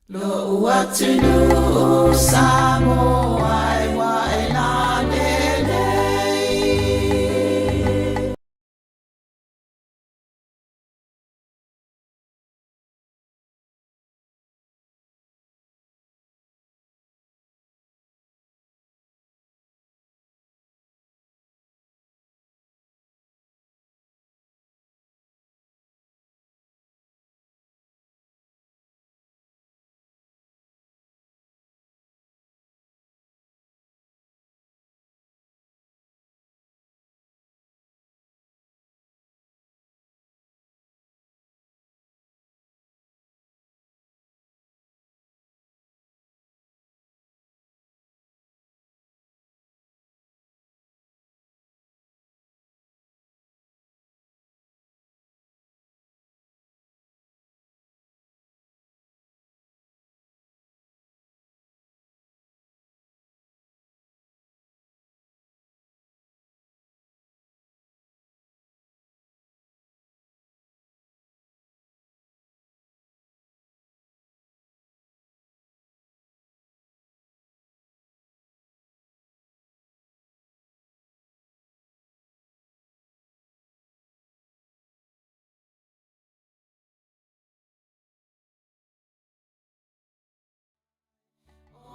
Lo'u atunuu Samoa e ua e lalelei.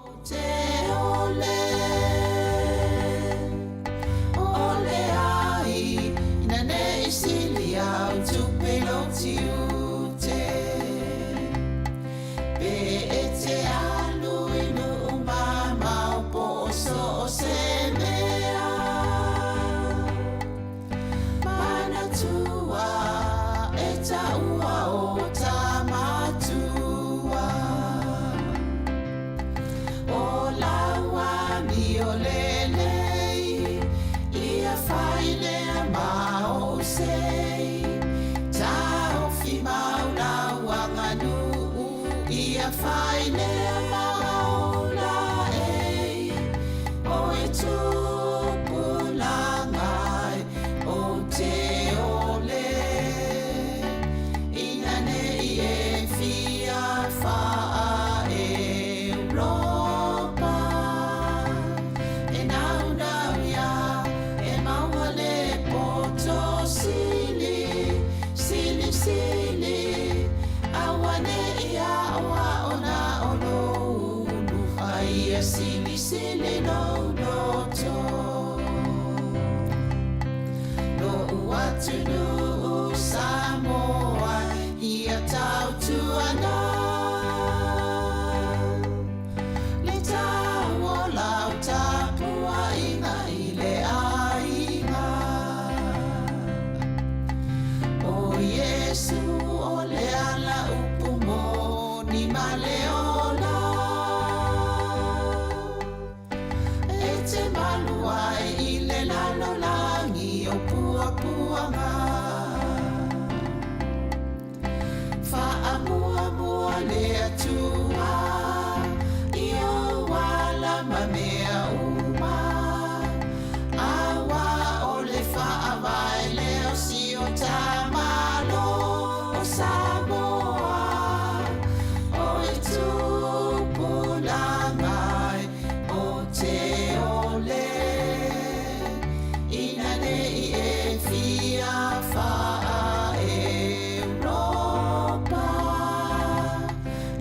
O te ole, ole ai, ina ne i sili au tupe lo tiute. Pe e te alu i nuu mamao po o so o se mea. Manatua e taua o tamatua. O lau amio lelei, ia fai lea ma ou sei. Taofi mau lau aganuu, ia fai lea ma ou laei. O e tupulaga e, ou te ole, ina ne i e fia faa-Europa. E naunau ia e maua le poto sili, sili, sili, auane'i aoao na o lou ulu, a ia silisili lou loto. Lo'u atunuu Samoa ia tautuana le tau o lau tapuaiga i le aiga. O Iesu o le ala upu moni ma le ola. E te malu ai i le lalolagi o puapuaga. Faamuamua le Atua i ou ala ma mea uma, aua o le faavae lea o si o ta Malo o Samoa. O e tupulaga e, o te ole, ina ne i e fia faa-Europa.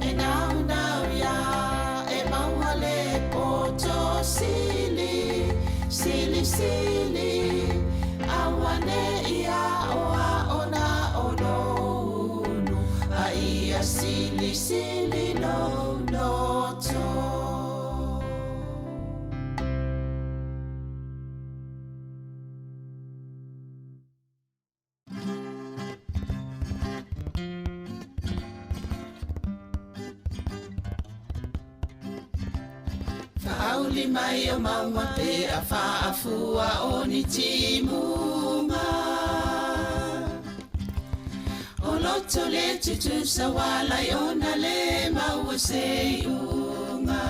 E naunau ia e maua le poto sili, sili, sili, auane'i aoao na o lou ulu, a ia silisili lou loto. Faauli mai o mauga pe a faafua o ni timuga. O loto le tutusa ualai ona le maua se iuga.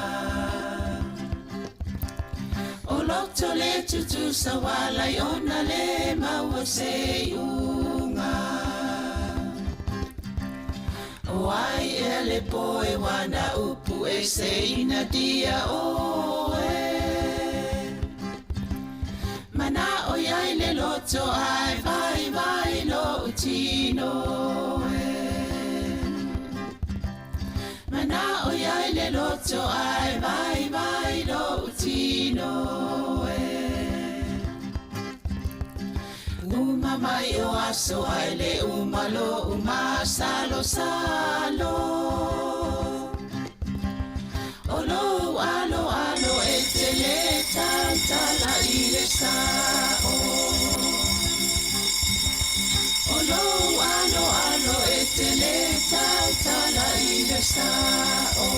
O loto le tutusa ualai ona le maua se iuga. O ai ea le poe wana upu e se ina dia oe. Mana o iai le loto ai vai vai lo utino e. Mana o iai le loto ai vai vai lo utino e. Uma mai o aso ai le umalo uma salo salo. Olo alo alo e te le tautala i le sao. Olo alo alo e te le tautala i le sao.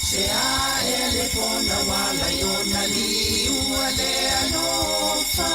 Se a e le pona wala i ona li ua le alofa.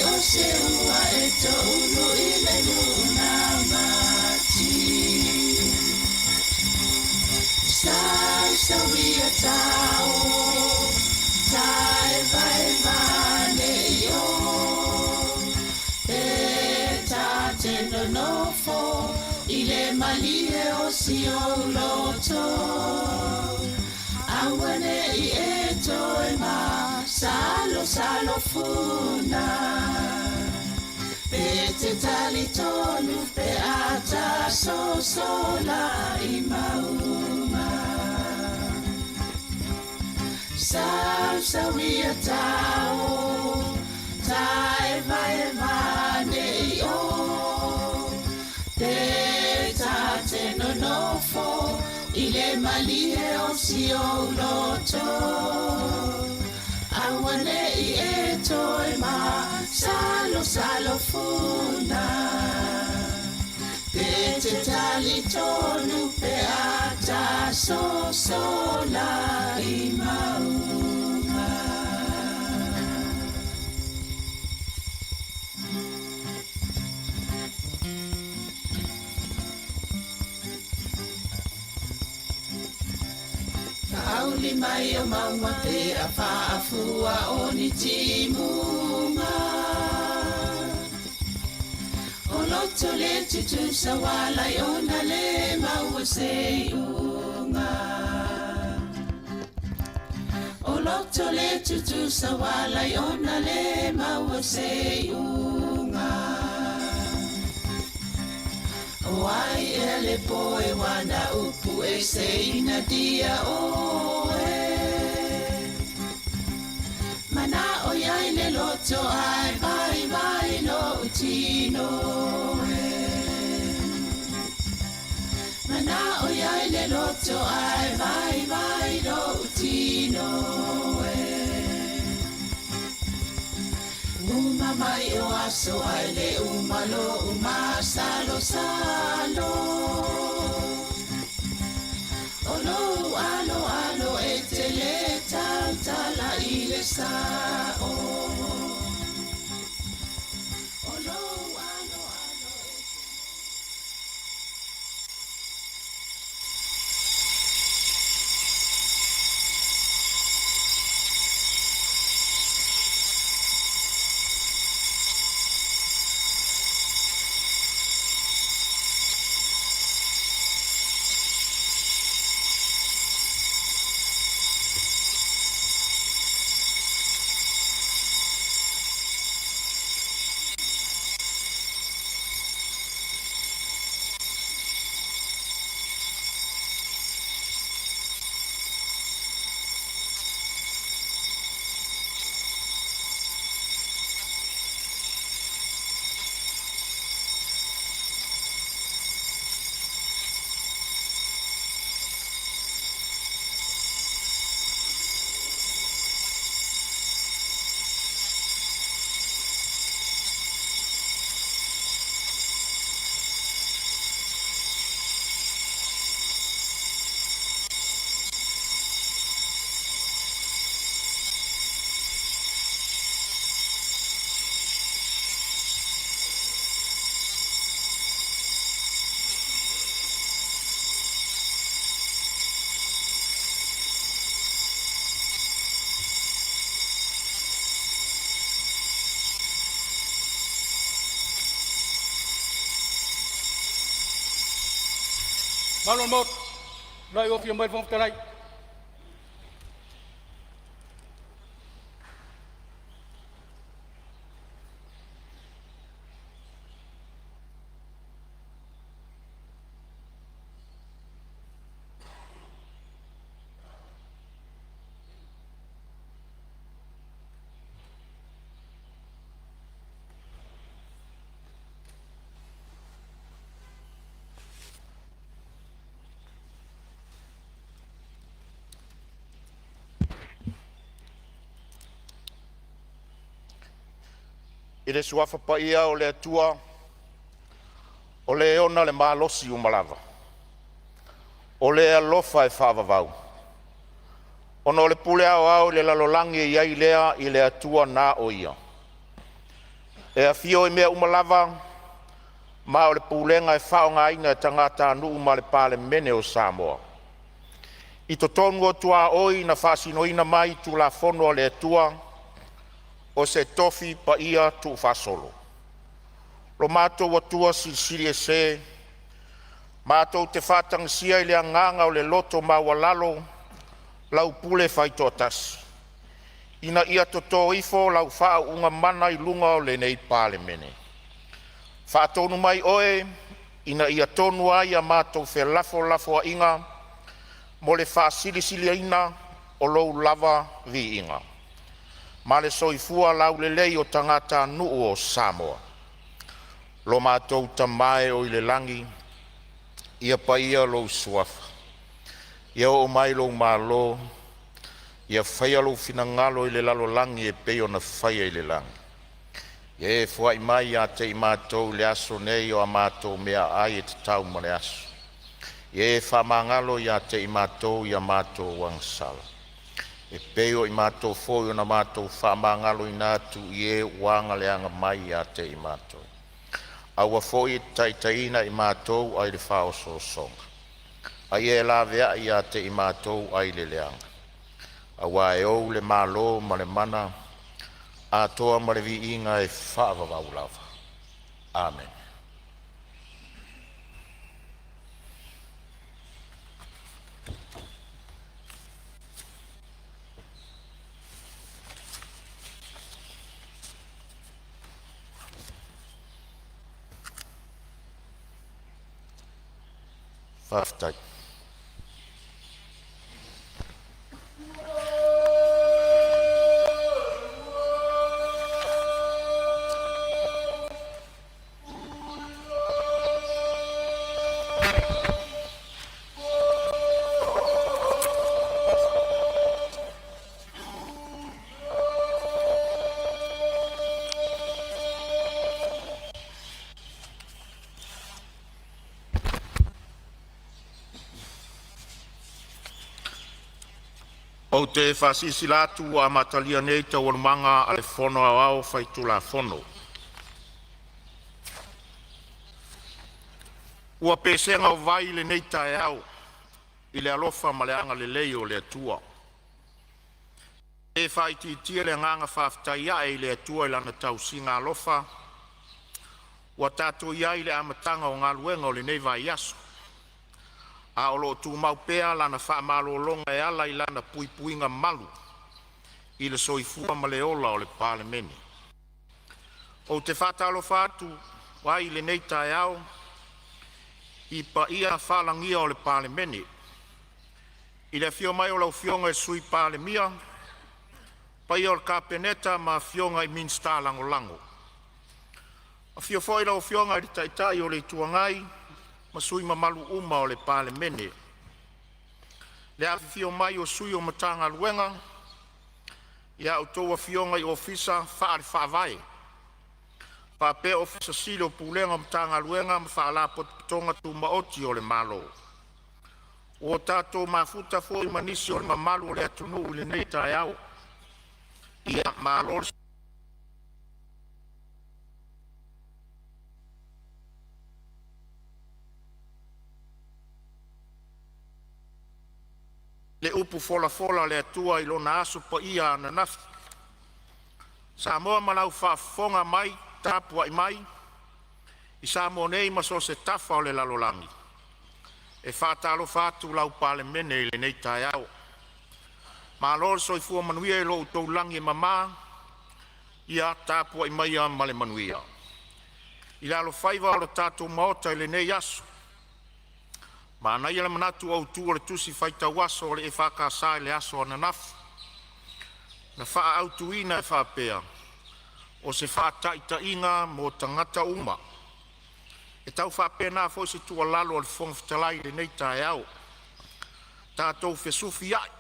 O se ua e tō ulu i le luna mati. Sau sau ia tau, tai vai vane i o. E tā te nonofo, i le malie o si o loto. Awane i e toe ma, salo salo funa. Pe te tali tonu pe ata so sola i mauma. Sau sau ia tau, tai vai vane i o. Te tā te nonofo, i le malie o si o loto. Awane i e toe ma, salo salo funa. Pe te tali tonu pe ata so sola i mauma. Auli mai o mauma te a whaafua o ni timunga. O loto le tutusa wala i ona le maua se unga. O loto le tutusa wala i ona le maua se unga. O ai e le poe wana upu e se ina dia oe. Mana o iai le loto ai vai vai lo utino e. Mana o iai le loto ai vai vai lo utino e. Uma mai o aso ai le umalo uma salo salo. Olo alo alo e te le tautala i le sao. Mamalu o le Maota, o lea ua afio mai le Fofoga Fetalai. I le Suafa paia o le Atua o Le ona le malosi uma lava, o Le alofa e faavavau, ona o le pule aoao i le lalolagi e i ai lea i le Atua na o Ia, e afio i mea uma lava, ma o le pulega e faaaogaina e tagatanuu ma le Palemene o Samoa. I totonu o tuaoi na faasinoina mai Tulafono a le Atua o se tofi paia tuufaasolo. Lo matou Atua Silisili Ese, matou te faatagisia i le agaga o le loto maualalo lau pule faitoatasi, ina ia toto ifo lau faauuga mana i luga o lenei Palemene. Faatonu mai Oe ina ia tonu ai a matou felafolafoaiga mo le faasilisiliina o Lou lava viiga ma le soifua laulelei o tagatanuu o Samoa. Lo matou Tama e oo i le lagi, ia paia lou Suafa, ia oo mai lou Malo, ia faia lou finagalo i le lalolagi e pei ona faia i le lagi. Ia e foai mai ia te i matou i le aso nei o a matou meaai e tatau mo le aso. Ia e faamagalo ia te i matou i a matou agasala, e pei o i matou foi na matou faamagaloina atu i e ua aga mai ia te i matou. Aua foi e te taitaiina i matou ai le faaosoosoga, a ia e laveai ia te i matou ai le leaga, aua e ou le Malo ma le mana atoa ma le viiga e faavavau lava. Amene. Faafetai. Ou te faasilasila atu ua amatalia nei Taualumaga a le Fono Aoao Faitulafono. Ua pesega o vai lenei taeao i le alofa ma le agalelei o le Atua. E le faaitiitia le agaga faafetai ae i le Atua i Lana tausiga alofa ua tatou i ai i le amataga o galuega o lenei vaiaso, a o lo o tumau pea Lana faamalologa e ala i Lana puipuiga malu i le soifua ma le ola o le Palemene. Ou te faatalofa atu ai i lenei taeao i paia faalagia o le Palemene, i le afio mai o lau Afioga i le Sui Palemia, le paia o le Kapeneta ma afioga i Minisita Lagolago. Afio foi lau Afioga i le Taitai o le Itu Agai ma sui usufono mamalu uma o le Palemene. Le afifio mai o sui o Matagaluega a outou afioga i Ofisa faale-Faavae faapea Ofisa Sili o Pulega o Matagaluega ma Faalapotopotoga Tumaoti o le Malo. Ua tatou mafuta foi ma nisi o le mamalu o le atunuu i lenei taeao. Ia malo le le upu folafola a le Atua i Lona aso paia ananafi. Samoa ma lau faafofoga mai tapuai mai i Samoa nei ma so o se tafa o le lalolagi, E faatalofa atu lau Palemene i lenei taeao. Malo le soifua manuia i lo outou lagi e mama, ia tapuai maia ma le manuia. I le alofaiva o le tatou Maota i lenei aso, manaia le manatu autu o le Tusi Faitau Aso o le EFKS i le aso ananafi, na faaautuina e faapea: “O se faataitaiga mo tagata uma.” E tau faapena foi se tuualalo a le Fofoga Fetalai i lenei taeao, tatou fesufiai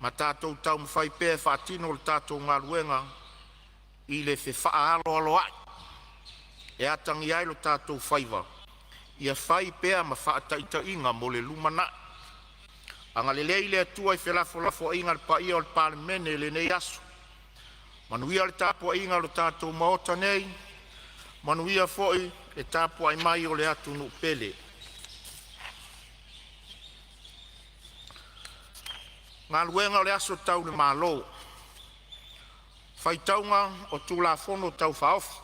ma tatou taumafai pea e faatino le tatou galuega i le fefaaaloaloai e atagia ai lo tatou faiva, ia fai pea ma faataitaiga mo le lumanai. Agalelei le Atua i felafolafoaiga a le paia o le Palemene i lenei aso. Manuia le tapuaiga a lo tatou Maota nei, manuia foi le tapuai mai o le atunuu pele. Galuega Tau le Malo Faitauga o Tulafono Tau Faaofi.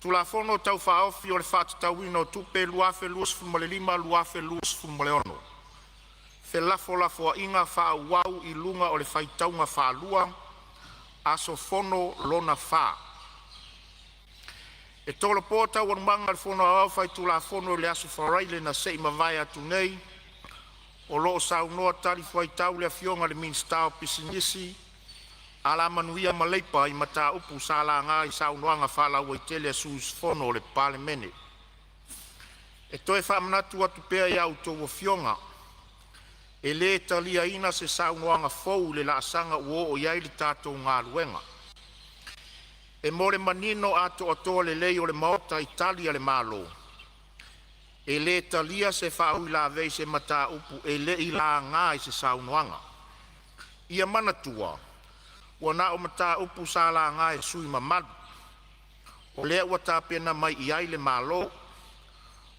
Tulafono Tau Faaofi o le Faatatauina o Tupe 2025/2026. Felafolafoaiga faaauau i luga o le faitauga faalua – Aso Fono lona 4. E tolopo Taualumaga a le Fono Aoao Faitulafono i le aso Faraile na se i mavae atu nei, o lo o saunoa talifuaitau le Afioga i le Minisita o Pisinisi, Alamanuia ma Leipa i mataupu sa laga i saunoaga faalauaitele a sui usufono o le Palemene. E toe faamanatu atu pea i a outou afioga, e le taliaina se saunoaga fou i le laasaga ua oo i ai le tatou galuega. E mo le manino atoatoa lelei o le Maota i Tali a le Malo, e le talia se faauilavea i se mataupu e le i laga i se saunoaga. Ia manatua, ua na o mataupu sa laga e sui usufono mamalu, o lea ua tapena mai i ai le Malo.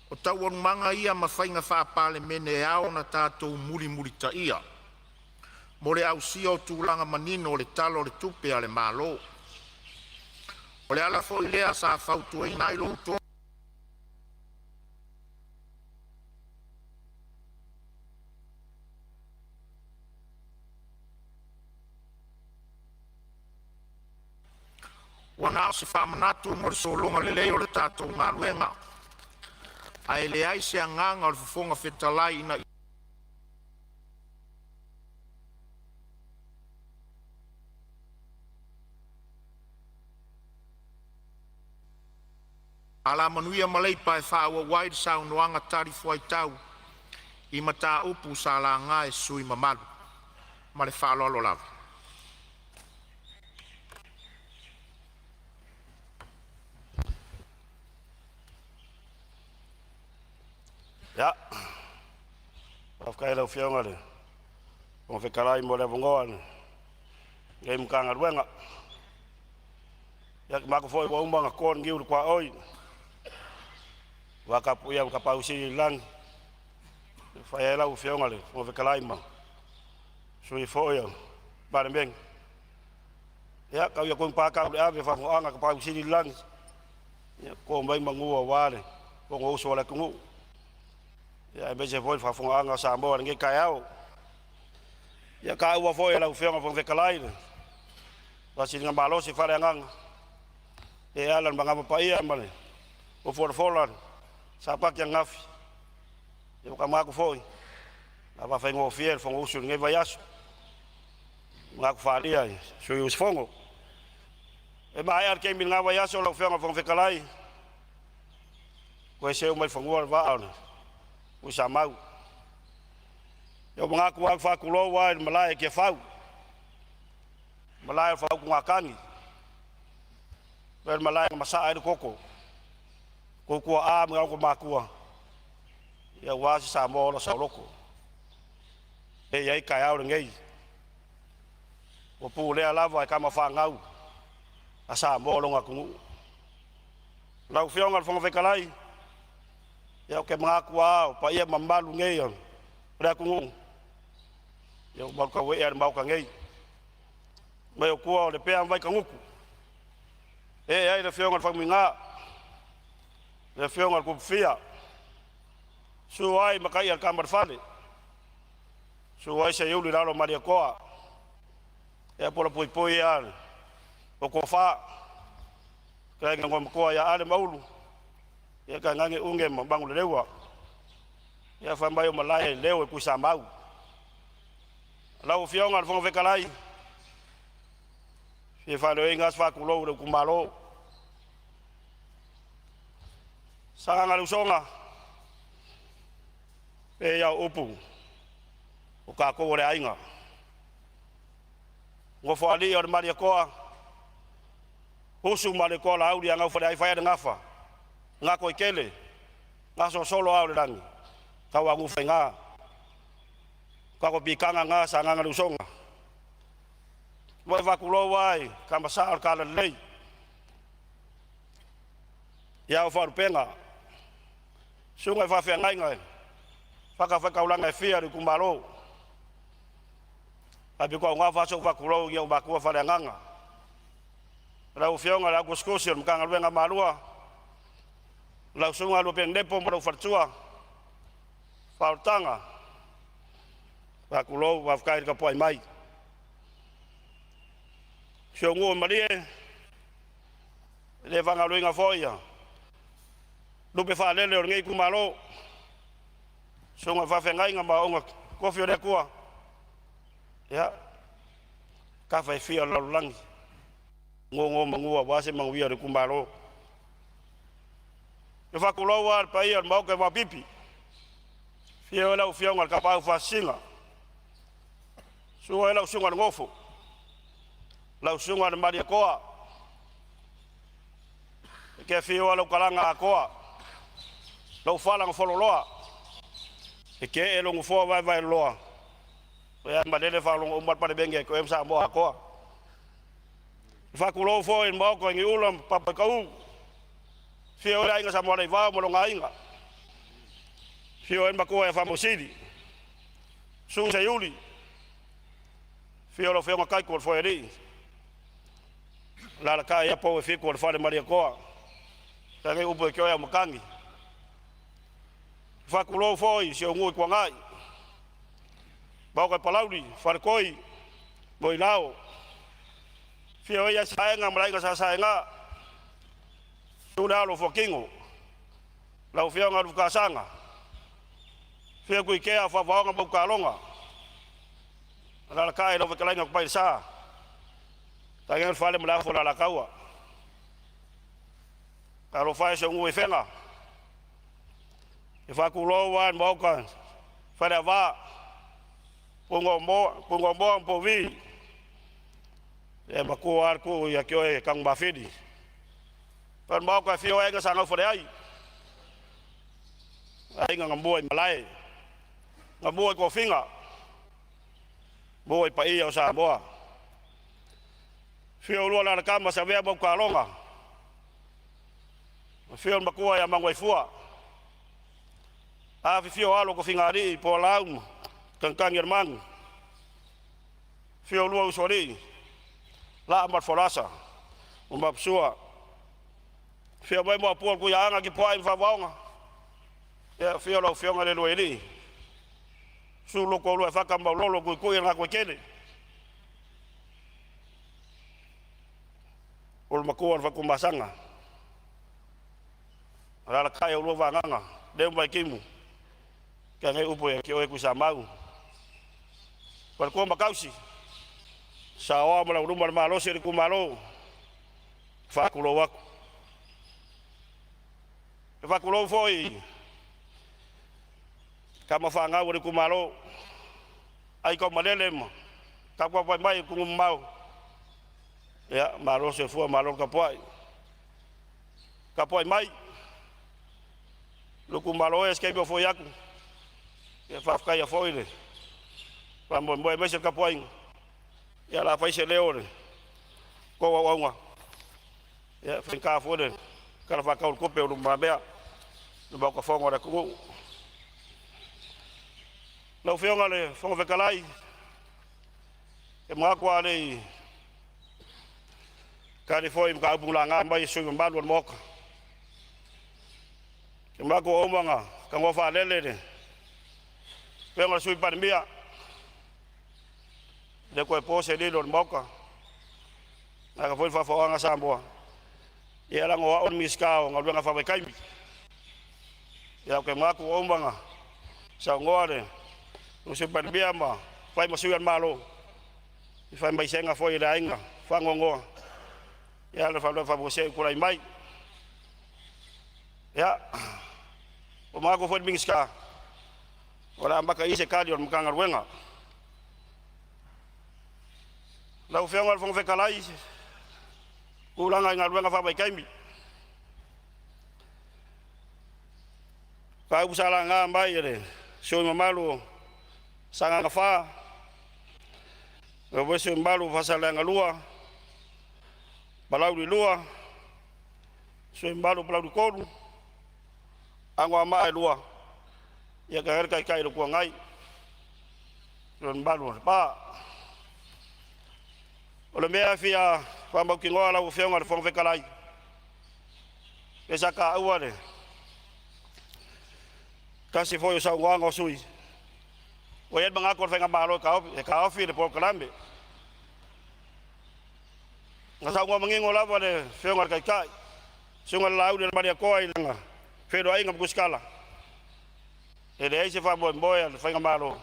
O taualumaga ia ma faiga faa-Palemene e ao ona tatou mulimulitaia mo le ausia o tulaga manino o le Tala o le Tupe a le Malo. O le ala foi lea sa fautuaina ai lo Ua na o se faamanatu mo le sologa lelei o le tatou galuega, ae leai se agaga o le Fofoga Fetalai ina Alamanuia ma Leipa e faaauau ai saunoaga talifuaitau i mataupu sa laga e sui usufono mamalu. Ma le faaaloalo lava. Ia, faafetai i lau Afioga i le Fofoga Fetalai mo le avanoa o lenei Matagaluega. Ia, ou te manatu foi ua uma ona to le niu i le tuaoi, aua le tapuaiga a le Tapaau Sili i le lagi e fai ai lau Afioga i le Fofoga Fetalai ma sui foi o le Palemene. Ia tau ia tonu pa tau le ave a le faafofogaaga a le Tapaau Sili i le lagi, ia toto mai manu aua le Fonousu a le atunuu, aemaise foi le faafofogaaga a Samoa i lenei taeao. Ia taua foi e lau Afioga i le Fofoga Fetalai le faasiligamalosi faaleagaga e ala i le manava paia ma le folafola a le Sapati ananafi. Ia ua ta manatu foi o le a faafaigofie le Fonousu i lenei vaiaso i manatu faaalia i sui usufono. E maea le taimi i lena vaiaso lau Afioga i le Fofoga Fetalai, toe seu mai i fanua le vaa o le Tuisamau. Ia ua manatu au e faatulou lava i le malae i Tiafau, le malae o le faautugatagi, le malae na masaa ai le toto o tuaa ma matua aua se Samoa ola saoloto. E i ai taeao lenei, ua pulea lava e tama fanau a Samoa lona atunuu. Lau Afioga i le Fofoga Fetalai, ia ou te manatu lava o paia ma mamalu nei o le atunuu, ia ua malutauee lava i le Maota nei. Fai mai o tua o Lepea ma Vaitagutu, ee ai le afioga i le Faumuina, le afioga i le Tupufia. Susu ai Makaia le tama o le fale, susu ai Seiuli le alo o Malietoa, ia po o le puipui ia o Tofa, fetalaiga Igoamatua ia Ale ma Ulu, ia tainane Uge ma Manuleleua. Ia fai mai o malae e leo e Tuisamau. Lau Afioga i le Fofoga Fetalai, e fia faaleoina se faatulou i le itumalo. Sagaga le Usoga, e pei lava o upu, o tatou o le aiga. Nofoalii o le Malietoa, usu Malietoa Laauli Gaufaleai, fai le gafa, Gatoitele, gasolosolo ao o le lagi, tauanuufaiga. Tatou piitaga na Sagaga le Usoga. Ua e faatulou lava i Tama Sa o le Talalelei, ia o Faalupega, susuga i faafeagaiga i fatafaitaulaga e fia i le itumalo. Faapitoaugafa so'u faatulou i ou matua faaleagaga, lau Afioga i le au tusitusi o le Matagaluega a Malua, lau Susuga Luapenepo ma lou faletua, Faaolataga, faatulou, faafetai le tapuai mai. Si ou nuu i Malie, e le faagaloina foi ia lupe faalele o lenei itumalo, susuga i faafeagaiga ma auauna tofi o le Atua, ia tafa e fia o le lalolagi, nonomanu aua se manuia o le itumalo. E faatulou lava le paia o le Maota i Vaopipi, afio ai lau Afioga i le Tapaau Faasisina, susu ai lau Susuga i le Nofo, lau Susuga i le Malietoa, e te afio ai lau Talaga Atoa, lou fala na fololoa, e te ee lou nofoa vaevaeloloa, ia malele faalogo uma le Palemene e to'e ma Samoa atoa. E faatulou foi i le Maota i Niuula ma Papaitou, afio ai le Aiga Samoaleivao ma lona aiga, afio ai le Matua ia Faamausili, susu Seiuli, afio lau Afioga Taito o le Foealii, alaalatai ia pou e fitu o le Fale Malietoa, tainane upu ia te oe Aumatagi. Faatulou foi i si ou nuu i Tuanai, Maota i Palauli, Faletoi, Moilao, afio ai Saega ma le Aiga Sa Saega, susu le Alo o Fuatino, lau Afioga Lufukasaga, afio Tuitea Faavaoga ma Utaloga, alaalatai lau fetalaiga Tupailesa, tainane le fale ma le afu o le Alataua. Talofa e i si ou nuu i Afega, e faatulou lava i le Maota Faleava, Punaomoa ma Pouvi, e matua lava le tuu ia te oe Tanumafili. Le Maota e afio ai Aiga Sa Naufaleai, aiga na mua i malae, na mua i tofiga, mua i paia o Samoa. Afio oulua le alatama Savea ma Utaloga, afio le matua ia Manuaifua, afifio alo o Tofigalii po o Lau ma Tagitagi o le Manu, afio oulua usoalii, Laa ma le Folasa ma Mapusua, afio mai Maopu o le Tuiaana Tipuai ma Favaoga, ia afio lau Afioga i le Luailii, susu lo toalua e Fata ma Maulolo, Tuitui o le Gatoetele, o le matua o le Fatumasaga, alaalatai oulua Vagaga, Leu ma Vaitimu, tainane upu ia te oe Tuisamau. Faletua ma Tausi, saoa ma lauluma le malosi o le itumalo, faatulou atu. E faatulou foi i tama fanau a le itumalo, aitaumalele ma tapuapai mai i atunuu mamao, ia malo le soifua malo le tapuai. Tapuai mai lou itumalo e, se taimi ou foi atu, ia faafetaia foi le faamoemoe aemaise le tapuaiga, ia o le a fai se leo o le tou auauna, ia e faigata foi le Tala Faatatau o le Tupe o lumamea i le Maota Fono a le atunuu. Lau Afioga i le Fofoga Fetalai, e manatu a le i tali foi i mataupu na laga mai e sui usufono mamalu o le Maota. Manatu ua uma ona tanoa faalele le Afioga i le Sui Palemia, e le toe po se lilo i le Maota, vaeatu foi le faafofogaaga a Samoa. Ia leaga o au o le Minisita o Galuega Faavaitaimi. Ia ou te manatu ua uma ona saunoa le Sui Palemia ma fai ma sui o le Malo i faamaisega foi i le aiga faanoanoa. Ia, a o le faalavelave faafuasei ua tulai mai. Ia, ua manatu foi le Minisita o le a amata i i se tali a le Matagaluega. Lau Afioga i le Fofoga Fetalai, o tulaga i galuega faavaitaimi, o mataupu sa laga mai e le sui usufono mamalu o Sagaga 4, faapea foi le sui usufono mamalu o Faasaleleaga 2, Palauli 2, sui usufono mamalu o Palauli 3, Anoamaa 2, ia tainane le Taitai o le Itu Agai ma le mamalu o Lepa. O le mea e fia faamautinoa lau Afioga i le Fofoga Fetalai, pei sa taua i le tasi foi o saunoaga o sui usufono, ua i ai le manatu o le faigamalo e taofi le polokalame. Na saunoa manino lava le Afioga i le Taitai, le Susuga i le Laaulialemalietoa i lana feiloaiga ma Tusitala, e leai se faamoemoe a le faigamalo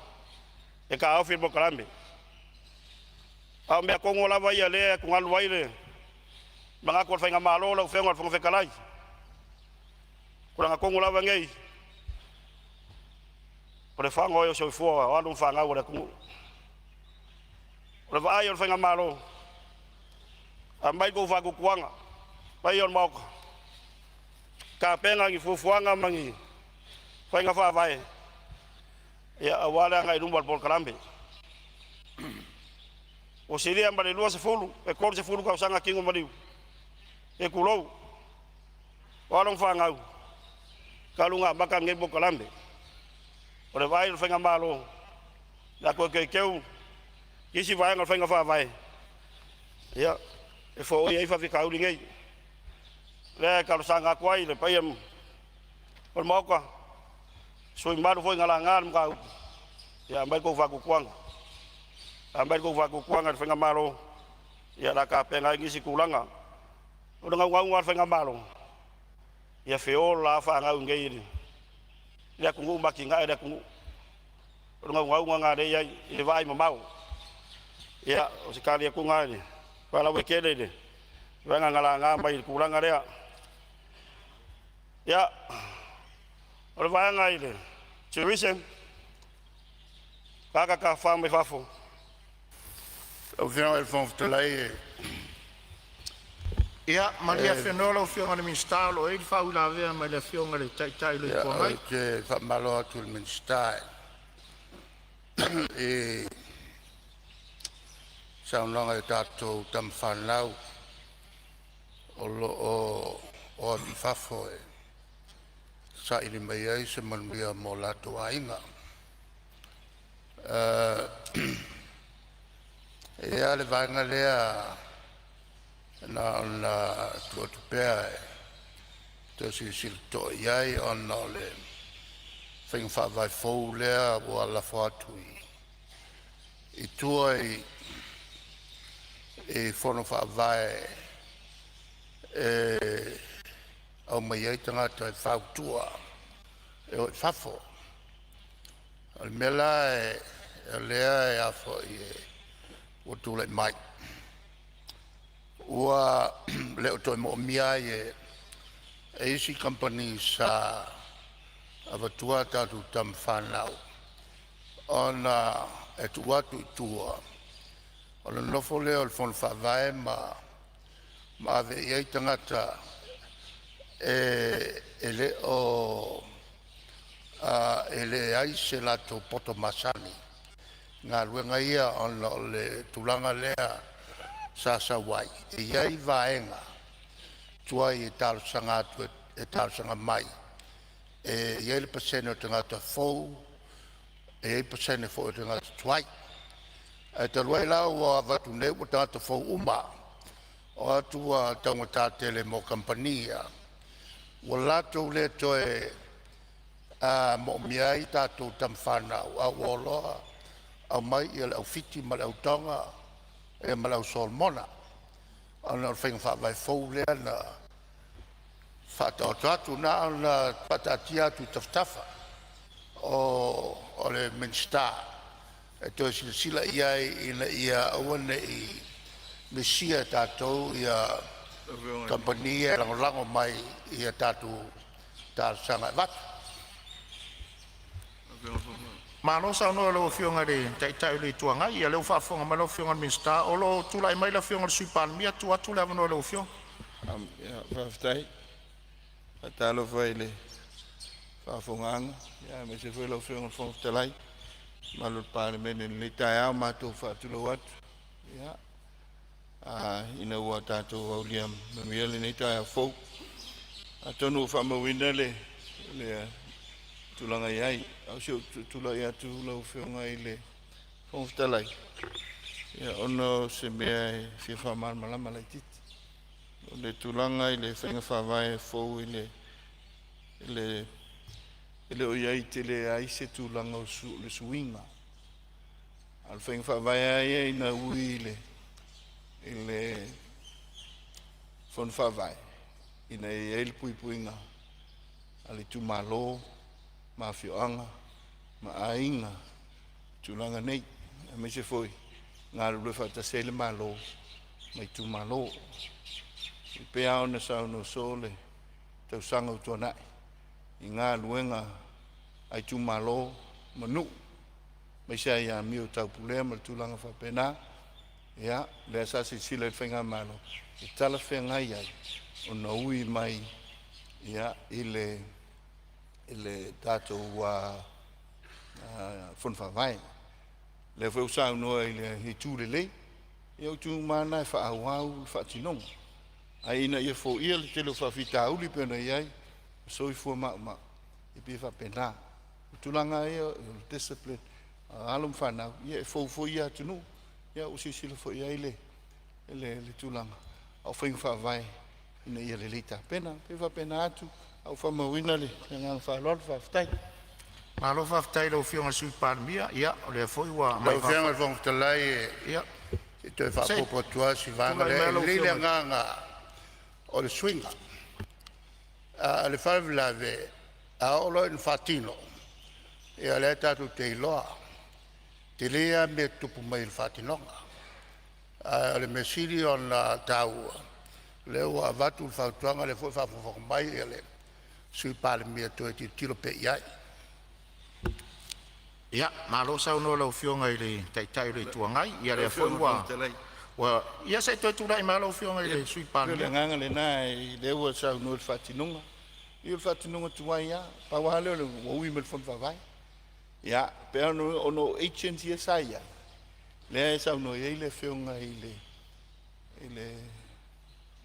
e taofi le polokalame. A o mea tonu lava ia o lea e atugalu ai le manatu o le faigamalo lau Afioga i le Fofoga Fetalai, o tulaga tonu lava nei, o le fago ai o soifua o alo ma fanau a le atunuu. O le vaai a le faigamalo, aumai le tou faatuatuaga, le paia o le Maota, tapena ni fuafuaga ma ni faiga faavae aua le agai i luma o le polokalame. Ua silia ma le 20 pe 30 tausaga tino maliu, se i tulou, o alo ma fanau talu ona amata lenei polokalame. O le vaai a le faigamalo, o le a toe teuteu isi vaega o le faiga faavae e foia ai faafitauli nei. O lea e talosaga atu ai i le paia o le Maota, sui usufono mamalu foi na laga le mataupu, ia aumai le tou faatuatuaga, aumai le tou faatuatuaga i le faigamalo, o le a tapena ai nisi tulaga. O le naunauga lava o le faigamalo, ia feola lava fanau i inei i le atunuu ma atinae le atunuu. O le naunautaiga lena o lea e i ai i le vaaimamao. Ia, o se tali atu lena faalauaitele i le vaega na laga mai i le tulaga lea. Ia, o le vaega i le Tourism, tagata tafafao mai fafo. Lau Afioga i le Fofoga Fetalai, Ia malie e afenoa lau Afioga i le Minisita o lo o i ai le faauilavea mai le Afioga i le Taitai o le Itu Agai. Ou te faamalo atu i le Minisita i saunoaga i tatou tamafanau o lo o o atu i fafo e saili mai ai se manuia mo latou aiga. E i ai lava le vaega lea na ona tuu atu pea e toe silasila totoa i ai ona o le faiga faavae fou lea ua lafo atu i tua i fono faavae e aumai ai tagata e fautua e o i fafo. O le mea la o lea ua tulai mai, ua le o toe moomia ai e isi kamupani sa avatua a tatou tamafanau ona e tuu atu i tua ona nonofo lea o le fono faavae ma ave i ai tagata e le o e leai se latou poto masani i galuega ia ona o le tulaga lea sa sau ai, e i ai vaega tuai e talosaga atu e talosaga mai e i ai le pasene o tagata fou, e i ai pasene foi o tagata tuai. Ae talu ai la ua avatu nei ua tagata fou uma, o atu ua taugata tele mo kamupani ia, ua latou le toe Moomia ai tatou tamafanau a ua oo loa aumai le au Fiti ma le au Toga ia ma le au Solomona ona o le faiga faavae fou lea na faataoto atu. Na ona faataatia atu i tafatafa o le Minisita e toe silasila i ai ina ia aua ne i misia e tatou ia kamupani ia e lagolago mai i a tatou talosaga e avatu. Malo saunoa i lau Afioga i le Taitai o le Itu Agai. Ia o lea ua faafofoga mai lau Afioga i le Minisita, o lo o tulai mai le Afioga i le Sui Palemia. E tuu atu le avanoa i lau Afioga. Faafetai. Faatalofa i le faafofogaaga aemaise foi lau Afioga i le Fofoga Fetalai ma le mamalu o le Palemene i lenei taeao. Matou te faatulou atu ia, ina ua tatou aulia manuia lenei taeao fou. Atonu ua faamauina le tulaga e i ai, a o si ou tulai atu lau Afioga i le Fofoga Fetalai, ia, ona o se mea e fia faamalamalama laitiiti. O le tulaga i le faiga faavae fou e le o i ai tele ai se tulaga o le suiga. A o le faiga faavae lava ia ina ui i le Fono Faavae, ina ia i ai le puipuiga a le itumalo ma afioaga ma aiga i tulaga nei, aemaise foi galulue faatasi ai le Malo ma itumalo. E pei lava ona saunoa soo le tausaga ua tuanai i galuega a itumalo ma nuu, aemaise lava i amio tau pulea ma tulaga faapena. Ia, lea sa silasila i ai le faigamalo e talafeagai ai ona ui mai ia i le tatou Fono Faavae. O lea foi ua saunoa i le itu lelei, ia o itu uma lava na e faaauau le faatinoga, ae ina ia foia le tele o faafitauli pei ona i ai le soifua maumau, e pei e faapena. O tulaga lava ia o le discipline a alo ma fanau, ia e fou foi ia atunuu, ia ua silasila foi i ai le tulaga, a o faiga faavae ina ia lelei tapena. E pei e faapena atu, ae ua faamauina le agaga faaaloalo. Faafetai. Malo faafetai i lau Afioga i le Sui Palemia. Ia o lea foi ua Lau Afioga i le Fofoga Fetalai, se i toe se i faaopoopo atu lava si vaega tulai lea. mai E lau lelei le Afioga. agaga o le suiga, a o le faalavelave a oo loa ina faatino, ia o lea tatou te iloa, e tele lava mea e tutupu mai i le faatinoga. Ae o le mea sili ona taua, o lea ua avatu le fautuaga, o lea foi ua faafogafoga mai le Sui Palemia e toe tilotilo pea i ai. Ia, malo saunoa i lau Afioga i le Taitai o le Itu Agai. Ia o Lau lea foi Afioga i le ua Fofoga Fetalai, ia se i toe tulai mai lava lau Afioga i le Sui pei o le Palemia. agaga lena, lea ua saunoa i le faatinoga. Ia o le faatinoga tuai lava, pau lava lea ua ui mai le Fono Faavae. Ia, pei lava ona o agents ia sa i ai, lea e saunoa i ai le Afioga i le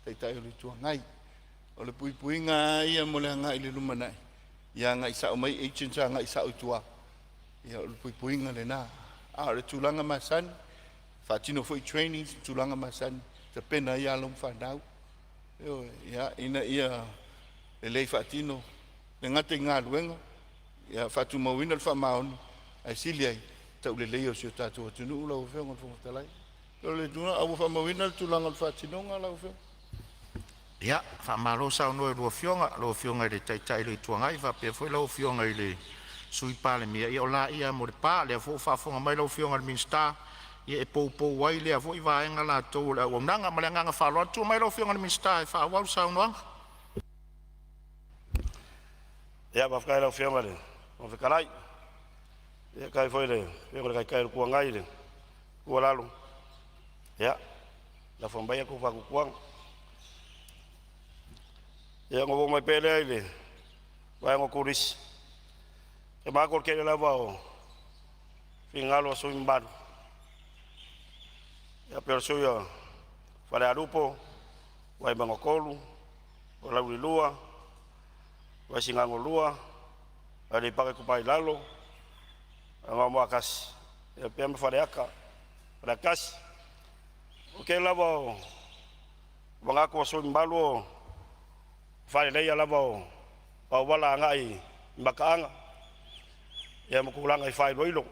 Taitai o le Itu Agai. O le puipuiga lava ia mo le agai i le lumanai, ia agai sao mai agents agai sao i tua. Ia o le puipuiga lena. A o le tulaga masani, faatino foi trainings ma tulaga masani, tapena ai alo ma fanau. Ioe, ia, ina ia lelei faatino, le gata i galuega, ia faatumauina le faamaoni, ae sili ai tauleleia o si o tatou atunuu lau Afioga i le Fofoga Fetalai. O le tulaga, ae ua faamauina le tulaga o le faatinoga lau Afioga. Ia, faamalo saunoa i lau Afioga i le Taitai o le Itu Agai faapea foi lau Afioga i le Sui Palemia. Ia o laia mo le pa, o lea foi ua faafofoga mai lau Afioga i le Minisita, ia e poupou ai lea foi vaega latou o le auaunaga. Ma le agaga faaaloalo, tulai mai lau Afioga i le Minisita e faaauau le saunoaga. Ia, faafetai i lau Afioga i le Fofoga Fetalai. Ia faafetai foi i le Afioga i le Taitai o le Itu Agai i le tuualalo. Ia, lafo maia tou fautuaga. Ia, ona ou oo mai pea lea i le vaega o turisi. E manatu o le tele lava o finagalo o sui usufono mamalu, ia pei o le sui usufono o Falealupo, Vaimauga 3, Palauli 2, Vaisigano 2, Aleipata Itupa i Lalo, Anoamaa 1, faapea ma Faleata 1. O le tele lava o manatu o sui usufono mamalu o le faaleleia lava o auala agai i mataaga. Ia ma tulaga i faailoilo.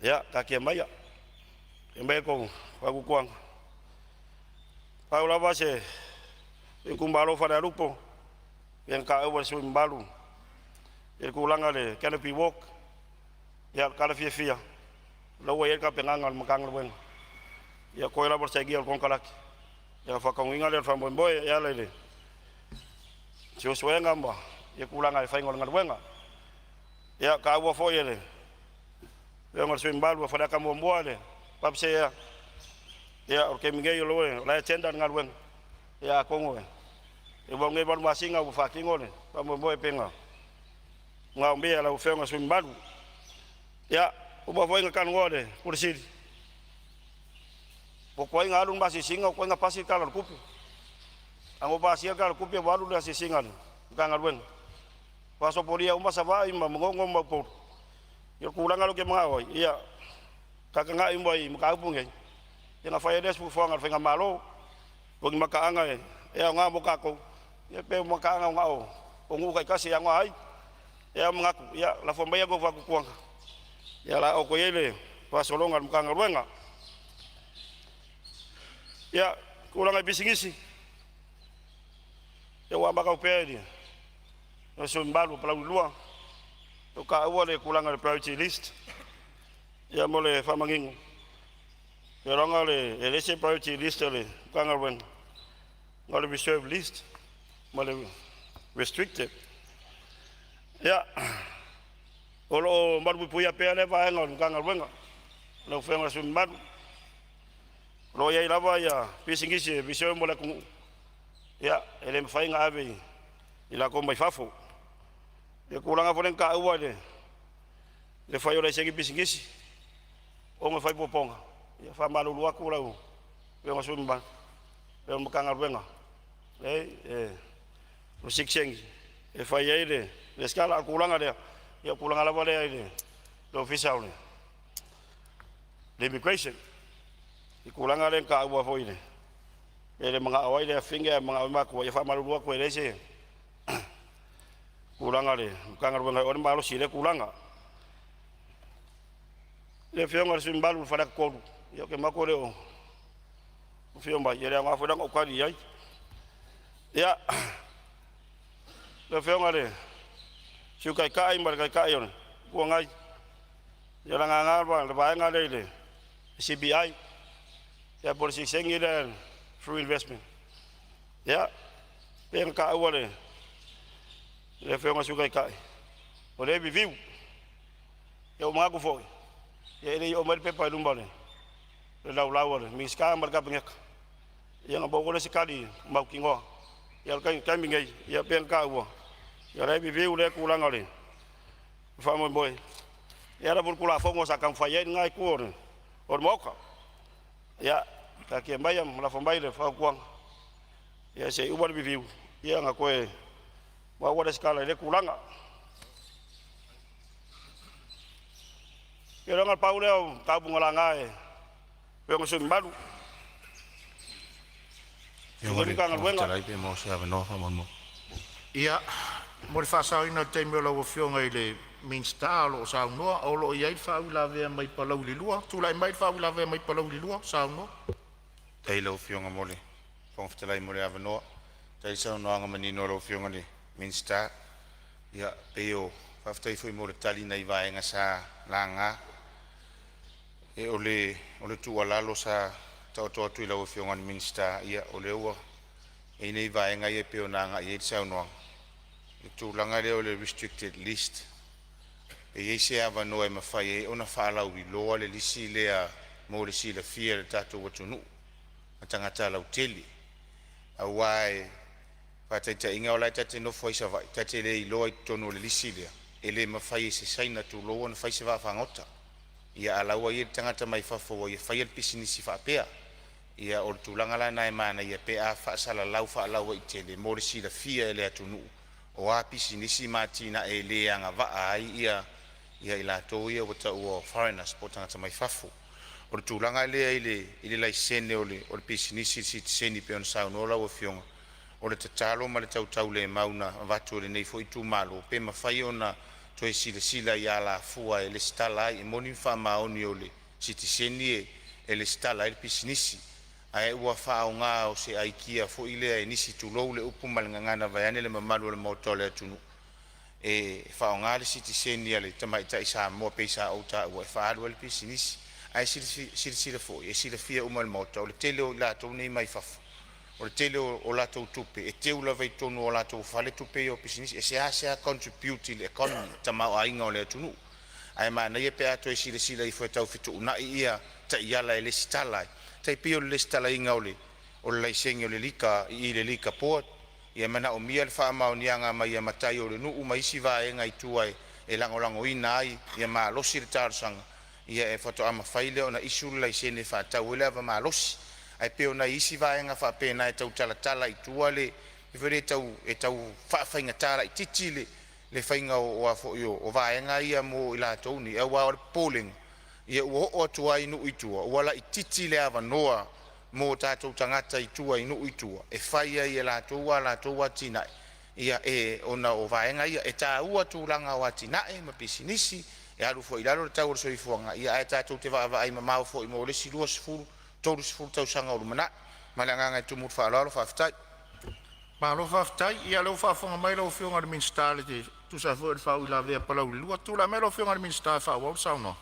Ia taatia maia e mai kou fautuaga. Pau lava se itumalo Falealupo ia na taua e le sui usufono mamalu i le tulaga i le canopy walk. Ia o le tala fiafia o la ua i ai le tapenaga a le Matagaluega, ia toe lava o le sainia o le konekarate ia ona faataunuuina lea o le faamoemoe e ala i le suesuega ma ia tulaga i le faiga o le galuega. Ia taua foi e le afioga i le sui usufono mamalu o Faleata 1 le Pap Sea. Ia o le taimi nei o la e tender le galuega, ia atonu e ua au nei 8 masina ua faatino le faamoemoe pei ona manaomia e lau Afioga i le sui usufono mamalu. Ia ua uma foi ona talanoa i le Ofisa Sili, ua tuai ona alu le ma asiasiga, ua tuai ona pasi le Tala o le Tupe. Ana ou pasia le Tala o le Tupe ua alu le asiasiga a le Matagaluega, ua sopolia uma Savaii ma Manono ma Upolu. Ia o le tulaga lea ou te manao ai, ia ta tagai uma i mataupu nei, ia ona fai ai lea o se fuafuaga a le faigamalo. O ni mataaga e aoga mo tatou, ia pe o mataaga na o nuu taitasi e aoga ai. Ia ae manatu, ia lafo maia tou fautuaga, ia o le a oo atu i ai le faasologa a le Matagaluega. Ia, tulaga i pisinisi, ia ua amata atu pea i le sui usufono mamalu o Palauli 2, ua taua le tulaga i le priority list. Ia mo le faamanino, ia leaga e leai se priority list a le Matagaluega, na o le reserve list ma le restricted. Ia, o lo o malupuipuia pea lea vaega o le Matagaluega. Lau Afioga i le sui usufono mamalu, o lo o i ai lava ia pisinisi e reserve mo le atunuu, ia e le mafai ona ave i latou mai fafo. I le tulaga foi lea na taua i le fai o laisene pisinisi ona fai puapuaga, ia faamalulu atu lau Afioga i le sui usufono mamalu, o le Matagaluega, leai, o sitiseni e fai ai le resitala. A o le tulaga lea, ia o le tulaga lava lea i le Ofisa o le Immigration, i tulaga lea na taua foi e le manao ai le afafine ae manao ai matua. Ia faamalulu atu e leai se tulaga a le Matagaluega e oo i ai le malosi i lea tulaga. Le Afioga i le sui usufono mamalu o Faleata 3, ia ou te manatu e le o afio mai, ia e le aoga foi la ona ou tali i ai. Ia, lau Afioga i le Sui Taitai ma le Taitai o le Itu Agai, ia lagaga le vaega lea i le CBI, ia po o le siliseni lea through investment. Ia, pei ona taua e le Afioga i le Sui Taitai, o lea e review. Ia ua manatu foi, ia e le i oo mai le pepa i luma o le laulau a le Minisita ma le Kapeneta, ia ona maua foi lea o se tali mautinoa. Ia o le taimi nei, ia pei ona taua, ia o la e review lea tulaga o le faamoemoe e ala foi i le Tulafono sa taumafai ai lena itu o le Maota. Ia taatia maia ma lafo mai le fautuaga, ia se i uma le review ia ona toe maua lea o se tala i lea tulaga. Ia leaga na pau lea o mataupu na laga e afioga i sui usufono mamalu o Afioga i lenei le Fofoga Matagaluega. Fetalai pe maua se avanoa faamolemole. Ia, mo le faasaoina o le taimi o lau Afioga i le Minisita o lo o saunoa, o lo o i ai le faauilavea mai Palauli 2. Tulai mai le faauilavea mai Palauli 2, saunoa. Faafetai i lau Afioga mo le Fofoga Fetalai mo le avanoa. Faafetai i le saunoaga manino a lau Afioga i le Minisita. Ia pei o… faafetai foi mo le tali i nai vaega sa laga. O le tuualalo sa taoto atu i lau Afioga i le Minisita, ia o lea ua i ai nei vaega ia pei ona agai i ai le saunoaga, i le tulaga lea o le restricted list, e i ai se avanoa e mafai ai ona faalauiloa le lisi lea mo le silafia e le tatou atunuu ma tagata lautele. Aua e faataitaiga o la e ta te nofo ai i Savaii, ta te le iloa i totonu o le lisi lea e le mafai e se Saina tulou ona fai se vaafagota. Ia a o la ua i ai le tagata mai fafo ua ia faia le pisinisi faapea. Ia o le tulaga la lena e manaia pe a faasalalau faalauaitele mo le silafia e le atunuu o a pisinisi ma atinae e le agavaa ai i latou ia ua taua o foreigners po o tagata mai fafo. O le tulaga lea i le laisene o le pisinisi, le sitiseni e pei ona saunoa lau Afioga, o le tatalo ma le tautaulemau na avatu e lenei foi itumalo, pe mafai ona toe silasila i alafua e resitala ai. E moni ma faamaoni o le sitiseni e resitala ai le pisinisi, ae ua faaaoga o se aikia foi lea e nisi, tulou le upu ma le gagana vaeane le mamalu o le Maota o le atunuu, e faaaoga le sitiseni a le tamaitai Samoa pei sa ou taua e faaalu ai le pisinisi. Ae silasila foi e silafia uma e le Maota o le tele o i latou nei mai fafo o le tele o latou tupe e teu lava i totonu o latou fale tupe ia o pisinisi. E seasea contribute i le economy, tamaoaiga o le atunuu. Ae manaia pe a toe silasila ifo e tau fetuunai ia taiala e resitala ai, tai pei o le resitalaina o le laisene o le lika i le Liquor Board. E manaomia le faamaoniaga mai a matai o le nuu ma isi vaega i tua e lagolagoina ai ia malosi le talosaga, ia e faatoa mafai lea ona issue le laisene e faatau ai le ava malosi. Ae pei o nai isi vaega faapena e tau talatala i tua le mea foi lea e tau faafaigata laitiiti le faiga o a foi o vaega ia mo i latou nei, aua o le popolega ua oo atu lava i nuu i tua ua laitiiti le avanoa mo tatou tagata i tua i nuu i tua e fai ai e latou a latou atinae, ona o vaega ia. E taua tulaga o atinae ma pisinisi e alu foi i lalo le tau o le soifuaga, ae tatou te vaavaai mamao foi mo le isi 20, 30 tausaga o lumanai. Ma le agaga e tumu i le faaaloalo faafetai. Malo faafetai. Ia o lea ua faafofoga mai lau Afioga i le Minisita e tusa ai foi o le faauilavea a Palauli 2. Tulai mai lau Afioga i le Minisita e faaauau le saunoaga.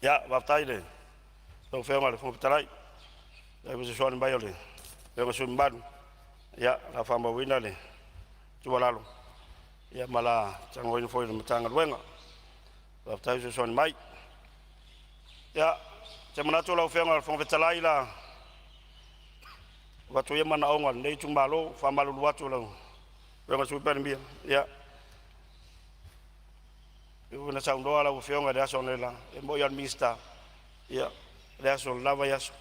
Ia, faafetai i lau Afioga i le Fofoga Fetalai e tusa ai ma le fesoasoani mai a le Afioga i le sui usufono mamalu. Ia, o le a faamauina le tuualalo ma o le a talanoaina foi i le Matagaluega. Faafetai fesoasoani mai. Ia, ou te manatu lau Afioga i le Fofoga Fetalai, o le a avatu ia manaoga o lenei itumalo. E faamalulu atu i lau Afioga i le Sui Palemia, ia, e ui foi ina saunoa lau Afioga i le aso analeila, e moni lava o le Minisita, ia, o le aso o le la vaiaso,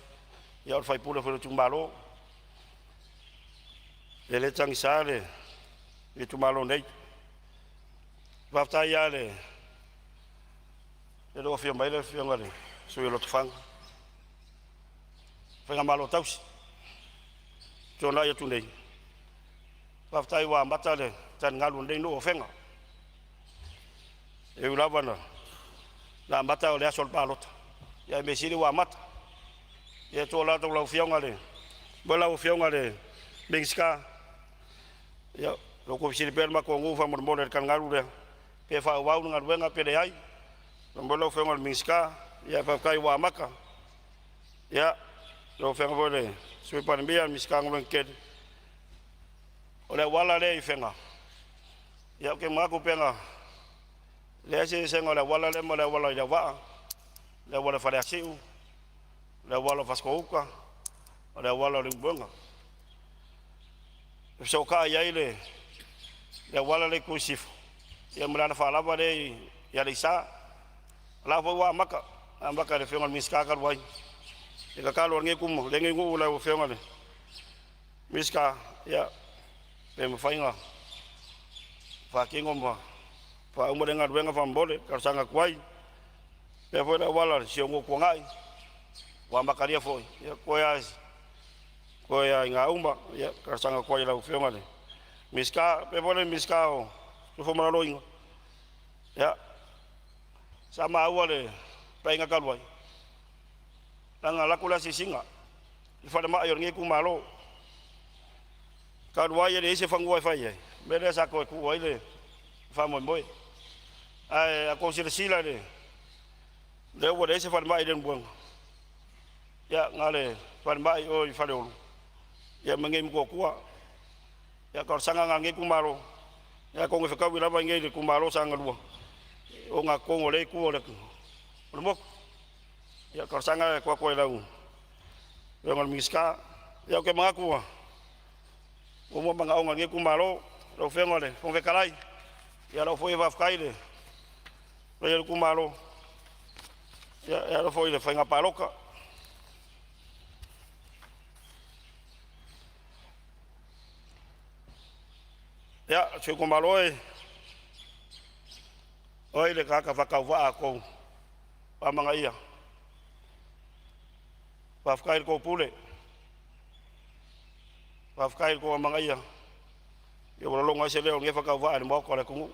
ia o le sui usufono foi o le itumalo. E le tagisa le itumalo nei. Faafetai lava i le ua afio mai le Afioga i le sui usufono o Lotofaga, faigamalo tausi ua tuanai atu nei, faafetai ua amata le taligalu o lenei nuu o Afega. E ui lava ina amata o le aso o le palota, ae o le mea sili ua amata. Ia e tuualalo atu i lau Afioga i le, lau Afioga i le Minisita, ia, o lo o tou fesili pea le matou nuu faamolemole i le taligalu lea, pe faaauau le galuega pe leai. Faamolemole lau Afioga i le Minisita, ae faafetai ua amata. Ia, lau Afioga foi i le Sui Palemia, Minisita o Galuega Tetele, o le auala lea i Afega, ia ou te manatu pe na leai se eseesega o le auala lea ma le auala i Leauvaa, le auala i Faleasiu, le auala o Fasitoo-uta, o le auala o Leulumoega. E fesootai ai le auala lea i le itu i sisifo ma le alafaalava lea i Aleisa. O la foi ua amata, amata e le Afioga i le Minisita talu ai. O le tatalo a lenei nuu i lau Afioga i le Minisita, ia, pe mafai ona faatino ma faauma lea galuega faamolemole, e talosaga atu ai. E faapea foi le auala o si ou nuu i Tuanai ua amatalia foi, ia toe lava ina uma. Ia, e talosaga atu ai i lau Afioga i le Minisita. E faapea foi le Minisita o le Soifua Maloloina, ia, sa maua i le Paeaiga talu ai, leaga na alu atu le asiasiga i le falemai o lenei itumalo, talu ai e leai se fanua e fai ai, o le mea lea sa toe tuu ai le faamoemoe. Ae a outou silasila i le ua leai se falemai i Leulumoega, ia na o le falemai i o i Faleolo ma i inei i Motootua. Ia, o le talosaga lena a lenei itumalo, atonu e fetaui lava i inei i le itumalo o Sagaga 2 i le ogatotonu o lea itu o le motu. Ia, o le talosaga lena e tuu atu ai i lau Afioga i le Minisita. Ia, ou te manatu ua uma manaoga o lenei itumalo. Lau Afioga i le Fofoga Fetalai, ia o lau foi faafetai i le paia o le itumalo e ala foi i le faiga palota. Ia, si ou itumalo e, o ai le tagata faatauvaa a outou faamagaaia. Faafetai i la outou pule. Faafetai i le tou amanaia ia ua lologo ai se leo o lenei faatauvaa i le Maota o le atunuu.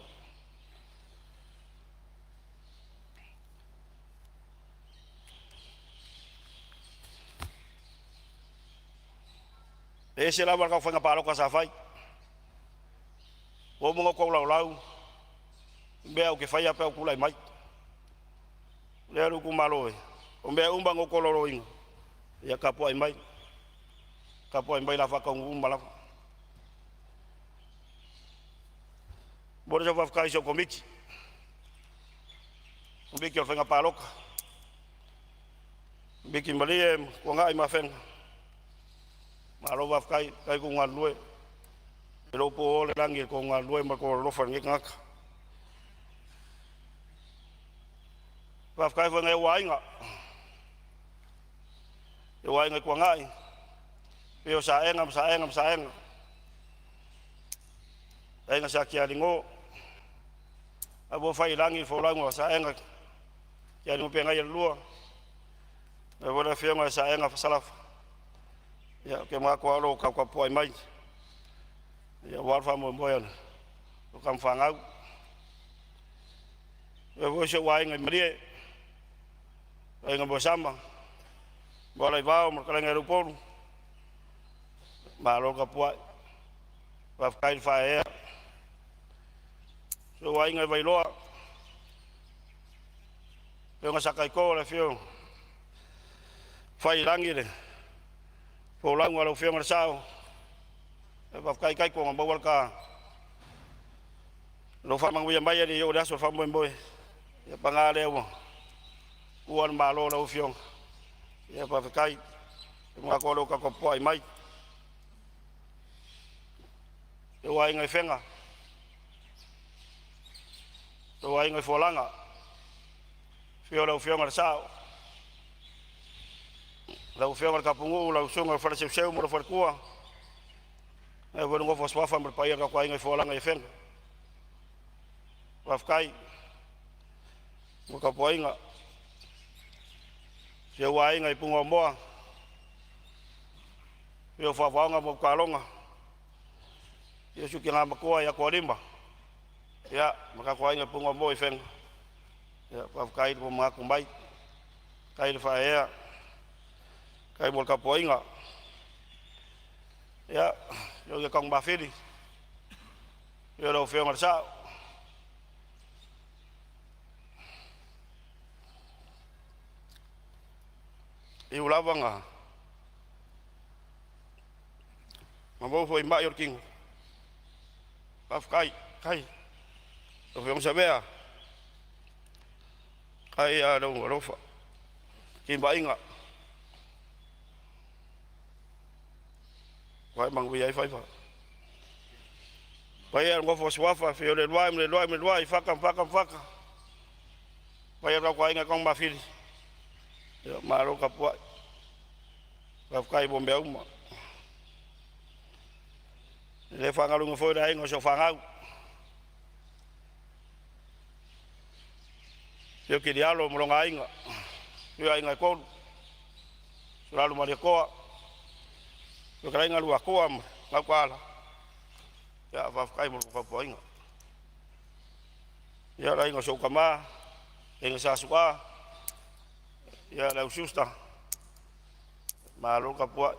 E ese lava le tatou faiga palota sa fai, ua uma ona outou laulau i mea ou te faia pe a ou tulai mai. O lea lou itumalo e, o mea uma na outou laulauina, ia tapuai mai, tapuai mai o le a faataunuu uma lava. E momoli lau faafetai i si ou Komiti, Komiti o le Faiga Palota, Komiti Malie ma Tuanai ma Afega, malo faafetai, faafetai le galulue. E le o po le lagi i le tou galulue ma le tou alolofa i lenei tagata. Faafetai foi i nai ou aiga, ou aiga i Tuanai, afio o Saega ma Saega ma Saega, aiga Sa Tialigo, la ua fai i lagi le folauga a Saega Tialigo pegai e lua, ae foi le afioga ia Saega Fasalafa. Ia ou te manatu lava o lo o taputapuai mai aua le faamoemoe o tama fanau. E faapea foi si ou aiga i Malie, aiga Moesama, Moalaivao ma le fetalaiga ia Leupolu, malo le tapuai, faafetai le faaeaea. Si ou aiga i Vailoa, afioga Sataito, le afio o Faiilagi le folauga a lau Afioga i le Sao, faafetai Taito na maua le ta lou faamanuia mai e le i oo i le aso o le faamoemoe. Ia paga lea ua ua le malo lau Afioga, ia faafetai. E manatu o lo o tapuai mai. Le aiga i Fega, le aiga i Fualaga, afio lau Afioga i le Sao, lau Afioga i le Tapunuu, lau Susuga i le Faleseuseu ma lou faletua, ae foi le nofo a suafa ma le paia o le tatou aiga i Fualaga i Afega. Faafetai mo le tapuaiga. Si ou aiga i Punaomoa, afio Faafaoga ma Utaaloga, afio si ou tina matua ia Tualima, ia ma tatou aiga i Punaomoa i Afega. Ia faafetai le manatu mai, faafetai le faaeaea, faafetai mo le tapuaiga. Ia, le Taugomafili, afio lau Afioga i le Sao, e ui lava ina maua foi i mai o le tino, faafetai i lau Afioga Savea, faafetai lava i lou alofa ma timaiga ua e manuia ai faiva. Le paia i le nofo a suafa, afio Leuluai ma Leuluai ma Leuluai, Fata ma Fata ma Fata, le paia o le tatou aiga Taugomafili, ia malo le tapuai, faafetai mo mea uma. E le faagaloina foi le aiga o si ou fanau, afio Kilialo ma lona aiga, afio aiga e tolu, Sulalu ma Malietoa, fetalaiga Luatua ma Gautaala, ia faafetai mo le tapuaiga. Ia le aiga o si ou tama, aiga Sa Su'a, ia le au Schuster, malo le tapuai.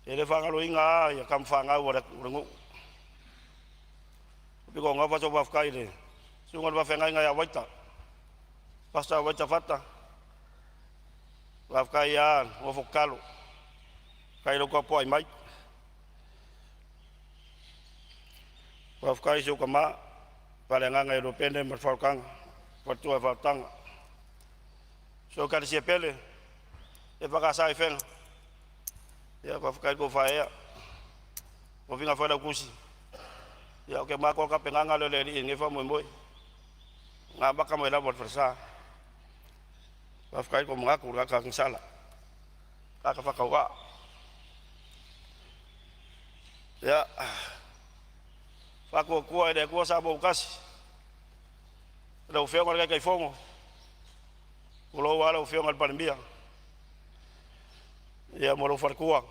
E le faagaloina lava ia tama fanau a le nuu. Pito gafa sau faafetai i le susuga i le faafeagaiga ia Vaita, Pastor Vaita Fata, faafetai lava le nofo tatalo, faafetai i lou tapuai mai. Faafetai i si ou tama faaleagaga i Lepene ma le Faaolataga, faletua ia Faaolataga. Si ou ekalesia pele EFKS i Afega, ia faafetai i le tou faaeaea, tofiga failautusi. Ia ou te manatu o le tapenaga lea a le Alii i lenei faamoemoe, na amata mai lava i le falesa. Faafetai i le tou manatu i le tagata agasala, tagata faatauvaa. Ia, Faatuatua i le Atua Samoa ua tasi, lau Afioga i le Taitaifono, tulou lava lau Afioga i le Palemia. Ia mo lou faletua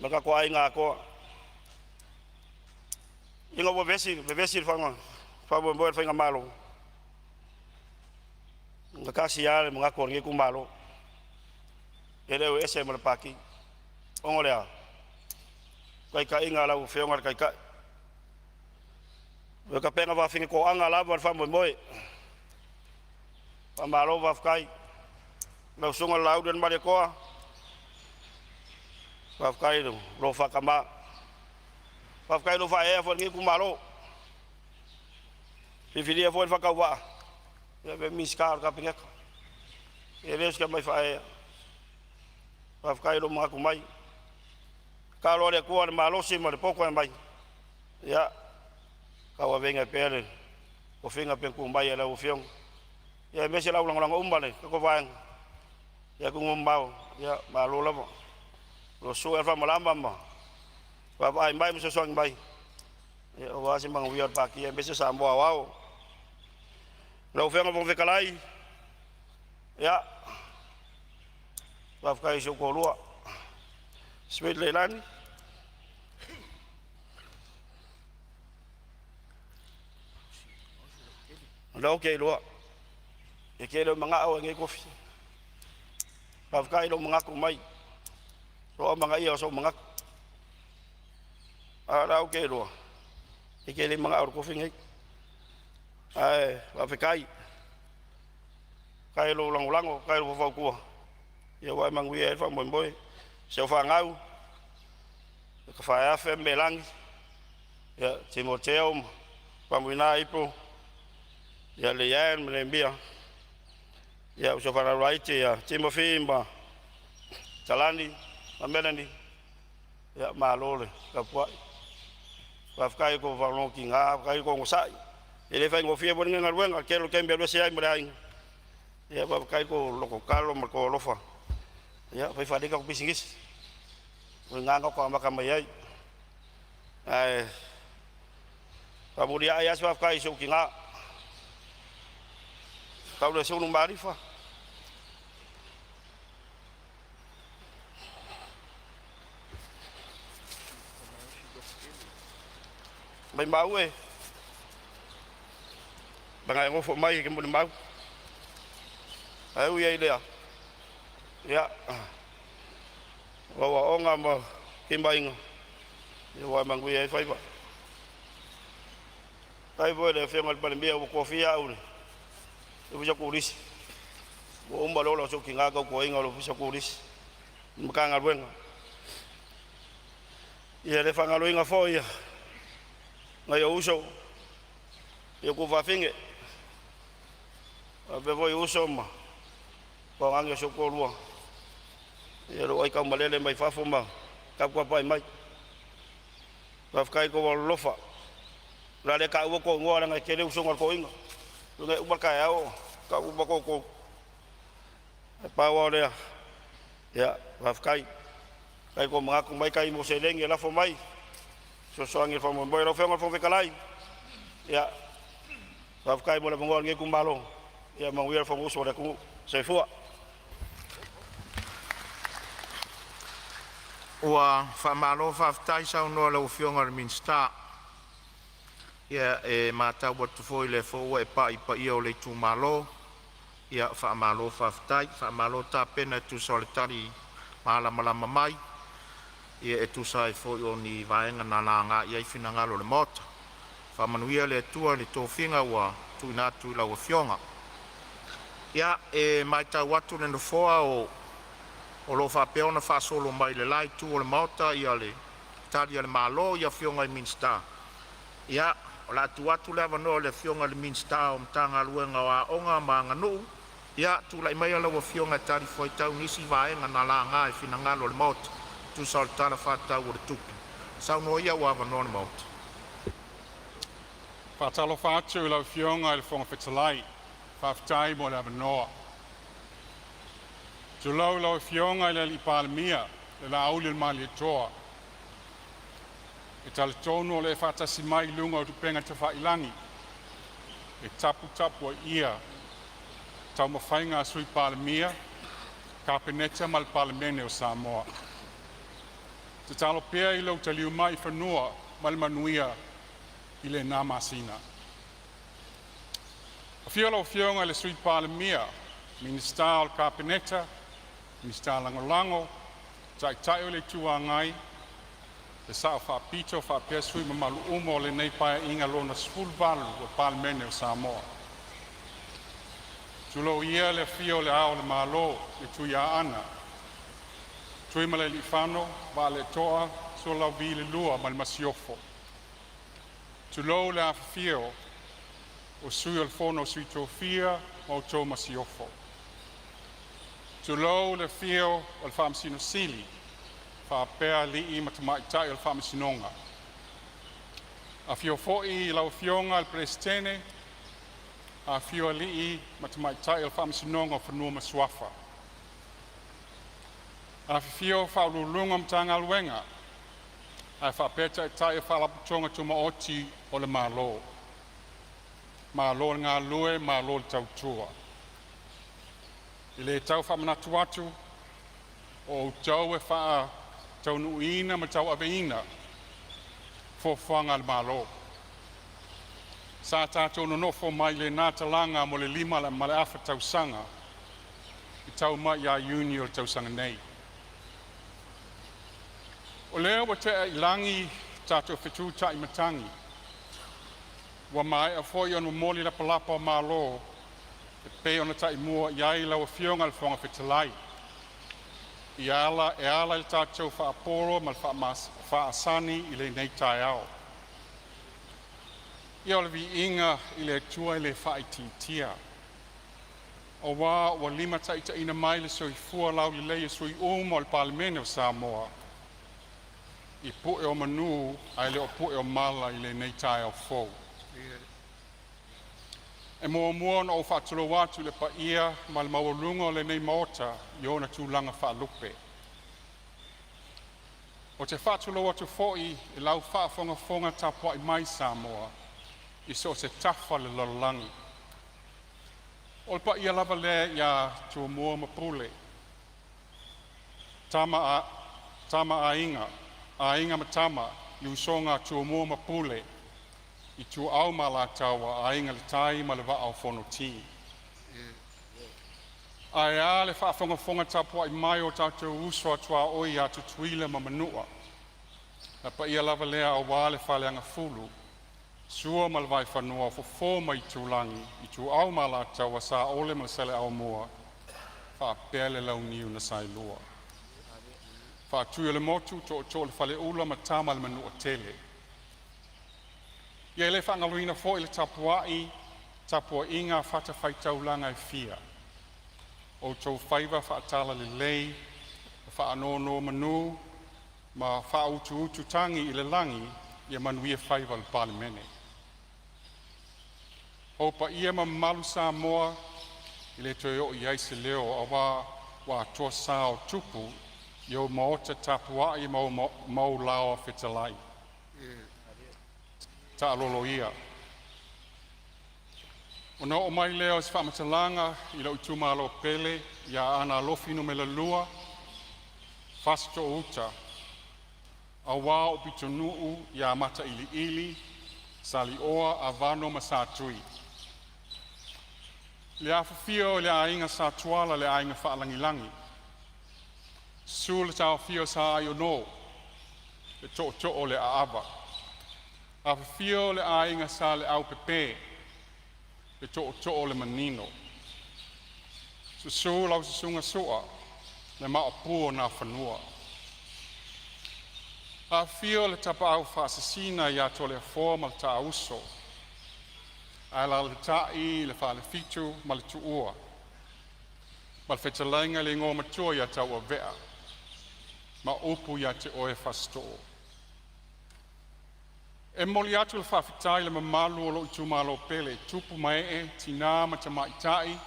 ma le tatou aiga atoa. Ina ua vevesi, vevesi le faamoemoe o le faigamalo, na tasi lava le manatu o lenei itumalo, e le o ese ma le Pati. Ona o le a? Taitaiga a lau Afioga i le Taitai, o le tapena faafinetoaga lava le faamoemoe. Faamalo faafetai. Lau Susuga i le Laauli o le Malietoa, faafetai i lou faatama, faafetai i lou faaeaea foi i lenei itumalo. Filifilia foi le faatauvaa e avea ma Minisita o le Kapeneta, e le o se tamai faaeaea. Faafetai i lou manatu mai. Tatalo lava i le Atua le malosi ma le poto e aumai, ia tauaveina ai pea le tofiga pei ona tuu mai e lau Afioga, aemaise le au lagolago uma a le tatou vaega i atunuu e mamao, ia malo lava. O lo o susu foi faamalama ma vaavaai mai ma fesoasoani mai aua se manuia o le Pati aemaise Samoa aoao. Lau Afioga i le Fofoga Fetalai, ia, faafetai i si ou toalua, Sweet Leilani o lea ou te iloa e te le o manao e nei tofi. Faafetai i lou manatu mai, lou amanaia o sou manatu. A o lea ou te iloa e te le manao i le tofi lenei. Ae faafetai, faafetai i lou lagolago, faafetai i lou faufautua ua e manuia ai le faamoemoe. Si au fanau, Tafaeafe ma Melani, ia Timoteo ma Faumuina Ipo, ia Leanne ma Nehemia, ia uso fanau laiti ia Timothy ma Talani ma Melanie, ia malo le tapuai. Faafetai i tou faalogotiga, faafetai le onosai. E le faigofie foi lenei galuega, i le tele o taimi e alu ese ai ma le aiga. Ia faafetai i tou lototalo ma le tou alofa. Ia fai faalelei tatou pisinisi, o i ina na tatou amata mai ai. Ae faamuliai lava se faafetai i si ou tina, Taulesulu Malifa. Maimau e, leaga e nofo mai e te molimau. Ae ui ai i lea, ia, o aoaoga ma timaiga ua e manuia ai faiva. Faafetai foi i le Afioga i le Palemia ua tofia au i le Ofisa Turisi, ua uma le ola o si ou tina tautuaina o le Ofisa Turisi i le Matagaluega. Ia e le faagaloina foi nai ou uso i ou tuafafine, faapea foi uso ma toagane o si ou toalua, ia lou aitaumalele mai fafo ma taputapuai mai. Faafetai i lo outou alolofa. O le a le taua tou igoa leaga e tele usoga a le toeaina, e uma le taeao o tau uma outou. Ae pau lava o lea, ia faafetai. Faafetai tomanatu mai tai mo seleni e lafo mai, fesoasoani i le faamoemoe. Lau Afioga i le Fofoga Fetalai, ia faafetai mo le avanoa o lenei itumalo. Ia manuia le Fonousu a le atunuu. Soifua. Ua faamalo faafetai saunoa i lau Afioga i le Minisita. Ia e matau atu foi o lea foi ua e pai i paia o le itumalo. Ia faamalo faafetai, faamalo tapena e tusa o le tali malamalama mai e tusa ai foi o ni vaega na laga i ai finagalo o le Maota. Faamanuia le Atua i le tofiga ua tuuina atu i lau Afioga. Ia, e matau atu le nofoa o lo o faapea ona faasolo mai le la itu o le Maota le Tali a le Malo i Afioga i Minisita. Ia, o le a tuu atu le avanoa i le Afioga i le Minisita o Matagaluega o Aoga ma Aganuu. Ia, tulai maia lau Afioga e talifuaitau i nisi vaega na laga i finagalo o le Maota e tusa o le Tala Faatatau o le Tupe. Saunoa ia ua avanoa le Maota. Faatalofa atu i lau Afioga i le Fofoga Fetalai, faafetai mo le avanoa. Tulou lau Afioga i le Palemia, le Laauli o le Malietoa. E talitonu o lo o e faatasi mai i luga o upega tafailagi e taputapuaia taumafaiga a le Sui Palemia Kapeneta ma le Palemene o Samoa. Tatalo pea i lou taliu mai i fanua ma le manuia i lena masina. Afio lau Afioga i le Sui Palemia, Minisita o le Kapeneta, Minisita Lagolago, Taitai o le Itu Agai, le Sao Faapito faapea sui usufono mamalu uma o lenei Paeaiga lona XVIII o le Palemene o Samoa. Tulou ia le afio o Le Ao o le Malo le Tuiaana Tuimalealiifano Vaaletoa Sualauvi II ma le Masiofo. Tulou le afifio o Sui o le Fono a Sui Tofia ma le Masiofo. Tulou le afio o le Faamasino Sili faapea alii ma tamaitai o le Faamasinoga. Afio foi lau Afioga i le Peresetene, afifio alii ma tamaitai o le Faamasinoga o Fanua ma Suafa. Afifio Faauluuluga o Matagaluega ae faapea Taitai o Faalapotopotoga Tumaoti o le Malo. Malo le galulue malo le tautua. E le tau faamanatu atu, o outou e faataunuuina ma tauaveina fuafuaga a le Malo. Sa tatou nonofo mai lena talaga mo le 5.5 tausaga e tau mai ia Iuni o le tausaga nei. O lea ua tea i lagi tatou fetu taimatagi, ua maea foi ona momoli lapalapa o malo e pei ona taimua i ai lau Afioga i le Fofoga Fetalai e ala i le tatou faapolo ma le faasani i lenei taeao. Ia o le viiga i le Atua e le faaitiitia aua ua limataitaiina mai le soifua laulelei i sui usufono uma o le Palemene o Samoa i pu'e o manu ae le o pu'e o mala i lenei taeao fou. E muamua ona ou faatulou atu i le paia ma le maualuga o lenei Maota i ona tulaga faalupe. Ou te faatulou atu foi i lau faafogafoga tapuai mai Samoa i so o se tafa o le lalolagi. O le paia lava lea ia Tumua ma Pule, Tama a Aiga, Aiga ma Tama, le usoga a Tumua ma Pule, Ituau ma Alataua, Aiga i le Tai ma le Vaa o Fonoti. Ae a le faafogafoga tapuai mai a o tatou uso a tuaoi ia Tutuila ma Manua. Le paia lava lea aua le Faleagafulu, Sua ma le Vaifanua, Fofo ma Aitulagi, Ituau ma Alataua, Saole ma Saleaaumua faapea le Launiu na Saelua. Faatui o le motu, Tootoo o le Faleula ma Tama a le Manuatele. Ia e le faagaloina foi le tapuaiga a fatafaitaulaga e fia, o outou faiva faatalalelei ma faanonomanu ma faautuutu tagi i le lagi ia manuia faiva o le Palemene. O paia ma mamalu Samoa e le toe oo i ai se leo aua ua atoa sa o tupu i ou maota tapuai ma ou laoa fetalai. Taalolo ia. Ona oo mai lea o se faamatalaga i lou itumalo pele ia Aana Alofi Nu.2, Fasitoo-uta aua ou pitonuu ia Matailiili, Salioa, Avano ma Satui. Le afifio o le Aiga Sa Tuala, le Aiga Faalagilagi, susu le taofia o Sa Aiono le Tootoo o le Aava, afifio le Aiga Sa Leaupepe, le Tootoo o le Manino, susu lau Susuga Sua le Maopu o Nafanua. Afifio le Tapaau Faasisina ia Toleafoa ma le taa uso, alaalatai le Falefitu ma le Tuua ma le fetalaiga i le Igoamatua ia Tauauvea ma upu ia te oe Fasitoo. E momoli atu le faafetai i le mamalu o lou itumalo pele, tupu ma ee, tinā ma tamaitai,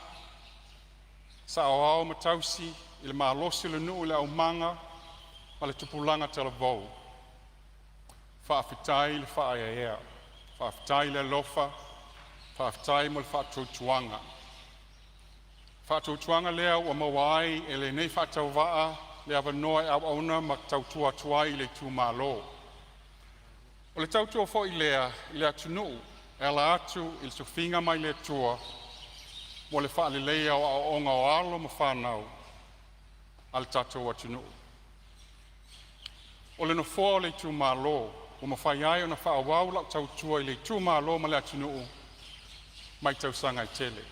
saoao ma tausi i le malosi o le nuu, le aumaga ma le tupulaga talavou, faafetai le faaeaea, faafetai le alofa, faafetai mo le faatuatuaga. Faatuatuaga lea ua maua ai e lenei faatauvaa le avanoa e auauna ma tautua atu ai i le itumalo. O le tautua foi lea i le atunuu e ala atu i le tofiga mai le Atua mo le faaleleia o aoaoga o alo ma fanau a le tatou atunuu. O le nofoa o le itumalo ua mafai ai ona faaauau lau tautua i le itumalo ma le atunuu mai tausaga e tele.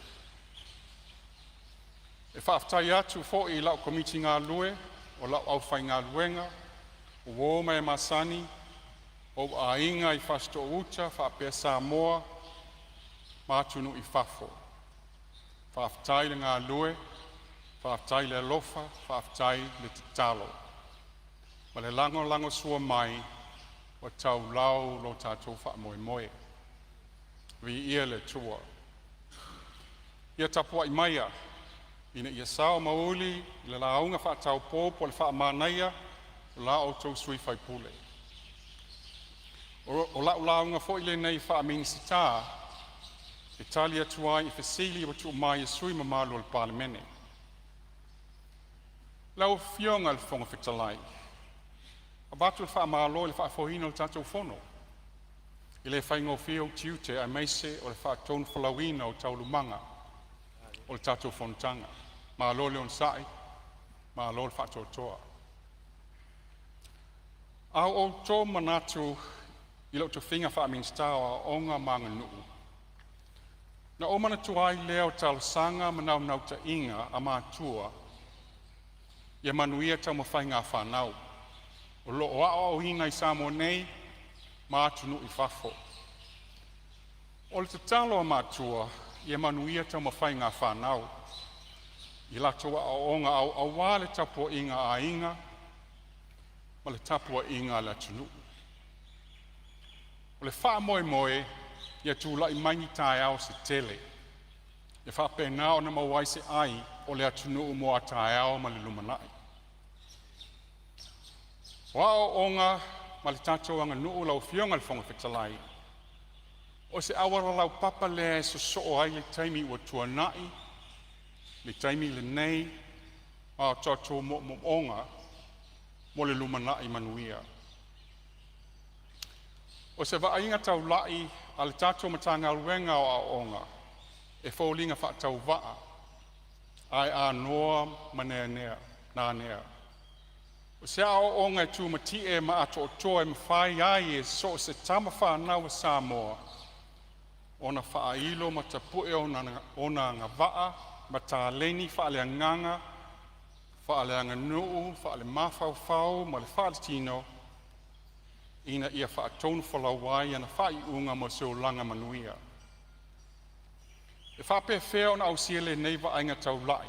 E faafetai atu foi i lau Komiti Galulue o lau aufaigaluega, o uo ma e masani, ou aiga i Fasitoouta faapea Samoa ma atunuu i fafo. Faafetai le galulue, faafetai le alofa, faafetai le tatalo ma le lagolagosua mai ua taulau lo tatou faamoemoe. Viia le Atua. Ia tapuai maia ina ia sao ma uli le lauga faataupou po o le faamanaia o la outou sui usufono. O lau lauga foi lenei faa-Minisita e tali atu ai i fesili ua tuuina mai e sui usufono mamalu o le Palemene. Lau Afioga i le Fofoga Fetalai, avatu le faamalo i le faafoeina o le tatou Fono. E le faigofie ou tiute aemaise o le faatonufolauina o taualumaga o le tatou fonotaga. Malo le onosai, malo le faatoatoa. A ua ou to manatu i lou tofiga faa-Minisita o Aoga ma Aganuu, ona ou manatua ai lea o talosaga ma naunautaiga a matua ia manuia taumafaiga a fanau, o lo o aoaoina i Samoa nei ma atunuu i fafo. O le tatalo a matua ia manuia taumafaiga a fanau i latou aoaoga aua le tapuaiga a aiga ma le tapuaiga a le atunuu. O le faamoemoe ia tulai mai ni taeao se tele e faapena ona maua ai se ai o le atunuu mo a taeao ma le lumanai. O aoaoga ma le tatou aganuu lau Afioga i le Fofoga Fetalai, o se auala laupapa lea e sosoo ai le taimi ua tuanai, le taimi lenei ma o tatou moomooga mo le lumanai manuia. O se vaaiga taulai a le tatou Matagaluega o Aoaoga, e foliga faatauvaa ae anoa ma nanea. O se aoaoga e tumatie ma atoatoa e mafai ai e so o se tamafanau a Samoa ona faailo ma tapue ona agavaa ma taleni faaleagaga, faaleaganuu, faale-mafaufau ma le faaletino ina ia faatonufolau ai ana faaiuga mo se olaga manuia. E faapefea ona ausia lenei vaaiga taulai?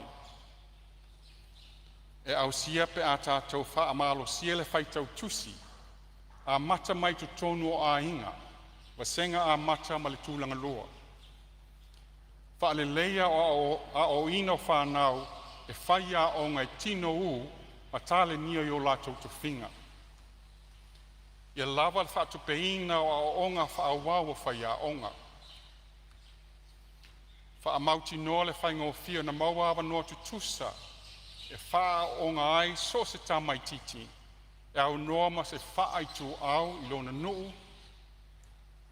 E ausia pe a tatou faamalosia le faitau tusi amata mai totonu o aiga, vasega amata ma le tulagalua. Faaleleia le aoaoina o fanau e faiaoga i tino u ma talenia i o latou tofiga. Ia lava le faatupeina o aoaoga faaauau a faiaoga. Faamautinoa le faigofie ona maua avanoa tutusa e faaaooga ai so o se tamaitiiti e aunoa ma se faaituau i lona nuu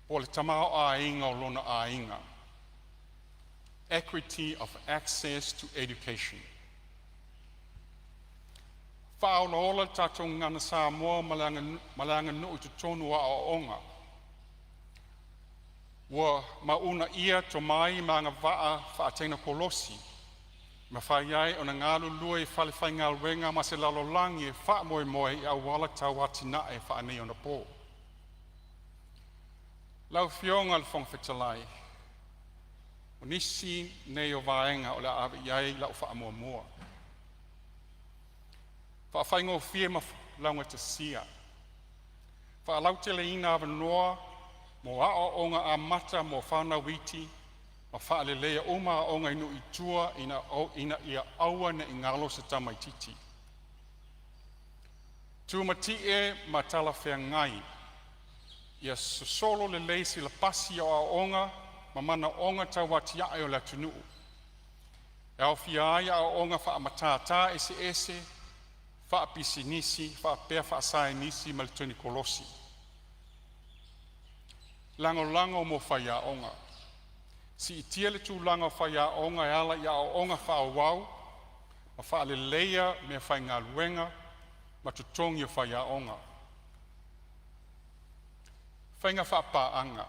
po o le tamaoaiga o lona aiga. Equity of Access to Education. Faaolaola le tatou gagana Samoa ma le aganuu i totonu o aoaoga. Ua uunaia tomai ma agavaa faatekonolosi e mafai ai ona galulue i falefaigaluega ma se lalolagi e faamoemoe i auala tau atinae faaneionapo. Lau Afioga i le Fofoga Fetalai, o nisi nei o vaega o le a ave iai lau faamuamua: Faafaigofie ma laugatasia, faalauteleina avanoa mo aoaoga amata mo fanau iti ma faaleleia uma aoga i nuu i tua ina ia aua nei galo se tamaitiiti. Tumatie ma talafeagai, ia sosolo lelei silapasi o aoaoga ma manaoga tauatiae o le atunuu. E aofia ai aoaoga faamatata eseese, faapisinisi, faapea faasaienisi ma le tekonolosi. Lagolago mo faiaoga. Siitia le tulaga o faiaoga e ala i aoaoga faaauau ma faaleleia meafaigaluega ma totogi o faiaoga. Faiga Faapaaga.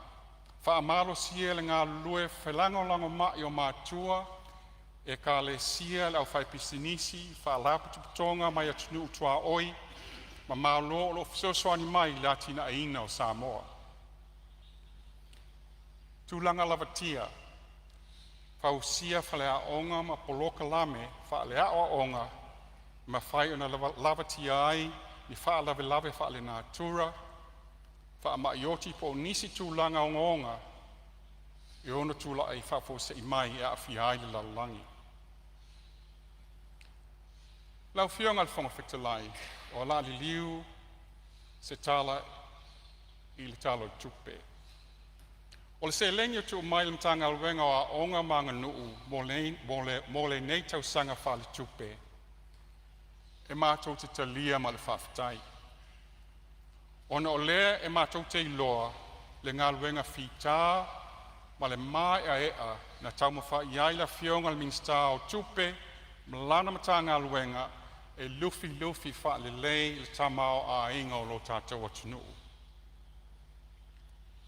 Faamalosia le galulue felagolagomai o matua, ekalesia le aufaipisinisi, faalapotopotoga mai atunuu tuaoi ma Malo o lo o fesoasoani mai i le atinaeina o Samoa. Tulaga Lavatia. Fausia faleaoga ma polokalame faaleaoaoga e mafai ona lavatia ai ni faalavelave faalenatura, faamai oti po o nisi tulaga ogaoga e ono tulai faafuasei mai e aafia ai le lalolagi. Lau Afioga i le Fofoga Fetalai, o le a liliu se tala i le Tala o le Tupe. O le seleni ua tu'u mai i le Matagaluega o Aoga ma Aganuu mo lenei tausaga faaletupe, e matou te talia ma le faafetai, ona o lea e matou te iloa le galuega fita ma le maeaea na taumafai i ai le Afioga i le Minisita o Tupe ma lana Matagaluega e lufilufi faalelei le tamaoaiga o lo tatou atunuu.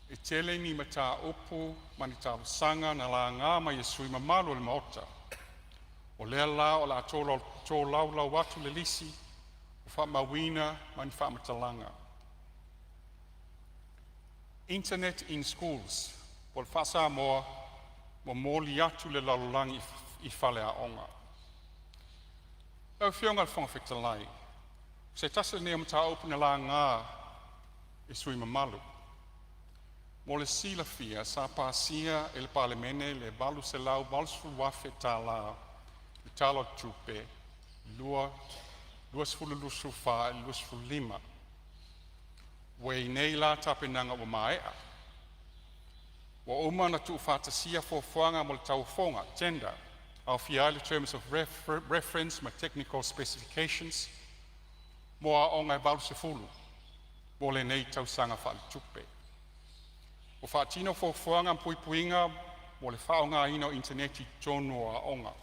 E tele ni mataupu ma ni talosaga na laga mai e sui usufono mamalu o le Maota. O lea la o le a tolaulau atu le lisi ua faamauina ma ni faamatalaga. Internet in Schools po o le faa-Samoa, Momoli atu le lalolagi i faleaoga. Lau Afioga i le Fofoga Fetalai, o se tasi lenei o mataupu na laga e sui usufono mamalu. Mo le silafia, sa pasia e le Palemene le $880,000 le Tala o le Tupe 2024/2025. Ua i ai nei la tapenaga ua maea, ua uma ona tuufaatasia fuafuaga mo le tauofoga (tender) aofia ai le Terms of Reference ma Technical Specifications mo aoga e 80 mo lenei tausaga faaletupe. Ua faatino fuafuaga ma puipuiga mo le faaaogaina o initaneti i totonu o aoga.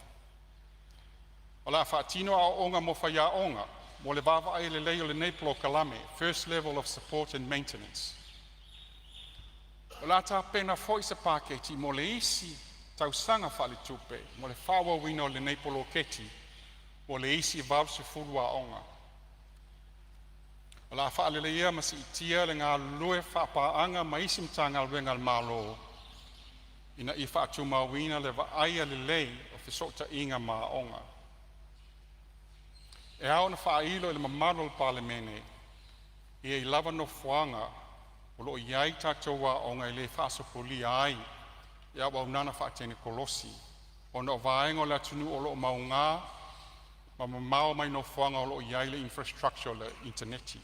O le a faatino aoaoga mo faiaoga mo le vaavaaia lelei o lenei polokalame (First Level of Support and Maintenance). O le a tapena foi se paketi mo le isi tausaga faaletupe mo le faaauauina o lenei poloketi mo le isi 80 aoga. O le a faaleleia ma siitia le galulue faapaaga ma isi Matagaluega a le Malo ina ia faatumauina le vaaia lelei o fesootaiga ma aoga. E ao ona faailo i le mamalu o le Palemene, e i ai lava nofoaga o lo o i ai a tatou aoga e le faasopolia ai le auaunaga faatekonolosi ona o vaega o le atunuu o lo o mauga ma mamao mai nofoaga o lo o i ai le infrastructure o le initaneti.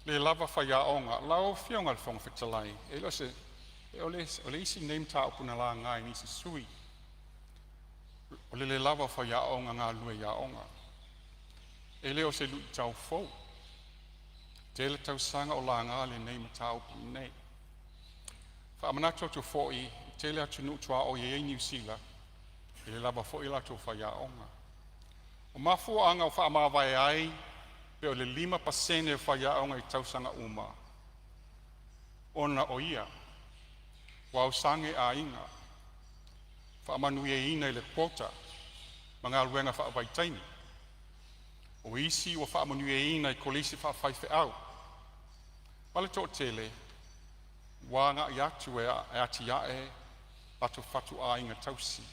Le lava faiaoga. Lau Afioga i le Fofoga Fetalai, e le o se o le isi lenei mataupu na laga e nisi sui usufono, o le le lava o faiaoga galulue i aoga. E le o se luitau fou, tele tausaga o laga lenei mataupu i inei. Faamanatu atu foi, e tele atunuu tuaoi e i ai Niu Sila e le lava foi a latou faiaoga. O mafuaaga ua faamavae ai pe o le 5% o faiaoga i tausaga uma ona o ia ua aosagia e aiga, faamanuiaina i le quota ma galuega faavaitaimi. O isi ua faamanuiaina i kolisi faafaifeau, ma le toatele ua agai atu e atiae a latou fatuaiga tausii.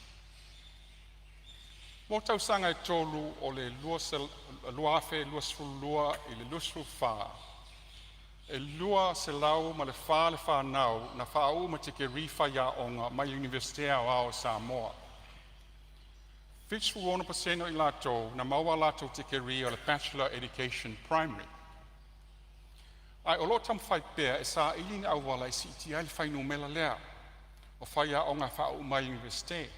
Mo tausaga e tolu o le 2022/2024, e 204 le fanau na faauu ma tikeri faiaoga mai le Iunivesite Aoao o Samoa. 76% o i latou na maua a latou tikeri o le Bachelor of Education Primary. Ae o lo o taumafai pea e saili ni auala e siitia ai le fuainumera lea o faiaoga e faauu mai le Iunivesite.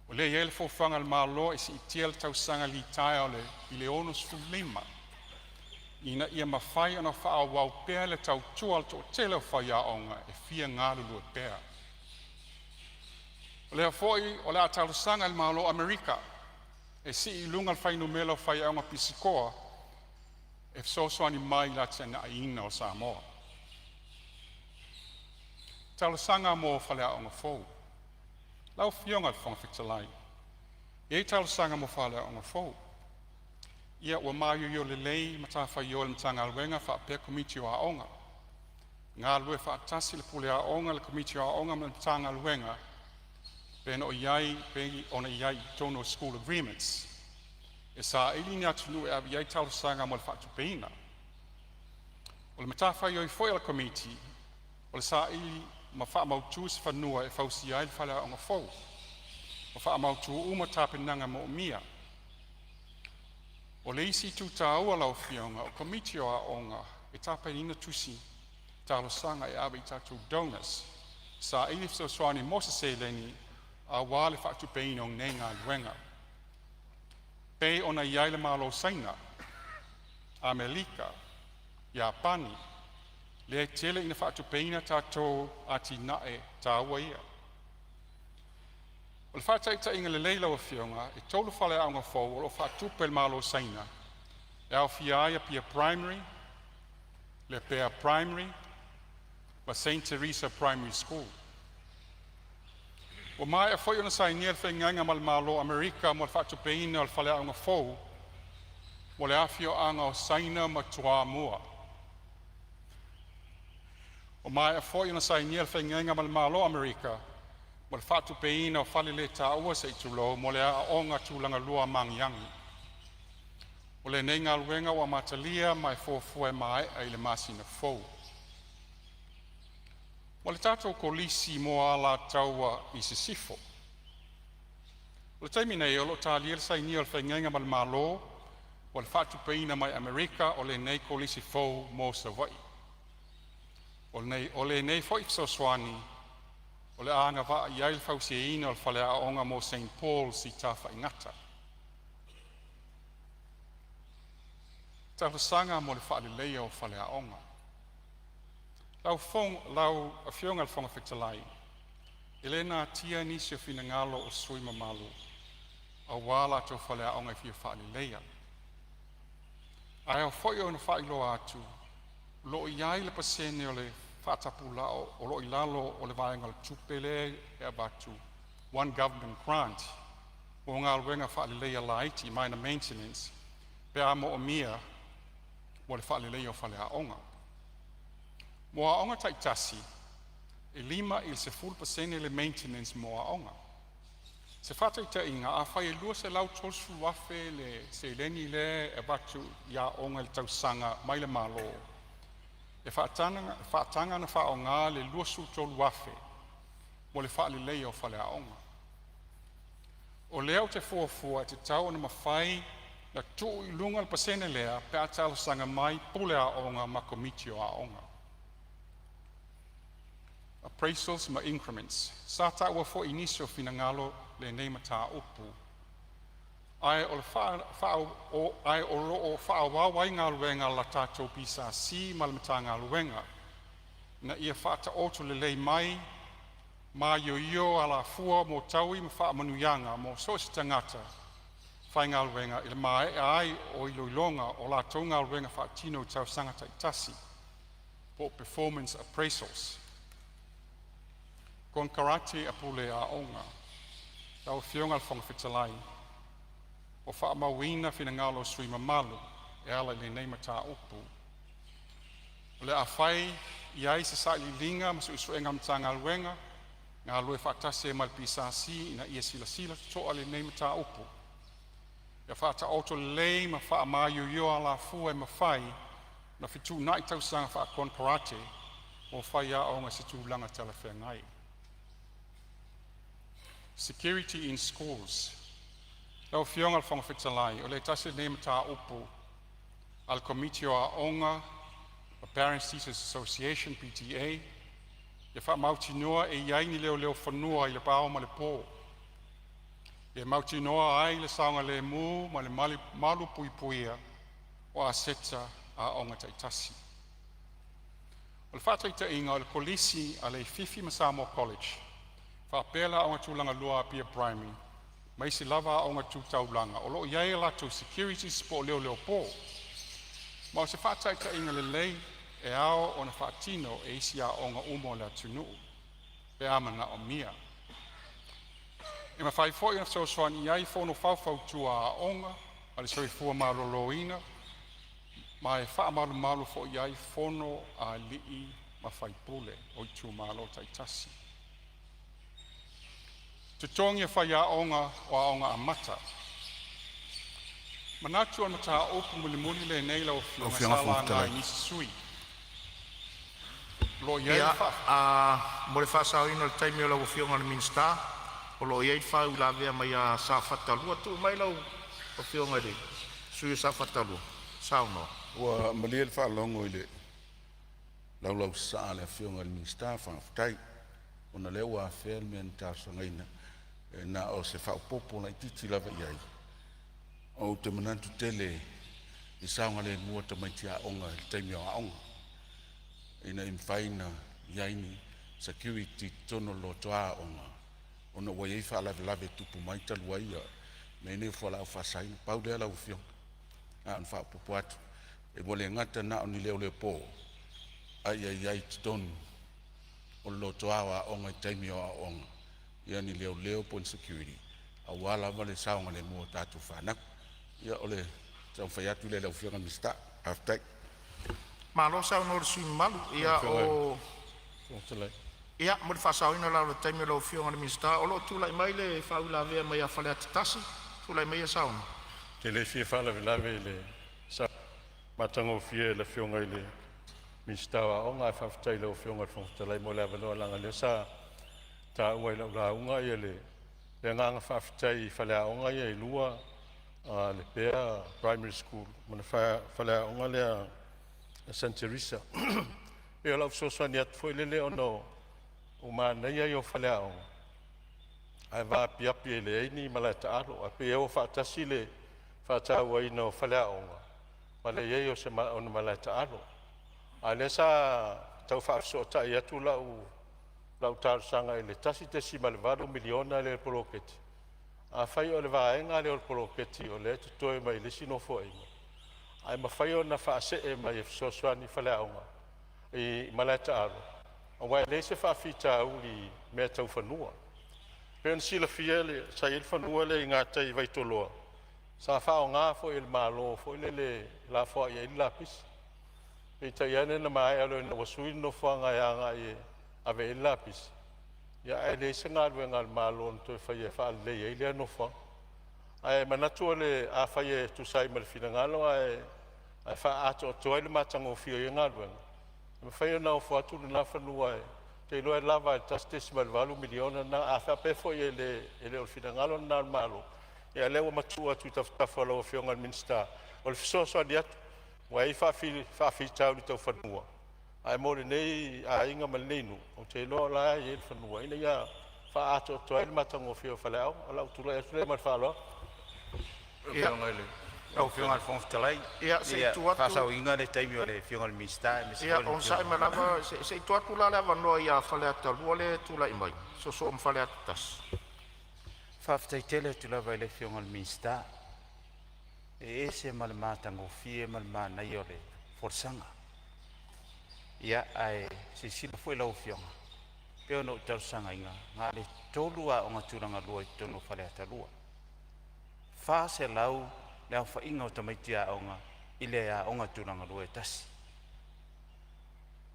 O lea e i ai le fuafuaga a le Malo e siitia le tausaga litaea i le 65 ina ia mafai ona faaauau pea le tautua a le toatele o faiaoga e fia galulue pea. O lea foi o le a talosaga i le Malo o Amerika e sii i luga le fuainumera o faiaoga pisikoa e fesoasoani mai i le atiaeina o Samoa. Talosaga mo Faleaoga Fou. Lau Afioga i le Fofoga Fetalai, e i ai talosaga mo faleaoga fou. Ia ua maioio lelei matafaioi a le Matagaluega faapea Komiti o Aoga, galulue faatasi le Pule Aoga, le Komiti o Aoga ma le Matagaluega e pei ona i ai i totonu o School Agreements. E saili ni atunuu e ave i ai talosaga mo le faatupeina. O le matafaioi foi a le Komiti o le saili ma faamautu se fanua e fausia ai le faleaoga fou. Ua faamautu uma tapenaga moomia. O le isi itu taua lau Afioga, o Komiti o Aoga e tapenaina tusi talosaga e ave i tatou donors, e saili fesoasoani mo se seleni aua le faatupeina o nei galuega. Pei ona i ai le Malo o Saina, Amelika, Iapani, lea e tele ina faatupeina tatou atinae taua ia. O le faataitaiga lelei lau Afioga, e tolu faleaoga fou o lo o faatupe e le Malo o Saina e aofia ai Apia Primary, Lepea Primary ma St Theresa Primary School. Ua maea foi ona sainia le feagaiga ma le Malo o Amerika mo le faatupeina o le faleaoga fou mo le afioaga o Saina ma Toamua. Ua maea foi ona sainia le feagaiga ma le Malo o Amerika mo le faatupeina o faleletaua se i tulou mo le Aoga Tulagalua a Magiagi. O lenei galuega ua amatalia ma e fuafua e maea i le masina fou. Mo le tatou Kolisi mo Alataua i Sisifo. O le taimi nei o lo o talia le sainia o le feagaiga ma le Malo mo le faatupeina mai Amerika o lenei Kolisi fou mo Savaii. O lenei foi fesoasoani o le a agavaa i ai le fausiaina o le faleaoga mo St Pauls i Tafaigata. Talosaga mo le faaleleia o faleaoga. Lau Afioga i le Fofoga Fetalai, e le natia nisi o finagalo o sui usufono mamalu aua latou faleaoga e fia faaleleia. Ae ao foi ona faailoa atu, o lo o i ai le pasene o le faatapulaa o lo o i lalo o le vaega o le tupe lea e avatu, one government grant mo galuega faaleleia laiti, minor maintenance, pe a moomia mo le faaleleia o faleaoga. Mo aoga taitasi, e 5 i le 10% le maintenance mo aoga. Se faataitaiga, afai e $230,000 le seleni lea e avatu i aoga i le tausaga mai le Malo, e faataga ona faaaoga le $23,000 mo le faaleleia o faleaoga. O lea ou te fuafua e tatau ona mafai ona tuu i luga le pasene lea pe a talosaga mai Pule Aoga ma Komiti o Aoga. Appraisals ma increments. Sa taua foi i nisi o finagalo lenei mataupu ae o lo o faaauau ai galuega a le tatou PSC ma le Matagaluega ina ia faataoto lelei mai maioio alafua mo taui ma faamanuiaga mo so o se tagata faigaluega i le maea ai o iloiloga o latou galuega faatino i tausaga taitasi (performance appraisals). Konekarate a Pule Aoga. Lau Afioga i le Fofoga Fetalai, ua faamauina finagalo o sui usufono mamalu e ala i lenei mataupu. O le a fai i ai se sailiiliga ma suesuega a le Matagaluega galulue faatasi ai ma le PSC ina ia silasila totoa i lenei mataupu. Ia faataoto lelei ma faamaioio alafua e mafai ona fetuunai tausaga faakonekarate mo faiaoga i se tulaga talafeagai. Security in Schools. Lau Afioga i le Fofoga Fetalai, o le tasi lenei mataupu a le Komiti o Aoga ma Parents Teachers Association PTA. Ia faamautinoa e i ai ni leoleo fanua i le ao ma le po. Ia mautinoa ai le saogalemu ma le malupuipuia o aseta a aoga taitasi. O le faataitaiga, o le Kolisi a Leififi ma Samoa College, faapea le Aoga Tulagalua a Apia Primary ma isi lava aoga tu taulaga o lo o i ai a latou securities po o leoleo po. Ma o se faataitaiga lelei e ao ona faatino e isi aoga uma o le atunuu pe a manaomia. E mafai foi ona fesoasoani i ai Fono Faufautua a Aoga a le Soifua Maloloina ma e faamalumalu foi i ai fono a alii ma faipule o itumalo taitasi. Totogi o Faiaoga o Aoga Amata. Manatu o le mataupu mulimuli lenei lau Lau Afioga Afioga i sa le Fofoga laga e Fetalai. nisi sui usufono. O lo o i ai le Ia, mo le faasaoina o le taimi o lau Afioga i le Minisita, o lo o i ai le faauilavea mai ia Safata 2. Tuu mai lau Afioga i le sui usufono o Safata 2 e saunoa. Ua malie le faalogo i le laulausasaa a le Afioga i le Minisita, faafetai ona o lea ua afea le mea na talosagaina. E na o se faaopoopo laitiiti lava i ai. Ou te manatu tele i le saogalemu o tamaiti aoga i le taimi o aoga, ina ia mafai ona i ai ni security i totonu o le lotoa aoga ona ua i ai faalavelave e tupu mai talu ai mea nei o fualaau faasaina. Pau lea lau Afioga, na ona faaopoopo atu. Ua le gata na o ni leoleo po, a ia i ai i totonu o le lotoa o aoga i taimi o aoaoga ia ni leoleo po o ni security aua lava le saogalemu o tatou fanau. Ia o le taumafai atu lea i lau Afioga i le Minisita. Faafetai. Malo saunoa i le sui usufono mamalu. Lau Ia Afioga i le o Fofoga Fetalai. Ia, mo le faasaoina la o le taimi o lau Afioga i le Minisita, o lo o tulai mai le faauilavea mai ia Faleata 1. Tulai maia Sauma. Ou te le fia faalavelave i le saunoaga matagofie a le Afioga i le Minisita o Aoga, ae faafetai i lau Afioga i le Fofoga Fetalai mo le avanoa, leaga o lea sa taua i lau lauga le agaga faafetai i faleaoga ia e lua, Lepea Primary School ma le faleaoga lea a Saint Teresa. E pei o lau fesoasoani atu foi lele ona ua manaia ia o faleaoga ae vaapiapi e leai ni malae taalo. Ae pei e o faatasi le faatauaina o faleaoga ma le i ai o ni malae taalo. A o lea sa tau faafesootai atu lau talosaga i le $1.8 miliona lea i le poloketi. Afai o le vaega lea o le poloketi o lea e totoe mai le isi Nofoaiga, ae mafai ona faasee mai e fesoasoani i faleaoga i malae taalo, aua e leai se faafitauli i mea tau fanua. E pei ona silafia sa i ai le fanua lea i gatai i Vaitoloa sa faaaoga foi e le Malo foi lele e lafoai ai le lapisi. Peitai ane na maea loa ina ua sui le nofoaga e agai e ave i ai le lapisi, ia ae leai se galuega a le Malo na toe faia e faalelei ai lea nofoaga. Ae manatu o le afai e tusa ai ma le finagalo ae faaatoatoa ai le matagofie o ia galuega, e mafai ona ofo atu lena fanua, ou te iloa e lava i le $1.8 miliona lena. A faapea foi e le o le finagalo lena o le Malo, ia o lea ua matuu atu i tafatafa o lau Afioga i le Minisita. O le fesoasoani atu aua e i ai faafitauli tau fanua, ae mo lenei aiga ma lenei nuu, ou te iloa o la e i ai le fanua ina ia faaatoatoa ai le matagofie o faleaoga. O lou tulai atu lea ma le faaaloalo. Ia, Lau Afioga i le Fofoga Fetalai, ia se i ia tuu atu faasaoina le taimi o le Afioga i le Minisita aemaise Ia, foi le onosai Afioga mai lava se i tuu atu la le avanoa ia Faleata 2 lea e tulai mai, soosoo ma Faleata 1. Faafetai tele atu lava i le Afioga i le Minisita, e ese ma le matagofie ma le manaia o le folasaga. Ia ae silasila foi lau Afioga, pei ona ou talosagaina, na o le tolu aoga tulagalua i totonu o Faleata 2, 400 le aofaiga o tamaiti aoga i le aoga tulagalua e tasi.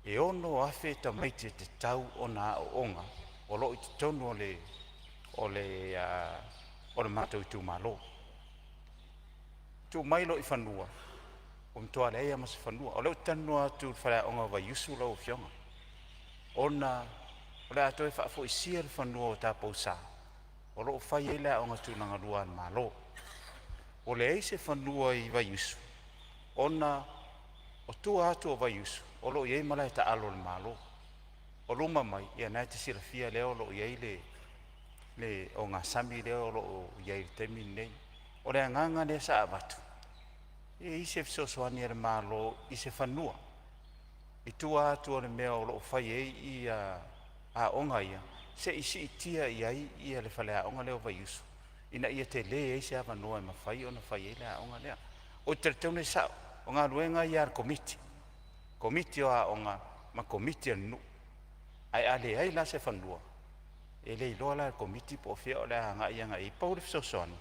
E 6,000 tamaiti e tatau ona aooga o lo o i totonu o le matou itumalo. Tuu mai loa i fanua, ua matua leai lava ma se fanua. O lea ou te talanoa atu i le faleaoga o Vaiusu lau Afioga, ona o le a toe faafoisia le fanua o Taupousa o lo o fai ai le aoga tulagalua a le Malo. Ua leai se fanua i Vaiusu ona o tua atu o Vaiusu o lo o i ai malae taalo a le Malo. O luma mai, ia na e te silafia lea o lo o i ai le ogasami lea o lo o i ai i le taimi lenei. O le agaga lea sa avatu, e i se fesoasoani a le Malo i se fanua i tua atu o le mea o lo o fai ai ia aoga ia, se i siitia i ai ia le faleaoga lea o Vaiusu, ina ia tele ai se avanoa e mafai ona fai ai le aoga lea. O te talitonu e sao, o galuega ia a le komiti, komiti o aoga ma komiti a le nuu. Ae a leai la se fanua, e le iloa la e le komiti po o fea o le a agai i ai. Pau le fesoasoani,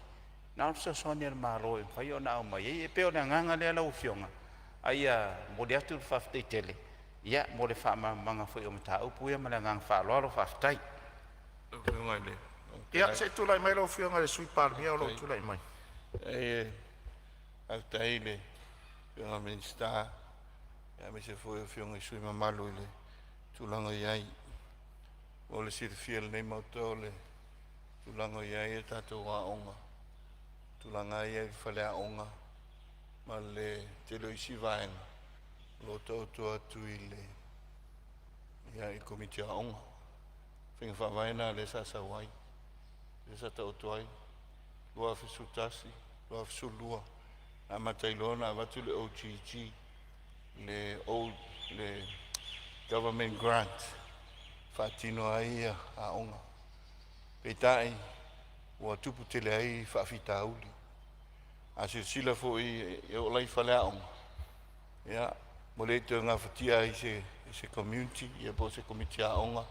na o le fesoasoani a le Malo e mafai ona aumai ai. E pei o le agaga lea lau Afioga, a ia momoli atu le faafetai tele ia mo le faamalamalamaga foi o mataupu ia ma le agaga faaaloalo. Faafetai. Ia, se i tulai mai lau Afioga i le Sui Palemia o lo o tulai mai. E faafetai i le Afioga i le Minisita aemaise foi o Afioga i sui usufono mamalu i le tulaga e i ai. Mo le silafia e lenei Maota o le tulaga e i ai a tatou aoga, tulaga e i ai le faleaoga ma le tele o isi vaega o lo o taoto atu i le Komiti o Aoga. Faiga faavae lena lea sa sau ai, lea sa taoto ai 2011, 2012, na amata ai loa ona avatu le OGG, le Government Grant, faatino ai aoga. Peitai, ua tupu tele ai faafitauli. A silasila foi e oo lai faleaoga, ia, ua le toe gafatia ai se community ia po o se komiti aoga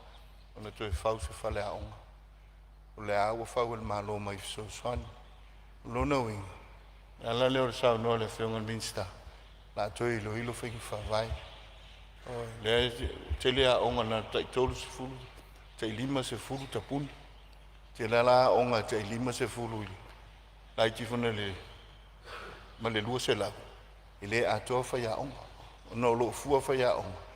ona toe fau se faleaoga. O lea ua fau e le Malo mai fesoasoani. O lona uiga, o le ala lea o le saunoa a le Afioga i le Minisita, o le a toe iloilo faiga faavae. O lea e tele aoga na o le tai 30, tai 50 tapuni. Tele la aoga e tai 50 i laiti ifo ma le 200, e le atoa faiaoga, ona o lo o fua faiaoga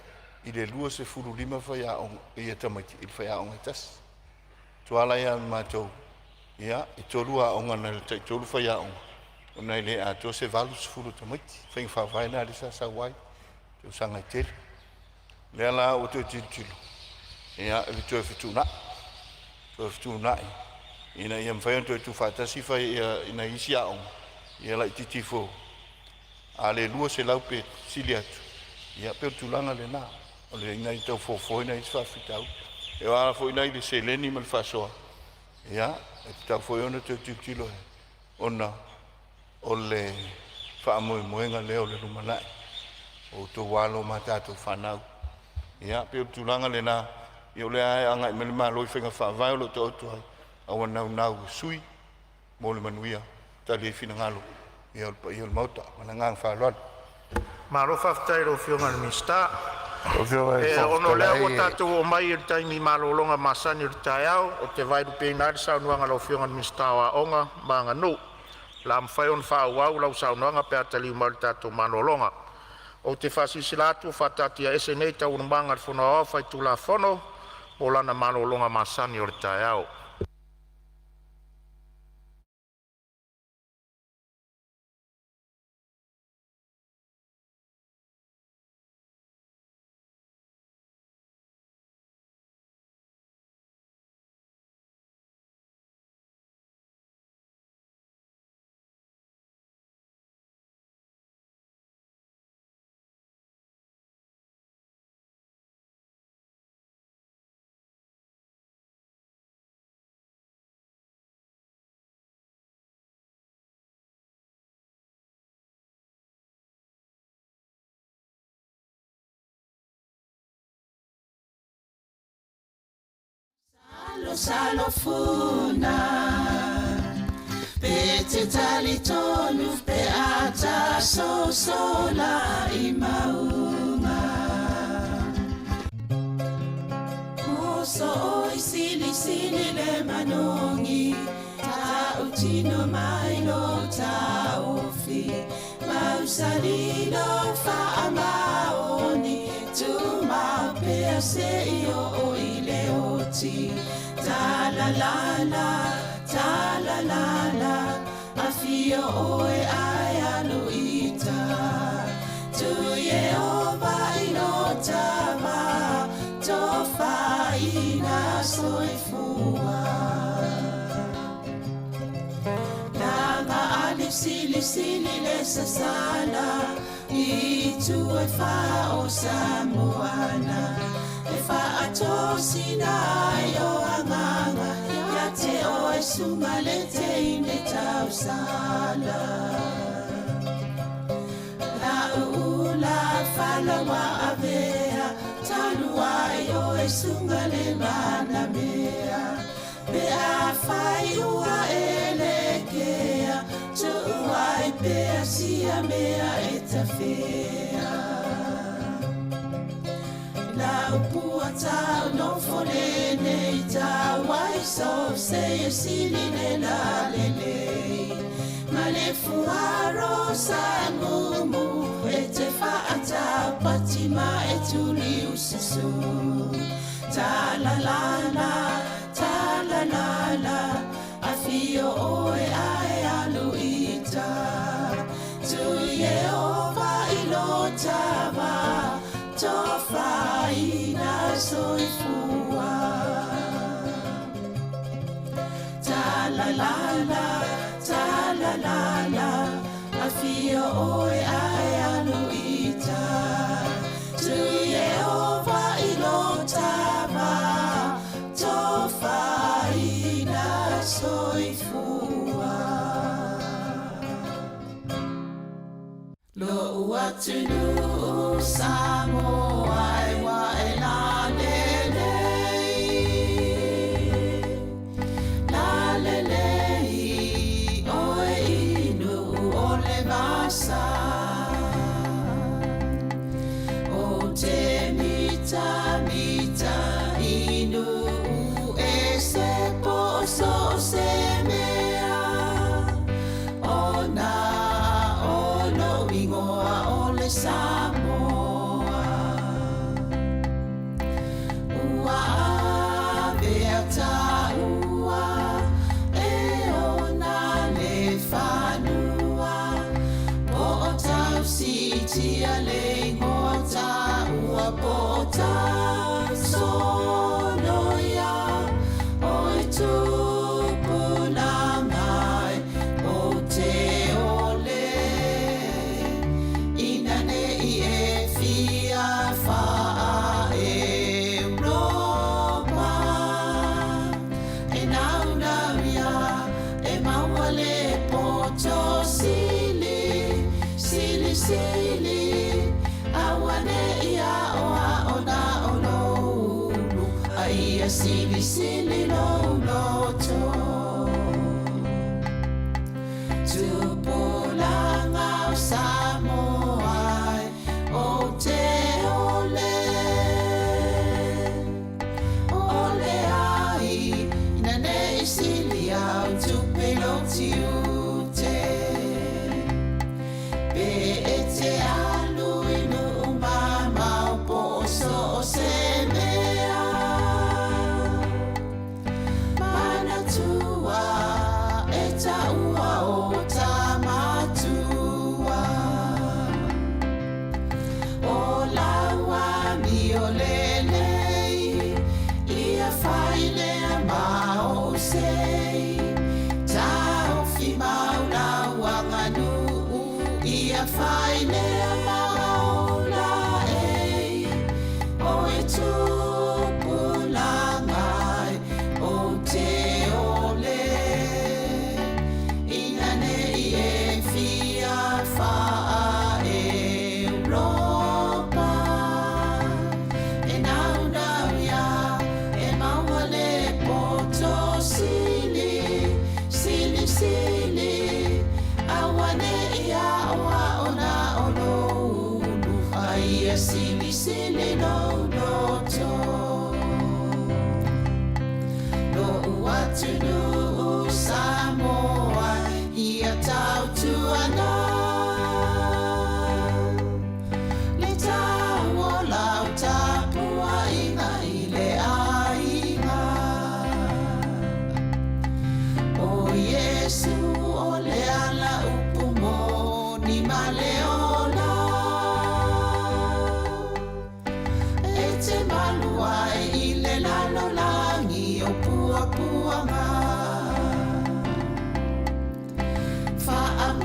i le 25 faiaoga ia tamaiti i le faiaoga e tasi. Tuala ia matou, ia, e 3 aoga na le tai 3 faiaoga, ona e le atoa se 80 tamaiti. Faiga faavae lena lea sa sau ai, tausaga e tele. Lea la ua toe tilotilo, ia, e toe fetuunai, ina ia mafai ona toe tuufaatasi fai ia ina isi aoga, ia laitiiti ifo a le 200 pe sili atu, ia pe o le tulaga lena. O le ina ia tau fofoina isi faafitauli. E oa foi la i le seleni ma le faasoa, ia, e tatau foi ona toe tilotilo ona o le faamoemoega lea o le lumanai o outou alo ma tatou fanau. Ia, pei o le tulaga lena, ia o lea e agai mai le Malo i faiga faavae o lo o taoto ai, ae ua naunau e sui mo le manuia, tali ai finagalo ia o le paia o le Maota. Ma le agaga faaaloalo. Malo faafetai i lau Afioga i le Minisita. E ona o lea ua tatou oo mai i le taimi malologa masani o le taeao, ou te vaelupeina ai le saunoaga a lau Afioga i le Minisita o Aoga ma Aganuu. O le a mafai ona faaauau lau saunoaga pe a taliu mai le tatou malologa. Ou te faasilasila atu ua faataatiaese nei Taualumaga a le Fono Aoao Faitulafono mo lana malologa masani o le taeao. Salofuna pe te talitonu pe a ta sosola i maunga. Moso oi sili sili le manongi, ta utino mai lo taofi, mausalilo faamaoni, tuma pea se i o i le oti. Ta la la la, ta la la la, afio oe ai aluita. Tu Yehova i lo tava, tofa. le silisili le sasala i tu e wha o Samoana e whaatosina ai o anganga ia te o e sunga le te ine tausala. La ula falawa avea talua i o e sunga le mana mea pe a whai ua e le kea tuua i pea sia mea e tawhea. La upua tau no fole nei tau wai so se e sili le la le le. Ma le fuaro sa mumu e te whaata patima e tuli ususu. Ta la la la, ta la la la, a fio oe ae alu ita. Tu Yehova i lo tava, to whaina soifua. Ta la la la, ta la la la, a fio oe ae alu ita. Tu Yehova i lo tava, to whaina soifua. Lo uatunu Samoa e wa e la le le. La le le i oe inu o le vasa. O te mita mita inu e se poso se mea. O nā o lo ingoa o le Samoa. Ua avea taua e ona le whanua. Po o tau sitia le ingoa taua po o tau sonoia. O e tupuna mai o te ole. Ina ne i e fia whaa Europa. E nau nau ia e maua le poto sili, sili sili. Aua ne ia o a o na o lo ulu, a ia sili sili lo loto. Tupulanga o Samoa o te ole. Ole ai, ina ne i sili au tupe lo tiute. Pe e te alu inu mamau po so o se mea. Manatua e taua o tamatua. O laua mi o lelei, ia whailea ma o sei. Tau fi mau laua nganu, ia whailea ma o la ei. O e tupulangai o te ole. Ina ne i e fia whaa Europa. E nau nau ia e maua le poto sili, sili sili. Aua ne ia o a o na o lo ulu, a ia sili sili lo loto. Lo uatunu Samoa ia tautuana. Le tau o lau tapua inga i le aiga. O Iesu o le ala upu moni ma le ola. E te malu ai i le lalolangi o puapuaga. Whaamuia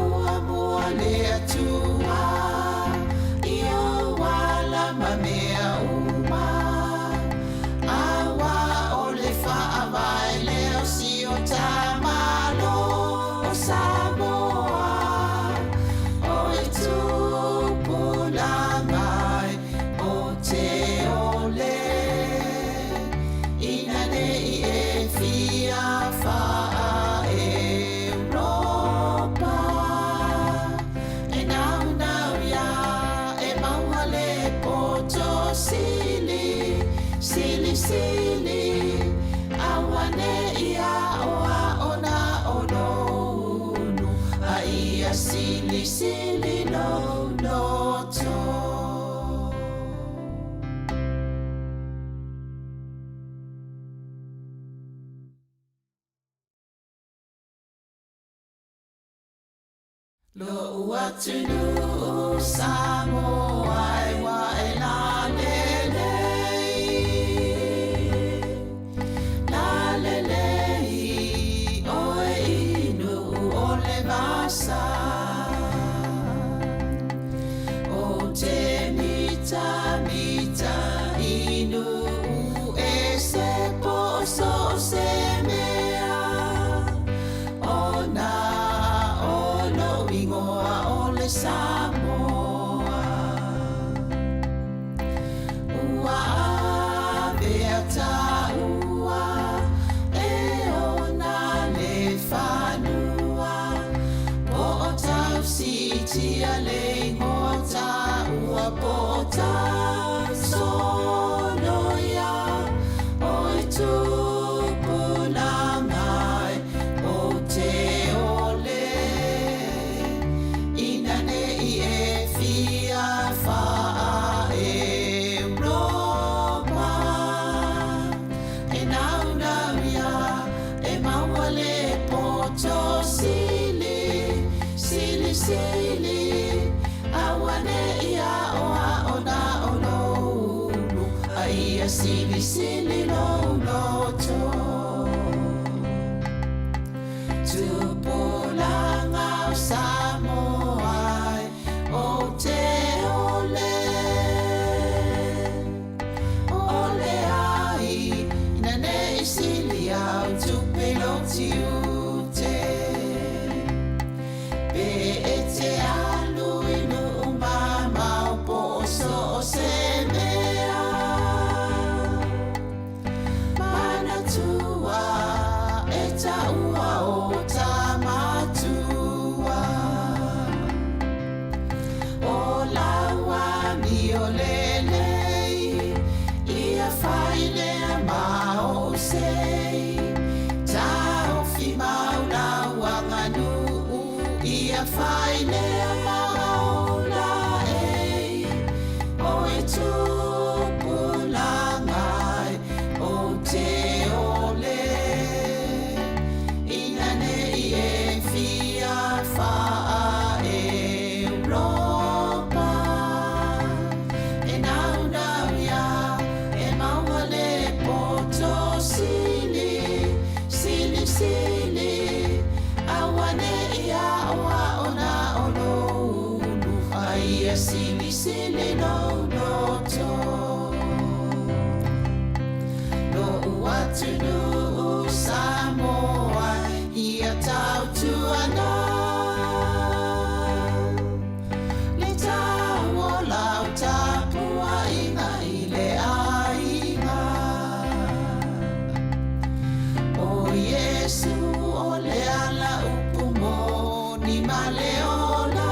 Samoa o e tupulaga e o te ole ina nei e fia faa Europa e nau nau ia e maua le poto sili sili sili aua ne i ao a ona o lounu a ia sili sili lou loto. Lo'u atunuu Samoa e ua e lalelei, lalelei oe i nuu o le vasa. O te mitamita i nuu e se po so o se mea ona o lou igoa o le Samoa. Ua avea taua e ona le fanua po o tausitia le igoa taua po o tausoloia o e tupulaga e o te ole ina ne i e fia faa Europa e naunau ia e maua le poto sili sili sili aua ne i ao a ona o loulu a ia sili sili lou loto. Tupulaga o Samoa e o te ole ole ai ina ne i sili au tupe lo tiute pe e te alu i nuu mamao po o so o se mea manatua e taua o tamatua o laua mi o lelei ia failea ma o sei taofi mau lau aganuu ia failea ma o laei o e tupulaga e o te ole ina ne i e fia faa Europa e naunau ia e maua le poto sili sili sili aua ne i ao a ona o loulu a ia sili sili lou loto. Lo'u atunuu Samoa ia tautuana le tau o lau tapuaiga i le aiga o Iesu o le ala upu moni ma le ola.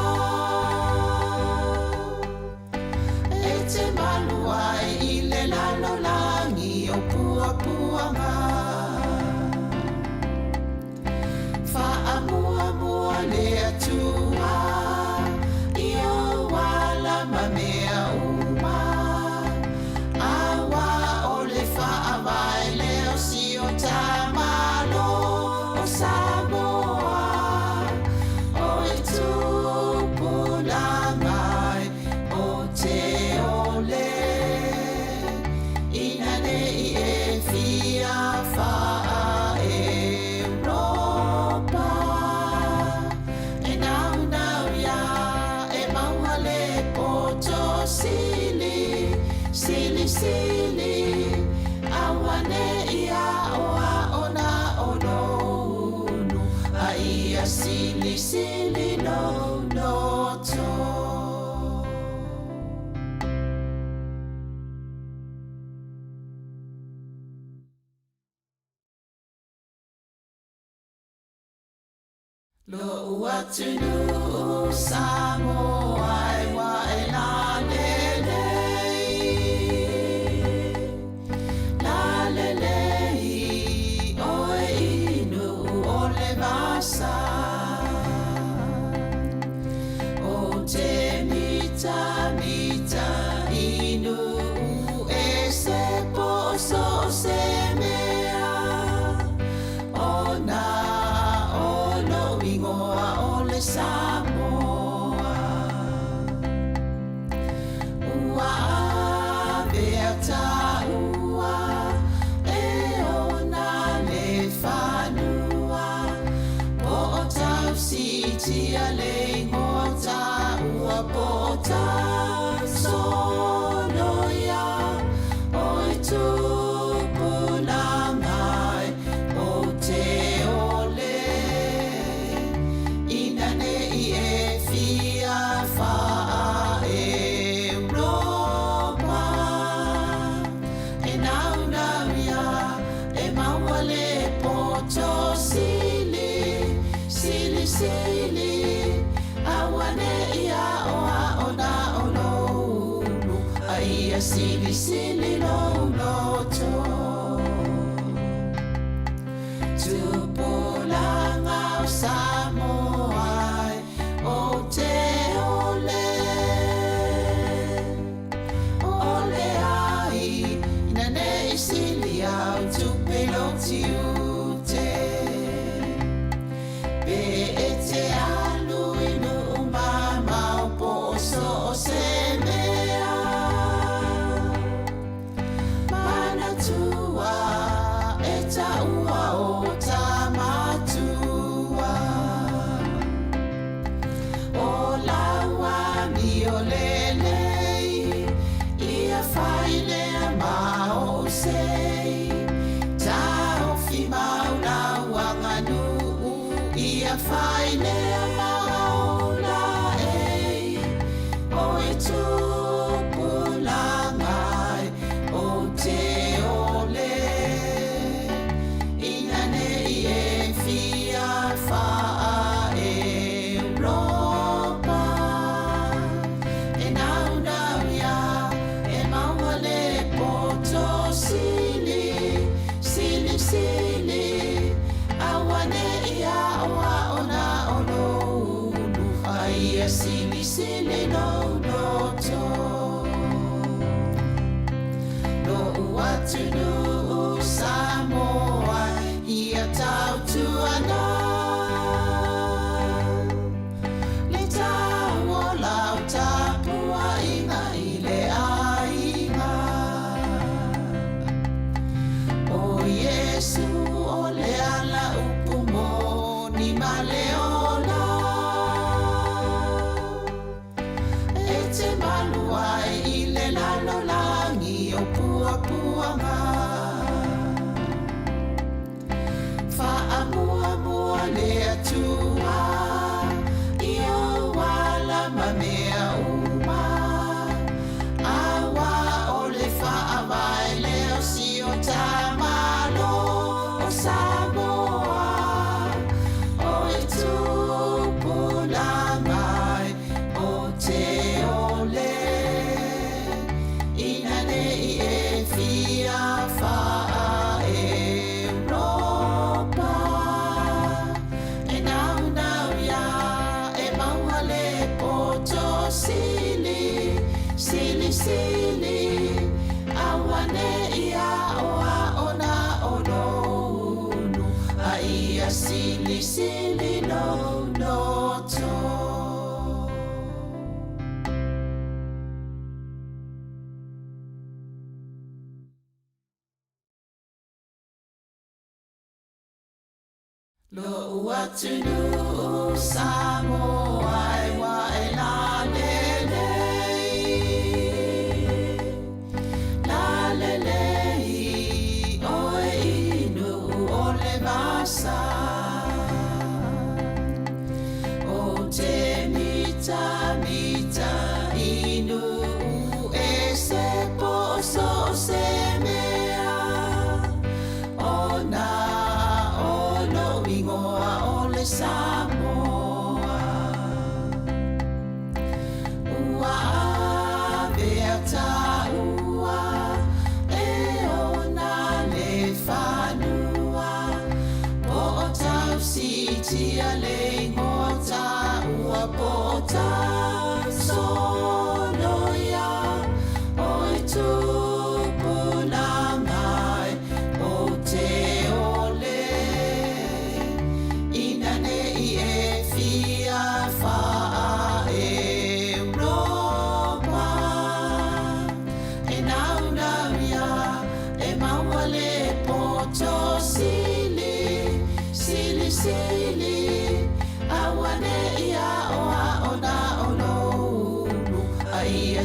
Silisili lou loto. Lo'u atunuu Samoa e ua e lalelei, lalelei oe i Nuu o le vasa. O te mitamita i nuu ese po o so o se mea, ona o lou igoa o le Samoa. Ua avea taua e ona le fanua, po o tausiitia le igoa taua, po o tausoloia oe tupulaga e, ou te ole ina ne i e fia faa-Europa. E naunau ia e maua le poto sili, silisili, aua ne i aoao na o lou ulu, a ia silisili lou loto. Tupulaga o Samoa e, ou te ole, ole ai ina ne i sili au tupe lou tiute. Pe e te alu i nuu mamao po o so o se mea, manatua e taua o tamatua. O lau amio lelei, ia fai lea ma ou sei. Taofi mau lau aganuu, ia fai lea ma ou laei. Oe tupulaga e, ou te ole, ina ne i e fia faa-Europa. E naunau ia e maua le poto sili, silisili, aua ne i aoao na o lou ulu, a ia silisili lou loto. Lo'u atunuu Samoa ia tautuana le tau o lau tapuaiga i le aiga. O Iesu o le ala upu moni ma le ola, e te malu ai i le lalolagi o puapuaga. Faamuamua le Atua i ou ala ma mea uma, aua o le faavae lea o si o ta Malo o Samoa. Oe tupulaga e, ou te ole, ina ne i e fia faa-Europa. E naunau ia e maua le poto sili, silisili, aua ne i aoao na o lou ulu, a ia silisili lou loto. Lo'u atunuu Samoa e ua e lalelei, lalelei oe i nuu o le vasa.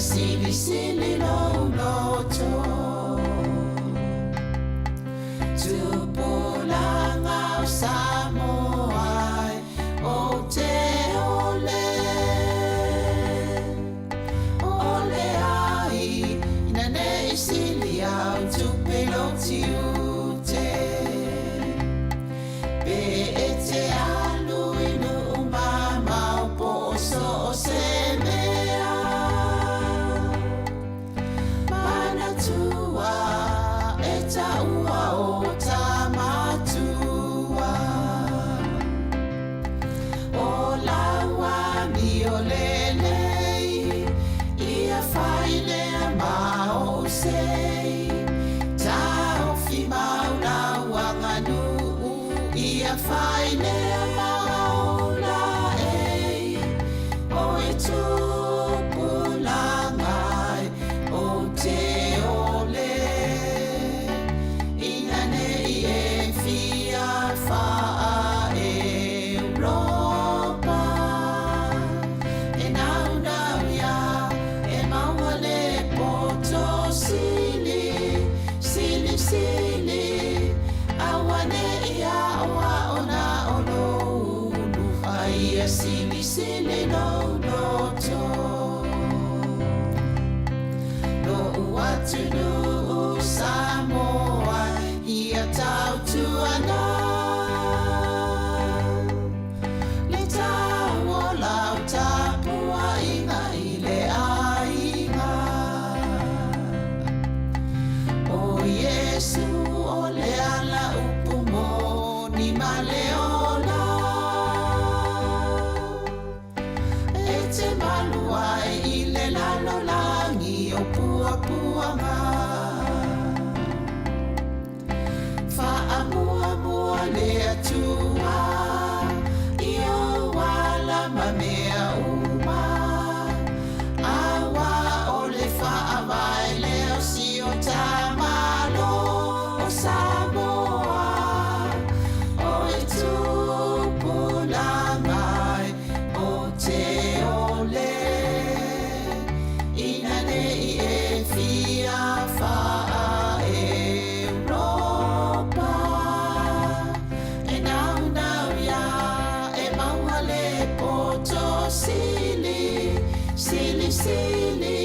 Silisili lou loto. Tupulaga o Samoa e ou te ole, ole ai ina nei sili au tupe lou tiute. Pe e te alu i nuu mamao po o so o se mea, manatua e taua o tamatua. O lau amio lelei, ia fai lea ma ou sei. Taofi mau lau aganuu, ia fai lea ma ou laei. O e tupulaga e ou te ole, ina nei e fia faa-Europa. E naunau ia e maua le poto sili, sili sili, auane'i aoao na o lou ulu, a ia silisili lou loto. Lo'u atunuu Samoa ia tautuana, le tau o lau tapuaiga i le aiga. O Iesu o le ala upu moni ma le ola, e te malu ai i le lalolagi o puapuaga. Faamuamua le Atua i ou ala ma mea uma, auā o le faavae lea o si o ta Malo o Samoa. O e tupulaga e ou te ole, ina nei e fia faa-Europa. E naunau ia e maua le poto sili, sili sili,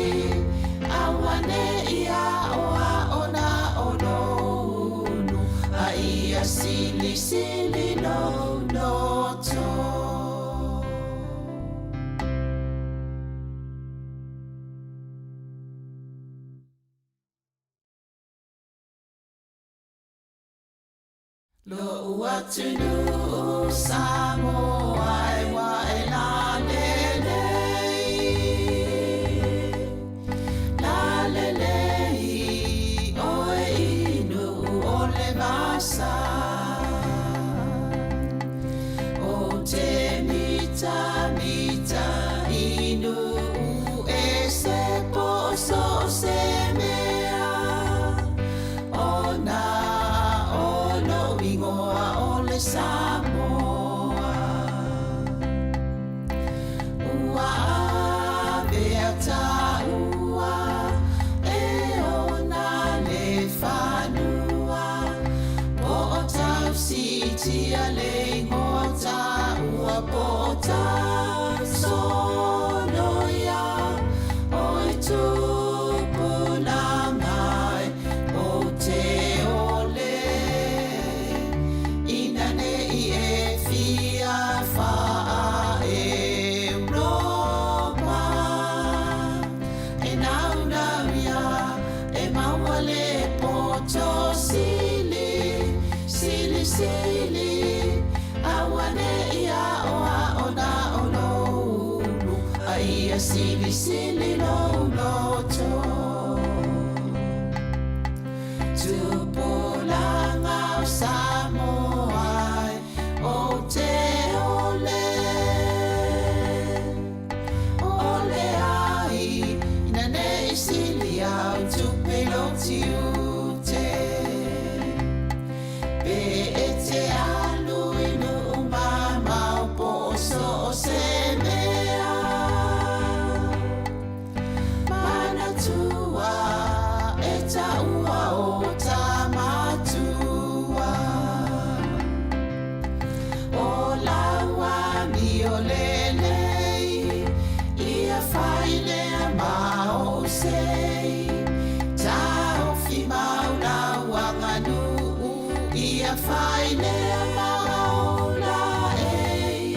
auane'i aoao na o lou ulu, a ia silisili lou loto. Lo'u atunuu Samoa e ua e lalelei, lalelei oe i nuu o le vasa. O te mitamita i nuu ese po o so o se mea, ona o lou igoa o le Samoa. Ua avea taua e ona le fanua, po o tausiitia le igoa taua, po o tausoloia. O e tupulaga e ou te ole, ina nei e fia faa-Europa. E naunau ia e maua le poto sili, sili sili, auane'i aoao na o lou ulu, a ia silisili lou loto. Tupulaga o Samoa e ou te ole, ole ai ina nei sili au tupe lou tiute. Pe e te alu i nuu mamao po o so o se mea, lelei, ia fai lea ma ou sei. Taofi mau lau aganuu, ia fai lea ma ou laei.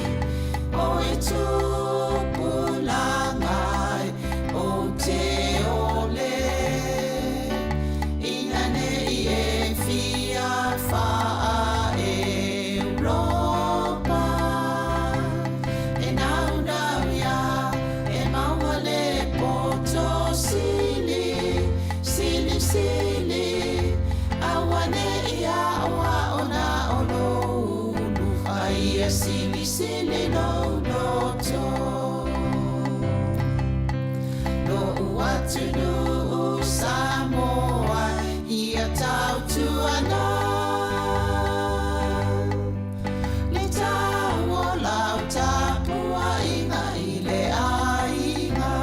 O e tupulaga e, ou te ole, ina nei e fia faa-Europa. E naunau ia e maua le poto sili, sili sili, auane'i aoao na o lou ulu, a ia silisili lou loto. Lo'u atunuu Samoa, ia tautuana le tau o lau tapuaiga i le aiga.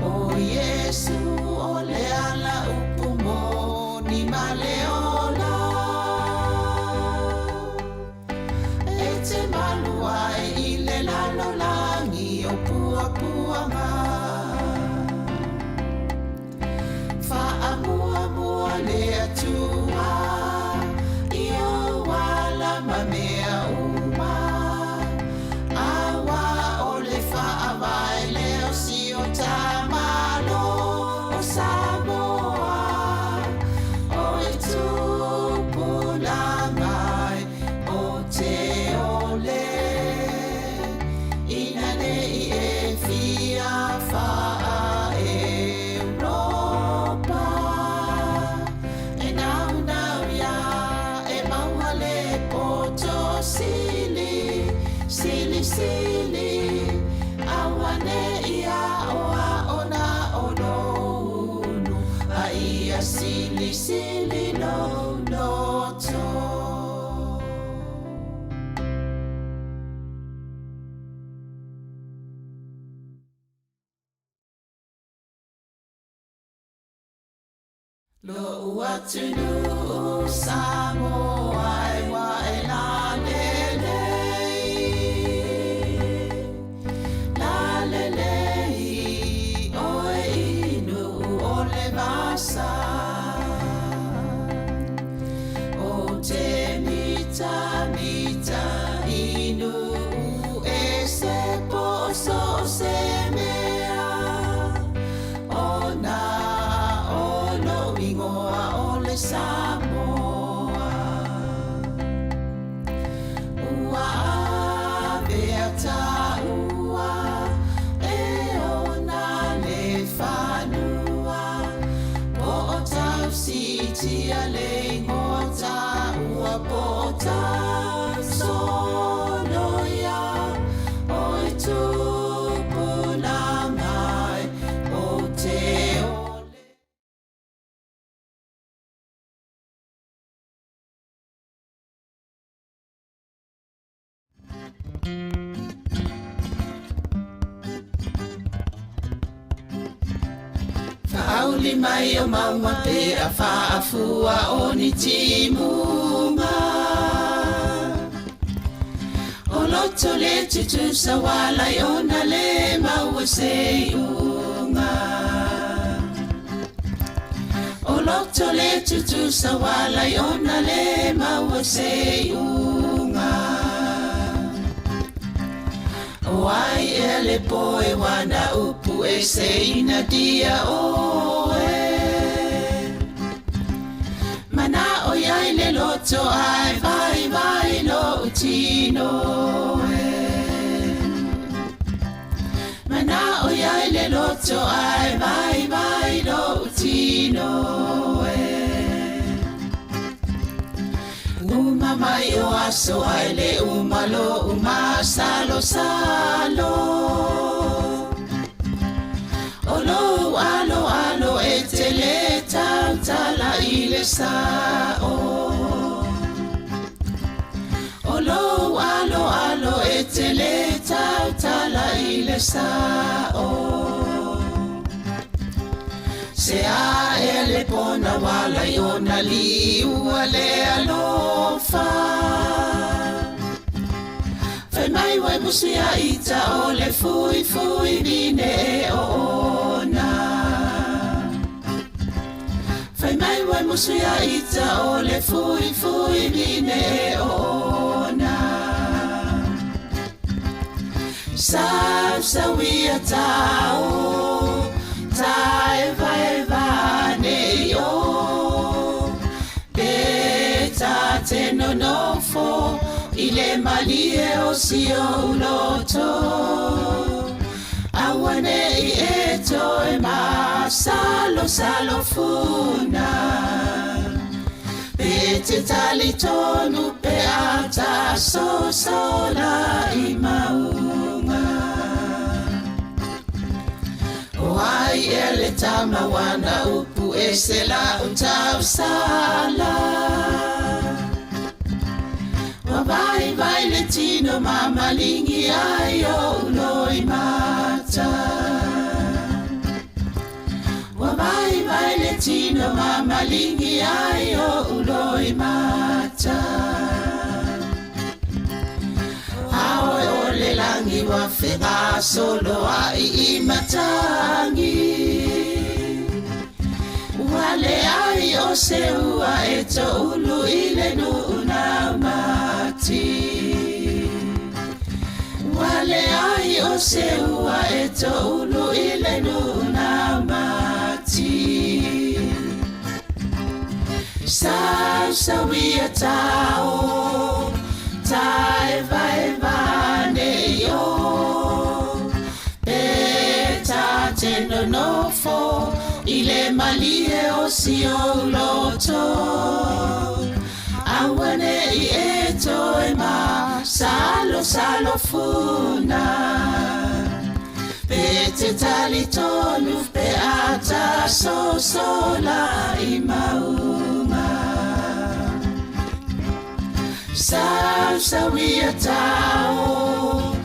O Iesu o le ala upu moni ma le ola, e te malu ai i le lalolagi o puapuaga. Faamuamua le Atua i ou ala ma mea uma, auā o le faavae lea o si o ta Malo o Samoa. O e tupulaga e, ou te ole, ina nei e fia faa-Europa. E naunau ia e maua le poto sili, sili sili, auane'i aoao na o lou ulu, a ia silisili lou loto. Lo'u atunuu Samoa e ua e lalelei, lalelei oe i Nuu o le vasa. O te mitamita i nuu ese po o so o se mea, ona o lou igoa o le Samoa. Ua avea taua e ona le fanua, po o tausiitia le igoa taua, po o tausoloia. O e tupulaga e, ou te ole. Faauli mai o mauga pe a faafua o ni timuga. O loto le tutusa uala i ona le maua se iuga. O loto le tutusa uala i ona le maua se iuga. O ai ea le poe wana upu e se ina dia oe. Mana'o iai le loto ae vaivai lo'u tino e. Mana'o iai le loto ae vaivai lo'u tino e. Uma mai o aso ae le uma lo'u masalosalo. O lou aloalo e te lē tautala i le sa'o. O lou aloalo e te lē tautala i le sa'o. Se a ea le pona uala i ona liua le alofa. Fai mai wai musu ia ita o le fui fui vine e o ona. Fai mai wai musu ia ita o le fui fui vine e o ona. Sau sau ia tau, tae vai vane i o. Pe ta te nonofo, i le malie o si o uloto. Aua ne i e toe ma salo salo funa. Pe te tali tonu pe ata so sola i maunga. O ai e le tama wana upu e se la utau sala. Wa vai vai le tino mamalingi ai o uloi mata. Wa vai vai le tino mamalingi ai o uloi mata. Aoe o le langi wa whenga solo ai i matangi. Wale ai o se ua e to ulu i le nuu na mati. Wale ai o se ua e to ulu i le nuu na mati. Sau sau ia tau, tae vai vane i o. Pe ta te nonofo, i le malie o si o loto. Aua ne i e toe ma, salo salo funa. Pe te tali tonu pe ata so sola i maunga. Sau sau ia tau,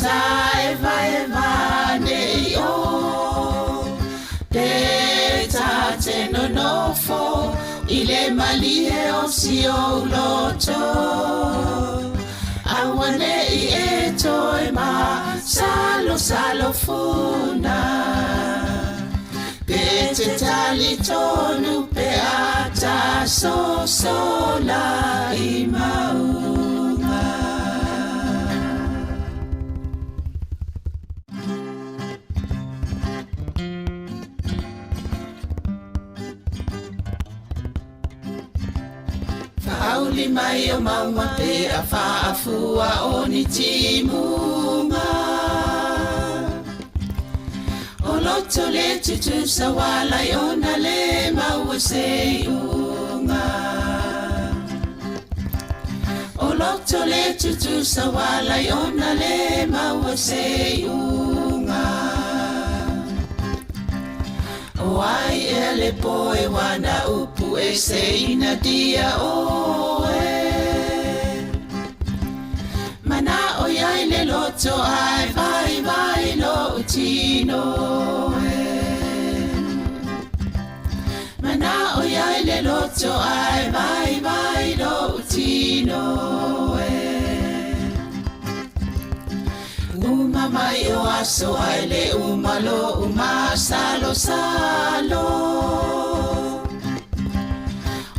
tae vai vane i o. Pe ta te nonofo, i le malie o si o loto. Aua ne i e toe ma, salo salo funa. Pe te tali tonu pe ata so sola i maunga. Whauli mai o maunga pe a whaafua o ni timunga. O loto le tutusa wala i ona le maua se unga. O loto le tutusa wala i ona le maua se unga. O ai e le poe wana upu e se ina dia oe. Mana o iai le loto ai vai vai lo utino e. Mana o iai le loto ai vai vai lo utino e. Uma mai o aso ai le uma lo uma salo salo.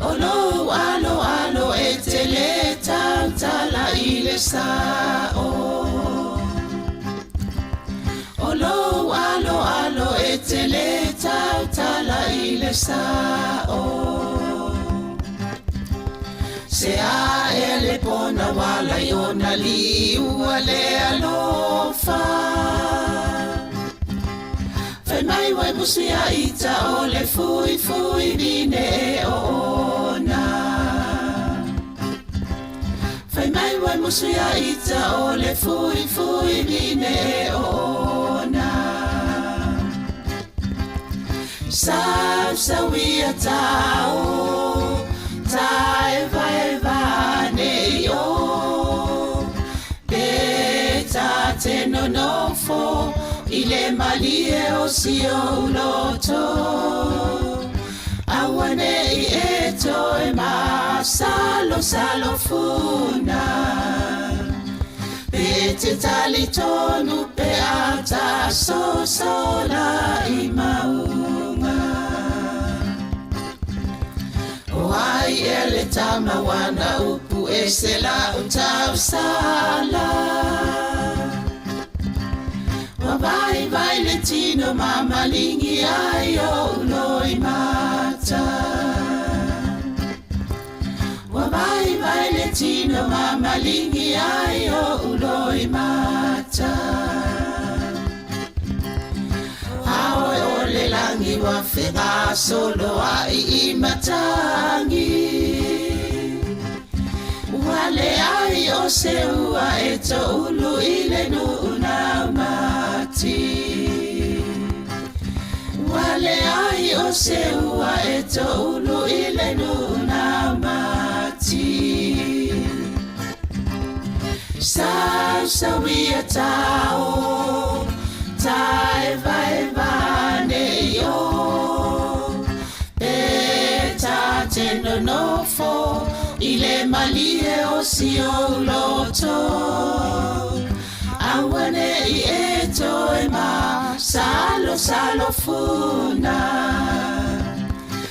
O lo alo alo e te le tau tala i le sao. O lo alo alo e te le tau tala i le sao. Se a e le pona wala i ona li ua le alofa. Fai mai wai musu ia ita o le fui fui vine e o ona. Fai mai wai musu ia ita o le fui fui vine e o ona. Sau sau ia tau, tae vai vane i o. Pe ta te nonofo, i le malie o si o uloto. Aua ne i e toe ma, salo salo funa. Pe Pe te talitonu pe a ta sosola i maunga. O ai e le tama wana upu e se la o tausala. Wa vai vai le tino mamalingi ai o uloi mata. Wa vai vai le tino mamalingi ai o uloi mata. Aoe o le langi wa whenga solo ai i matangi. Ua le ai o se ua e to ulu i le nuu na mati. Ua le ai o se ua e to ulu i le nuu na mati. Sau sau ia tao, tae vai vane i o. Pe ta te nonofo, i le malie o si o loto. Awane i e toe ma, salo salo funa.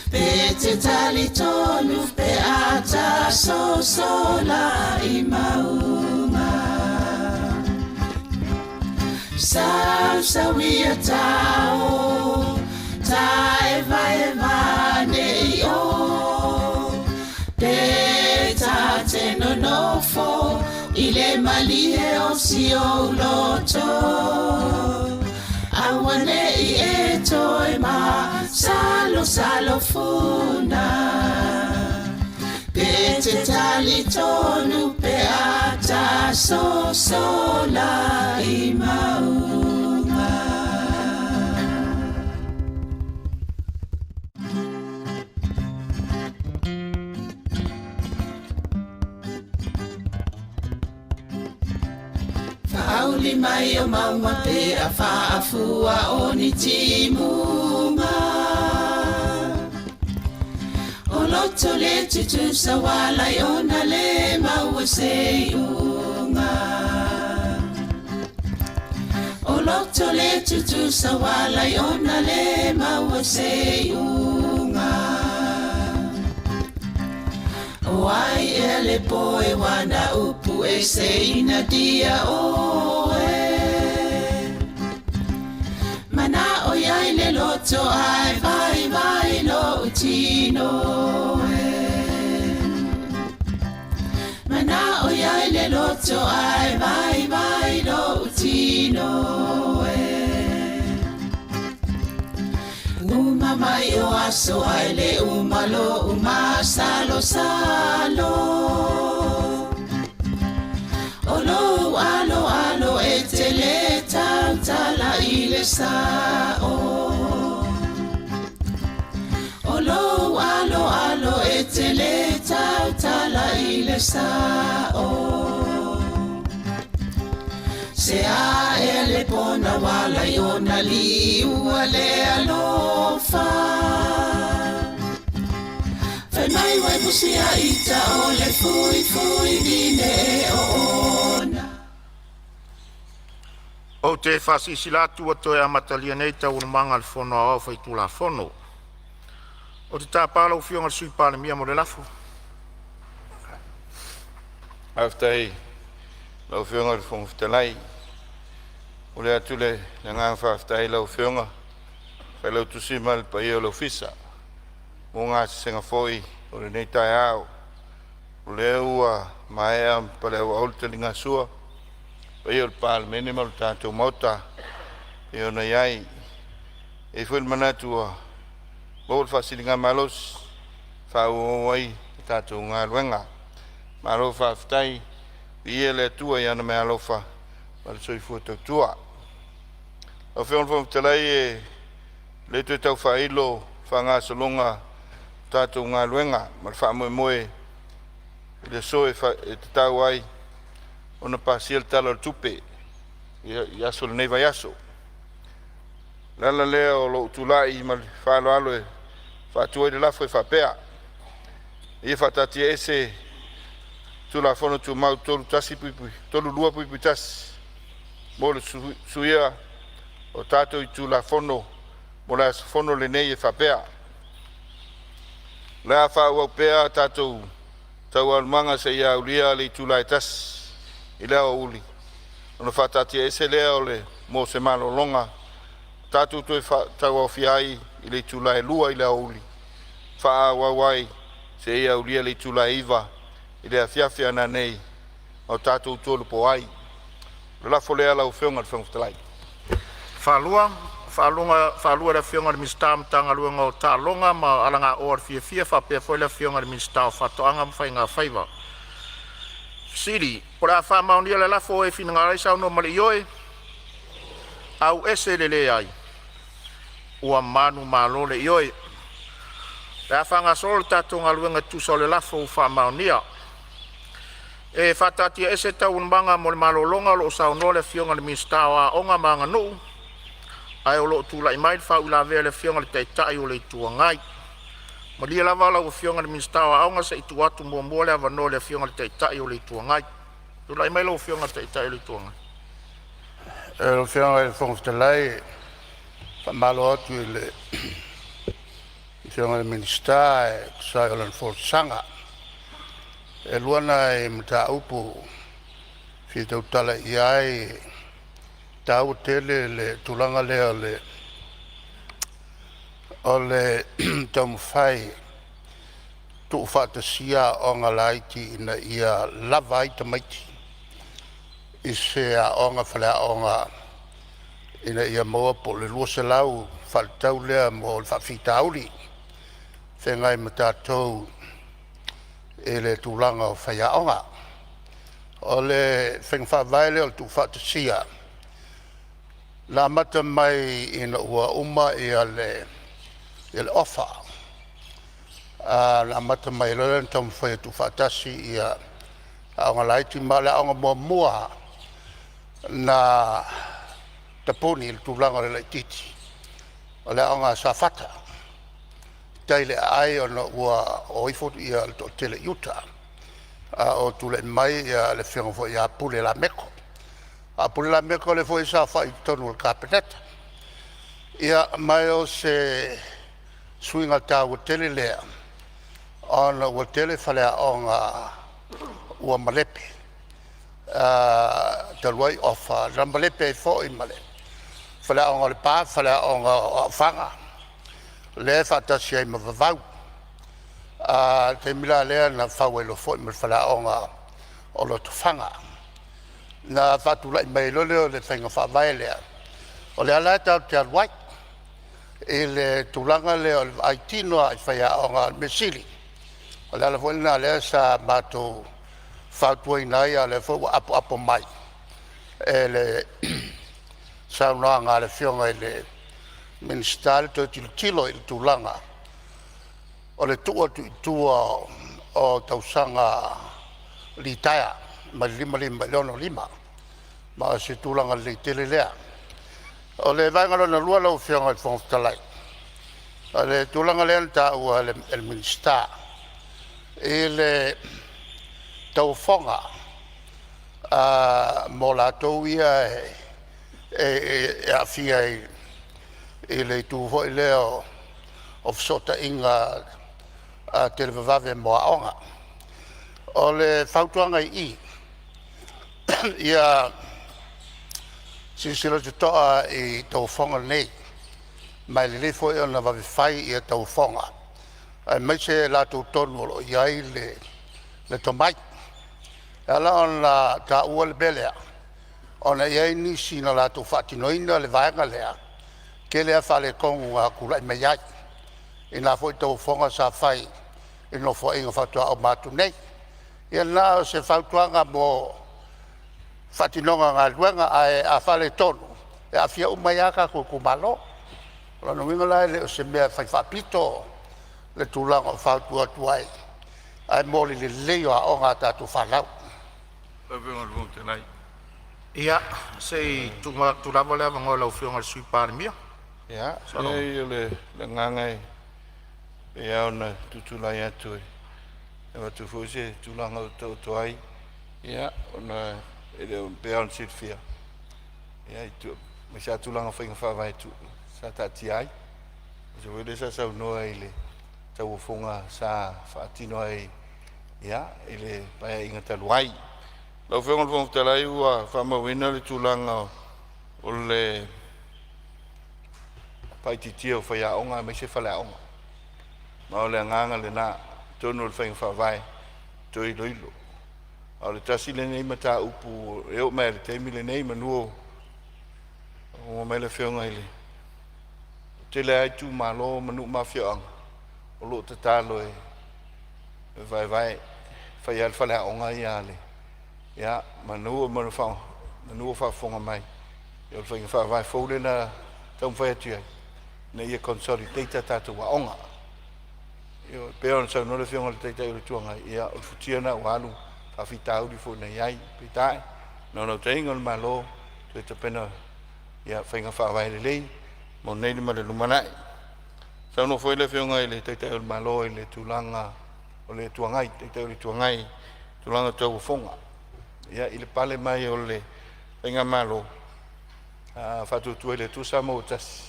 Pe te tali tonu pe ata sosola i maunga. Sau sau ia tao, tae vai vane i o. Pe ta te nonofo, i le malie o si o loto. Awane i e toe ma, salo salo funa. Pe te tali tonu pe ata sosola i maunga. Whaauli mai o maunga pe a whaafua o ni timunga. O loto le tutusa walai ona le maua se unga. O loto le tutusa walai ona le maua se unga. O ai e le poe wana upu e se ina dia oe. Mana o iai le loto ai vai vai lo utino e. Mana o iai le loto ai vai vai lo utino e. Uma mai o aso ai le uma lo uma salo salo. O lo alo alo e te le tautala i le sao. O lo alo alo e te le tautala i le sao. Se a e le pona wala i ona li ua le alofa. Fai mai wai musia ita o le fui fui vine e o ona. Ou te faasilasila atu ua toe amatalia nei Taualumaga a le Fono Aoao Faitulafono. Ou te tapa lau Afioga i le Sui Palemia mo le lafo. Faafetai lau Afioga i le Fofoga Fetalai. Momoli atu le agaga faafetai i lau Afioga, Failautusi ma le paia o le Ofisa mo gasesega foi o lenei taeao. O lea ua maea paleauau le taligasua paia o le Palemene ma le tatou Maota e ona i ai. E i ai foi le manatu ua maua le faasiligamalosi faaauau ai le tatou galuega. Malo faafetai, viia le Atua i ana meaalofa ma le soifua tautua. Lau Afioga i le Fofoga Fetalai, e le toe tau faailo faagasologa o tatou galuega ma le faamoemoe i le aso e tatau ai ona pasia le Tala o le Tupe i aso o lenei vaiaso. O le ala lea o lou tulai ma le faaaloalo e faatu ai le lafo e faapea, Ia faataatiaese Tulafono Tumau 31(2)(1) mo le suia o tatou itula fono mo le aso fono lenei e faapea: O le a faaauau pea a tatou Taualumaga seia aulia le itula e 1:00 i le aoauli ona faataatiaese lea mo se malologa. Tatou toe tauaofia ai i le itula e 2:00 i le aoauli faaauau ai seia aulia le itula e 9:00 i le afiafi a nanei ma tatou tolopo ai. O le lafo lea lau Afioga i le Fofoga Fetalai. Faafetai i le Afioga i le Minisita o Matagaluega o Taaloga ma Alagaoa i le Fiafia faapea foi le Afioga i le Minisita o Faatoaga ma Faiga Faiva. O le a faamaonia le lafo, o e finagalo ai saunoa ma le ioe, auese le leai. Ua manumalo le ioe. O Le a faagasolo le tatou galuega e tusa o le lafo ua faamaonia. E faataatiaese Taualumaga mo le malologa o lo o saunoa le Afioga i le Minisita o Aoga ma Aganuu, ae o lo o tulai mai le faauilavea a le Afioga i le Taitai o le Itu Agai. Malie lava lau Afioga i le Minisita o Aoga, se i tuu atu muamua le avanoa i le Afioga i le Taitai o le Itu Agai. Tulai mai lau Afioga i le Taitai o le Itu Agai. Lau Afioga i le Fofoga Fetalai, e faamalo atu i le Afioga i le Minisita e tusa ai o lana folasaga. E lua nai mataupu e fia tautala i ai, e taua tele le tulaga lea o le taumafai e tuufaatasia aoga laiti ina ia lava ai tamaiti i se aoga faleaoga ina ia maua po o le 200 faatatau lea mo le faafitauli e feagai ma tatou i le tulaga o faiaoga. O le faiga faavae lea o le tuufaatasia na amata mai ina ua uma le Ofa na amata mai ai loa lea ona taumafai e tuufaatasi aoga laiti, ma o le aoga muamua lava na tapuni i le tulaga o le laitiiti o le aoga a Safata i tai i le aai ona ua o ifo le toatele i uta a o tulai mai le afioga foi ia Pule Lameko. A o Pule Lameko lea foi e saofai i totonu o le Kapeneta. Ia, ma o se suiga taua tele lea ona ua tele faleaoga ua malepe talu ai Ofa na malepe ai foi ma le faleaoga o Lepa, faleaoga o Aufaga lea e faatasi ai ma Vavau. O le taimi la lea na fau ai loa foi ma le faleaoga o Lotofaga. Na faatulai mai ai loa lea o le faiga faavae lea, o lea la tatou te alu ai i le tulaga lea o le vaai tino lava i faiaoga. O le mea sili, o le ala foi lena lea sa matou fautuaina ai, a o lea foi ua apoapo mai e le saunoaga a le Afioga i le Minisita le toe tilotilo i le tulaga o le tuu atu i tua o tausaga litaea mai le 55 i le 65, ma o se tulaga lelei tele lea. O le vaega lona lua lau Afioga i le Fofoga Fetalai, o le tulaga lea na taua e le Minisita i le tauofoga mo latou ia e aafia i le itu foi lea o fesootaiga televavave mo aoga. O le fautuaga i i, ia silasila totoa i tauofoga nei, ma e lelei foi ona vave fai tauofoga aemaise i latou tonu o lo o i ai le tomai. E ala ona taua le mea lea, ona e i ai nisi na latou faatinoina le vaega lea, tele lava faaletonu na tulai mai ai i na foi tauofoga sa fai i nofoaiga faatoa uma atu nei. Ia na o se fautuaga mo le faatinoga o galuega, ae a faaletonu, e aafia uma ai lava tatou itumalo. O lona uiga la e le o se mea e fai faapito le tulaga o fautua atu ai, ae mo le lelei o aoga a tatou fanau. Ia, se i tuu atu lava le avanoa i lau Afioga i le Sui Palemia. Ia, leai o le agaga e pei lava ona tutulai atu e E avatu foi se tulaga o taoto ai, ia, ona e le o pei ona silafia, ia, i aemaise lava tulaga o faiga faavae sa taatia ai. Aemaise foi lea sa saunoa i le tauofoga sa faatino ai, ia, i le Paeaiga talu ai. Lau Afioga i le Fofoga Fetalai, ua faamauina le tulaga o le faaitiitia o faiaoga aemaise faleaoga. Ma o le agaga lena, atonu o le faiga faavae toe iloilo. A o le tasi lenei mataupu e oo mai lava i le taimi lenei, manu o mai le Afioga i le tele lava itumalo ma nuu ma afioaga o lo o tatalo e vaevae, fai lava le faleaoga ia a le ia manu manu o faafofoga mai, o le faiga faavae fou lea na taumafai atu i ai ina ia consolidate a tatou aoga. E pei ona saunoa le Afioga i le Taitai o le Itu Agai, ia, o le futia lena ua alu, faafitauli foi na i ai. Peitai, o le naunautaiga o le Malo, toe tapena ia faiga faavae lelei mo nei ma le lumanai. Saunoa foi le Afioga i le Taitai o le Malo i le tulaga o le Itu Agai, Taitai o le Itu Agai, tulaga tauofoga. Ia, i le pale mai o le faigamalo, faatuatua i le Atua Samoa ua tasi,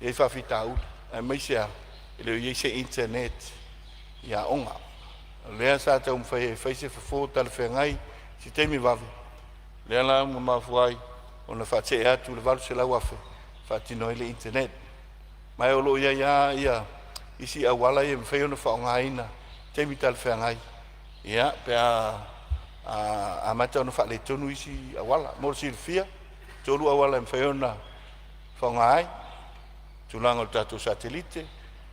e i ai faafitauli, aemaise lava e le o i ai se internet i aoga. O lea sa taumafai e fai se fofo talafeagai i se taimi vave, lea la ua mafua ai ona faatee atu le $800,000 e faatino ai le internet. Ma o lo o i ai lava ia isi auala ia e mafai ona faaaogaina i taimi talafeagai, ia, pe a amata ona faaletonu isi auala. Mo le silafia, 3 auala e mafai ona faaaoga ai, tulaga o le tatou satelite,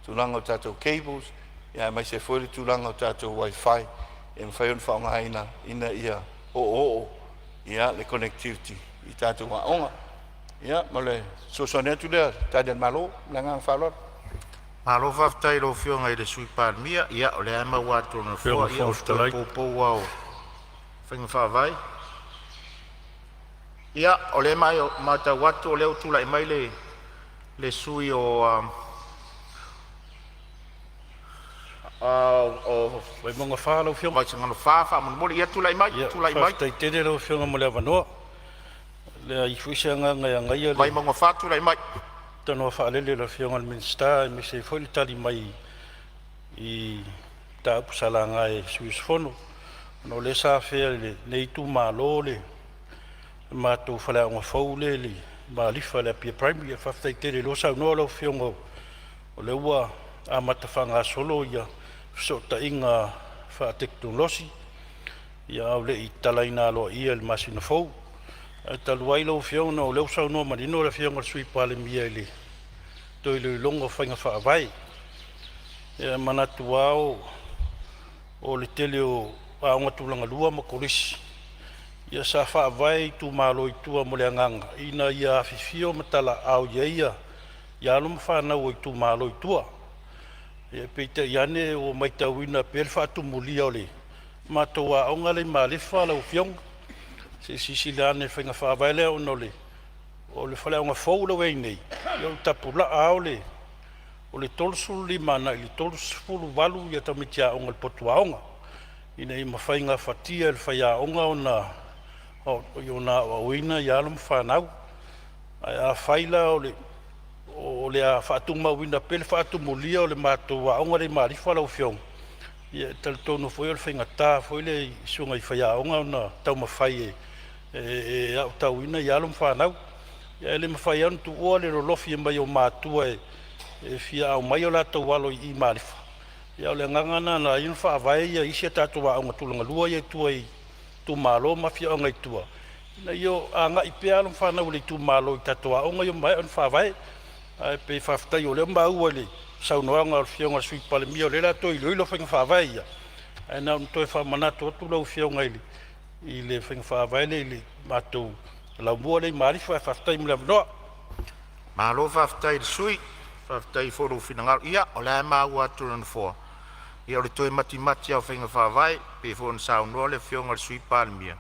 tulaga o tatou cables, ia aemaise foi le tulaga o tatou wifi e mafai ona faaaogaina ina ia oooo ia le connectivity i tatou aoga. Ia, ma le fesoasoani atu lea, Tali a le Malo. Ma le agaga faaaloalo. Malo faafetai i lau Afioga i le Sui Palemia. Ia o lea e maua atu e le Nofoa, Afioga ia o Fofoga le toe Fetalai. poupou lava o faiga faavae. Ia, o lea e matau atu o lea ua tulai mai le sui usufono o Vaimauga 4 lau Afioga. Vaisigano 4 faamolemole. Ia tulai mai, Ia, tulai mai. faafetai tele lau Afioga mo le avanoa. E leai foi se agaga e agaia le Vaimauga 4, tulai mai. tanoa faalele o le Afioga i le Minisita aemaise ai foi le tali mai i mataupu sa laga e sui usufono. Ona o lea sa afea e lenei itumalo le matou faleaoga fou lea i Malifa i le Apia Primary. Ia faafetai tele o lea ua saunoa lau Afioga o lea ua amata faagasolo ia fesootaiga faatekonolosi, ia a o le i tatalaina aloaia i le masina fou. Ae talu ai lau Afioga ona o lea ua saunoa manino le Afioga i le Sui Palemia i le toe iloiloga o faiga faavae. Ia e manatu lava o le tele o aoga tulagalua ma kolisi, ia sa faavae i itumalo i tua mo le agaga ina ia afifio ma talaaao i ai ia alo ma fanau o itumalo i tua. Ia peitai ane ua matauina pea le faatumulia o le matou aoga lea i Malifa lau Afioga. Se i silasila ane i le faiga faavae lea ona o le faleaoga fou lea ua i ai nei, ia o le tapulaa lava o le 35 agai i le 38 tamaiti aoga i le potu aoga ina ia mafai gafatia e le faiaoga ona aoaoina ia alo ma fanau. Ae afai la o le a faatumauina pea le faatumulia o le matou aoga lea i Malifa lau Afioga, ia e talitonu foi o le faigata foi le i susuga i faiaoga ona taumafai e aotauina ia alo ma fanau. Ae le mafai lava ona tuua le lolofi mai o matua e fia aumai o latou alo i Malifa. Ia o le agaga lena na ala ai ona faavae isi a tatou aoga tulagalua ia i tua i itumalo ma afioaga i tua ina ia agai pea alo ma fanau a le itumalo i tatou aoga ia ua maea ona faavae. Ae pei faafetai o lea ua maua i le saunoaga a le Afioga i le Sui Palemia o lea o le a toe iloilo faiga faavae ia. Ae na ona toe faamanatu atu lau Afioga i le faiga faavae lea i le matou laumua lea i Malifa. Ae faafetai mo le avanoa. Malo faafetai i le sui usufono, faafetai foi i lou finagalo. Ia o lea lava e maua atu e le Nofoa, ia o le toe matimati lava o faiga faavae pei foi ona saunoa le Afioga i le Sui Palemia,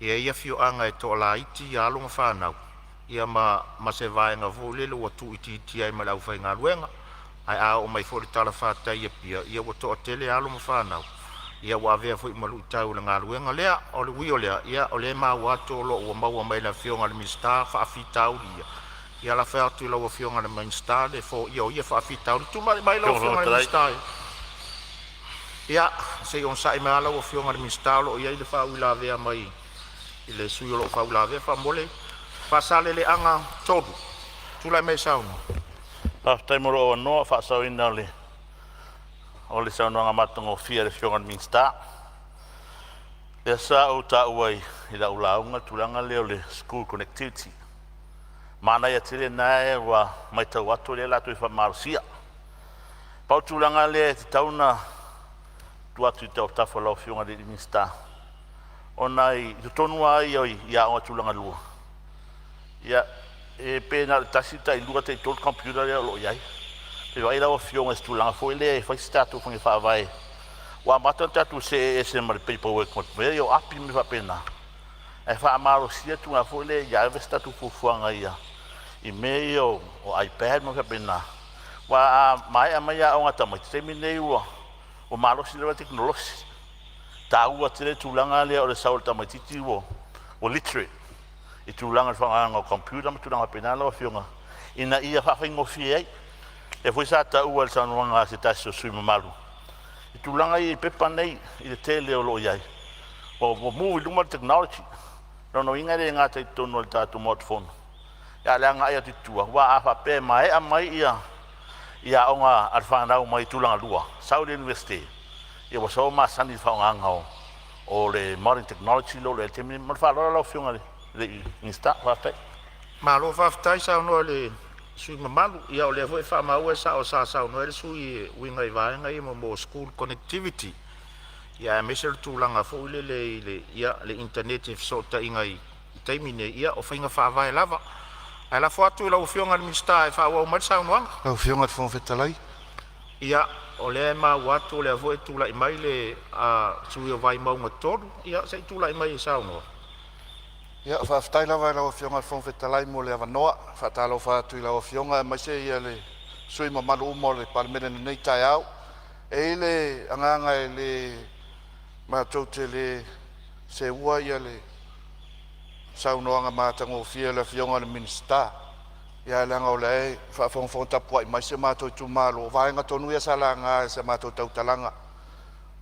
e i ai afioaga e toalaiti alo ma fanau, ia ma se vaega foi lele ua tuuitiitia ai ma le aufaigaluega. Ae a oo mai foi i le talafatai i Apia, ia ua toatele alo ma fanau, Ia ua avea foi ma luitau i le galuega lea. O le ui o lea, ia o lea e maua atu o lo o ua maua mai e le Afioga i le Minisita faafitauli ia. Ia lafo atu i lau Afioga i le Minisita le foia o ia faafitauli. Tulai mai lau Afioga i le Minisita. Ia se i onosai mai lava lau Afioga i le Minisita o lo o i ai le faauilavea mai le sui usufono o lo o faauilavea faamolemole. Faasaleleaga 3, tulai mai e saunoa. Faafetai mo lou avanoa faasaoina o le saunoaga matagofie a le Afioga i le Minisita. Lea sa ou taua i lau lauga le tulaga lea o le school connectivity. Manaia tele lena ua matau atu o lea o le a toe faamalosia. Pau le tulaga lea e tatau ona tuu atu i tafatafa o lau Afioga i le Minisita, ona i totonu lava ia i aoga tulagalua, ia e pe na o le tasi, tailua, taitolu computer lea o lo o i ai. Pe vaai lau Afioga i se tulaga foi lea e fai se tatou faiga faavae ua amata ona tatou see ese ma le paper work ma mea ia o api ma mea faapena, ae faamalosia tulaga foi lea ia ave se tatou fuafuaga ia i mea ia o iPad ma mea faapena. Aua a maea mai aoga a tamaiti, taimi lenei ua malosi lava le tekonolosi. E taua tele le tulaga lea o le sau o le tamaitiiti ua literate i tulaga o le faaaogaina o computer ma tulaga faapena lau Afioga, ina ia faafaigofie ai. Lea foi sa taua i le saunoaga a se tasi o sui usufono mamalu i tulaga ia i pepa nei i le tele o lo o i ai, ua move i luma le technology. O lona uiga e le gata i totonu o le tatou Maota Fono, a o le agai atu i tua, aua a faapea e maea mai aoga a le fanau mai tulagalua sau i le Iunivesite, ia ua sau ua masani i le faaaogaina o le modern technology lea ua i ai i le taimi lenei. Ma le faaaloalo lau Afioga i le Minisita. Faafetai. Malo faafetai saunoa i le sui usufono mamalu. Ia o lea foi e faamaua e sao sa saunoa ai le sui usufono e uiga i vaega ia mo school connectivity, ia aemaise o le tulaga foi lele i le initaneti i fesootaiga i taimi nei. Ia o faiga faavae lava. Ae lafo atu i lau Afioga i le Minisita e faaauau mai le saunoaga. Lau Afioga i le Fofoga Fetalai. Ia, o lea e maua atu o lea foi e tulai mai le sui usufono o Vaimauga 3. Ia se i tulai mai e saunoa. Ia, faafetai lava i lau Afioga i le Fofoga Fetalai mo le avanoa. E faatalofa atu i lau Afioga aemaise le sui usufono mamalu uma o le Palemene i lenei taeao. E i ai le agaga e le matou te le seua le saunoaga matagofie a le Afioga i le Minisita, ae leaga o la e faafogafoga tapuai mai si o matou itumalo. O vaega tonu ia sa laga i sa matou tautalaga.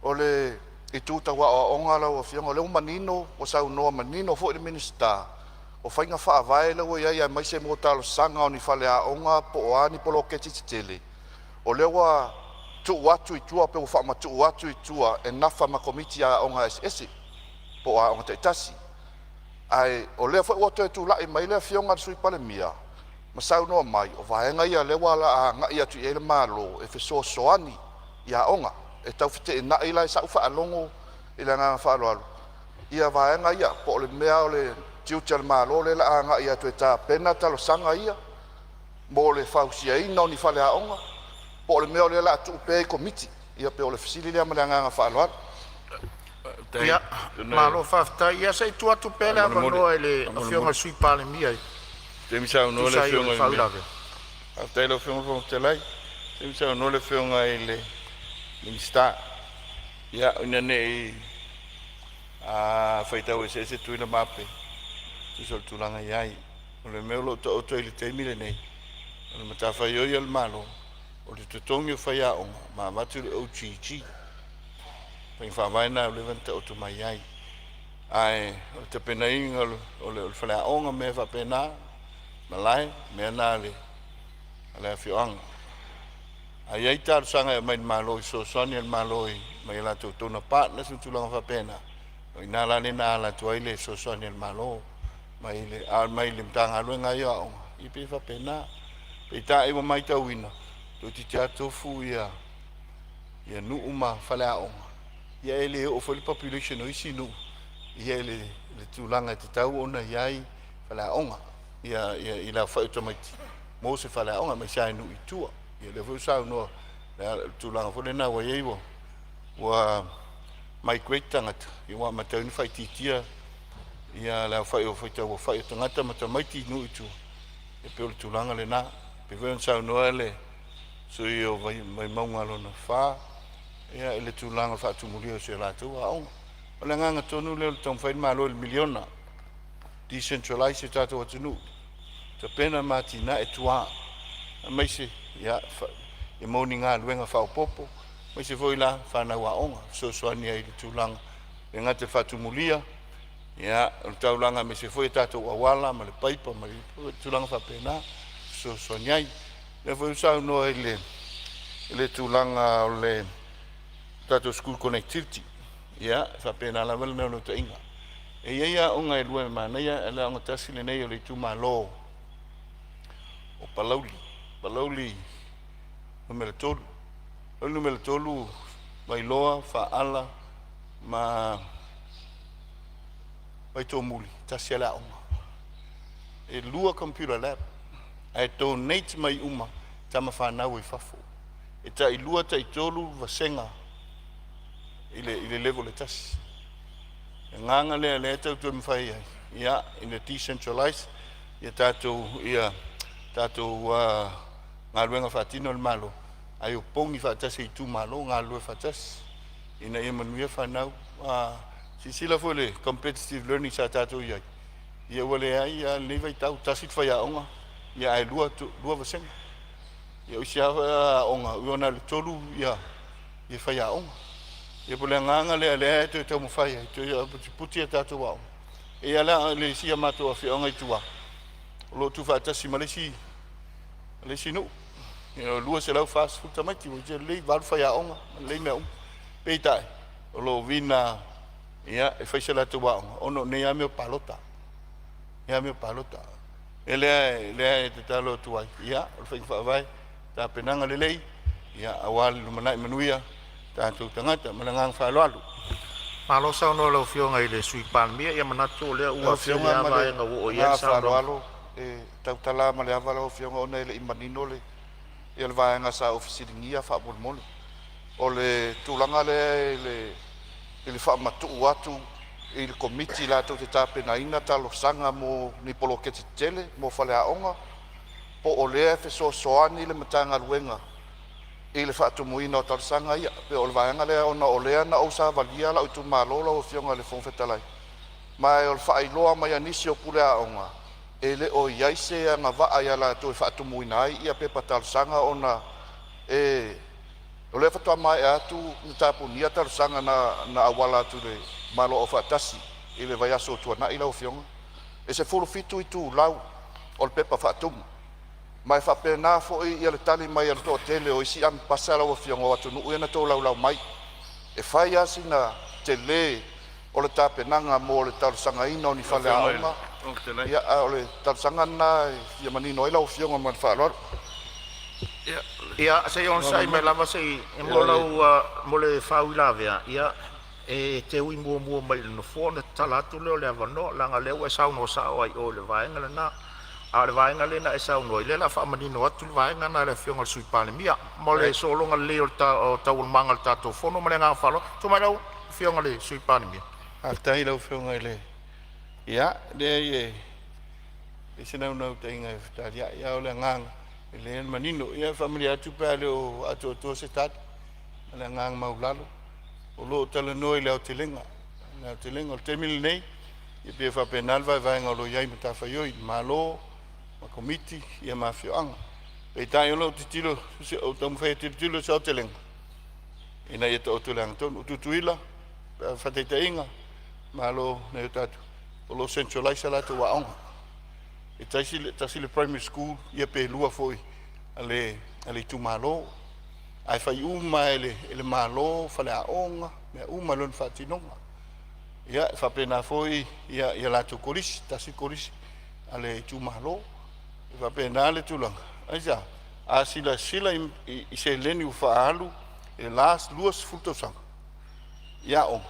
O le itu tau aoaoga lau Afioga, o lea ua manino, ua saunoa manino foi le Minisita, o faiga faavae lea ua i ai aemaise mo talosaga o ni faleaoga po o a ni poloketi tetele, o lea ua tuu atu i tua pe ua faamatuu atu i tua e nafa ma Komiti a Aoga eseese po o aoga taitasi. Ae o lea foi ua toe tulai mai le Afioga i le Sui Palemia ma saunoa mai, o vaega ia o lea ua agai atu i ai le Malo e fesoasoani i aoga. E tau feteenai la i sau faalogo i le agaga faaaloalo ia vaega ia, po o le mea o le tiute o le Malo lea o le a agai atu e tapena talosaga ia mo le fausiaina o ni faleaoga, po o le mea o lea o le a tuu pea i Komiti. Ia pei o le fesili lea ma le agaga faaaloalo. Ia, malo faafetai. Ia se i tuu atu pea le avanoa i le Afioga i le Sui Palemia e Taimi saunoa le tusa ai o Afioga le i le faauilavea. Faafetai i lau Afioga i le Fofoga Fetalai. Taimi saunoa le Afioga i le Minisita. Ia, ina ne i faitau eseese Tutuila ma Ape, tusa o le tulaga e i ai. O le mea o lo o taoto ai i le taimi lenei, o le matafaioi a le Malo, o le totogi o faiaoga ma avatu le OGG. Faiga faavae lena ua leva ona taoto mai ai. Ae o le tapenaina o le faleaoga ma mea faapena, malae, mea na a le afioaga. A i ai talosaga e aumai i le Malo i fesoasoani a le Malo mai a latou donor partners ma tulaga faapena, o i ina la lea na ala atu ai le fesoasoani a le Malo mai le, a mai le Matagaluega lava ia o Aoga, e pei e faapena. Peitai ua matauina, toeitiiti lava tofu nuu ma faleaoga, ia e le oo foi le population o isi nuu ia i le tulaga e tatau ona i ai faleaoga ia i le aofai o tamaiti mo se faleaoga, aemaise lava i nuu i tua. Ia lea foi ua saunoa le tulaga foi lena ua i ai ua migrate tagata, ia ua amata ai ona faaitiitia ia le aofai o faitau aofai o tagata ma tamaiti i nuu i tua. E pei o le tulaga lena. E pei foi ona saunoa le sui o Vaimauga lona 4, ia, i le tulaga o le faatumulia o si a latou aoga. O le agaga tonu lea o le taumafai le Malo i le miliona, decentralize le tatou atunuu, tapena ma atinae tuā, aemaise ia, ia maua ni galuega faaopoopo, aemaise foi la fanau aoga, fesoasoani ai i le tulaga e le gata i le faatumulia, ia, o le taulaga aemaise foi o tatou auala ma le paipa ma le tulaga faapena, fesoasoani ai. O lea foi ua saunoa i le tulaga o le tatou school connectivity, ia, e faapena lava le naunautaiga. E i ai aoga e lua e manaia, le aoga tasi lenei o le itumalo o Palauli, Palauli Nu.3, Palauli Nu.3, Vailoa, Faala ma Vaitomuli, tasi lava le aoga. E 2 computer lab, ae donate mai uma tama fanau i fafo. E tai 2, tai 3 vasega i le level e tasi. Le agaga lea lea e tau toe mafai ai, ia, ina decentralize ia tatou, ia, tatou galuega faatino a le Malo, ae opogi faatasi e itumalo, galulue faatasi, ina ia manuia fanau. Silasila foi i le competitive learning sa tatou i ai, ia ua leai lava lenei vaitau, tasi le faiaoga, ia ae lua vasega. Ia o isi lava aoga, ua na o le 3 ia faiaoga. Ia po o le agaga lea lea e toe taumafai ai, toe putiputi a tatou aoga. E i ai la le isi a matou afioaga i tua, o lo o tuufaatasi ma le isi nuu. Ia, 240 tamaiti, ua iti lelei, 8 faiaoga, lelei mea uma. Peitai, o lo o uiga ia, e fai se latou aoga, ona o nei lava mea o palota. Nei lava mea o palota. E lea e tatalo atu ai, ia, o le faiga faavae, tapenaga lelei, ia, aua le lumanai manuia tatou tagata. Ma le agaga faaaloalo. Malo saunoa i lau Afioga i le Sui Palemia, ia manatu o lea Lau ua tele Afioga lava ma le vaega ua oo i ai le agaga saunoaga. faaaloalo, e tautala ma le ava lau Afioga ona e le i manino le ia le vaega sa ou fesiligia faamolemole. O le tulaga lea i le faamatuu atu i le Komiti latou te tapenaina talosaga mo ni poloketi tetele mo faleaoga, po o lea e fesoasoani le Matagaluega i le faatumuina o talosaga ia. Pei o le vaega lea ona o lea na ou savalia lou itumalo lau Afioga i le Fofoga Fetalai, ma o le faailoa mai a nisi o pule aoga e le o i ai se agavaa ia latou e faatumuina ai ia pepa talosaga ona e o lea faatoa maea atu ona tapunia talosaga na auala atu i le Malo Aufaatasi i le vaiaso ua tuanai lau Afioga. E 17 itulau o le pepa faatumu, ma e faapena foi ia le tali mai a le toatele o isi Amepasa lau Afioga o atunuu ia na tolaulau mai. E fai lava sina tele o le tapenaga mo le talosagaina o ni Lau Afioga i le faleaoga. Fofoga Fetalai. Ia, a o le talosaga lena e fia manino ai lau Afioga ma le faaaloalo. Ia, Ia, se i onosai mai Faamamolemole. lava se i Ia mo le lau mo le faauilavea, ia e te ui muamua mai i le nofoa ona tatala atu lea o le avanoa, leaga o lea ua e saunoa sao ai i o i le vaega lena. A o le vaega lea na e saunoa ai, lea o le a faamanino atu le vaega lena e le Afioga i le Sui Palemia mo le sologa lelei o taualumaga o le tatou fono. Ma le agaga faaaloalo, tuu mai lau Afioga i le Sui Palemia. Faafetai i lau Afioga i le... Ia, leai e leai se naunautaiga e fetaliai, a o le agaga, e lelei ona manino. Ia, e faamalie atu pe a le o atoatoa se tali, ma le agaga maualalo. O lo o talanoa i le aotelega, le aotelega. O le taimi lenei, e pei e faapena le vaevaega o lo o i ai matafaioi, Malo ma Komiti ia ma afioaga. Peitai o lou tilotilo, o taumafai e tilotilo i se aotelega ina ia taoto i le agatonu. O Tutuila, faataitaiga, malo nai o tatou, o lo o centralize a latou aoga. E tasi le primary school ia pe lua foi a le itumalo, ae fai uma e le Malo faleaoga, mea uma i lona faatinoga. Ia, e faapena foi ia latou kolisi, tasi le kolisi a le itumalo. E faapena le tulaga. Aisea? A silasila i seleni ua faaalu i le last 20 tausaga i aoga,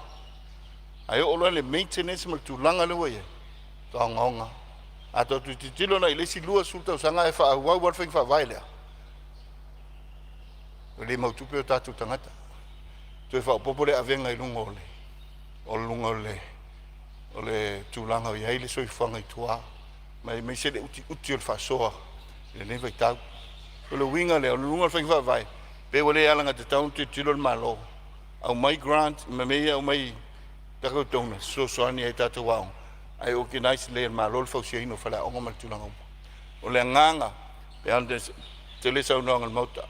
ae oo loa i le maintenance ma le tulaga lea ua i ai, matua ogaoga. A tatou tilotilo la i le isi 20 tausaga ae faaauau lava le faiga faavae lea, ua le mautupe o tatou tagata. Toe faaopoopo le avega i luga o le o luga o le tulaga o i ai le soifuaga i tua, ma aemaise le utiuti o le faasoa i lenei vaitau. O le uiga lea, o luga o le faiga faavae, pe ua le alagatatau ona tilotilo le Malo. Aumai grant ma mea ia e aumai i tatou donors e fesoasoani ai i tatou aoga, ae organise lelei e le Malo le fausiaina o faleaoga ma le tulaga uma. O le agaga, e pei lava ona tele saunoaga a le Maota,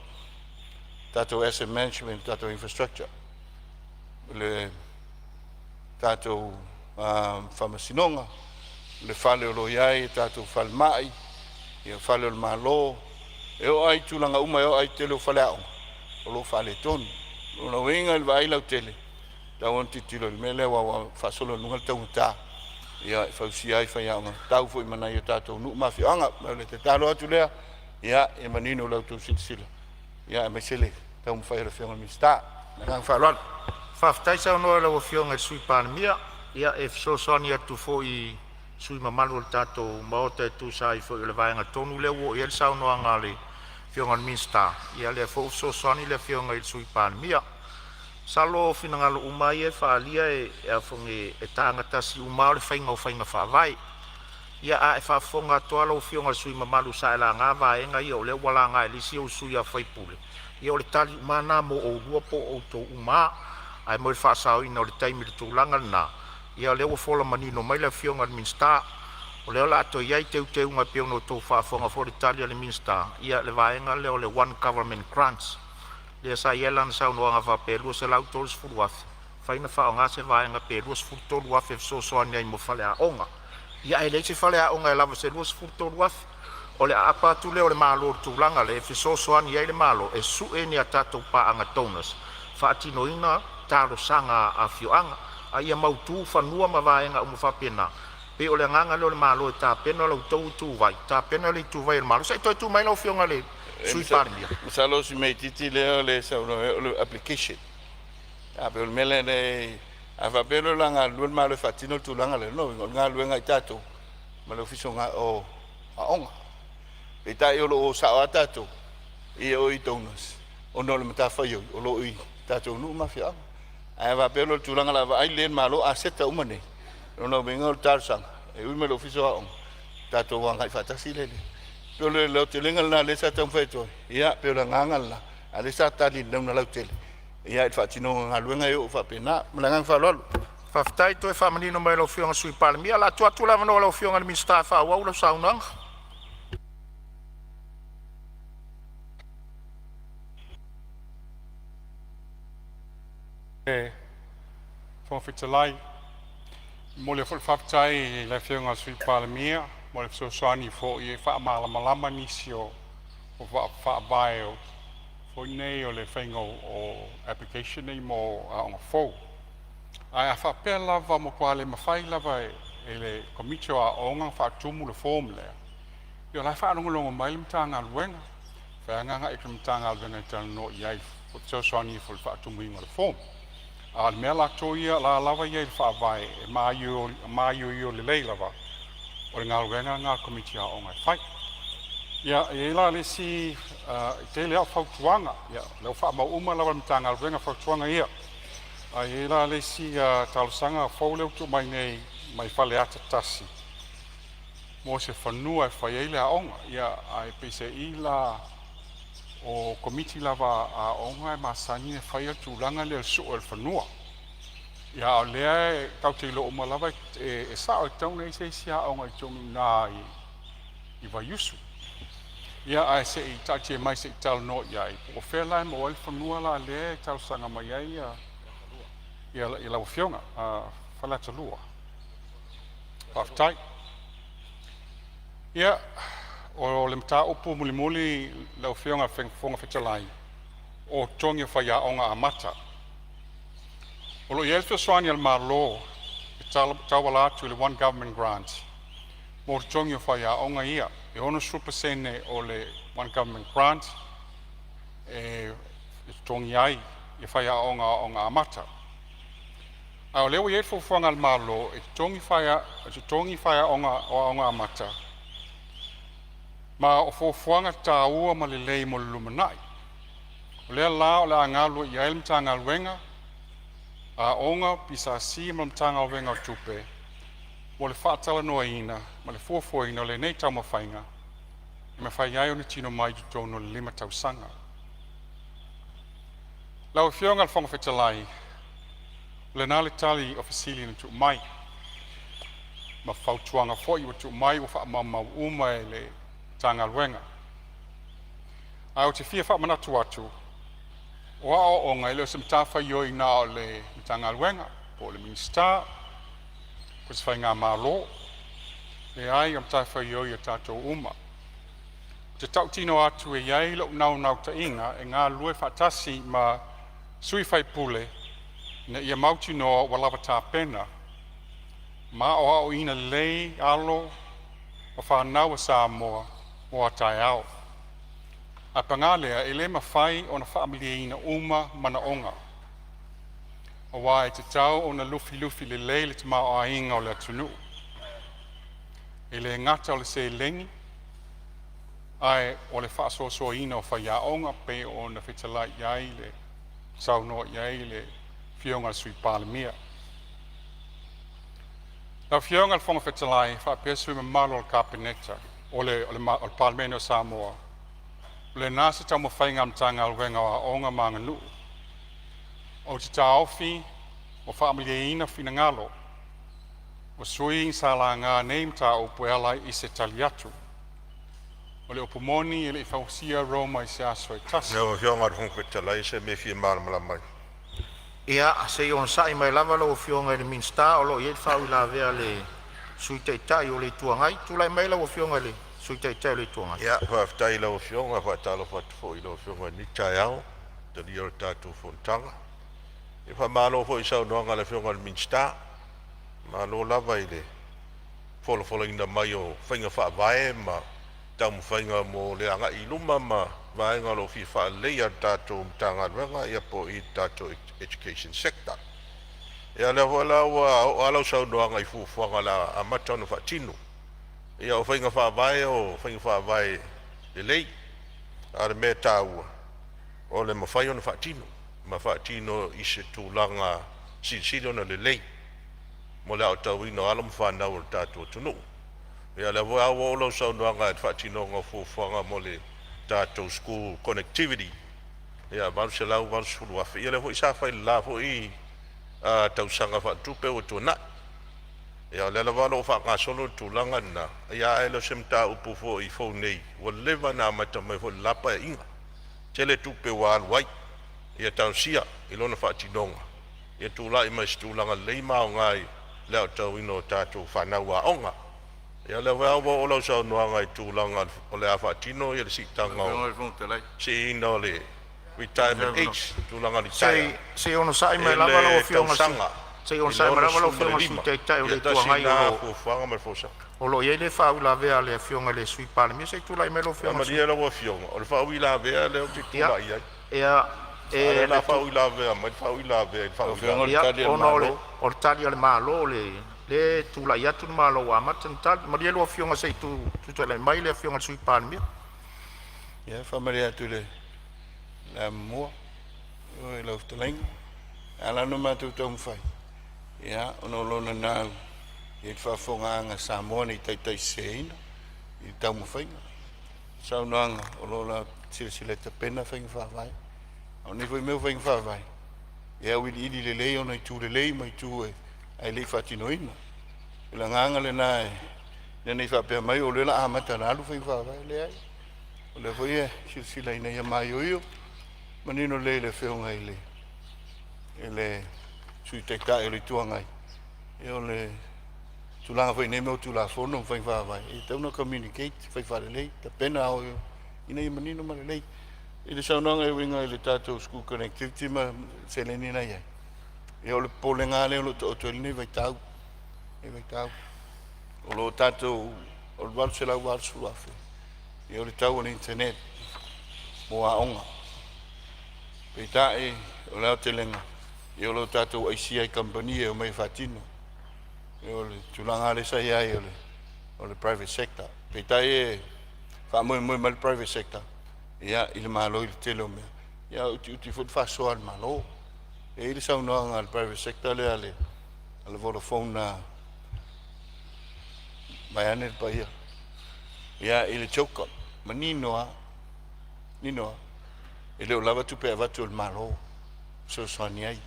tatou asset management, tatou infrastructure, le tatou faamasinoga, le fale o lo o i ai tatou falemai, ia fale o le Malo, e oo lava i tulaga uma, e oo lava i le tele o faleaoga o lo o faaletonu. O lona uiga i le vaai lautele, e tatau ona tilotilo i le mea lea aua ua faasolo i luga le taugata e fausia ai faiaoga, tau foi ma nai o tatou nuu ma afioaga. O le tatalo atu lea, ia manino la outou silasila, aemaise le taumafai o le Afioga i le Minisita. Ma le agaga faaaloalo. Faafetai saunoa i lau Afioga i le Sui Palemia. Ia, e fesoasoani atu foi i sui usufono mamalu o le tatou Maota e tusa ai foi o le vaega tonu lea ua oo i ai le saunoaga a le Afioga i le Minisita. Ia, o lea foi ua fesoasoani le Afioga i le Sui Palemia. Masalo o finagalo uma lava ia e faaalia e tagatasi uma lava o le faiga o faiga faavae. Ia, a e faafofoga atu lava lau Afioga i le sui usufono mamalu sa e laga vaega ia o lea ua laga e le isi ou sui usufono, ia o le tali uma lava lena mo oulua po o outou uma lava. Ae mo le faasaoina o le taimi i le tulaga lena, ia o lea ua fola manino mai le Afioga i le Minisita, o lea o le a toe i ai teuteuga e pei ona outou faafofoga foi i le tali a le Minisita, ia le vaega lea o le One Government Grants, lea sa i ai lana saunoaga faapea e $230,000, e mafai ona faaaoga se vaega pe $23,000 e fesoasoani ai mo faleaoga. Ia ae leai se faleaoga e lava i se $23,000. O le aapa atu lea o le Malo i le tulaga lea e fesoasoani ai le Malo e sue ni a tatou paaga donors e faatinoina talosaga a afioaga, a ia mautu fanua ma vaega uma faapena. E pei o le agaga lea o le Malo e tapena la outou ituvai, tapena le ituvai a le Malo. Se i toe tulai mai lau Afioga i le Sui Palemia. Masalo o si mea itiiti lea o le saunoa ai o le application. A pei o le mea lea, a faapea loa o le a galulue le Malo e faatino le tulaga lea, lona uiga o le galuega a i tatou ma le Ofisa o Aoga. Peitai o lo o o sao lava tatou i o i donors ona o le matafaioi o lo o i tatou nuu ma afioaga. Ae a faapea loa o le tulaga o le a vaai lelei e le Malo aseta uma nei, o lona uiga o le talosaga e ui mai i le Ofisa o Aoga, tatou agai faatasi lea i le… Pei o le aotelega lena lea sa taumafai atu ai, ia pei o le agaga lena, a o lea sa tali i le nauna lautele i le faatinoga o galuega e oo faapena. Ma le agaga faaaloalo. Faafetai toe faamanino mai e lau Afioga i le Sui Palemia. O le a tuu atu le avanoa i lau Afioga i le Minisita e faaauau lau saunoaga. Fofoga Fetalai. E momoli foi le faafetai i le Afioga i le Sui Palemia mo le fesoasoani foi e faamalamalama nisi o faavae o foi nei o le faiga o application nei mo aoga fou. Ae a faapea lava ua matua le mafai lava e le Komiti o Aoga ona faatumu le form lea, ia o la e faalogologo mai le Matagaluega, e mafai lava ona agai atu i le Matagaluega e talanoa i ai e fesoasoani ifo i le faatumuina o le form. A o le mea latou ia o la lava e i ai i le faavae e maioio lelei lava, o le galuega lena a le Komiti o Aoga e fai. Ia, e i ai la le isi, e tele lava au fautuaga, ia o lea ua faamau uma lava e le Matagaluega fautuaga ia. Ae i ai la le isi talosaga fou lea ua tuu mai nei mai Faleata 1 mo se fanua e fai ai le aoga. Ia ae peiseai la o Komiti lava a aoga e masani ona faia le tulaga lea o le sue o le fanua. Ia a o lea e tatou te iloa uma lava e sao e tatau ona i ai se isi aoga i totonu i ina i Vaiusu. Ia ae se i taatia mai se i talanoa i ai po o fea la e maua ai le fanua la lea e talosaga mai ai lau Afioga Faleata 2. Faafetai. Ia, o le mataupu mulimuli lau Afioga i le Fofoga Fetalai, o totogi o faiaoga amata. O lo o i ai le fesoasoani a le Malo e tauala atu i le One Government Grant mo totogi o faiaoga ia. E 60% o le One Government Grant e totogi ai faiaoga o aoga amata. A o lea ua i ai le fuafuaga a le Malo e totogi faiaoga o aoga amata, ma o fuafuaga taua ma lelei mo le lumanai. O lea la o le a galulue i ai le Matagaluega Aoga, PSC ma le Matagaluega o Tupe mo le faatalanoaina ma le fuafuaina o lenei taumafaiga e mafai ai ona tino mai i totonu o le 5 tausaga. Lau Afioga i le Fofoga Fetalai, O lena le tali o fesili na tuu mai ma fautuaga foi ua tuu mai ua faamaumau uma e le Matagaluega. Ae ou te fia faamanatu atu, o aoaoga e le o se matafaioi na o le Matagaluega po o le Minisita po o se faigamalo. Leai, o le matafaioi a tatou uma. Ou te tautino atu e i ai lo'u naunautaiga e galulue faatasi ma sui usufono ina ia mautinoa ua lava tapena ma aoaoina lelei alo ma fanau a Samoa mo a taeao. Ae paga lea, e le mafai ona faamalieina uma manaoga, aua e tatau ona lufilufi lelei le tamaoaiga o le atunuu. E le gata o le seleni, ae o le faasoasoaina o faiaoga pei ona fetalai i ai le saunoa i ai le Afioga i le Sui Palemia. Lau Afioga i le Fofoga Fetalai faapea sui usufono mamalu o le Kapeneta o le Palemene o Samoa, o lena se taumafaiga a le Matagaluega o Aoga ma Aganuu. Ou te taofi ua faamalieina finagalo o sui usufono sa laga nei mataupu e ala i se tali atu. O le upu moni e le i fausia Roma i se aso e tasi. Lau Afioga i le Fofoga Fetalai o se mea e fia malamalama ai. Ia, se i onosai mai lava lau Afioga i le Minisita o lo o i ai le faauilavea a le Sui Taitai o le Itu Agai. Tulai mai lau Afioga i le Sui Taitai o le Itu Agai. Ia, faafetai i lau Afioga. E faatalofa atu foi i lau Afioga i lenei taeao i le talia o le tatou fonotaga. E faamalo foi i le saunoaga a le Afioga i le Minisita, malo lava i le folafolaina mai o faiga faavae ma taumafaiga mo le agai i luma ma vaega o lo o fia faaleleia o le tatou Matagaluega ia po o i le tatou education sector. Ia o lea foi la ua oo lava lau saunoaga i fuafuaga o le a amata ona faatino. Ia o faiga faavae o faiga faavae lelei, a o le mea e taua o le mafai ona faatino ma faatino i se tulaga silisili ona lelei mo le aotauina o alo ma fanau a le tatou atunuu. Ia o lea foi lava ua oo lau saunoaga i le faatinoga o fuafuaga mo le tatou school connectivity, ia $880,000, ia lea foi sa fai i le la foi tausaga faaletupe ua tuanai. Ia o lea lava o lo o faagasolo le tulaga lena, ae le o se mataupu foi fou nei, ua leva ona amata mai foi i le la Paeaiga. Tele tupe ua alu ai, ia talosia i lona faatinoga ia tulai mai i se tulaga lelei ma aoga i le aotauina o tatou fanau aoga. Ia o lea foi lava ua oo lau saunoaga i tulaga o le a faatino le siitaga Lau o Afioga i le Fofoga Fetalai, siiina o le retirement age, tulaga litaea Se i onosai i mai lava lau le Afioga i le tausaga Se i i le onosai mai lava lau Afioga i le Sui 65. Taitai o le Ia Itu tasi Agai o lena lo fuafuaga ma le folasaga. o lo o i ai le faauilavea a le Afioga i le Sui Palemia. Se i tulai mai lau Ia Afioga i le Sui. malie lau Afioga, o le faauilavea lea ou te Ia, tulai ai, ia, a o e lea o le le a faauilavea mai le faauilavea i le Lau Afioga o faauilavea. le Ia, Tali a le ona o le Malo. o le tali a le Malo, o le lea e tulai atu le Malo ua amata ona tali. Malie lau Afioga se i tulai mai le Afioga i le Sui Palemia. Ia, e faamalie atu i le amomua i lau fetalaiga. E ala ona matou taumafai, ia, ona o lo nanau i le faafofogaaga a Samoa ne i taitaiseseina i le taumafaiga. Saunoaga o lo o la silasila e tapena faiga faavae. A o nei foi mea o faiga faavae, e auiliili lelei ona itu lelei ma itu e ae le i faatinoina. O le agaga lena e ina ne i faapea mai o lea o le a amata ona alu faiga faavae. Leai. O lea foi e silasila ina ia maioio manino lelei le Afioga i le i le Sui Taitai o le Itu Agai, ia o le tulaga foi nei mea o Tulafono ma faiga faavae, e tatau ona communicate, fai faalelei, tapena aoao ina ia manino ma lelei. I le saunoaga e uiga i le tatou school connectivity ma seleni na i ai, ia o le popolega lava lea o lo o taoto ai lenei vaitau, lenei vaitau. O lo o tatou, o le $880,000, ia o le tau o le internet mo aoga. Peitai, o le aotelega, ia o lo o tatou aisia i kamupani e omai e faatino. Ia o le tulaga lava lea sa i ai o le private sector. Peitai e faamoemoe mai le private sector ia i le Malo i le tele o mea, ia a utiuti foi le faasoa a le Malo. E i ai le saunoaga a le private sector lea a le Vodafone na vaeane le paia ia i le CHOGM, manino lava, manino lava, e le o lava tupe avatu a le Malo e fesoasoani ai.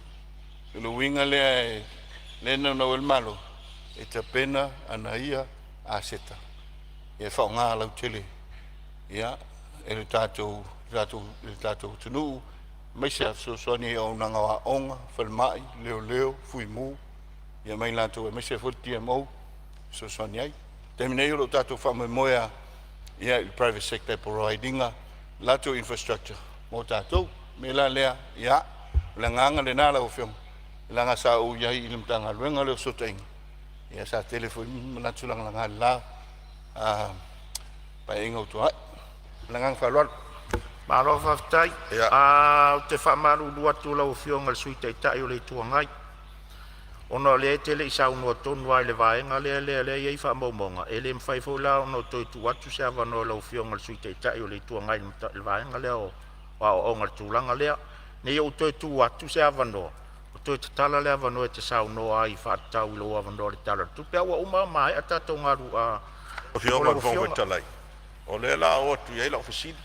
O le uiga lea e lea e naunau ai le Malo e tapena ana ia aseta e faaaoga lautele ia e le tatou atunuu, aemaise lava fesoasoani i auaunaga o aoga, falemai, leoleo, fuimu ia ma i latou aemaise foi le DMO e fesoasoani ai. O le taimi nei o lo o tatou faamoemoe lava i le private sector e provide ina latou infrastructure mo tatou. O le mea la lea, ia, o le agaga lena lau Afioga, leaga sa ou i ai i le Matagaluega lea o Fesootaiga, ia sa tele foi manatu lagalaga i le la Paeaiga ua tuanai. Ma le agaga faaaloalo. Malo faafetai. Ou te faamalulu atu i lau Afioga i le Sui Taitai o le Itu Agai, ona o lea e te le i saunoa tonu lava i le vaega lea e i ai faamaumauga, e le mafai foi la ona toe tuu atu se avanoa i lau Afioga i le Sui Taitai o le Itu Agai i le vaega lea o aoaoga i le tulaga lea. Ne i ou toe tuu atu se avanoa ua toe tatala le avanoa e te saunoa ai e faatatau i lou avanoa i le Tala o le Tupe, a ua uma tatou galuega. Lau Afioga i le Fofoga Fetalai, o lea o le a oo atu i ai lau fesili,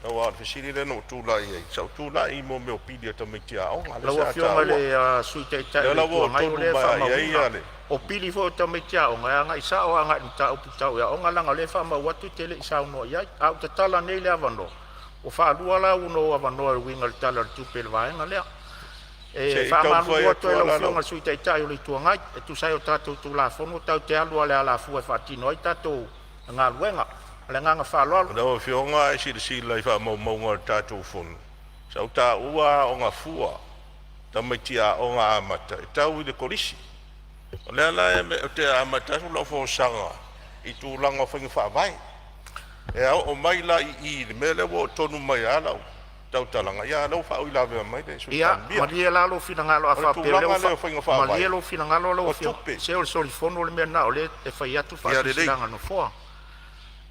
aua o le fesili lea na ou tulai ai, sa ou tulai i mea o pili a tamaiti aoga lea Lau sa Afioga i taua. le Sui Taitai Lea o le la ua Itu oo Agai, o tonu lea e mai lava i ai faamauina. le O pili foi o tamaiti aoga, e agai sao lava i le mataupu tau i aoga, leaga o lea e faamau atu e te le i saunoa i ai. A ua tatala nei le avanoa, ua faalua la ou avanoa e uiga i le Tala o le Tupe i le vaega lea. Se E i taumafai faamalulu atu atu ai i lava lau la Afioga i lau le Sui Taitai o le Itu Agai, e tusa ai o tatou Tulafono tatou te alu lava i le alafua e faatino ai tatou galuega. Ma le agaga faaaloalo. Lau Afioga a e silasila i faamaumauga o le tatou Fono, sa ou taua aoga fua, tamaiti aoga amata e tau i le Kolisi. O lea la ou te amata atu lau folasaga i tulaga o faiga faavae. E oo mai la i i i le mea lea ua oo tonu mai lava lau tautalaga, a o lea ua faauilavea mai le Sui Ia, Palemia. malie la lou finagalo, a O le faapea o lea tulaga ua lea o faiga malie faavae lou finagalo lau o Afioga, tupe. se o le solifono le mea lena o lea e fai atu le Ia lelei. faasilasilaga a le Nofoa.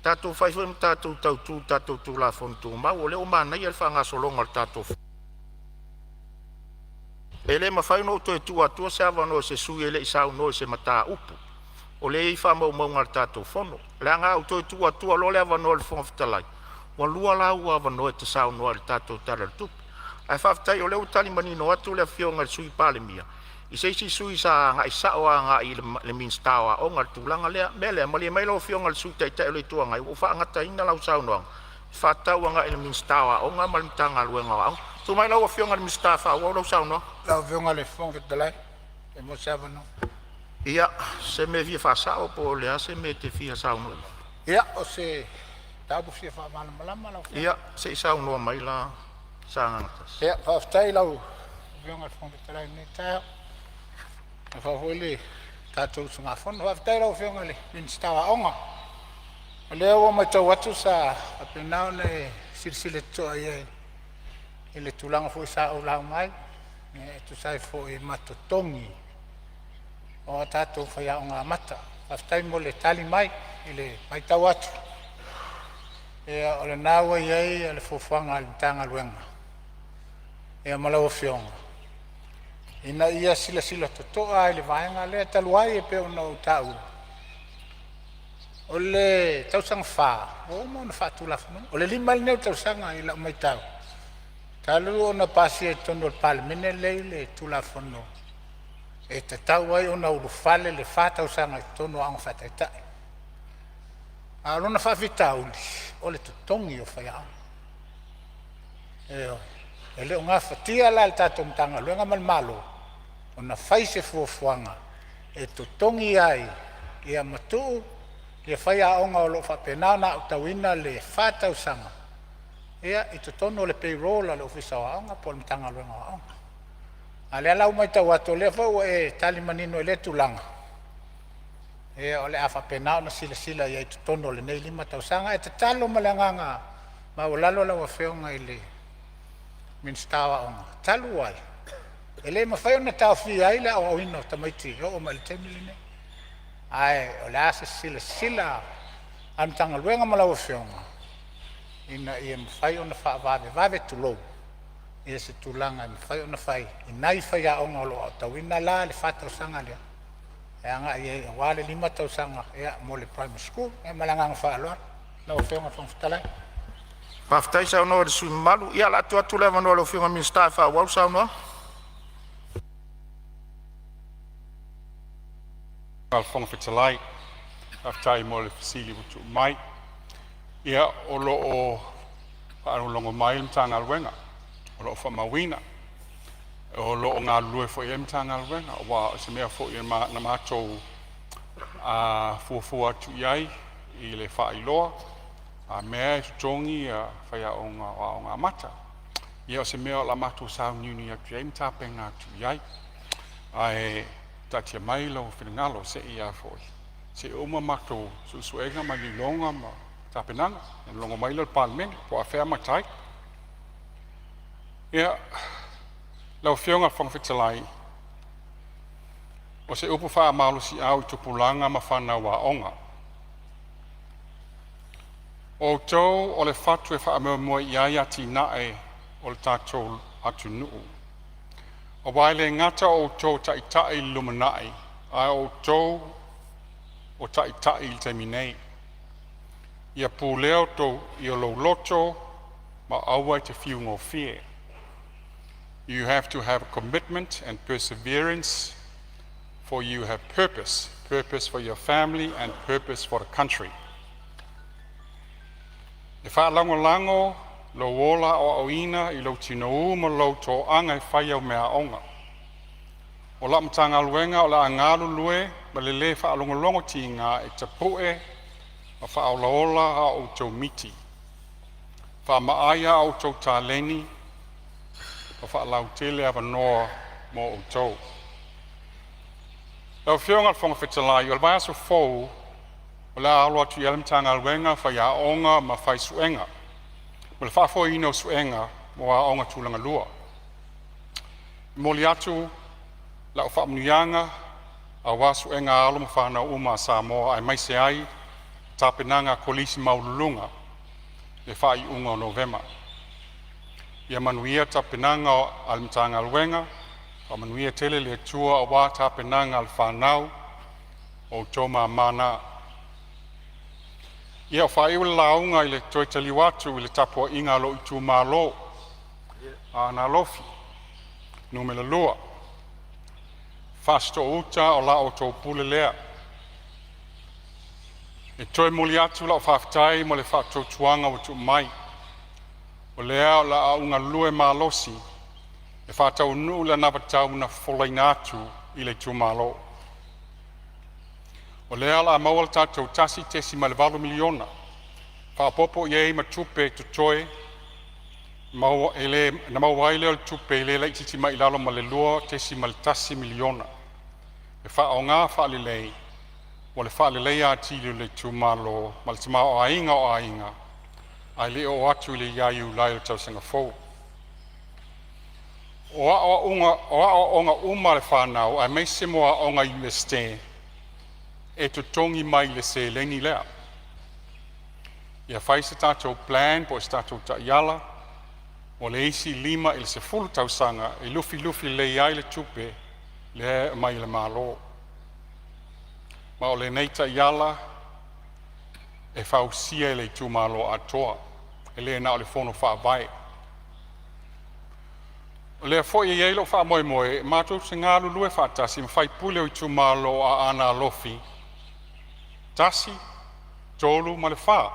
Tatou fai foi ma tatou tautu i le tatou Tulafono Tumau, o lea ua manaia le faagasologa o le tatou. E le mafai ona ou toe tuu atua se avanoa i se sui usufono e le i saunoa i se mataupu o lea e i ai faamaumauga a le tatou Fono. Leaga a ou toe tuu atua loa le avanoa i le Fofoga Fetalai, ua lua la au avanoa e te saunoa ai i le tatou Tala o le Tupe. Ae faafetai o lea ua tali manino atu le Afioga i le Sui Palemia i se isi sui usufono sa agai sao lava i le Minisita o Aoga i le tulaga lea. O le mea lea, malie mai lau Afioga i le Sui Taitai o le Itu Agai, ua ou faagataina lau saunoaga e faatatau agai i le Minisita o Aoga ma le Matagaluega o Aoga. Tulai mai lau Afioga i le Minisita e faaauau lau saunoaga. Lau Afioga i le Fofoga Fetalai, pe maua se avanoa. Ia, o se mea e fia faasao po o le a se mea e te fia saunoa ai. Ia, o se mataupu fia faamalamalama lau Afioga. Ia, se i saunoa mai la Sagaga 1. Ia, faafetai i lau Afioga i le Fofoga Fetalai i lenei taeao, aua foi le tatou usugafono. Faafetai i lau Afioga i le Minisita o Aoga, o lea ua matau atu sa faapena ona e silasila totoa i ai i le tulaga foi sa ou lauga ai e tusa ai foi ma totogi o a tatou faiaoga amata. Faafetai mo le tali mai. I le matau atu, ia o lena ua i ai le fuafuaga a le Matagaluega ma lau Afioga ina ia silasila totoa lava i le vaega lea. Talu ai e pei ona ou taua, o le tausaga 4 ua uma ona faatulafonoina, o le 5 ai lenei o tausaga i lau matau talu ona pasia i totonu o le Palemene lenei le Tulafono e tatau ai ona ulufale le 4 tausaga i totonu o aoga faataitai. A o lona faafitauli o le totogi o faiaoga. Ioe, e le o gafatia la e le tatou Matagaluega ma le Malo ona fai se fuafuaga e totogi ai ma tuu faiaoga o lo o faapena ona aotauina le 4 tausaga i totonu o le payroll a le Ofisa o Aoga po o le Matagaluega o Aoga. A o lea la ua matau atu o lea foi ua e tali manino i lea tulaga, ia o le a faapena ona silasila i ai i totonu o lenei 5 tausaga. Ae tatalo ma le agaga maualalo lau Afioga i le Minisita o Aoga, talu ai e le mafai ona taofia ai le aoaoina o tamaiti e oo mai i le taimi lenei, ae o le a se silasila a le Matagaluega ma lau Afioga ina ia mafai ona faavavevave tulou se tulaga e mafai ona fai i nai faiaoga o lo o aotauina la le 4 tausaga lea e agai ai aua le 5 tausaga mo le primary school. Ia ma le agaga faaaloalo lau Afioga i le Fofoga Fetalai. Faafetai saunoa i le sui usufono mamalu. Ia, o le a tuu atu le avanoa i lau Afioga i le Minisita e faaauau le saunoaga. Le Fofoga Fetalai, faafetai mo le fesili ua tuu mai. Ia, o lo o faalogologo mai le Matagaluega, o lo o faamauina, o lo o galulue foi i ai le Matagaluega, aua o se mea foi na matou fuafua atu i ai i le faailoa, a mea e totogi faiaoga o aoga amata. Ia o se mea o le a matou sauniuni atu i ai ma tapena atu i ai. Ae taatia mai lou finagalo se i se i uma matou suesuega ma iloiloga ma tapenaga ona logo mai lea o le Palemene po o afea e amata ai. Ia, lau Afioga i le Fofoga Fetalai, o se upu faamalosiau i tupulaga ma fanau aoga. O outou o le fatu e faamoemoe i ai atinae o le tatou atunuu. Aua e le gata o outou o taitai i le lumanai, a o outou o taitai i le taimi nei. Ia pulea lou loto ma aua e te fiu gofie. You have to have commitment and perseverance, for you have purpose, purpose for your family and purpose for the country. E faalagolago lou ola aoaoina i lou tinou ma lou toaga e fai au meaaoga. O lau Matagaluega o le a galulue ma le le faalogologo tiga e tapue ma faaolaola a outou miti, faamaai a outou taleni ma faalautele avanoa mo outou. Lau Afioga i le Fofoga Fetalai, o le vaiaso fou o le a alo atu ai le Matagaluega, faiaoga ma fai suega mo le faafoeina o suega mo aoga tulagalua. E momoli atu lau faamanuiaga aua suega a alo ma fanau uma a Samoa aemaise ai tapenaga a Kolisi Maualuluga i le faaiuga o Novema. Ia manuia tapenaga a le Matagaluega, faamanuia tele le Atua aua tapenaga a le fanau, o outou mama na. Ia, ua faaiu le lauga i le toe taliu atu i le tapuaiga a lou itumalo o Aana Alofi Nu.2. Fasitoo-uta o la outou pule lea. E toe momoli atu lau faafetai mo le faatuatuaga ua tuu mai, o lea o le a ou galulue malosi e faataunuu le anavatau na folaina atu i le itumalo. O lea o le a maua le tatou $1.8 miliona, faaopoopo i ai ma tupe totoe na maua ai lea o le tupe e le laitiiti mai i lalo ma le $2.1 miliona e faaaoga faalelei mo le faaleleia atili o le itumalo ma le tamaoaiga o aiga ae le i oo atu ia Iulai o le tausaga fou. O aoaoga uma a le fanau aemaise mo aoga Iunivesite e totogi mai le seleni lea. Ia fai se tatou plan po o se tatou taiala mo le isi 5 i le 10 tausaga e lufilufi lelei ai le tupe lea e aumai e le Malo. Ma o lenei taiala e fausia e le itumalo atoa, e le na o le Fono Faavae. O lea foi e i ai lou faamoemoe e matou te galulue faatasi ma faipule o itumalo o Aana Alofi 1, 3 ma le 4,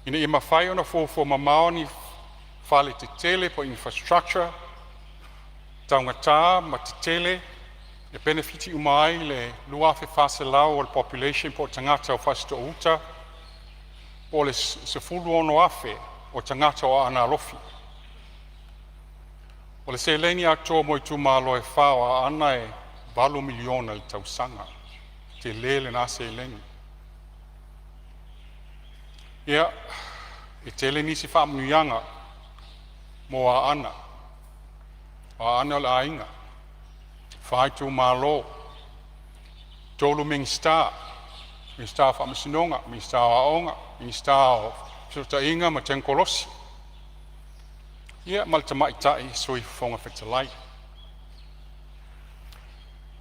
ina ia mafai ona fuafua mamao ni fale tetele po o infrastructure taugata ma tetele e penefiti uma ai le 2,400 o le population po o tagata o Fasitoo-uta po o le 16,000 o tagata o Aana Alofi. O le seleni atoa mo itumalo e fa o Aana e $8 miliona i le tausaga. E tele lena seleni. Ia, e tele nisi faamanuiaga mo Aana. O Aana o le aiga, e fa itumalo, 3 Minisita, Minisita o Faamasinoga, Minisita o Aoga, Minisita o Fesootaiga ma Tekonolosi, ia ma le tamaitai Sui Fofoga Fetalai.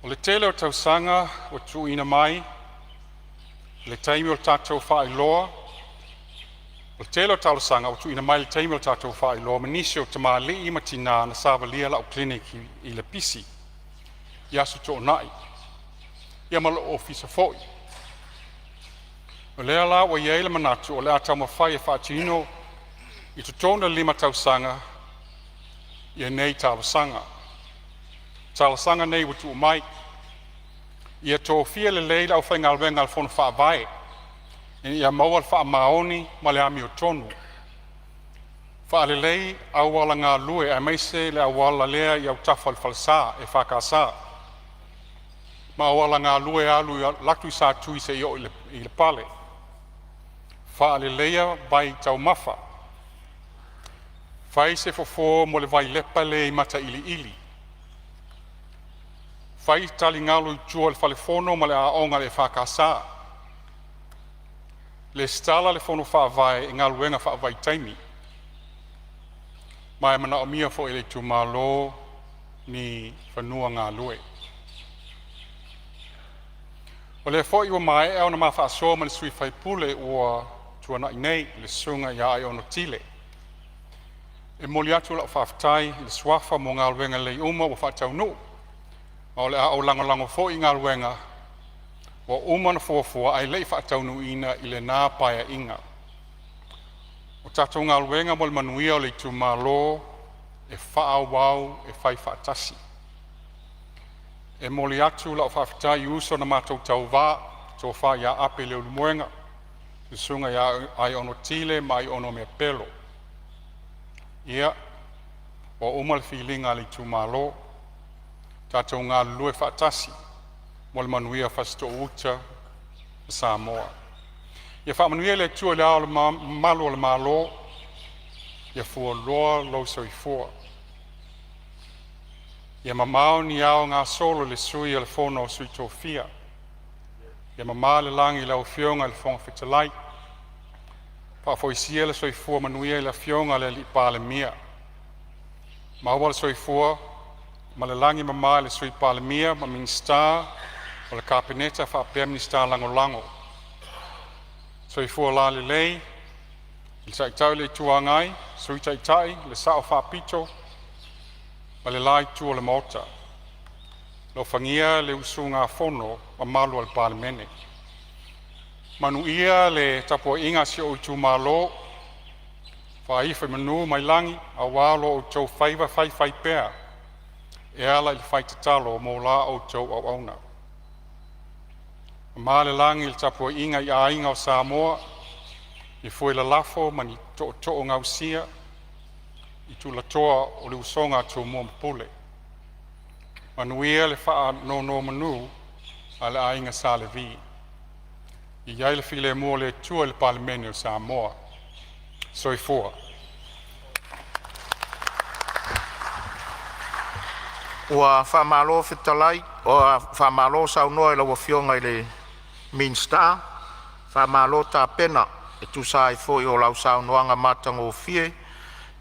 O le tele o tausaga ua tuuina mai i le taimi o le tatou faailoa o le tele o talosaga ua tuuina mai i le taimi o le tatou faailoa ma nisi o tamalii ma tinā na savalia lau clinic i Lepisi i Aso Toonai. ia ma lou ofisa foi. O lea la ua i ai le manatu o le a taumafai e faatino i totonu o le 5 tausaga ia nei talosaga. Talosaga nei ua tuu mai. Ia tofia lelei le aufaigaluega a le Fono Faavae ina ia maua le faamaoni ma le amiotonu. Faalelei auala galue aemaise le auala lea i autafa o le falesa EFKS ma auala galue e alu atu i Satui seia oo i Lepale. Faaleleia vai taumafa. Fai se fofo mo le vailepa le i Matailiili. Fai taligalu i tua o le fale fono ma le aoga a le EFKS. Lesitala le Fono Faavae i galuega faavaitaimi. Ma e manaomia foi e le itumalo ni fanua galue. O lea foi ua maea ona ma faasoa ma le sui usufono ua tuanai nei, le susuga ia Aiono Tile. E momoli atu lau faafetai i le suafa mo galuega lelei uma ua faataunuu, ma o le a ou lagolago foi i galuega ua uma ona fuafua ae le i faataunuuina i lena Paeaiga. O tatou galuega mo le manuia o le itumalo e faaauau e faifaatasi. E momoli atu lau faafetai i uso na matou tauva, Tofa Ape Leulumoega, Susuga Aiono Tile ma Aiono Mea Pelo. Ia, ua uma le filiga a le itumalo, tatou galulue faatasi mo le manuia o Fasitoouta ma Samoa. Ia faamanuia le Atua i Le Ao Mamalu o le Malo, ia fualoa lou soifua. Ia mamao ni ao gasolo i le Sui o le Fono a Sui Tofia. Ia mamao le lagi i lau Afioga i le Fofoga Fetalai, faafoisia le soifua manuia i le Afioga i le Palemia. Maua le soifua ma le lagi e mama i le Sui Palemia ma Minisita o le Kapeneta faapea Minisita Lagolago. Soifua laulelei le Taitai o le Itu Agai, Sui Taitai, le Sao Faapito ma le la itu o le Maota. Alofagia le usugafono mamalu a le Palemene. Manuia le tapuaiga a si ou itumalo, faaifo i manu mai lagi aua lo outou faiva faifaipea e ala i le fai tatalo mo la outou auauna. Mamao le lagi i le tapuaiga i aiga o Samoa i fue lalafo ma ni tootoo gausia i tulatoa o le usoga a Tumua ma Pule. Manuia le faanonomanu a le aiga Sa Levi. I ai le filemu o le Atua i le Palemene o Samoa. Soifua. Ua faamalo fetalai, ua faamalo saunoa i lau Afioga i le Minisita, faamalo tapena e tusa ai foi o lau saunoaga matagofie.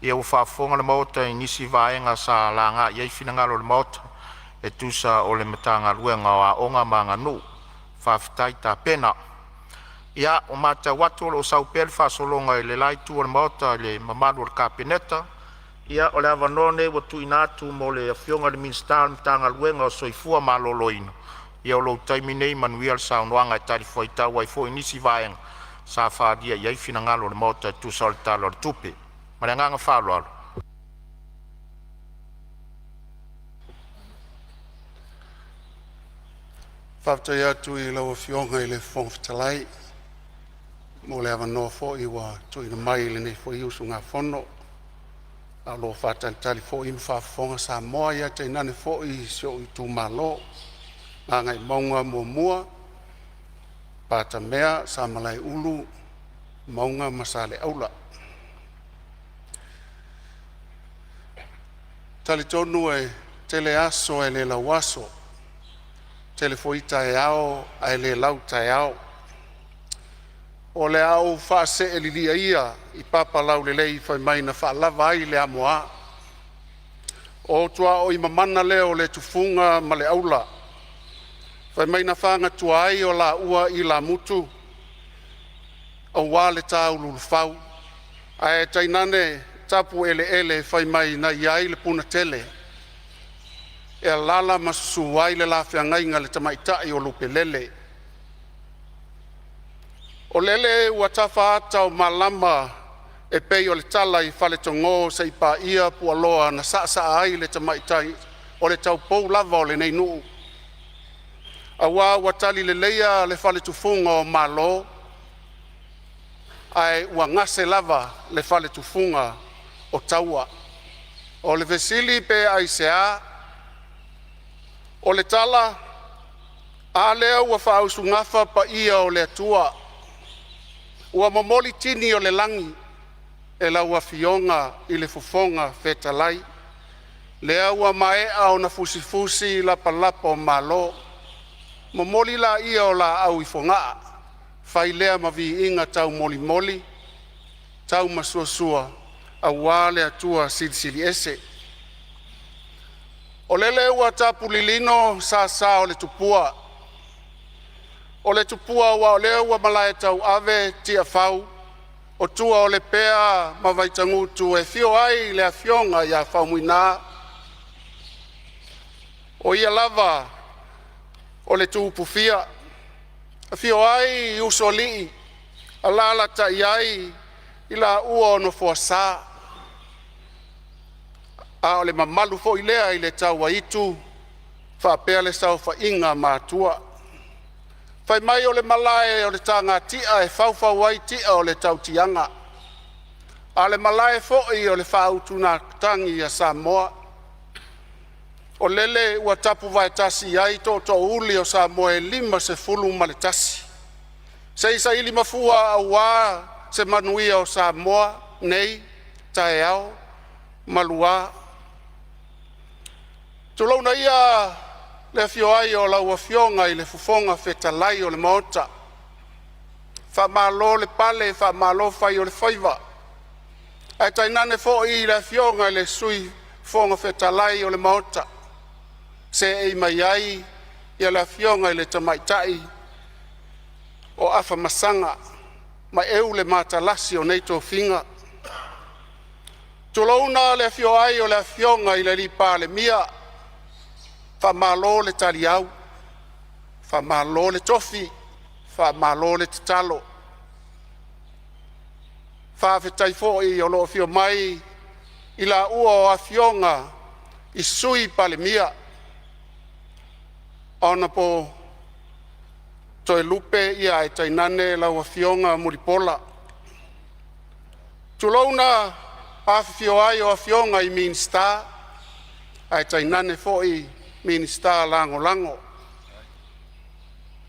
Ia ua faafofoga le Maota i nisi vaega sa laga i ai finagalo o le Maota e tusa o le Matagaluega o Aoga ma Aganuu. Faafetai tapena. Ia, ua matau atu o lo o sau pea le faasologa i le la itu o le Maota i le mamalu o le Kapeneta. Ia o le avanoa lenei ua tuuina atu mo le Afioga i le Minisita o le Matagaluega o le Soifua Maloloina. Ia o lou taimi lenei, manuia le saunoaga e talifuaitau ai foi i nisi vaega sa faaalia i ai finagalo o le Maota e tusa o le Tala o le Tupe. Ma le agaga faaaloalo. Faafetai atu i lau Afioga i le Fofoga Fetalai mo le avanoa foi ua tuuina mai i lenei foi usugafono, a o lo o faatalitali foi ma faafofoga Samoa, ia tainane foi si ou itumalo Gagaemauga 1, Patamea, Samalaeulu, Mauga ma Saleaula. E talitonu e tele aso ae le lauaso, tele foi taeao ae le lautaeao. O le a ou faasee lilia ia i papalaulelei fai mai na faalava ai le amoa. O tuaoi mamana lea o le tufuga ma le aula fai mai na fagatua ai o laua ilamutu aua le tauluulufau ae tainane tapueleele fai mai na i ai le punatele. e alaala ma susu ai le la Feagaiga le Tamaitai o Lupelele. O lele ua tafa ata o malama e pei o le tala i Faletogo seia paia Pualoa na saasaa ai le tamaitai o le taupou lava o lenei nuu, aua ua talileleia le faletufuga o Malo, ae ua gase lava le faletufuga o taua. O le fesili pe aisea? O le tala, a lea ua faausugafa paia o le Atua, ua momoli tini o le lagi e lau Afioga i le Fofoga Fetalai, lea ua maea ona fusifusi lapalapa o malo, momoli laia o laau i Fogaa, fai lea ma viiga taumolimoli taumasuasua aua le Atua Silisili Ese. O lele ua tapu lilino sasa o le tupua, o le tupua aua o lea ua malae tauave Tiafau o tua o Lepea ma Vaitagutu e afio ai le afioga ia Faumuina, o ia lava o le Tupufia. Afio ai usoalii, alaalatai ai laua o Nofoasa, a o le mamalu foi lea i le Tauaitu faapea le saofaiga a Matua. Fai mai o le malae o le tagati'a e faufau ai ti'a o le tautiaga, a o le malae foi o le faautugatagi a Samoa. O lele ua tapuvae tasi ai tootoouli o Samoa e 51 se i saili mafua aua se manuia o Samoa nei, taeao ma luā. Tulouna ia le afio ai o lau Afioga i le Fofoga Fetalai o le Maota, faamalo le pale faamalo fai o le faiva, ae tainane foi le Afioga i le Sui Fofoga Fetalai o le Maota, seei mai ai le Afioga i le Tamaitai o Afamasaga ma eu le matalasi o nei tofiga. Tulouna le afio ai o le Afioga i le Palemia, faamalo le taliau, faamalo le tofi, faamalo le tatalo. Faafetai foi o loo afio mai i laua o Afioga i Sui Palemia, Honourable Toelupe ae tainane lau Afioga Mulipola. Tulouna le afifio ai o Afioga i Minisita ae tainane foi Minisita Lagolago.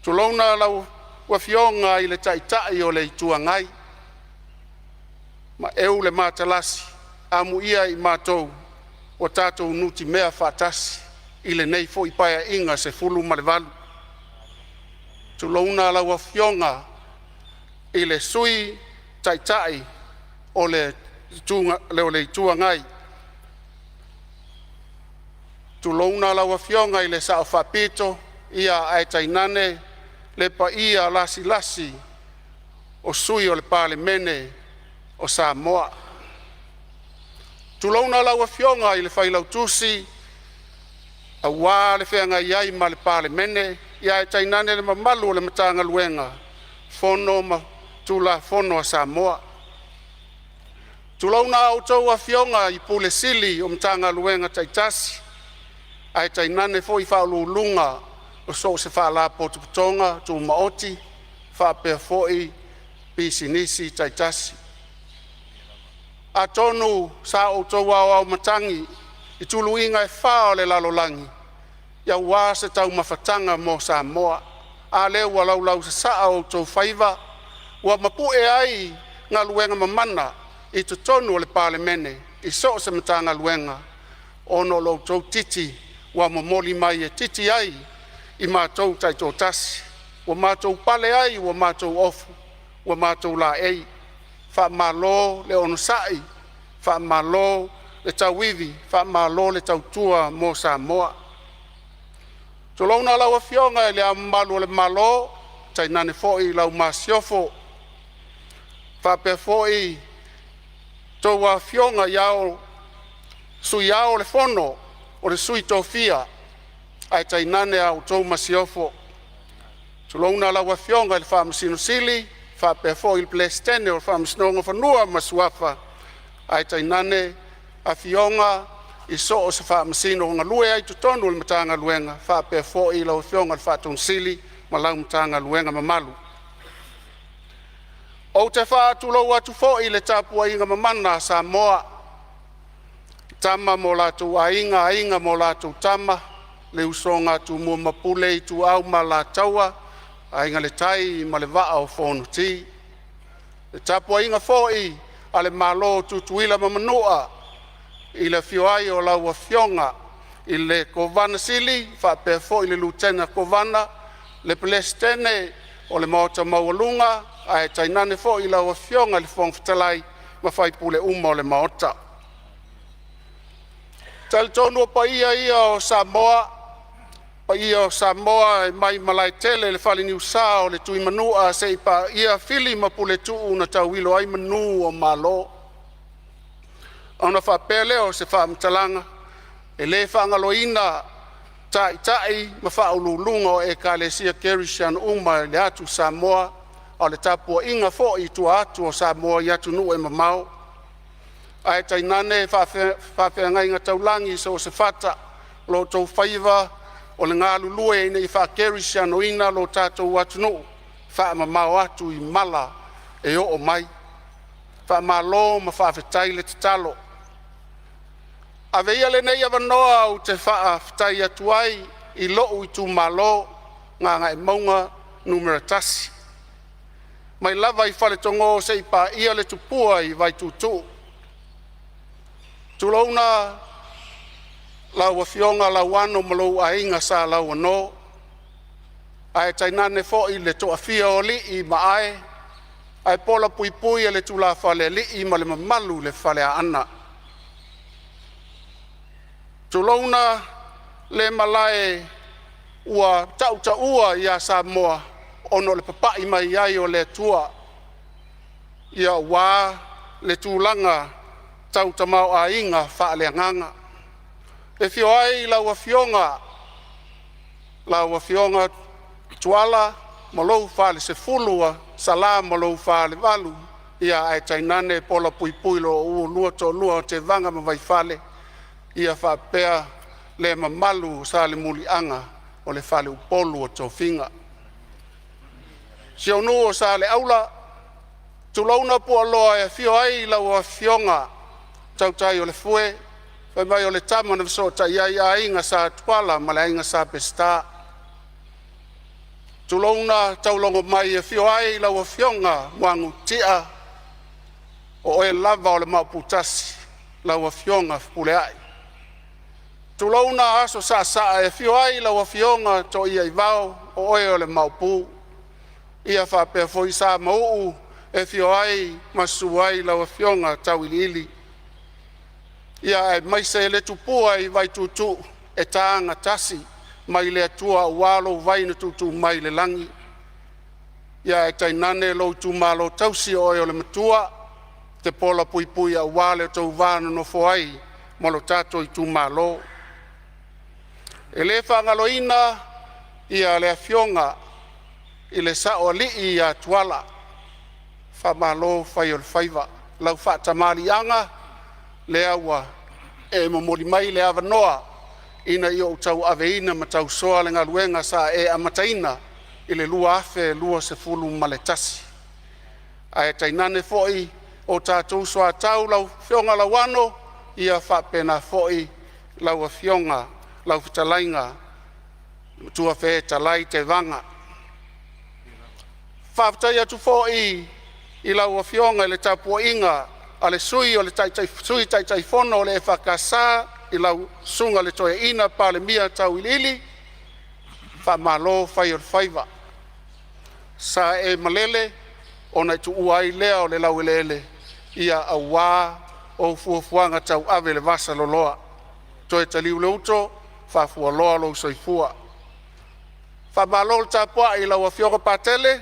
Tulouna lau Afioga i le Taitai o le Itu Agai ma eu le matalasi, amuia i matou ua tatou nutimea faatasi i lenei foi Paeaiga 18. Tulouna lau Afioga i le Sui Taitai o le Itu Agai, tulouna lau Afioga i le Sao Faapito, ae tainane le paia lasilasi o sui o le Palemene o Samoa. Tulouna lau Afioga i le Failautusi aua le feagai ai ma le Palemene, ae tainane le mamalu o le Matagaluega o Fono ma Tulafono a Samoa. Tulouna a outou afioga i Pule Sili o Matagaluega taitasi ae tainane foi Faauluuluga o so o se Faalapotopotoga Tumaoti faapea foi pisinisi taitasi. Atonu sa outou aoao matagi i tuluiga e fa o le lalolagi aua se taumafataga mo Samoa, a lea ua laulausasaa o outou faiva ua mapu'e ai galuega mamana i totonu o le Palemene i so o se Matagaluega ona o lo outou titi ua momoli mai e titi ai i matou taitoatasi, ua matou pale ai, ua matou ofu, ua matou laei. Faamalo le onosai, faamalo le tauivi, faamalo le tautua mo Samoa. Tulouna lau Afioga i Le Ao Mamalu o le Malo tainane foi lau Masiofo, faapea foi tou Afioga i Sui Ao o le Fono o Sui Tofia ae tainane a outou masiofo. Tulouna lau Afioga i le Faamasino Sili faapea foi le Peresetene o le Faamasinoga o Fanua ma Suafa, ae tainane afioga i so o se Faamasino o galue ai i totonu o le Matagaluega faapea foi lau Afioga i le Faatonusili ma lau Matagaluega mamalu. Ou te faatulou atu foi i le tapuaiga mamana a Samoa, i Tama ma o latou Aiga, Aiga ma latou Tama, le usoga a Tumua ma Pule, Ituau ma Alataua, Aiga i le Tai ma le Vaa o Fonoti. Le tapuaiga foi a le Malo o Tutuila ma Manua, i le afio ai o lau Afioga i le Kovana Sili faapea foi le Lutena Kovana, le Peresetene o le Maota Maualuga, ae tainane foi lau Afioga i le Fofoga Fetalai ma faipule uma o le Maota. E talitonu o paia ia o Samoa e mai Malaetele i le Faleniusa o le Tuimanua seia paia Fili ma Puletuu na tauilo ai manu o Malo. Ona faapea lea o se faamatalaga, e le faagaloina taitai ma faauluuluga o Ekalesia Kerisiano uma i le atu Samoa, a o le tapuaiga foi i tua atu o Samoa i atunuu e mamao, ae tainane faafeagaiga taulagi i so o se fata o lo outou faiva o le galulue ina ia faakerisianoina lo tatou atunuu faamamao atu i mala e oo mai. Faamalo ma faafetai le tatalo. Avea ia lenei avanoa ou te faafetai atu ai i lou itumalo Gagaemauga 1, mai lava i Faletogo seia paia le tupua i Vaituutuu. Tulouna lau Afioga Lauano ma lou aiga Sa Lauano, ae tainane foi le toafia o alii ma ae, ae pola puipui le tulafale a alii ma le mamalu i le Faleaana. Tulouna le malae ua tautaua ia Samoa ona o le papai mai ai o le Atua aua le tulaga tau tamaoaiga faaleagaga. E afio ai lau Afioga Tuala ma lou falesefulu ua Sala ma lou falevalu, ia ae tainane pola puipui lo oulua toalua o Tevaga ma Vaifale, ia faapea le mamalu o Salemuliaga o le faleupolu o tofiga. Si ou nuu o Saleaula, tulouna Pualoa e afio ai lau afioga Tautaiolefue, fai mai o le tama na fesootai ai aiga Sa Tuala ma le aiga Sa Peseta. Tulouna Taulogomai e afio ai lau afioga Muagututia, o oe lava o le Maopu tasi lau afioga Fepuleai. Tulouna aso saasaa e afio ai lau afioga Toiaivao, o oe o le Maopu, ia faapea foi Samauu e afio ai ma susu ai lau afioga Tauiliili, ia aemaise le tupua i Vaituutuu e ta gatasi mai le Atua aua lou vai na tuutuu mai le lagi, ia ae tainane lou itumalo tausi, o oe o le Matua e te pola puipui aua lo outou va nonofo ai ma lo tatou itumalo. E le faagaloina ia le afioga i le Saoalii ia Tuala, faamalo fai o le faiva, lau faatamaliiaga lea ua e momoli mai le avanoa ina ia ou tauaveina ma tausoa le galuega sa e amataina i le 2021. Ae tainane foi o tatou soatau lau Afioga Lauano, ia faapena foi lau afioga lau fetalaiga Matuafetalai Tevaga. Faafetai atu foi i lau afioga i le tapuaiga a le sui o le Sui Taitaifono o le EFKS i lau susuga i le toeaina Palemia Tauiliili, faamalo fai o le faiva. Sa e malele ona e tuua ai lea o le laueleele ia aua ou fuafuaga tauave i le vasaloloa. Toe taliu le uto, faafualoa lou soifua. Faamalo le tapuai i lau afioga Patele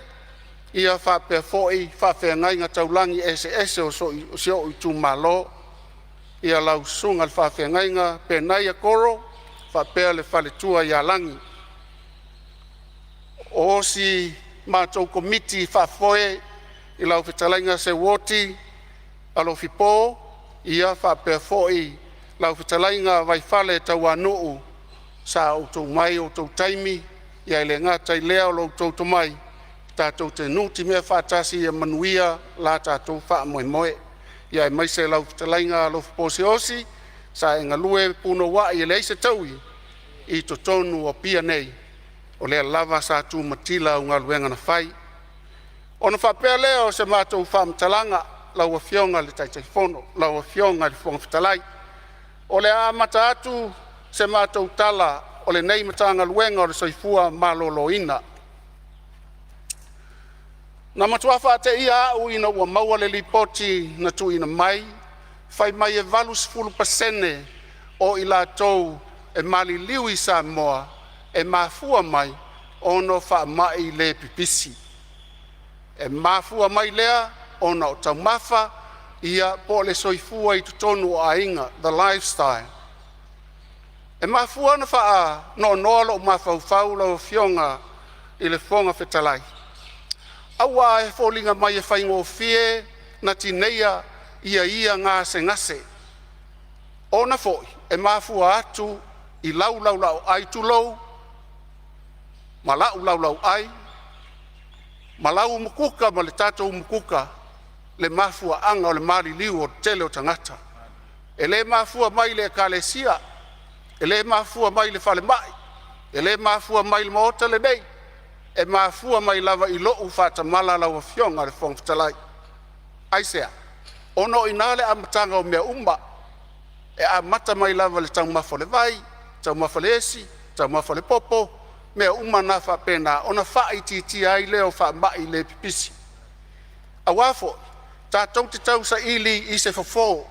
ia faapea foi faafeagaiga taulagi eseese o si ou itumalo. Ia lau susuga i le faafeagaiga Penaia Koro faapea le faletua ia Lagi. O si matou Komiti Faafoe i lau fetalaiga Seuoti Alofi Po, ia faapea foi lau fetalaiga Vaifale Tauanuu, sa outou mai o outou taimi, ae le gata i lea o lo outou tomai tatou te nutimea faatasi ia manuia la tatou faamoemoe. Ia aemaise lau fetalaiga Alofapo Siaosi sa e galue punouai e leai se taui i totonu o Apia nei, o lea lava sa tumatila au galuega na fai. Ona faapea lea o se matou faamatalaga, lau Afioga i le Taitaifono, lau Afioga i le Fofoga Fetalai, o le a amata atu se matou tala o lenei Matagaluega o le Soifua Maloloina. Na matua faateia au ina ua maua le lipoti na tuuina mai fai mai e 80% o i latou e maliliu i Samoa e mafua mai ona o faamai le pipisi. E mafua mai lea ona o taumafa po o le soifua i totonu o aiga, the lifestyle. E mafua ona faanoanoa lou mafaufau lau Afioga i le Fofoga Fetalai, aua e foliga mai e faigofie ona tineia ia gasegase, ona foi e mafua atu i lau laulauai tulou, ma la'u laulauai ma lau umukuka ma le tatou umukuka le mafuaaga o le maliliu o le tele o tagata. E le mafua mai i le ekalesia, e le mafua mai i le falemai, e le mafua mai i le maota lenei, e mafua mai lava i lou faatamala lau Afioga i le Fofoga Fetalai. Aisea? Ona o i ina le amataga o mea uma. E amata mai lava i le taumafa o le vai, taumafa o le esi, taumafa o le popo, mea uma na faapena ona faaitiitia ai lea o faamai le pipisi. Aua foi tatou te tausaili i se fofo,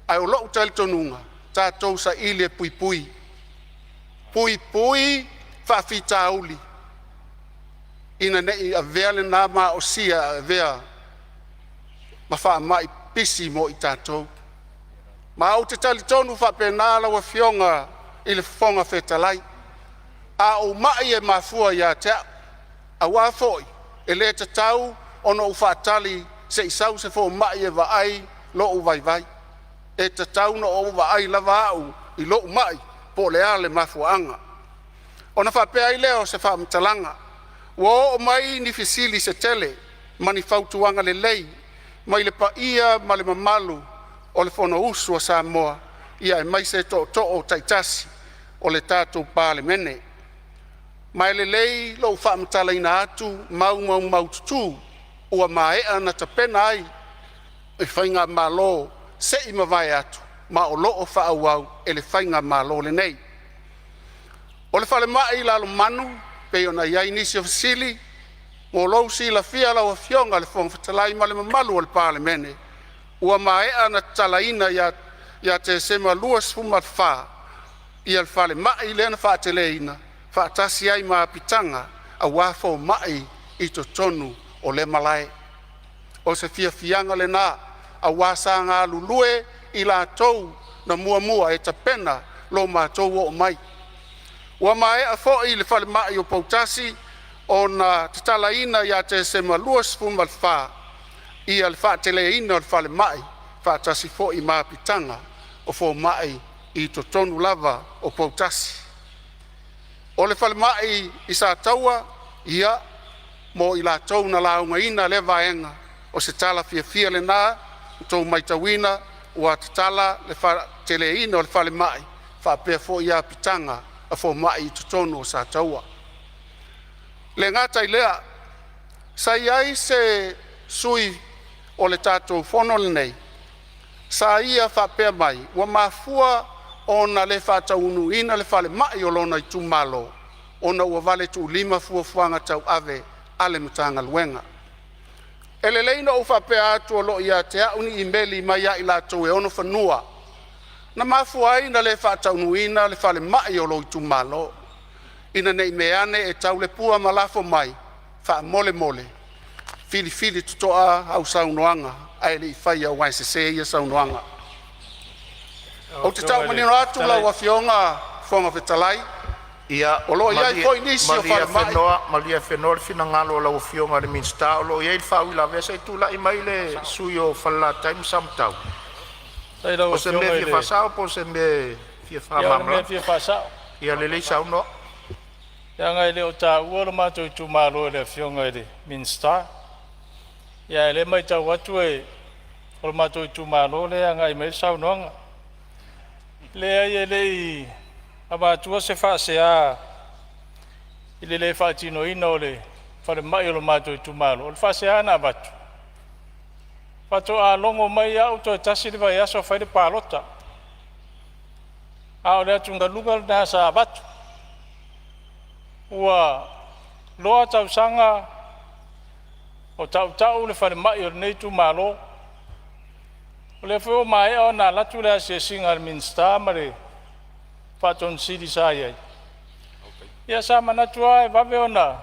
ae o lou talitonuga tatou saili e puipui, puipui faafitauli ina nei avea lena maosia e avea ma faamai pipisi mo i tatou. Ma ou te talitonu faapena lau Afioga i le Fofoga Fetalai, a ou mai e mafua ia te au, aua foi e le tatau ona ou faatali se i sau se fomai e vaai lou vaivai. E tatau ona ou vaai lava au i lou mai po o le a le mafuaaga. Ona faapea ai lea o se faamatalaga, ua oo mai ni fesili se tele ma ni fautuaga lelei mai le paia ma le mamalu o le Fonousu a Samoa, ia aemaise tootoo taitasi o le tatou Palemene. Ma e lelei lou faamatalaina atu mau maumaututu ua maea ona tapena ai le faigamalo se i mavae atu ma o lo o faaauau e le faigamalo lenei. O le falemai i Lalomanu pei ona i ai nisi o fesili, mo lou silafia lau Afioga i le Fofoga Fetalai ma le mamalu o le Palemene, ua maea ona tatalaina ia Tesema 2024 le falemai lea na faateleina faatasi ai ma apitaga aua fomai i totonu o lea malae. O se fiafiaga lena aua sa galulue i latou na muamua e tapena lo matou oo mai. Ua maea foi le falemai o Poutasi ona tatalaina ia Tesema 2024 le faateleina o le falemai faatasi foi ma apitaga o fomai i totonu lava o Poutasi. O le falemai i Sataua, ia mo i latou na laugaina lea vaega, o se tala fiafia lena ua outou maitauina ua tatala le faateleina o le falemai faapea foi apitaga o fomai i totonu o Sataua. E le gata i lea, sa i ai se sui o le tatou fono lenei sa ia faapea mai ua mafua ona le faataunuuina le falemai o lona itumalo ona ua valetuulima fuafuaga tauave a le Matagaluega. E lelei ona ou faapea atu o lo o ia te au ni imeli mai ia i latou e ona fanua na mafua ai ona le faataunuuina le falemai o lou itumalo. Ina nei mea ane e tau le pua ma lafo mai, faamolemole filifili totoa au saunoaga ae le i faia aua e sese ia saunoaga. Lau Ou te Afioga tau i le manino Fofoga atu Fetalai... lau Afioga Fofoga Fetalai, Ia, o lo o i ai malie foi nisi o malie falemai Afenoa, malie Afenoa le finagalo o lau Afioga i le Minisita o lo o i ai le faauilavea. Se i tulai mai le sui usufono mo Falelatai ma Samatau. Faafetai i lau O se mea Afioga e i fia le faasao po o se mea e fia Ia o le mea e faamalamalama? fia faasao. Ia lelei saunoa. Leaga e le o taua lo matou itumalo e le Afioga i le Minisita. Ia, ae o lea e matau atu o le matou itumalo lea e agai mai ai le saunoaga. Leai, e le i avatua se faasea i le le faatinoina o le falemai o le matou itumalo. O le faasea na avatu, faatoa logo mai au toe tasi le vaiaso fai le palota. A o le atugaluga lena sa avatu. Ua loa tausaga o tautau le falemai o lenei itumalo. O lea foi ua maea ona alu atu le asiasiga a le Minisita ma le Ofisa Sili sa i ai. Ia sa manatu lava e vave ona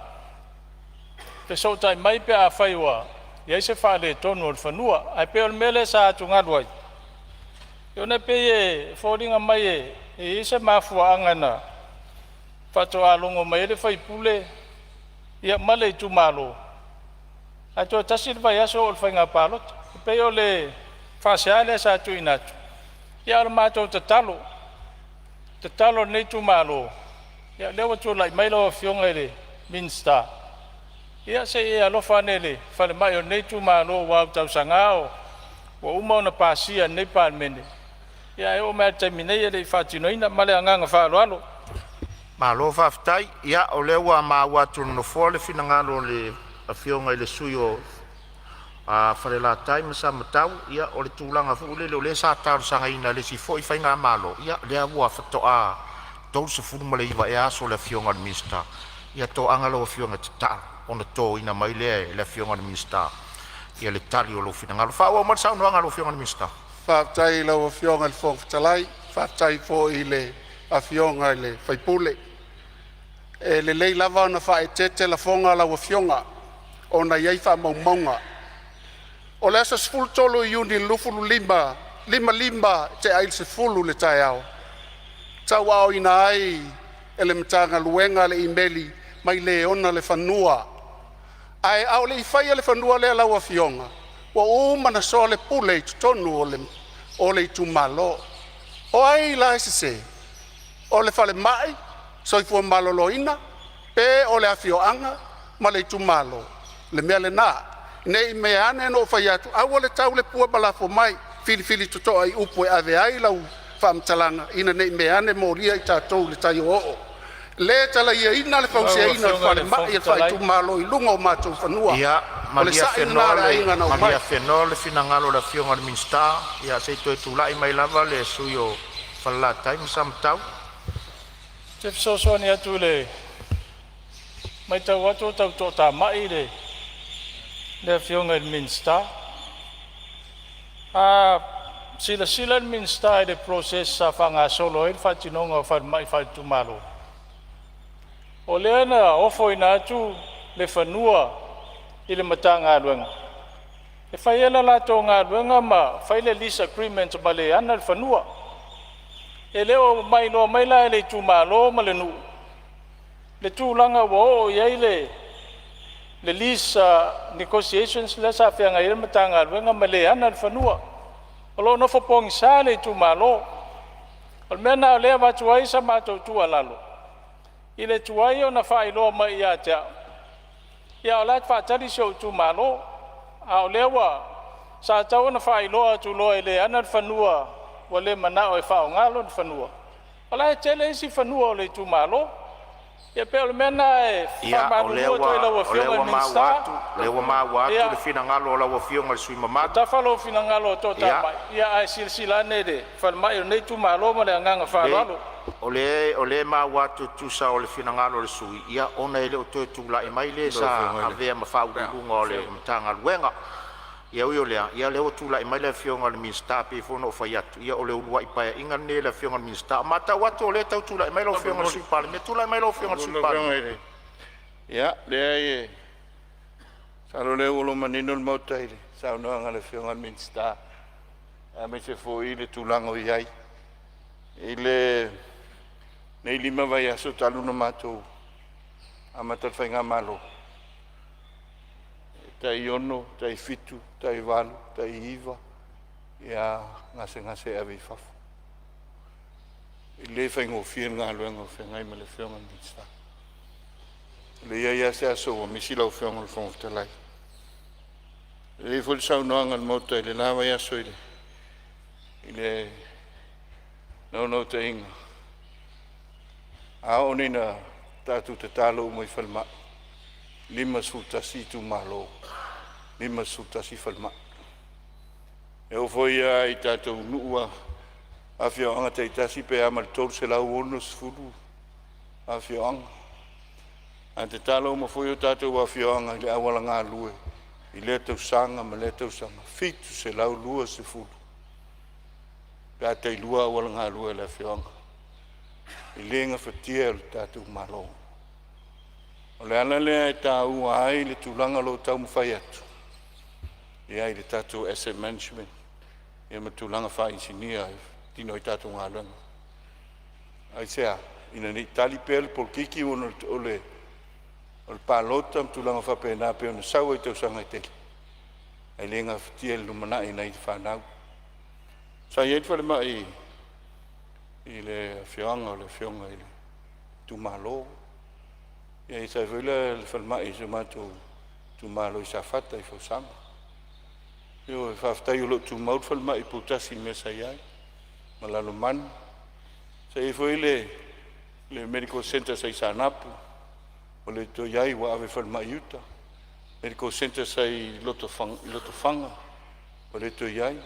fesootai mai pe afai ua i ai se faaletonu o le fanua. Ae pei o le mea lea sa atugalu ai, ona e pei e foliga mai e i ai se mafuaaga na faatoa logo mai ai le sui usufono ia ma le itumalo ae toe tasi le vaiaso oo i le faiga palota. E pei o le faasea lea sa tuuina atu, ia a o le matou tatalo, tatalo a lenei itumalo, ia o lea ua tulai mai lau Afioga i le Minisita, ia se i e alofa ane i le falemai o lenei itumalo aua ua tausaga ua uma ona pasia e lenei Palemene, ia ae oo mai lava i le taimi nei e le i faatinoina. Ma le agaga faaaloalo. Malo faafetai. Ia o lea ua maua atu e le Nofoa le finagalo o le Afioga i le sui usufono mo Falelatai ma Samatau. Ia o le tulaga foi lele o lea sa talosagaina e le isi foi faigamalo, ia lea ua faatoa 39 ea aso o le Afioga i le Minisita. Ia toaga lau afioga e tatalo ona totoina mai lea e le Afioga i le Minisita le tali o lou finagalo. Faaauau mai le saunoaga a lau Afioga i le Minisita. Faafetai i lau Afioga i le Fofoga Fetalai, faafetai foi i le Afioga i le sui usufono. E lelei lava ona faaeteete lafoga lau Afioga ona e i ai faamaumauga. O le aso 13 Iuni 2025, 5:55 i le taeao, na tauaaoina ai e le Matagaluega le imeli mai le ona le fanua, ae a oo le i faia le fanua lea lau Afioga, ua uma ona soalepule i totonu o le itumalo. O ai la e sese? O le falemai, soifua maloloina, pe o le afioaga ma le itumalo? O le mea lena, ne i meaane na ou fai atu aua le tau le pua ma lafo mai, filifili totoa i upu e ave ai lau faamatalaga ina ne i meaane molia i tatou i le tai o'oo'o. Le talaiaina le Lau fausiaina o le Afioga i le falemai Fofoga a le Fetalai, faaitumalo i luga o matou fanua. Ia O le malie sa'i lena Afenoa a le le aiga na malie omai. Afenoa le finagalo o le Afioga i le Minisita. Ia se i toe tulai mai lava le sui usufono mo Falelatai ma Samatau. Ou te fesoasoani atu i le matau atu o tau toatamai le Afioga i le Minisita. A silasila le Minisita i le process sa faagasolo ai le faatinoga o falemai faaitumalo, o lea na ofoina atu le fanua i le Matagaluega e fai ai le latou galuega ma fai le lease agreement ma le e ana le fanua. E le o mailoa mai la e le itumalo ma le nuu le tulaga ua oo i ai le lease negotiations lea sa feagai ai le Matagaluega ma le ana le fanua. O lo o nofo pogisa le itumalo. O le mea lena o lea e avatu ai sa matou tuualalo i le tuai ona faailoa mai ia te au, a o la e faatali si ou itumalo. A o lea ua… sa tatau ona faailoa atu loa e le ana le fanua ua le manao e faaaoga lona fanua, o la e tele isi fanua o le itumalo. Ia pei o le mea lena e Ia o lea faamalulu atu ai i ua lau o lea Afioga i ua le maua Minisita, atu, lea ua maua atu ia le finagalo o lau Afioga i le sui usufono ua mamalu. tafa lou finagalo e Ia toatamai, ae silasila ane i le falemai o lenei itumalo ma le agaga Lelei, faaaloalo. o lea e maua atu e tusa o le finagalo o le sui usufono, ona e le o toe tulai mai le sa avea ma Faauluuluga o le Matagaluega. Ia ui o lea, o lea ua tulai mai le Afioga i le Minisita. E pei foi ona ou fai atu, ia o le uluai Paeaiga lenei a le Afioga i le Minisita. O matau atu o lea e tau tulai mai lau Afioga i le Sui Palemia. Tulai mai lau Afioga i le Sui Palemia. Ia, leai, e masalo o lea ua manino le Maota i le saunoaga a le Afioga i le Minisita, aemaise foi le tulaga o i ai i le Nei 5 vaiaso talu ona matou amata le faigamalo, e tai 6, tai 7, tai 8, tai 9 ia gasegase e ave i fafo. E le faigofie le galuega o feagai ma le Afioga i le Minisita. E leai lava se aso ua misi lau Afioga i le Fofoga Fetalai. E lelei foi le saunoaga a le Maota i le la vaiaso i le naunautaiga, a oo nei ina tatou tatalo uma i falemai, 51 itumalo, 51 falemai. E oo foi lava i tatou nuu ma afioaga taitasi pe a ma le 360 afioaga. Ae tatalo uma foi o tatou afioaga i le auala galue i lea tausaga ma lea tausaga, 720 pe a tailua auala galue a le afioaga. E le gafatia e le tatou Malo. O le ala lea e taua ai le tulaga o lo o taumafai atu ia i le tatou asset management ia ma tulaga faainisinia e faatino ai tatou galuega. Aisea? Ina ne i tali pea le polokiki ona o le palota ma tulaga faapena pei ona sau ai i tausaga e tele, ae le gafatia i le lumanai i nai fanau. Sa i ai le falemai i le afioaga o le afioga i le itumalo, ia sa i ai foi le falemai i si o matou itumalo i Safata i Fausaga. Ioe, faafetai o lo o tumau le falemai i Poutasi i le mea sa i ai ma Lalomanu. Sa i ai foi le medical centre sa i Saanapu, ua le toe i ai ua ave i le falemai i uta. Medical centre sa i Lotofaga, ua le toe i ai.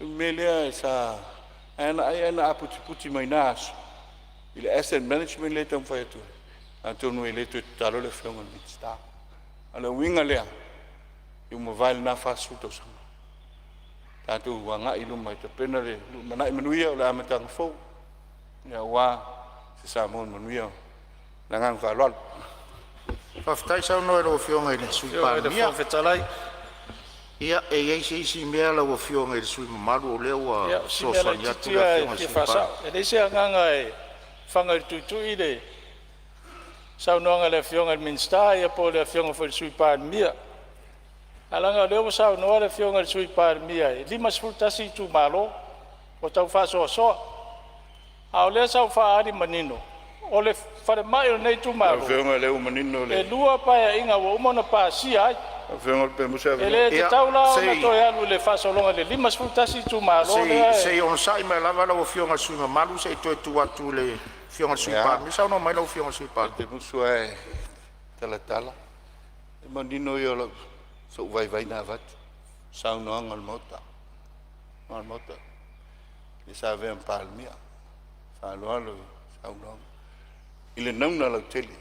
O le mea lea sa ai na aputiputi mai na aso i le asset management lea e taumafai atu ai, atonu e le toe tatalo le Afioga i le Minisita. A o le uiga lea, ua mavae lena 40 tausaga, tatou agai i luma e tapena le lumanai manuia o le amataga fou aua se Samoa manuia. Ma le agaga faaaloalo. Faafetai saunoa i lau Afioga i le Sui Palemia. Ia, e i ai se isi mea lau Afioga i le sui usufono mamalu o lea ua Ia, o si mea fesoasoani atu laitiiti le lava e Afioga i le fia Sui faasao. Palemia. E leai se agaga e fana i le tuitui le saunoaga a le Afioga i le Minisita po o le Afioga foi i le Sui Palemia. Ae leaga o lea ua saunoa le Afioga i le Sui Palemia e 51 itumalo ua tau faasoasoa, a o lea sa ou faaali manino o le falemai o lenei Lau itumalo, Afioga o lea ua manino le e lua Paeaiga ua uma ona pasia ai. Lau Afioga pe maua se E avanoa. le Ia, tatau la se ona i toe alu i le faasologa i le 51 itumalo se lea i e se i onosai mai lava lau Afioga i le sui usufono mamalu se i toe tuu atu i le Afioga i le Sui Ia, Palemia. Saunoa mai lau Afioga i le Sui ou Palemia. te musu lava e talatala, o le manino ia o sou vaivai na avatu, saunoaga o le Maota, o le Maota, le sa avea ma Palemia, faaaloalo i saunoaga, i le nauna lautele,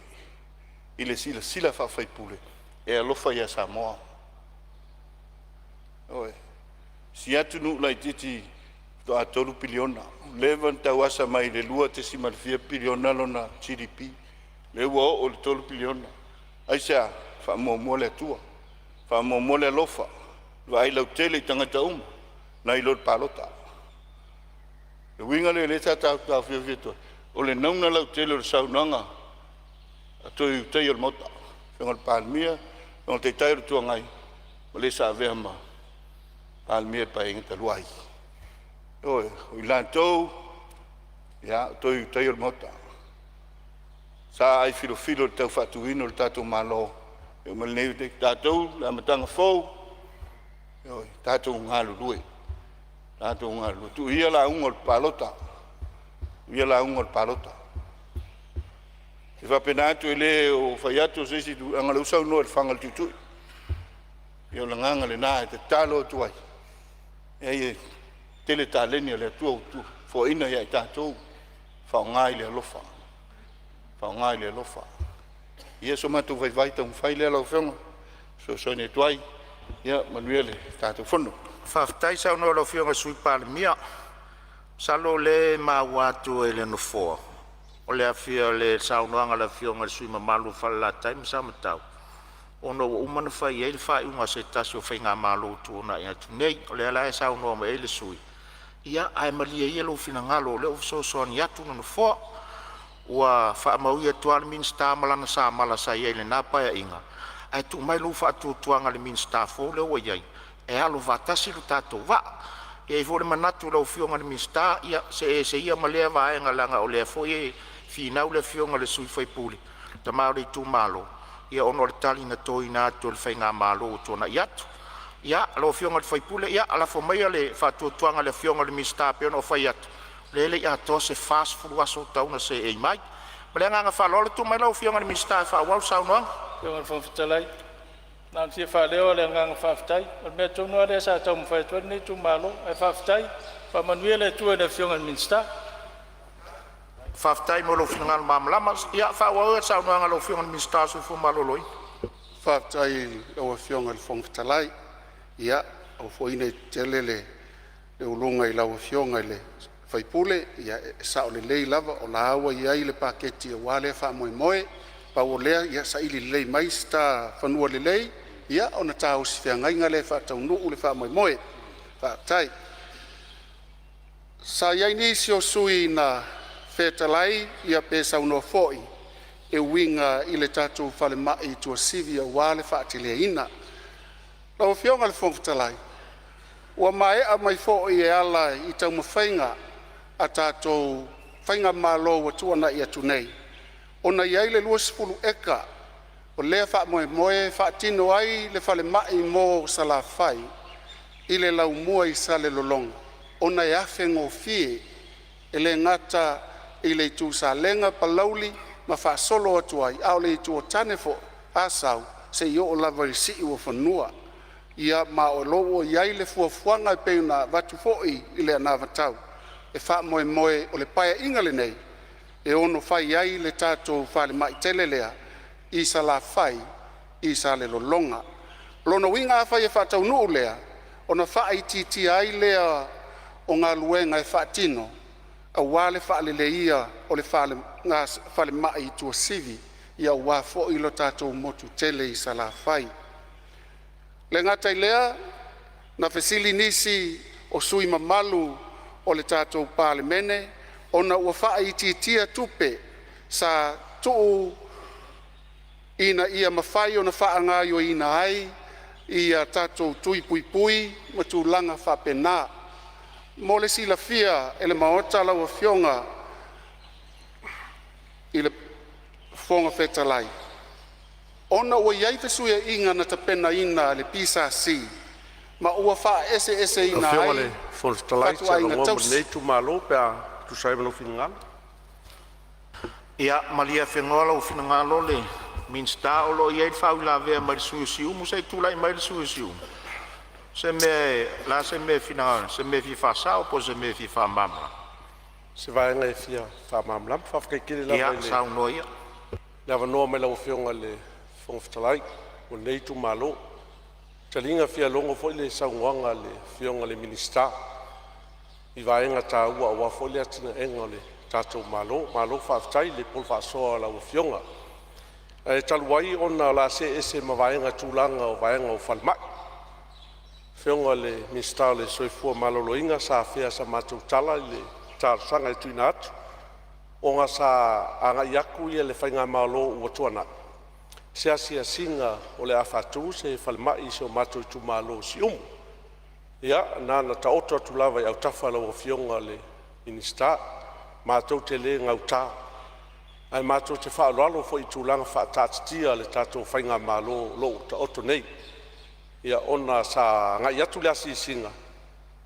i le silasila faa-faipule e alofa ia Samoa. Ioe. Si atunuu laitiiti faatoa 3 piliona, ua leva ona tauasa mai le 2 tesi ma le fia piliona lona GDP, lea ua oo i le 3 piliona. Aisea? Faamuamua le Atua, faamuamua le alofa, vaai lautele i tagata uma nai lo le palota. Le uiga lea o lea sa tautaofiofi atu ai, o le nauna lautele o le saunoaga a Toe Ulutaia o le Maota, Afioga i le Palemia, Afioga i le Taitai o le Itu Agai ma le sa avea ma Palemia i le Paeaiga talu ai. Ioe, o i latou, ia, o Toe Ulutaia o le Maota, sa ai filofilo i le tau faatuina o le tatou Malo. E oo mai i lenei tatou, le amataga fou, ioe, tatou galulue, tatou galulue. Tuu ia lauga o le palota, tuu ia lauga o le palota. E faapena atu e le o fai atu o se isi tulaga, o lea ua saunoa i le faga o le tuitui. Ia o le agaga lena e tatalo atu ai, e tele taleni a le Atua ua foaina ia i tatou, faaaoga i le alofa, faaaoga i le alofa. Ia so matou vaivai taumafai lea lau Afioga e fesoasoani atu ai. Ia manuia le tatou fono. Faafetai saunoa i lau Afioga i le Sui Palemia. Masalo o lea e maua atu e le Nofoa o le saunoaga a le Afioga i le sui usufono mamalu o Falelatai ma Samatau, ona ua uma ona fai i ai le faaiuga a se tasi o faigamalo ua tuanai atu nei. O lea la e saunoa mai ai le sui usufono, ia ae malie ia lou finagalo o lea ua fesoasoani atu le Nofoa. Ua faamauina atu le Minisita ma lana samala sa i ai i lena Paeaiga, ae tuu mai lou faatuatuaga i le Minisita fou lea ua i ai e alo faatasi lo tatou vaa. E i ai foi le manatu lau Afioga i le Minisita, ia see ese ia ma lea vaega leaga o lea foi e finau le afioga i le sui usufono, le tama o le itumalo, ia ona o le tali na toina atu e le faigamalo ua tuanai atu. Ia, lau Afioga i le sui usufono, ia lafo maia le faatuatuaga i le Afioga i le Minisita e pei ona ou fai atu, o lea e le i atoa se 40 aso talu ona seei mai. Ma le agaga faaaloalo, tulai mai lau Afioga i le Minisita e faaauau le saunoaga. Lau Afioga i le Fofoga Fetalai, na ona fia faaleo o le agaga faafetai. O le mea tonu lava lea sa taumafai atu ai lenei itumalo, ae faafetai. Faamanuia le Atua i le Afioga i le Minisita. Faafetai mo lou finagalo malamalama. Ia faaauau le saunoaga a lau Afioga i le Minisita mo le Soifua Maloloina. Faafetai i lau Afioga i le Fofoga Fetalai, ia aua foi nei tetele le uluga i lau Afioga i le sui usufono, ia e sao lelei lava o la ua i ai le paketi aua lea faamoemoe. Pau o lea ia saili lelei mai se ta fanua lelei ia ona ta osifeagaiga lea e faataunuu le faamoemoe. Faafetai. Sa i ai nisi o sui usufono na fetalai pe saunoa foi e uiga i le tatou falemai i Tuasivi aua le faateleina. Lau Afioga i le Fofoga Fetalai, ua maea mai foi e ala i taumafaiga a tatou faigamalo ua tuanai atu nei ona i ai le 20 eka o lea faamoemoe e faatino ai le falemai mo Salafai i le laumua i Salelologa, ona e afe gofie e le gata i le itu Salega, Palauli ma faasolo atu ai, a o le itu Otane foi Asau seia oo lava i le Siuofanua. Ia ma o lo o ua i ai le fuafuaga e pei ona avatu foi i le anavatau e faamoemoe o le Paeaiga lenei e ono fai ai le tatou falemai tele lea i Salafai i Salelologa. O lona uiga afai e faataunuu lea, ona faaitiitia ai lea o galuega e faatino aua le faaleleia o le falemai i Tuasivi, aua foi le tatou motu tele i Salafai. E le gata i lea, na fesili nisi o sui usufono mamalu o le tatou Palemene ona ua faaitiitia tupe sa tu'u ina ia mafai ona faagaoioiina ai ia tatou tui puipui ma tulaga faapena. Mo le silafia e le Maota lau Afioga i le Fofoga Fetalai, ona ua i ai fesuiaiga na tapenaina a le PSC ma ua faaeseeseina Afioga i ai le Fofoga Fetalai, o se fatuaiga avanoa mo tausii. lenei itumalo pe a tusa ai ma lou finagalo. Ia malie afenoa lou finagalo le Minisita o lo o i ai le faauilavea mai le sui usufono o Siumu. Se i tulai mai le sui usufono o Siumu. Se mea, o le a se mea e finagalo ai, se mea e fia faasao po o se mea e fia faamalamalama? Se vaega e fia faamalamalama. Faafetai tele lava Ia i le saunoa ia. avanoa mai lau Afioga i le Fofoga Fetalai mo lenei itumalo. Taliga e fia logo foi le saunoaga a le Afioga i le Minisita i vaega taua aua foi le atinaeina o le tatou Malo. Malo faafetai i le polo faasoa a lau Afioga. Ae talu ai ona o le a see ese ma vaega tulaga o vaega o falemai. Afioga i le Minisita o le Soifua Maloloina, sa afea e sa matou tala i le talosaga e tuuina atu ona sa agai atu le faigamalo ua tuanai i se asiasiga o le a faatu se falemai i si o matou itumalo o Siumu. Ia na ona taoto atu lava i autafa o lau Afioga i le Minisita, matou te le gauta ae matou te faaaloalo foi i tulaga faataatitia a le tatou faigamalo o lo o taoto nei. Ia ona sa agai atu le asiasiga,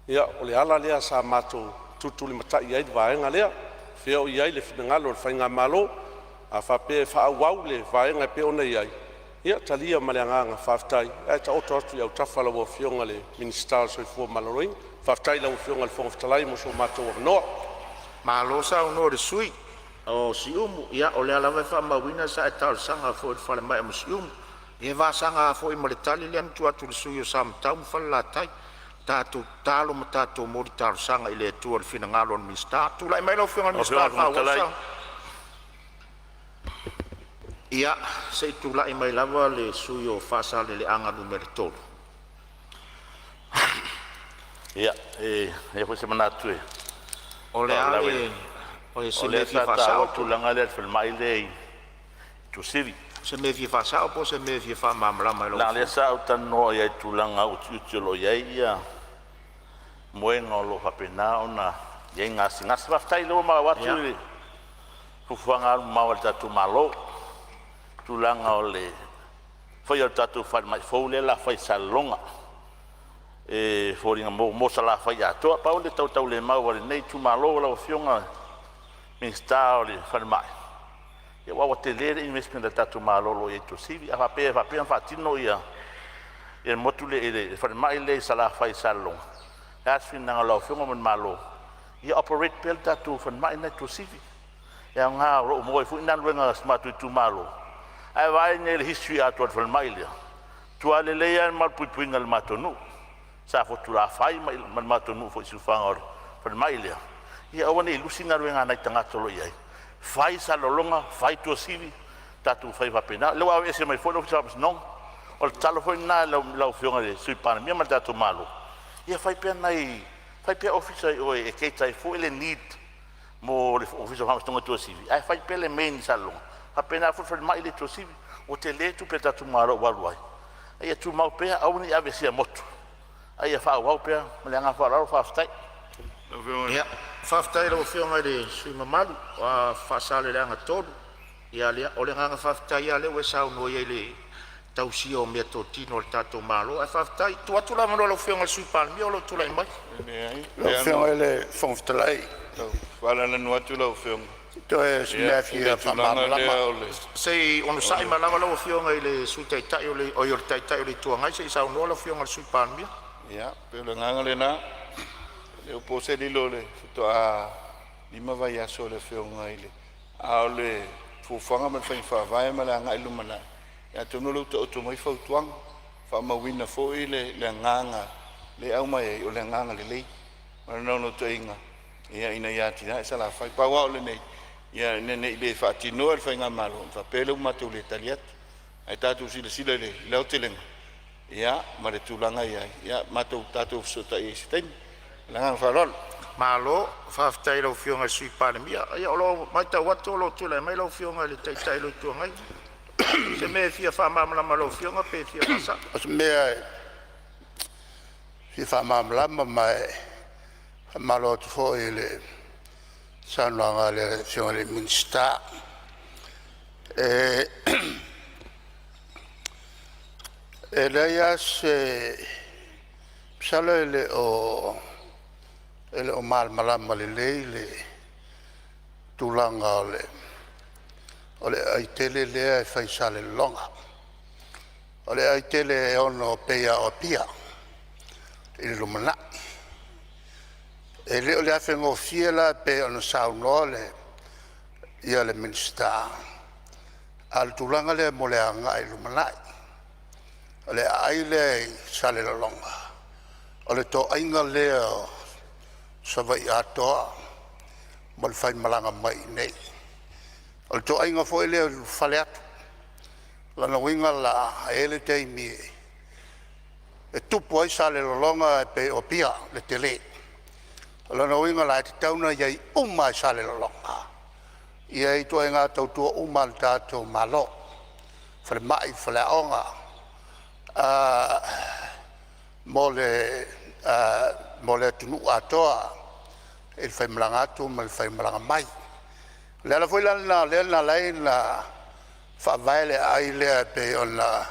ia o le ala lea sa matou tulitulimatai ai le vaega lea. O fea o i ai le finagalo o le faigamalo? A faapea e faaauau le vaega e pei ona i ai, ia talia ma le agaga faafetai ae taoto atu i autafa o lau Afioga i le Minisita o le Soifua Maloloina. Faafetai i lau Afioga i le Fofoga Fetalai mo so matou avanoa. Malo saunoa i le sui usufono o Siumu. Ia o lea lava e faamauina sa e talosaga foi i le falemai mo Siumu. Ia e vasaga lava foi ma le tali lea na tuu atu i le sui usufono mo Samatau ma Falelatai, tatou tatalo ma tatou momoli talosaga i le Atua i le finagalo o le Minisita. Tulai mai lau Afioga i le Lau Minisita Afioga e i le Fofoga faaauau le Fetalai, saunoaga. Ia, se i tulai mai lava le sui usufono mo Faasaleleaga 3. Ia, e leai foi se manatu e O le a faalavelave. le O se O mea lea fia sa taua faasao le po tulaga lea i le falemai lea i Tuasivi. Se mea fia faasao po o se mea e fia faamalamalama i lau Leaga o lea Afioga. sa ou talanoa i ai i le tulaga utiuti o lo o i ai ia moega o lo o faapena ona i ai gasegase. Faafetai o lea ua maua atu i fuafuaga alumamao a le tatou Malo, tulaga o le faia o le tatou falemai fou lea o le a fai i Salelologa e foliga mo Salafai atoa. Pau le tautaulemau a lenei itumalo lau Afioga i le Minisita o le Falemai, ia aua ua tele le investment a le tatou Malo o lo o i ai i Tuasivi. A faapea e faapea ona faatino le motu lea le falemai lea i Salafai i Salelologa, o le a se finagalo o lau Afioga ma le Malo, ia operate pea le tatou falemai lena i Tuasivi. E aoga o lo o maua ai foi galuega a si o matou itumalo, ae vaai nei i le history atoa o le falemai lea, e matua lelei lava le malupuipuiga i le matou nuu, Safotulafai ma le matou nuu foi i siufaga o le falemai lea, ia aua ne i lusi galuega a nai tagata o lo o i ai, fai Salelologa, fai Tuasivi, tatou fai faapena. O lea ua aveese mai foi le Ofisa o Faamasinoga. O le tatalo foi lena i lau Afioga i le Sui Palemia ma le tatou Malo, ia fai pea nai ofisa i o e cater ai foi le need mo le Ofisa o Faamasinoga i Tuasivi, ae fai pea le main i Salelologa. E faapena foi le falemai lea i Tuasivi, ua tele tupe a le tatou Malo ua alu ai, a ia tumau pea, aua ne i aveesea motu, a ia faaauau pea. Ma le agaga faaaloalo faafetai. Ia, faafetai i lau Afioga i le sui usufono mamalu o Faasaleleaga 3. Ia o le agaga faafetai lava lea ua e saunoa i ai i le tausia o meatotino a le tatou Malo. Ae faafetai. Tuu atu le avanoa i lau Afioga i le Sui Palemia o lo o tulai mai. Lau Afioga i le Fofoga Fetalai, Faamalulu atu lau Afioga, toe o se ia mea i le fia tulaga faamalamalama. lea o le Se i onosai mai lava lau Afioga i le Sui Taitai o le oi o le Taitai o le Itu Agai se i saunoa lau Afioga i le Sui Palemia. Ia, pei o le agaga lena. E le o po se lilo i le faatoa 5 vaiaso o le Afioga i le… A o le fuafuaga ma le faiga faavae ma le agai i le lumanai, ia atonu o lea ua taoto mai fautuaga, faamauina foi le agaga lea e aumai ai, o le agaga lelei. Ma le naunautaiga ina ia atiae Salafai. Pau lava o lenei, ina ne i le faatinoa e le faigamalo ona faapea lea ua matou le tali atu. Ae tatou silasila i le aotelega ma le tulaga e i ai, ia matou tatou fesootai ai i se taimi. Ma le agaga faaaloalo. Malo faafetai i lau Afioga i le Sui Palemia. Ia o lo o matau atu o lo o tulai mai lau Afioga i le Taitai o le Itu Agai. O se mea e fia faamalamalama i lau Afioga pe fia faasao? O se mea e fia faamalamalama ma e faamalo atu foi i le saunoaga a le Afioga i le Minisita. E leai lava se… Masalo e le o malamalama lelei le tulaga o le aai tele lea e fai i Salelologa. O le aai tele e ono pei lava o Apia i le lumanai. E le o le afe gofie la pei ona saunoa le Minisita, a o le tulaga lea mo le agai i le lumanai. O le aai lea i Salelologa, o le toaiga lea o Savaii atoa ma le faimalaga mai i inei. O le toaiga foi lea e ulufale atu. O lona uiga la, e i ai le taimi e tupu ai Salelologa e pei o Apia le tele. O lona uiga la e tatau ona i ai uma lava i Salelologa ituaiga tautua uma a le tatou Malo, falemai, faleaoga, mo le atunuu atoa i le faimalaga atu ma le faimalaga mai. O le ala foi la lena o lea na ala ai ona faavae le aai lea pei ona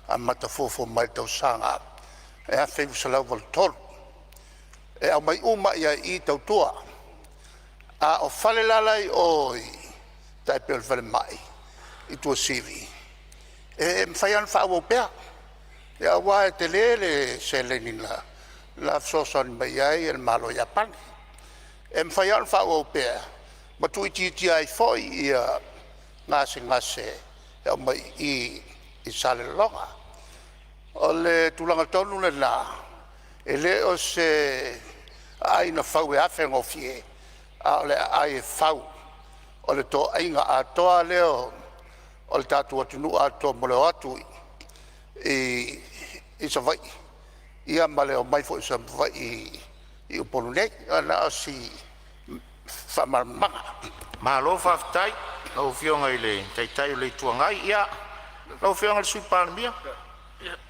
amata fuafua mai i le tausaga e 1983, e aumai uma ai lava i i tautua. A o fale la la e i o i tai pei o le falemai i Tuasivi, e mafai lava ona faaauau pea aua e tele le seleni na fesoasoani mai ai le Malo o Iapani. E mafai lava ona faaauau pea ma tuuitiitia ai foi gasegase e aumai i i i Salelologa. O le tulaga tonu lena, e le o se aai na fau e afegofie, a o le aai e fau o le toaiga atoa lea o le tatou atunuu atoa mo le o atu i Savaii ia ma le omai foi o Savaii i Upolu nei. Na o si Faamalamalamaga. Malo faafetai lau Afioga i le Taitai o le Itu Agai. Ia, lau Afioga i le Sui Palemia,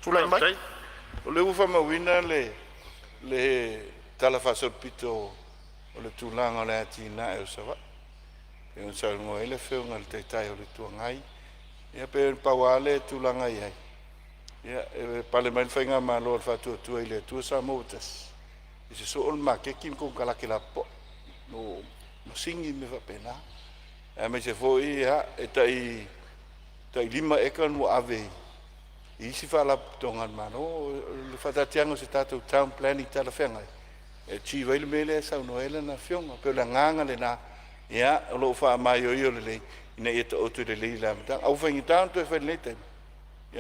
tulai mai. Faafetai. O lea ua faamauina le talafaasolopito o le tulaga o le atinae o Savaii pei ona saunoa ai le Afioga i le Taitai o le Itu Agai. Ia pei na pau lava le tulaga e i ai, ia e pale mai le faigamalo a le Faatuatua i le Atua Samoa ua Tasi, e sosoo le maketi ma konekarate lapopoa mo masini ma mea faapena, aemaise foi e tai 5 eka na ua ave i isi faalapotopotoga a le Malo. O le faataatiaga o se tatou town planning talafeagai e achieve ai le mea lea e saunoa ai lana afioga. Pei o le agaga lena, ia, o lo o faamaioio lelei ina ia taoto lelei i le amataga. Ae ua faigata ona toe fai i lenei taimi,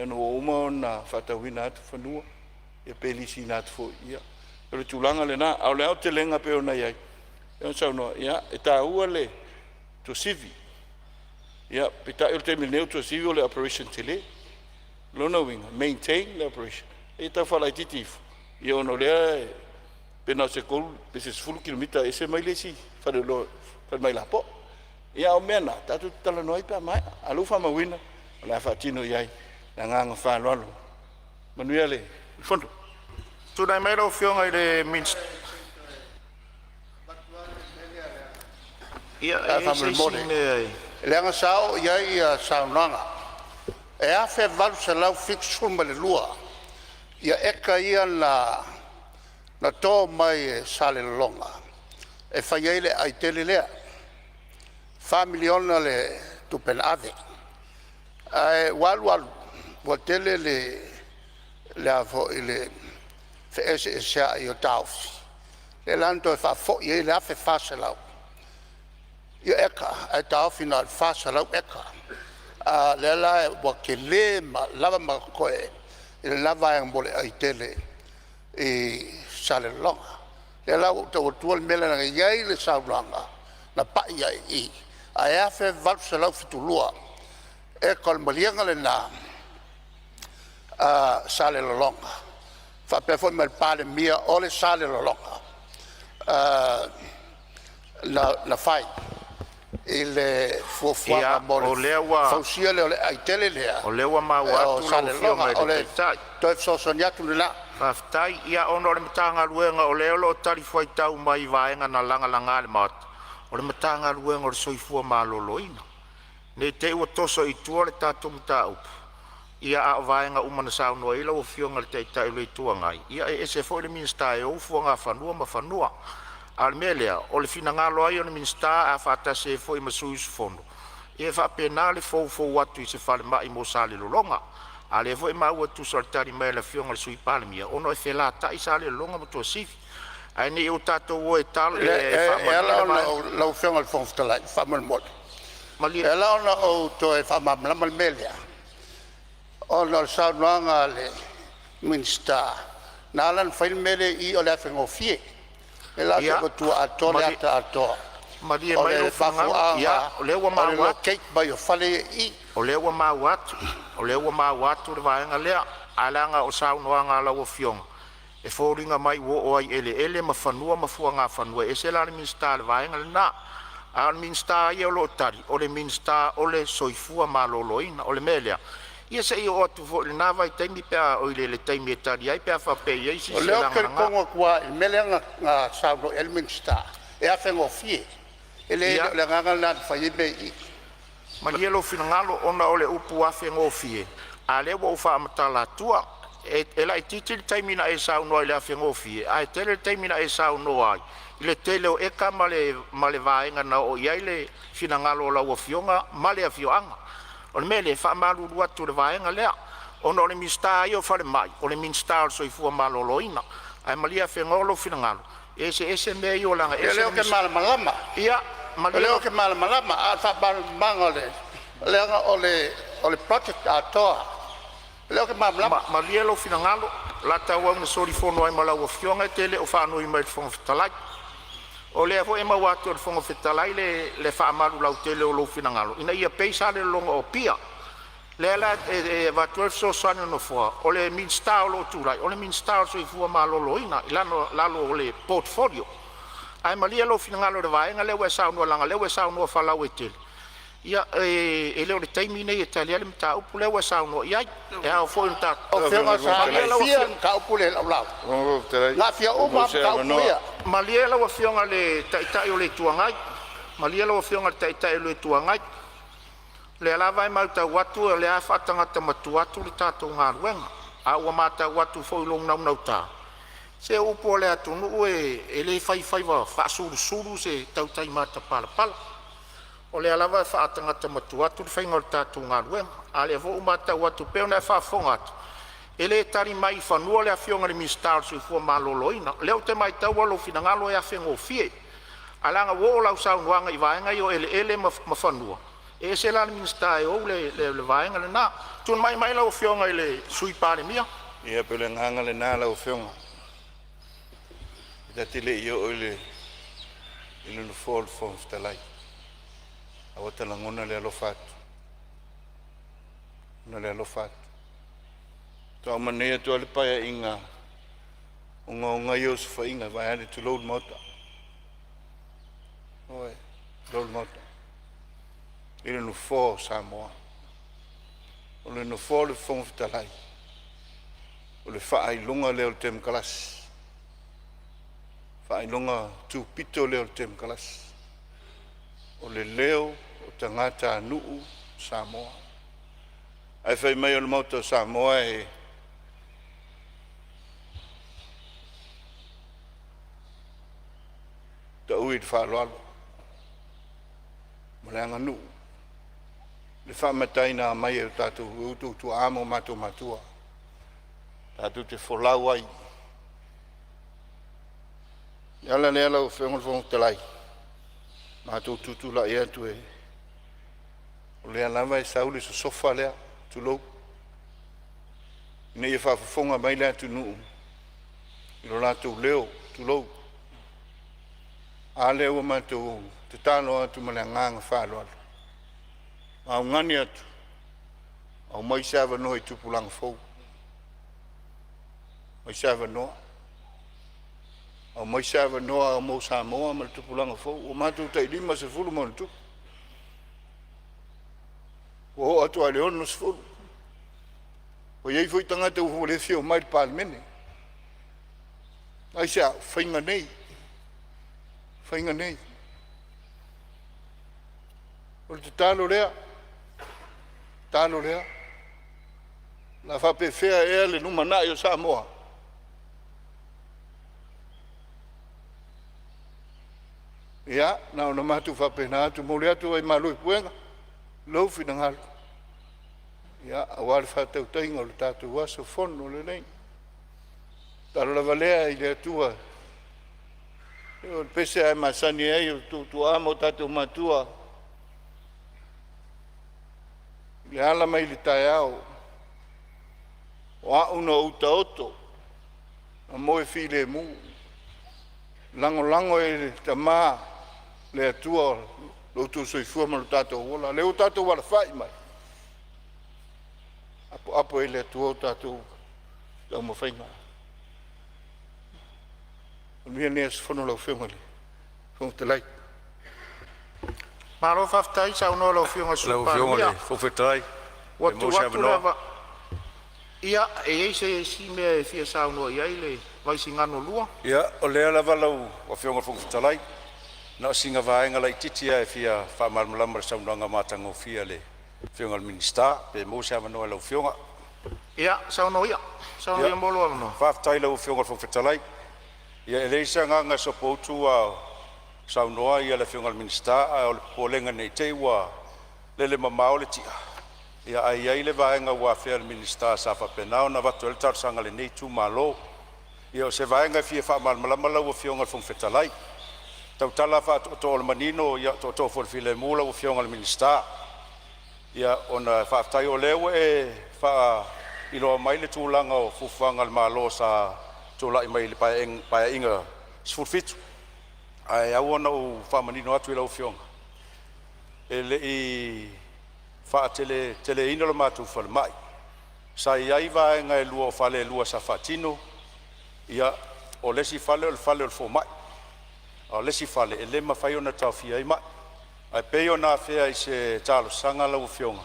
ona ua uma ona faatauina atu fanua, ia pe lisiina atu foi. Ia, o le tulaga lena. A o le aotelega pei ona i ai, pei ona saunoa, ia, e taua le Tuasivi. Ia, peitai o le taimi nei o Tuasivi o le operation tele. O lona uiga, maintain le operation, ia tau faalaitiiti ifo, ia ona o lea pe na o se 3 pe se 10 kilomita e ese mai le isi faleoloa, falemai lapoa. Ia, a o mea na tatou te talanoa ai pe a maea. A o lea ua faamauina, o le a faatino i ai. Le agaga faaaloalo. Manuia le fono. Tulai mai lau Afioga i le Minisita. Ia, e Ae i ai se isi faamolemole, mea e leaga sa oo i ai ia saunoaga, e 1872 ia eka ia na to mai e Salelologa e fai ai le aai tele lea, e $4 miliona le tupe na ave, ae ua alu alu ua tele le a foi le feeseeseai o taofi, lea la na toe faafoi ai le 1400 eka ae taofi na o le 400 eka. A o lea la ua tele ma lava ma totoe i lena vaega mo le aai tele i Salelologa. O lea la ua ou tau atua le mea lea leaga e i ai le saunoaga na pai ai i i, ae 1872 eka o le maliega lena a Salelologa faapea foi ma le Palemia o le Salelologa na fai i le fuafuaga Ia, mo le o lea ua fausia lea o le aai tele lea o lea ua maua o atu lau Afioga Salelologa. i O le le Taitai. toe fesoasoani atu lena. Faafetai. Ia ona o le Matagaluega o lea o lo o talifuaitau mai i vaega na lagalaga i le Maota, o le Matagaluega o le Soifua Maloloina. Ne i te i ua toso i tua le tatou mataupu, ia a o vaega uma na saunoa i ai lau Afioga i le Taitai o le Itu Agai, ia e ese foi le Minisita e ou fuagafanua ma fanua. A o le mea lea, o le finagalo lava ia o le Minisita a faatasi ai foi ma sui usufono, ia e faapena le foufou atu i se falemai mo Salelologa. A o lea foi e maua e tusa o le tali mai a le Afioga i le Sui Palemia, ona e felatai Salelologa ma Tuasivi. Ae ne i o tatou o e E faamalie ala le ona vaega. ou lau Afioga i le Fofoga Fetalai, faamolemole, Malie e ala ona ou toe faamalamalama le mea lea, ona o le saunoaga a le Minisita na ala ona fai le mea lea i i o le afe gofie. O lea la ou te ia avatua atoa le malie ata atoa malie o mai le lou finagalo. Ia, mafuaaga o lea ua o le maua atu. locate mai o fale ia i i. O lea ua maua atu, o lea ua maua atu le vaega lea, ae leaga o saunoaga a lau Afioga e foliga mai ua oo ai i eleele ma fanua ma fuagafanua, e ese la le Minisita i le vaega lena. A o le Minisita lava ia o lo o tali, o le Minisita o le Soifua Maloloina. O le mea lea, ia se i oo atu foi i lena vaitaimi pe a oi le taimi e tali ai pe a faapea e i ai se O isi e lea ou te lagalaga. talitonu atu lava i le mea lea na saunoa i ai le Minisita, e afe gofie. E le o le agaga lena na fai ai mea i i. Malie lou finagalo ona o le upu afe gofie, a o lea ua ou faamatala atua, e laitiiti le taimi na e saunoa ai i le afe gofie, ae tele le taimi na e saunoa ai i le tele o eka ma le vaega na oo i ai le finagalo o lau afioga ma le afioaga. O le mea lea, e faamalulu atu i le vaega lea, ona o le Minisita lava ia o Falemai, o le Minisita o le Soifua Maloloina. Ae malie afenoa lou finagalo, e eseese mea ia leaga e Ia o ese lea le ou te Minisita. malamalama, Ia o malie lea lou ou te malamalama, a o le faamalamalamaga o le leaga o le project atoa, o lea ou te malamalama. Malie lou finagalo, o le a tauau ina solifono ai ma lau afioga e te le o faanoi mai i le Fofoga Fetalai. O lea foi e maua atu e le Fofoga Fetalai le faamalu lautele o lou finagalo ina ia pei Salelologa o Apia. O lea la e avatu ai le fesoasoani a le Nofoa, o le Minisita o lo o tulai, o le Minisita o le Soifua Maloloina i lalo o le portfolio. Ae malie lou finagalo i le vaega lea ua e saunoa ai leaga o lea ua e saunoa faalauaitele. Ia, e le o le taimi lenei e tali ai le mataupu lea ua e saunoa i ai. E ao foi ona tatou… Malie lau Afioga i le Taitai o le Itu Agai, malie lau Afioga i le Taitai o le Itu Agai, o lea lava e matau atu o lea e faatagata matua atu le tatou galuega, a ua matau atu foi i lou naunauta, se o upu a le atunuu e le fai faiva faasulusulu se tautai matapalapala. O lea lava e faatagata matua atu le faiga o le tatou galuega, a o lea foi ua matau atu pei ona e faafofoga atu, e le tali mai i fanua le Afioga i le Minisita o le Soifua Maloloina. O lea ou te maitaua lou finagalo e afegofie, ae leaga ua oo lau saunoaga i vaega ia o eleele ma fanua, e ese la le Minisita e ou le vaega lena. Tulai mai lau Afioga i le Sui Palemia. Ia pei o le agaga lena lau Afioga, e ta te le i oo i le nofoa o le Fofoga Fetalai, ae ua ta lagona le alofa atu, lagona le alofa atu. Faatoa uma nei atu lava le Paeaiga ogaoga ia o osofaiga vaeane tulou le Maota. Ioe, tulou le Maota i le Nofoa o Samoa. O le nofoa o le Fofoga Fetalai, o le faailoga lea o le Temokarasi, faailoga tupito lea o le Temokarasi, o le leo o tagatanuu o Samoa. Ae fai mai o le Maota o Samoa e taui i le faaaloalo ma le aganuu le faamataina mai e o outou tuaa ma o matou matua tatou te folau ai. O le ala lea lau Afioga i le Fofoga Fetalai, matou tutulai atu e, o lea lava e sau le sosofa lea, tulou, ina ia faafofoga mai le atunuu i lo latou leo, tulou. A lea ua matou tatalo atu ma le agaga faaaloalo, ma augani atu, aumai se avanoa i tupulaga fou, aumai se avanoa, aumai se avanoa mo Samoa ma le tupulaga fou. Ua matou tai 50+, ua oo atu lava i le 60. Ua i ai foi tagata ua le fia omai i le Palemene. Aisea? O faiga nei, faiga nei. O le tatalo lea, tatalo lea. O le a faapefea ea le lumanai o Samoa? Ia, na ona matou faapena atu, momoli atu ai malu i puega lou finagalo, ia, aua le faatautaiga o le tatou aso Fono lenei. Tatalo lava lea i le Atua, o le pese lava e masani ai o outou tuaa ma o tatou matua, i le ala mai le taeao, o au na ou taoto ma moe filemu, lagolago e le Tama le Atua lo outou soifua ma lo tatou ola. O lea ua tatou alafai mai, apoapo ai le Atua o tatou taumafaiga. Manuia lenei aso Fono lau Afioga i le Fofoga Fetalai. Malo faafetai saunoa i lau Afioga i le Sui Lau Afioga i Palemia. le Fofoga Fetalai, Ua pe tuu maua se atu le avanoa. ava. Ia, e i ai se isi mea e fia saunoa i ai le Vaisigano 2? Ia, o lea lava lau Afioga i le Fofoga Fetalai, na o sina vaega laitiiti lava e fia faamalamalama i le saunoaga matagofie a le Afioga i le Minisita, pe maua se avanoa i lau Afioga. Ia, saunoa ia. Saunoa Ia, ia mo lou avanoa. faafetai i lau Afioga i le Fofoga Fetalai. Ia e leai se agaga e sopoutu a o saunoa le Afioga i le Minisita, ae o le popolega ne i te i ua lele mamao le ti'a, ae i ai le vaega ua afea e le Minisita sa faapena ona avatu ai le talosaga a lenei itumalo. Ia o se vaega e fia faamalamalama lau Afioga i le Fofoga Fetalai, e tautala lava faa-Tootoo o le Manino, ia o Tootoo foi o le Filemu lau Afioga i le Minisita. Ia ona faafetai o lea ua e faailoa mai le tulaga o fuafuaga a le Malo sa tulai mai i le Paeaiga 17. Ae ao ona ou faamanino atu i lau Afioga, e le i faateleteleina lo matou falemai, sa i ai vaega e lua o fale e lua sa faatino. Ia, o le isi fale o le fale o le fomai, A o le isi fale e le mafai ona taofia ai mai. Ae pei ona afea i se talosaga a lau Afioga,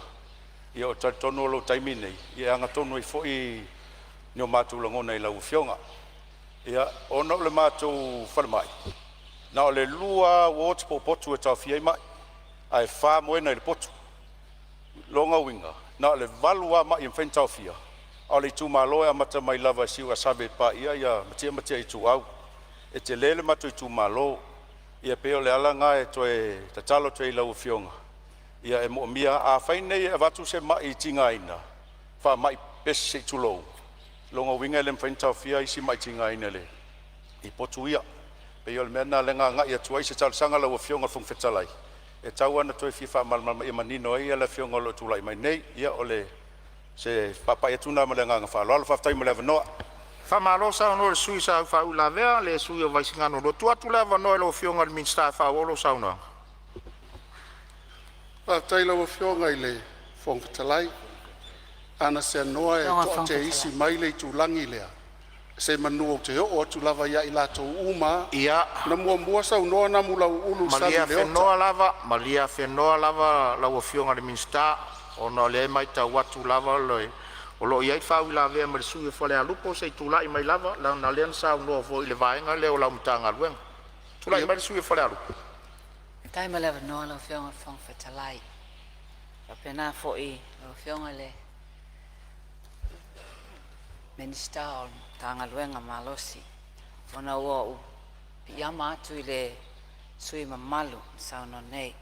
ia ou te talitonu o loo taimi lenei e agatonu ai foi ni o matou lagona i lau Afioga. Ona o le matou falemai, na o le 2 lava wards po o potu e taofia ai mai, ae 4 moena i le potu. O lona uiga na o le 8 lava mai e mafai ona taofia, a o le itumalo e amata mai lava i Siuasave e paia ia Matia ma Matia Ituau. E tele le matou itumalo. Ia pei o le ala lena e toe tatalo atu ai i lau Afioga, ia e moomia. Afai nei e avatu se mai tigaina, faamai pepesi se i tulou, o lona uiga e le mafai ona taofia isi mai tigaina i potu ia. Pei o le mea lena lea na agai atu ai se talosaga lau Afioga i le Fofoga Fetalai, e tau lava ina toe fia faamalamalama ina ia manino ai le afioga o lo o tulai mai nei. Ia o se faapai atu lena ma le agaga faaaloalo. Faafetai mo le avanoa. Faamalo saunoa i le sui usufono sa faauilavea, le sui usufono o Vaisigano 2. Tuu atu le avanoa i lau Afioga i le Minisita e faaauau lau saunoaga. Faafetai i lau Afioga i le Fofoga Fetalai. Ana seanoa e toateisi mai le itulagi lea, semanu ou te oo atu lava ia i latou uma Ia, na muamua saunoa Namulauulu i le sami malie i le ota. afenoa lava, malie afenoa lava lau Afioga i le Minisita ona o lea e matau atu lava o lo o i ai le faauilavea ma le sui usufono mo Falealupo. Se i tulai mai lava leaga o lea na saunoa foi i le vaega lea o lau Matagaluega. Tulai mai le sui usufono mo Falealupo. Faafetai mo le avanoa lau Afioga i le Fofoga Fetalai. E faapena foi i lau Afioga i le Minisita o le Matagaluega Malosi, ona ua ou piiama atu i le sui usufono mamalu na saunoa nei,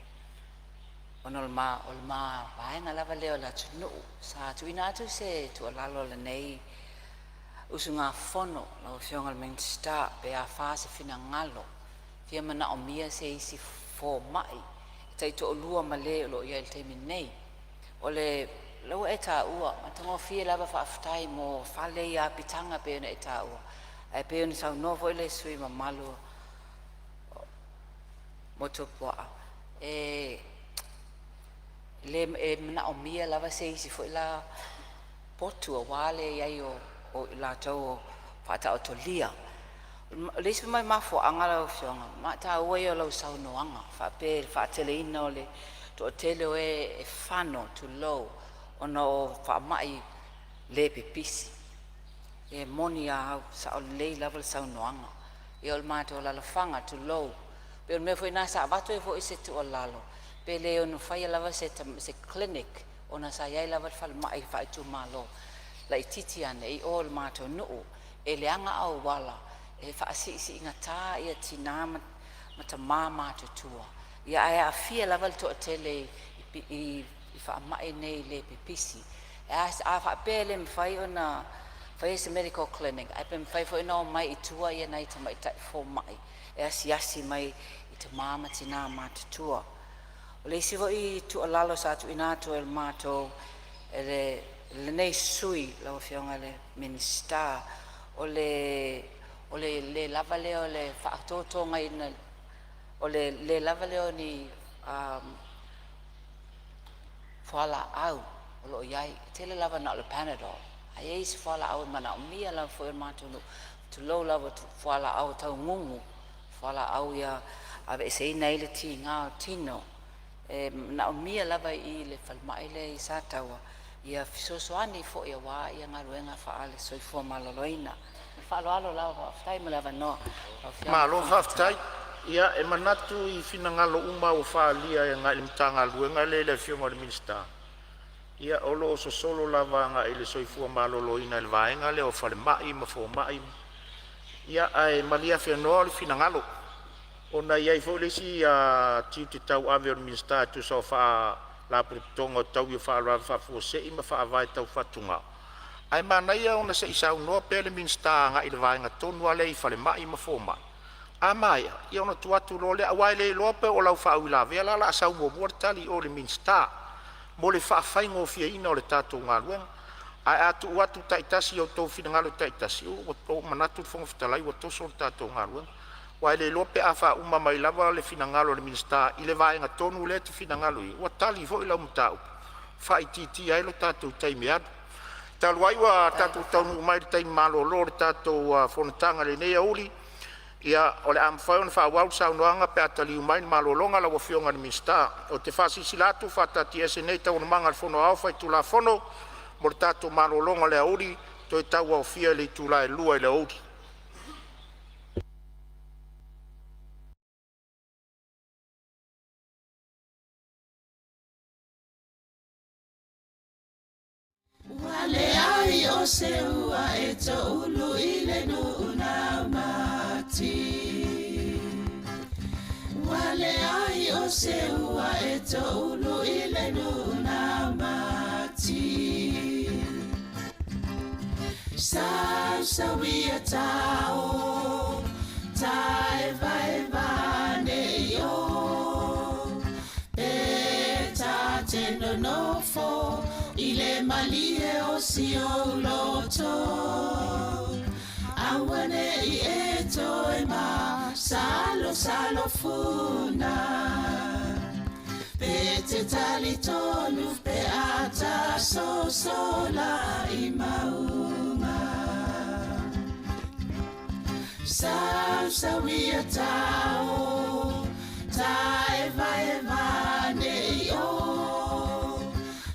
ona o le ma vaega lava lea o le atunuu. Sa tuuina atu se tuualalo a lenei usugafono lau Afioga i le Minisita pe afa se finagalo, e fia manaomia se isi fomai e taitoalua ma le o lo o i ai i le taimi nei. O lea ua e taua, matagofie lava, faafetai mo fale ia apitaga e pei ona e taua. Ae pei ona saunoa foi le sui usufono mamalu mo Motuopuaa, e manaomia lava se isi foi la potu aua le i ai o i latou o faataotolia. O le isi mafuaaga lau Afioga, o le mataua ia o lau saunoaga faapea i le faateleina o le toatele o e e fano tulou, ona o faamai le pipisi. E moni a au, e sao lelei lava le saunoaga. Ia o le matou alaalafaga tulou, pei o le mea foi lena sa avatu ai foi se tuualalo, pe le ono faia lava se clinic ona sa i ai lava le falemai faaitumalo laitiiti ane i o i le matou nuu. E leaga auala, e faasiisiigata tina ma tama matutua, ae aafia lava le toatele i faamai nei le pipisi. A faapea e le mafai ona faia se medical clinic, ae pe mafai foi ona omai i tua nai tamaitai fomai e asiasi mai i tama ma tina matutua. O le isi foi tuualalo sa tuuina atu e le matou e lenei sui usufono lau Afioga i le Minisita, o le le lava lea o le faatotogaina o le le lava lea o ni fualaau o lo o i ai. E tele lava na o le panadol, ae i ai isi fualaau e manaomia lava foi e le matou nuu, tulou lava, o fualaau taugugu, fualaau ia e aveeseina ai le tiga o le tino. E manaomia lava i le falemai lea i Sataua ia fesoasoani foi aua galuega faale-soifua maloloina. Ma le faaaloalo lava. Faafetai mo le avanoa lau Afioga i le Malo Fofoga Fetalai. faafetai. Ia e manatu i finagalo uma ua faaalia e agai i le Matagaluega lea i le Afioga i le Minisita, ia o lo o sosolo lava agai i le soifua maloloina i le vaega lea o falemai ma fomai. Ia ae malie afenoa le finagalo, ona e i ai foi le isi tiute tauave o le Minisita e tusa o Faalapotopotoga o Taui o Faalavelave Faafuasei ma Faavae Tau Fatugao, ae manaia ona se i saunoa pea le Minisita agai i le vaega tonu lava lea i falemai ma fomai. A maea ia ona tuu atu loa lea, aua e le iloa po o lau faauilavea la o le a sau muamua le tali i o i le Minisita mo le faafaigofieina o le tatou galuega. Ae a tuu atu taitasi i o outou finagalo taitasi, ua ou manatu le Fofoga Fetalai ua toso le tatou galuega, aua e le iloa pe a faauma mai lava le finagalo o le Minisita i le vaega tonu lea e te finagalo i ai, ua tali foi lau mataupu, faaitiitia ai lo tatou taimi e alu. Talu ai ua tatou taunuu mai i le taimi malolo o le tatou fonotaga i lenei aoauli, Ia, o le a mafai ona faaauau le saunoaga pe a taliu mai le malologa a lau Afioga i le Minisita. Ou te faasilasila atu ua faataatiaese nei Taualumaga a le Fono Aoao Faitulafono mo le tatou malologa i le aoauli, toe tauaofia i le itula e 2:00 i le aoauli. Ua leai o se ua e toulu i le nuu na mati. Ua leai o se ua e toulu i le nuu na mati. Sau sau ia tao, tae vai vane o. Pe ta te nonofo i le malie o si ou loto. Aua ne i e toe ma salo salo funa. Pe te tali tonu pe ata so sola i maunga. Sau sau ia tao, tae vai vane i o.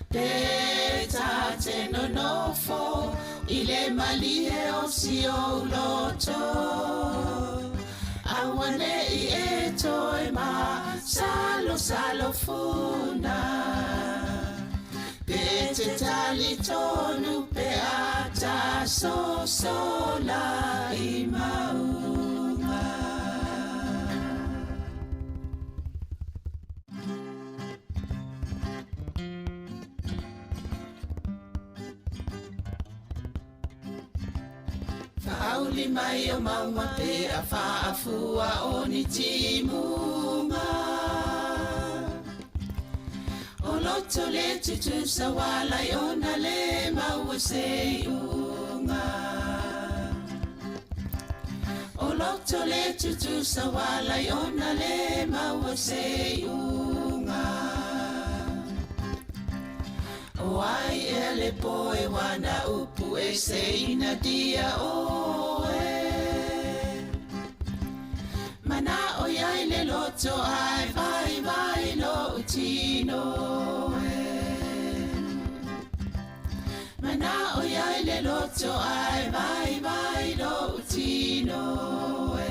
Pe ta te nonofo i le malie o si ou loto. Aua ne i e toe ma salo salo funa. Pe te tali tonu pe ata so sola i maunga. Whaauli mai o maunga pe a whaafua o ni timunga. O loto le tutusa wala i ona le maua se unga. O loto le tutusa wala i ona le maua se unga. O ai e le poe wana upu e se ina dia oe. Mana o iai le loto ai vai vai lo utino e. Mana o iai le loto ai vai vai lo utino e.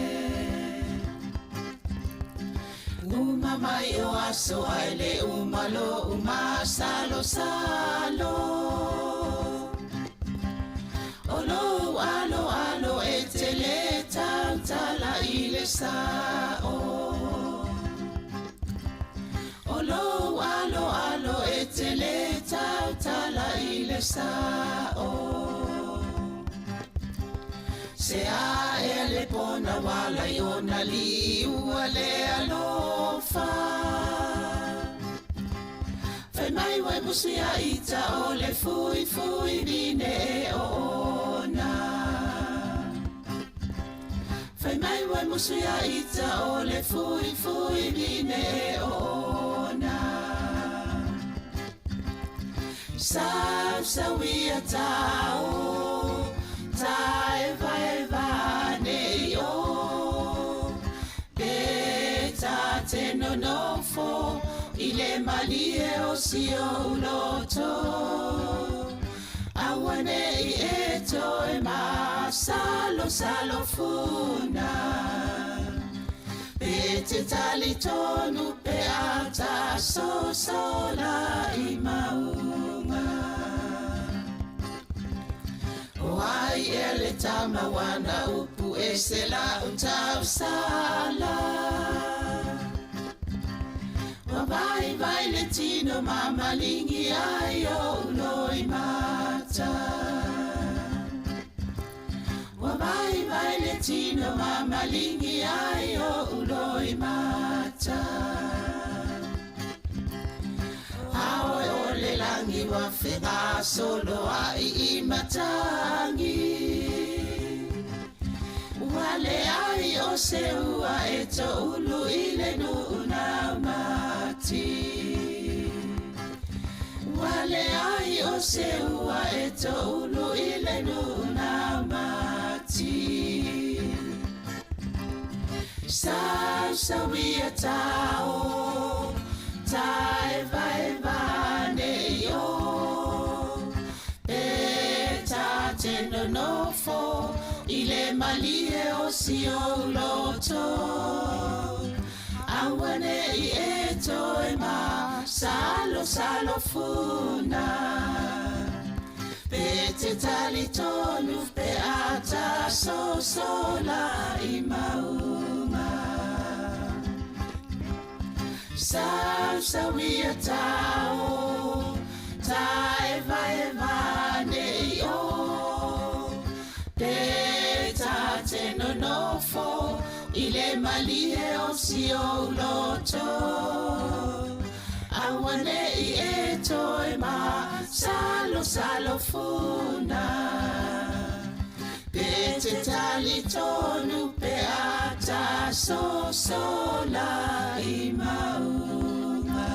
Uma mai o aso ai le uma lo uma salo salo. O lo alo alo e te le tau tala i le sa o. O lo alo alo e te le tau tala i le sa o. Se a e le pona wala i ona li ua le alofa. Fai mai wai musi a ita o le fui fui vine e o ona. Fai mai wai musi a ita o le fui fui vine e o ona. Sau sau ia tau, tae vai vane i o. Pe ta te nonofo i le malie o si o loto. Aua ne i e toe ma salo salo funa. Pe te tali tonu pe ata so sola i maunga. O ai e le tama wana upu e se la utau sala. Wa vai vai le tino mamalingi ai o uloi mata. Wa vai vai le tino mamalingi ai o uloi mata. Aoe o le langi wa whenga solo ai i matangi. Ua le ai o se ua e toulu i le nuu na mati. Ua le ai o se ua e toulu i le nuu na mati. Sausauia tao taevaeva nei o pe ta te nonofo i le malie o si ou loto. Aua nei e toe ma salosalo funa. Pe te talitonu pe a ta sosola i maunga. Sausauia tao taevaeva nei o pe ta te nonofo i le malie o si ou loto. Aua nei e toe ma salosalo funa. Pe te talitonu pe a ta sosola i maunga.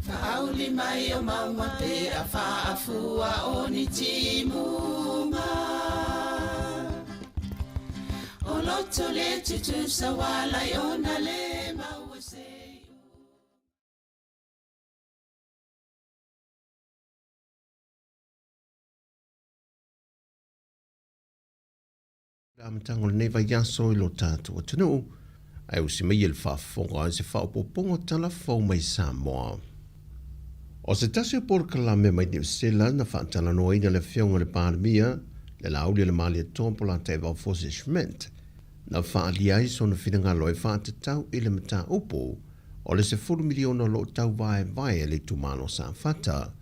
Whaauli mai o maunga pe a whaafua o ni timunga. O loto le tutusa walai o na le maua se. Le amataga o lenei vaiaso i lo tatou atunuu, ae usi mai e le faafofoga i se faaopoopoga o tala fou mai Samoa. O se tasi o polokalame mai Niu Sila na faatalanoaina le Afioga i le Palemia, le Laauli o le Malietoa po o Lataivao Fosi Schmidt, na faaalia ai sona finagalo e faatatau i le mataupu o le 10 miliona o lo o tauvaevae e le itumalo o Safata.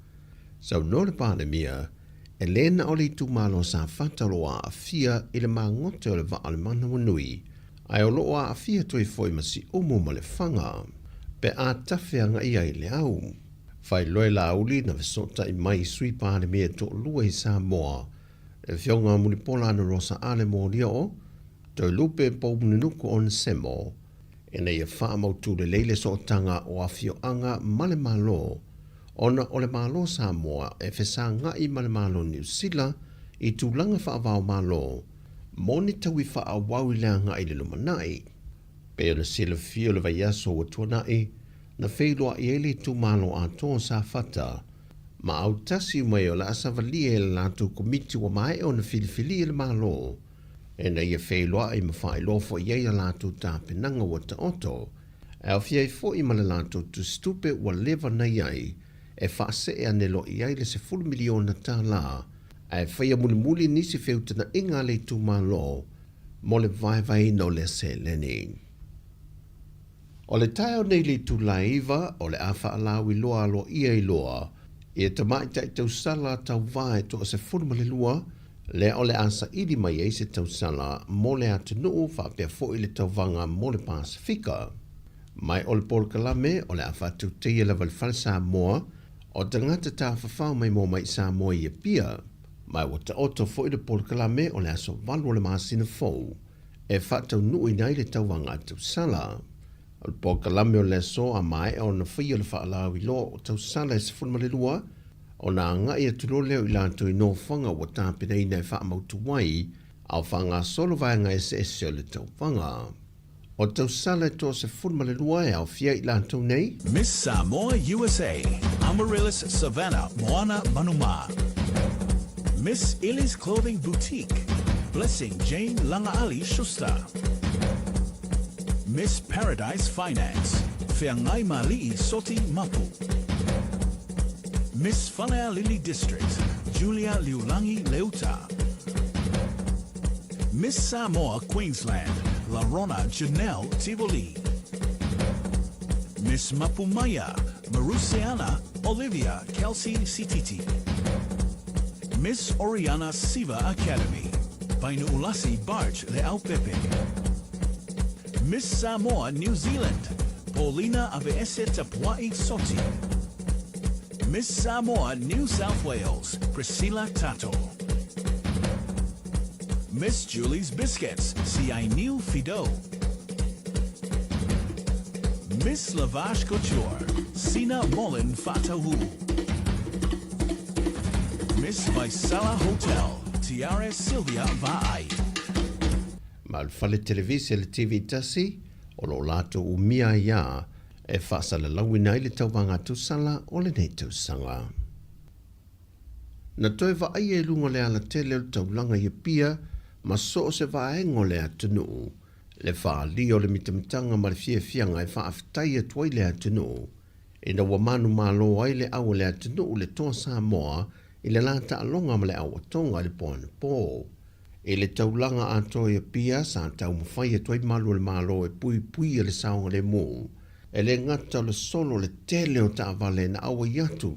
Saunoa le Palemia, e lē na o le itumalo o Safata o lo o aafia i le magote o le vaa o le Manawanui, ae o lo o aafia toe foi ma Siumu ma Lefaga pe a tafe agai ai le au. Faailoa e Laauli na fesootai mai i Sui Palemia e toalua i Samoa, le Afioga Mulipola Anarosa Ale Molioo, Toelupe Poumulinuku Onesemo, ina ia faamautu lelei le sootaga o afioaga ma le Malo, ona o le Malo Samoa e fesagai ma le Malo Niu Sila i tulaga faava-o-Malo mo ni taui faaauau i le agai i le lumanai. Pei ona silafia o le vaiaso ua tuanai, na feiloai ai le itumalo atoa o Safata ma autasi mai o le a savalia e le latou komiti ua maea ona filifilia e le Malo ina ia feiloai ma faailoa foi i ai a latou tapenaga ua taoto, e aofia ai foi ma le latou tusitupe ua leva na i ai e faasee ane loa i ai le $10 miliona ae faia mulimuli nisi feutanaʻiga a le itumalo mo le vaevaeina o lea seleni. O le taeao nei i le itula e 9, o le a faalauiloa aloaia i loa ia tamaitai tausala tauva e toa 12, lea o le a saili mai ai se tausala mo le atunuu faapea foi le tauvaga mo le Pasefika. Mai o le polokalame o le a faatauteia lava i le Fale Samoa o tagata tafafao maimoa mai i Samoa i Apia, ma ua taoto foi le polokalame o le aso 8 o le masina fou e faataunuuina ai le tauvaga a tausala. O le polokalame o le aso a maea ona faia le faalauiloa o tausala e 12, ona agai atu loa lea o i latou i nofoaga ua tapenaina e faamautu ai a o faagasolo vaega eseese o le tauvaga. O tausala e toa 12 e aofia i latou nei. Miss Samoa USA, Amaryllis Savannah Moana Manuma. Miss Ellie's Clothing Boutique, Blessing Jane Langaali Schuster. Miss Paradise Finance, Feagai Mali'i Soti Mapu. Miss Falealili District, Julia Liulangi Leuta. Miss Samoa Queensland, Larona Janelle Tivoli. Miss Mapumaya, Marusiana Olivia Kelsey Sititi. Miss Oriana Siva Academy, Painuulasi Bart Leaupepe. Miss Samoa New Zealand, Paulina Aveese Tapua'i Soti. Miss Samoa New South Wales, Priscilla Tato. Miss Julie's Biscuits, Siainiu Fido. Miss Lavash Couture, Sina Molin Fatahu. Miss Vaisala Hotel, Tiare Sylvia Va'ai. Ma le fale televise le TV tasi, o lo latou umia ai a e faasalalauina ai le tauvaga tausala o lenei tausaga. Na toe vaaia i luga o le alatele o le taulaga i Apia ma so o se vaega o le atunuu, le faaalia o le mitamitaga ma le fiafiaga e faafetai atu ai le atunuu ina ua manumalo ai le au a le atunuu le Toa Samoa i le la taaloga ma le Auatoga i le po anapo. I le taulaga atoa i Apia sa taumafai atu ai malu o le Malo e puipuia le saogalemu, e le gata o le solo o le tele o taavale na auai atu,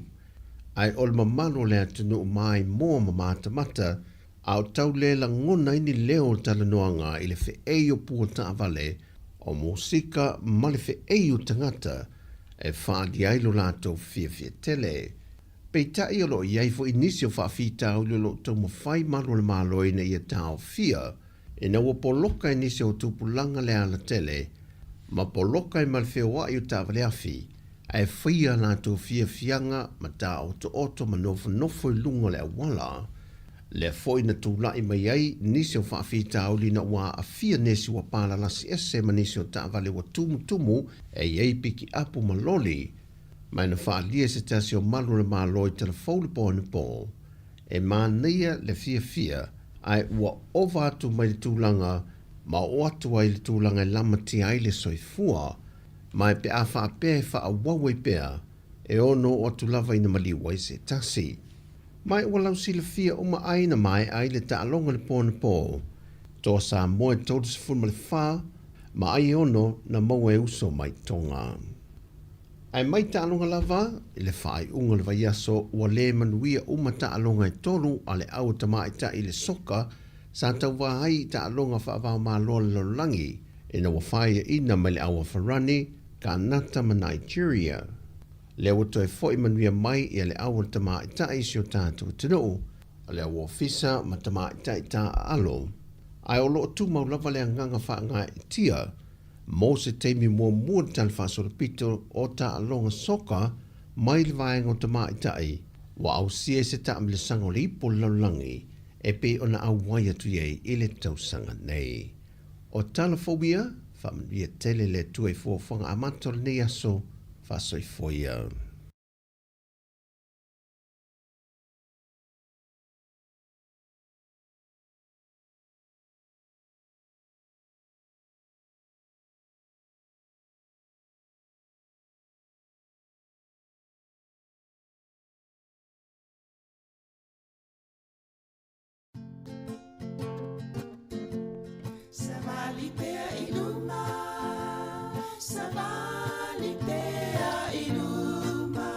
ae o le mamalu o le atunuu maimoa ma matamata a o tau le lagona ai ni leo o le talanoaga i le feei o pua taavale, o musika ma le feei o tagata e faaalia ai lo latou fiafia tele. Peitai o lo o i ai foi nisi o faafitauli o lo o taumafai malu o le Malo ina ia taofia ina ua poloka e nisi o tupulaga le alatele ma poloka ai ma le feoai o taavale afi ae faia a latou fiafiaga ma taotooto ma nofonofo i luga o le auala. Lea foi na tulai mai ai nisi o faafitauli ina ua aafia nisi ua palalasi ese ma nisi o taavale ua tumutumu e i ai pikiapu ma loli ma na faaalia e se tasi o malu o le Malo i Talafou le po anapo. E manaia le fiafia ae ua ova atu mai le tulaga ma oo atu ai i le tulaga e lamatia ai le soifua. Ma e pe a faapea e faaauau ai pea, e ono oo atu lava ina maliu ai se tasi. Ma e ua lausilafia uma ai na maea ai le taaloga i le po anapo. Toa Samoa e 34 ma ai e ono na maua e uso mai Tonga. Ae mai taaloga lava, i le faaiuga o le vaiaso ua le manuia uma taaloga e tolu a le au tamaitai i le soka sa tauva ai i taaloga faava-o-Malo a le lalolagi ina ua faiaina mai le au a Farani, Kanata ma Nigeria. Lea ua toe foi manuia mai ia le au a le tamaitai i si o tatou atunuu, le au ofisa ma tamaitai taaalo, ae o lo o tumau lava le agaga faagaeetia mo se taimi muamua le talafaasolopito o taaloga soka mai le vaega o tamaitai ua ausia i se taamilosaga o le ipu o le lalolagi e pei ona auai atu i ai i le tausaga nei. O tala fou ia, faamanuia tele le Atua i fuafuaga amata o lenei aso, faasoifua ia. Savali pea i luma, savali pea i luma,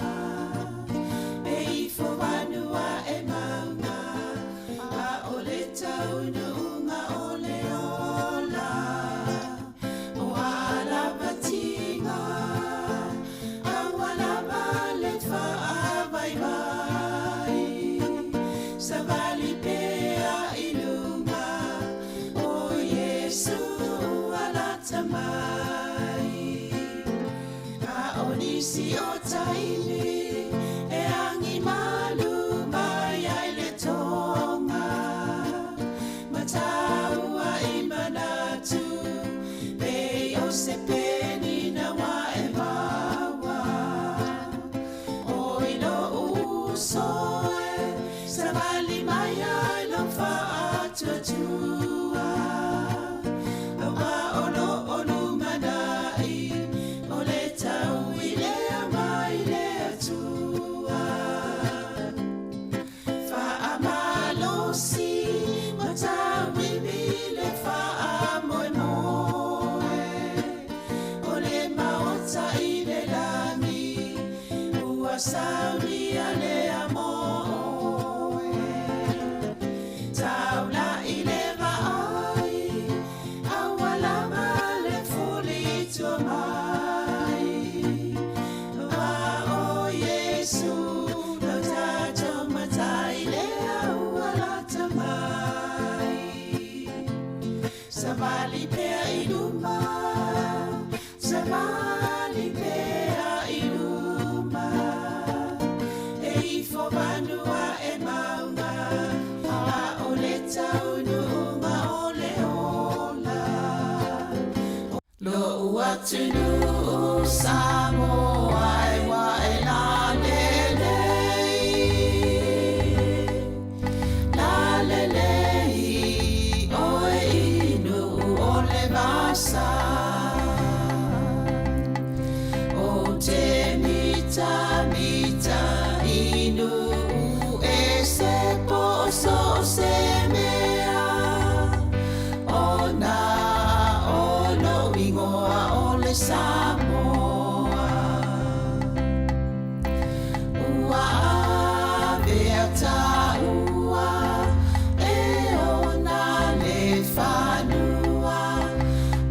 E ifo vanua e maunga, a o le taunuuga o le ola. O a lava tiga, aua lava le faavaivai. Savali pea i luma, o Iesu alata mai. A o nisi o taimi e agi malu mai ai le toga, ma taua i manatu, pei o se penina ua e maua. Oi lo'u uso e, savali mai ai lou faatuatua. Aua o lo o lumanai, o le taui lea mai le Atua. Faamalosi ma tauivi le faamoemoe, o le maota i le lagi, ua saunia lea mo oe. Taula'i le vaai, aua lava le fuli i tua mai. Aua o Iesu lo tatou Matai lea ua lata mai. Savali pea i luma, savali pea i luma. atunuu Samoa e ua e lalelei, lalelei oe i nuu o le vasa. O te mitamita i nuu ese po o so o se mea, ona o lou igoa o le Samoa. Ua avea taua e ona le fanua,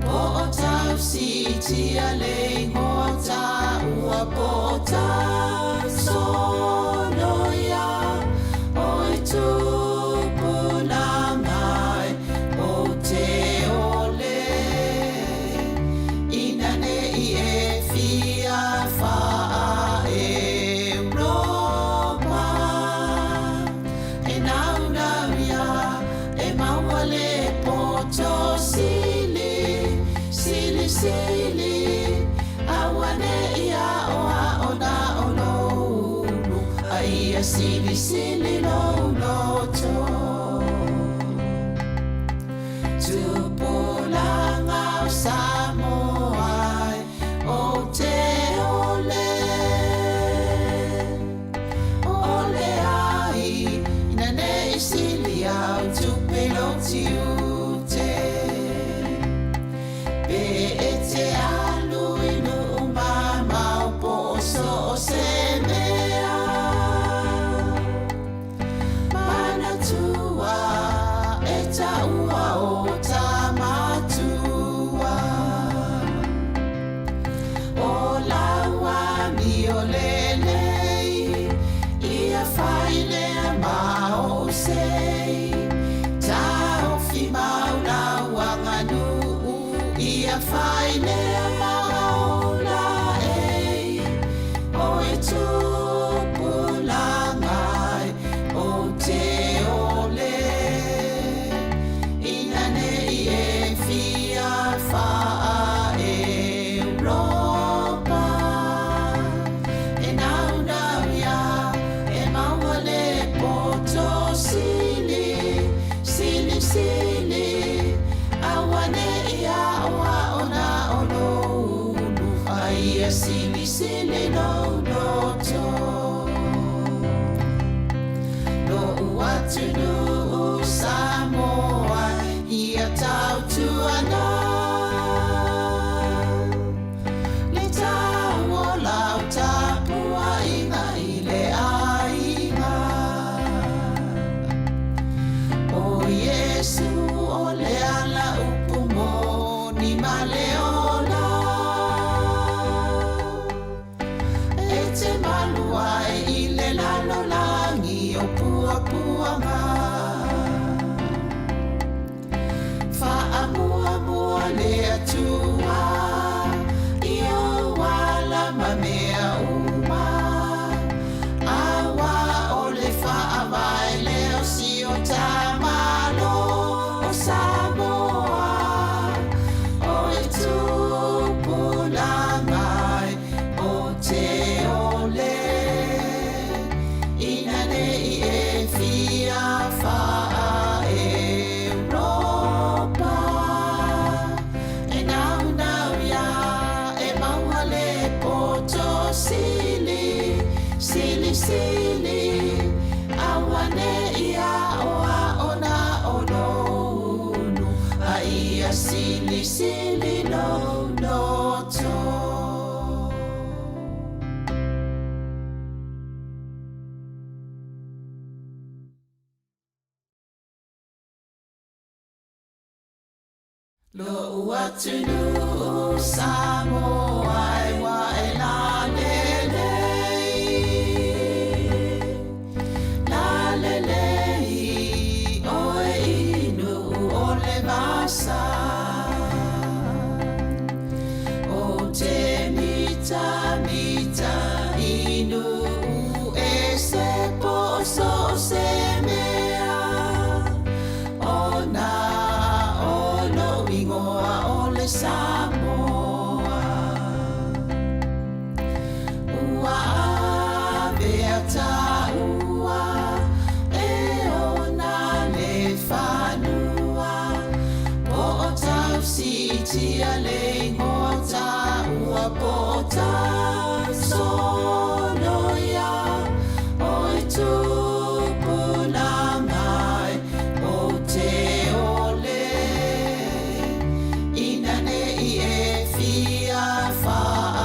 po o tausiitia le igoa taua, po o tausoloia o i tupulaga e o te ole. Ina nei e fia faa-Europa, e naunau ia e maua le poto sili, silisili, auane'i aoao na o lou ulu, a ia silisili lou loto. Tupulaga o Samoa e ou te ole, ole ai ina nei sili au tupe lou tiute. Pe e te alu i nuu mamao po o so o se mea, manatua e taua o tamatua. O lau amio lelei, ia fai lea ma ou sei. Taofi mau lau aganuu, ia fai lea ma ou laei. O e tupulaga e ou te ole, ina nei e fia faa-Europa. E naunau ia e maua le poto sili, silisili, auane'i aoao na o lou ulu, a ia silisili lou loto. Lo'u atunuu Samoa ia tautuana, le tau o lau tapuaiga i le aiga. O Iesu o le ala upu moni ma le ola, e te malu ai i le lalolagi o puapuaga. Faamuamua le Atua i ou ala ma mea uma, auā o le faavae lea o si o ta Malo o Samoa. O e tupulaga e o te ole, ina nei e fia faa-Europa. E naunau ia e maua le poto sili, silisili, auane'i aoao na o lou ulu, a ia silisili lou loto. Lo'u atunuu Samoa e ua e lalelei, lalelei oe i nuu o le vasa. O te mitamita i nuu ese po o so o se mea, ona o lou igoa o le Samoa. taua e ona le fanua po o tausiitia le igoa taua po o tausoloia o e tupulaga e ou te ole ina nei e fia faa-Europa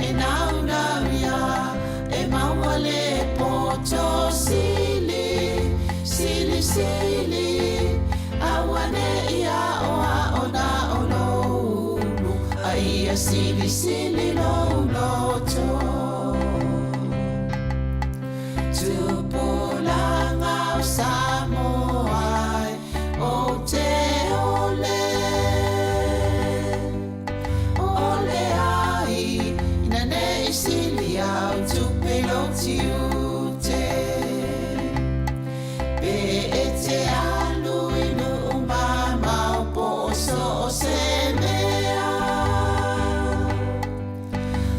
e naunau ia e maua le poto sili, sili, sili, auane'i aoao na o lou ulu, a ia silisili lou loto. Tupulaga o Samoa e ou te ole ole ai ina nei sili au tupe i lou tiute. Pe e te alu i nuu mamao po o so o se mea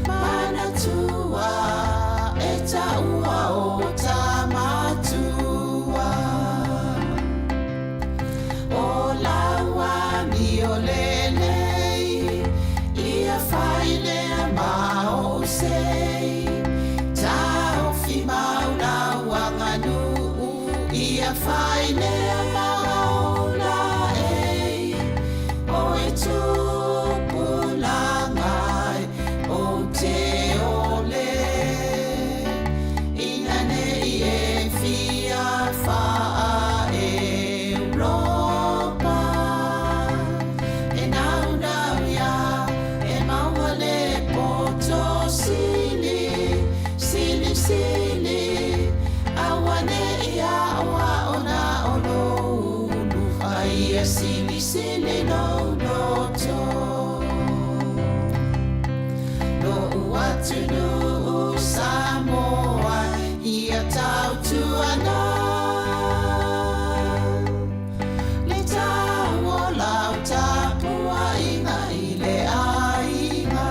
manatua e taua o tamatua. O lau amio lelei ia fai lea ma ou sei taofi mau lau aganuu ia fai lea ma ou laei o e tupulaga e ou te ole ina nei e fia faa-Europa e naunau ia e maua le poto sili, sili, sili, auane'i aoao na o lou ulu, a ia silisili lou loto. Lo'u atunuu Samoa ia tautuana le tau o lau tapuaiga i le aiga.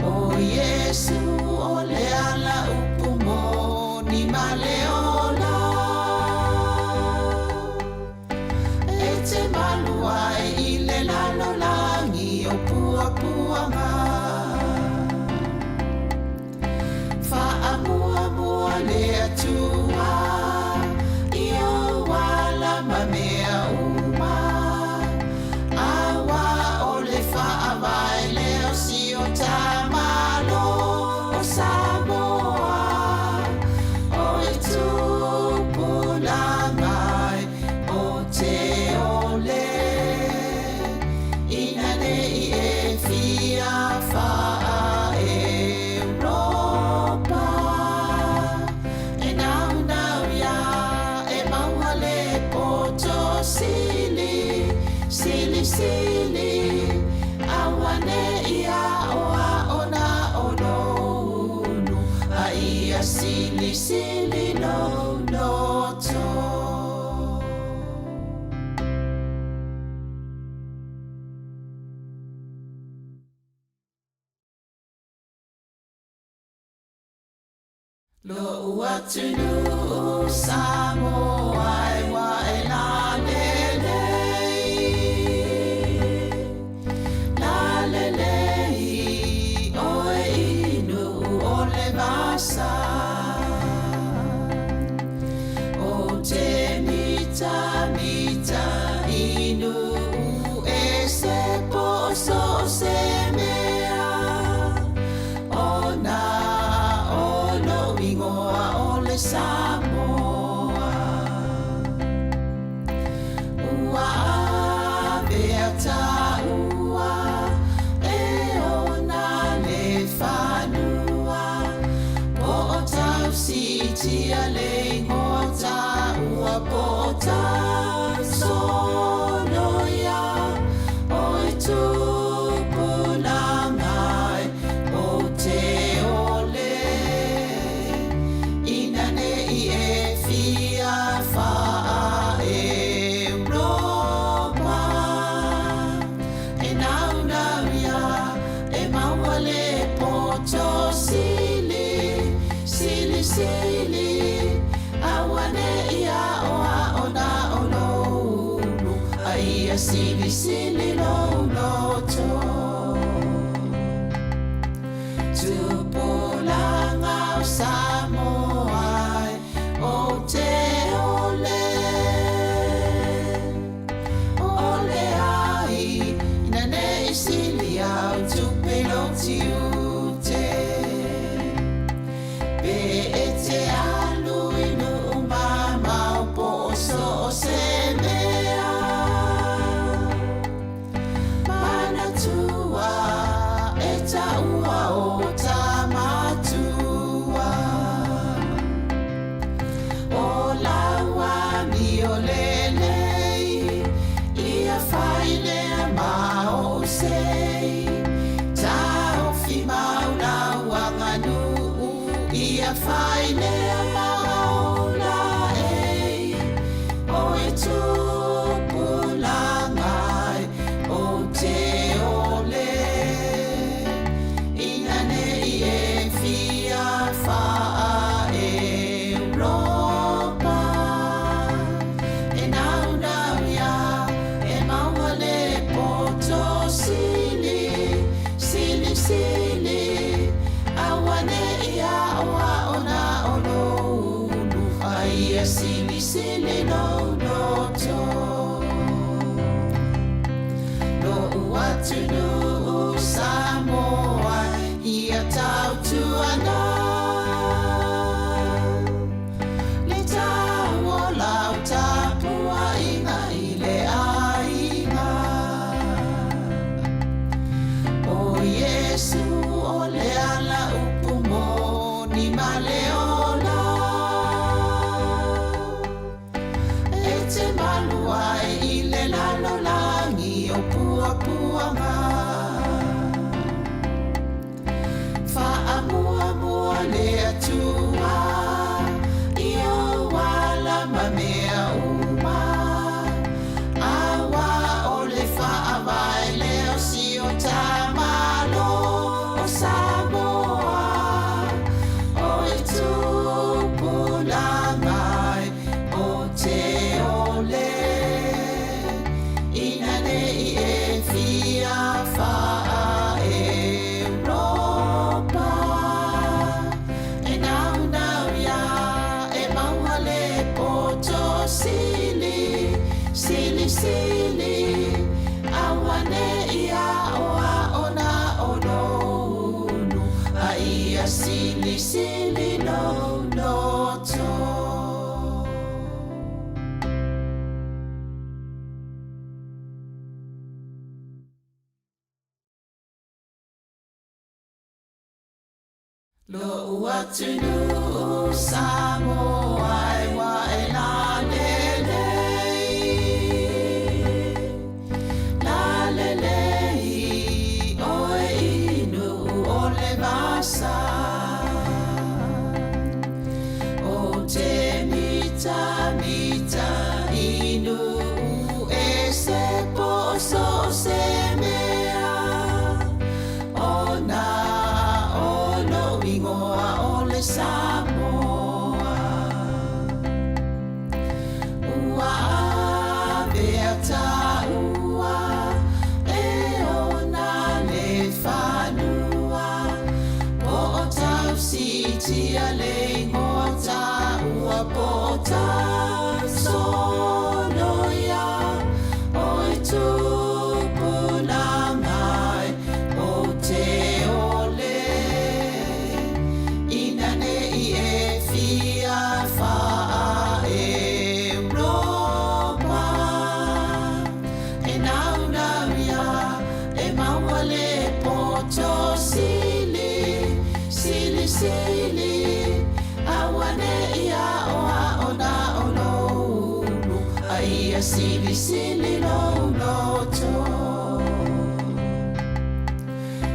O Iesu o le ala upu moni ma le ola e te malu ai i le lalolagi o puapuaga. Faamuamua le Atua i ou ala ma mea uma, auā o le faavae lea o si o ta Malo o Samoa. O e tupulaga e ou te ole ina nei e fia faa-Europa e naunau ia e maua le poto sili, sili, sili, auane'i aoao na o lou ulu, a ia silisili lou loto. Lo'u atunuu Samoa e ua e lalelei, lalelei oe i nuu o le vasa. O te mitamita i nuu ese po o so o se mea ona o lou igoa o le Samoa. Ua avea taua e ona le fanua po o tausiitia le igoa taua po o tausoloia o e tupulaga e ou te ole ina nei maua le poto sili, sili sili, auane'i aoaoga o lou ulu, a ia silisili lou loto. Tupulaga o Samoa e, ou te ole, o le ai, ina nei sili au tupe lou tiute. Pe e te alu i nuu mamao po o so o se mea, manatua e taua o ta matua. O lau amio lelei, ia fai lea ma ou sei. Taofi mau lau aganuu, ia fai lea ma ou laei. O e tupulaga e, ou te ole, ina nei e fia faa-Europa. E naunau ia e maua le poto sili, silisili, auane'i aoaoga o lou ulu, a ia silisili lou loto. Lo'u atunuu Samoa, ia tautuana le tau o lau tapuaiga i le aiga. O Iesu o le ala upu moni ma le ola, e te malu ai i le lalolagi o puapuaga. Faamuamua le Atua i ou ala ma mea uma, auā o le faavae lea o si o ta Malo o Samoa. O e tupulaga e, ou te ole, ina nei e fia faa-Europa. E naunau ia e maua le poto sili, silisili, auane'i aoaoga o lou ulu, a ia silisili lou loto. Lo'u atunuu Samoa e ua e lalelei, lalelei oe i nuu o le vasa. O te mitamita i nuu ese po o so o se mea, ona o lou igoa o le Samoa. Ua avea taua e ona le fanua, po o tausiitia le igoa taua po o tausoloia. O e tupulaga e, ou te ole, ina nei e fia faa-Europa. E naunau ia e maua le poto sili, silisili, auane'i aoaoga o lou ulu, a ia silisili lou loto.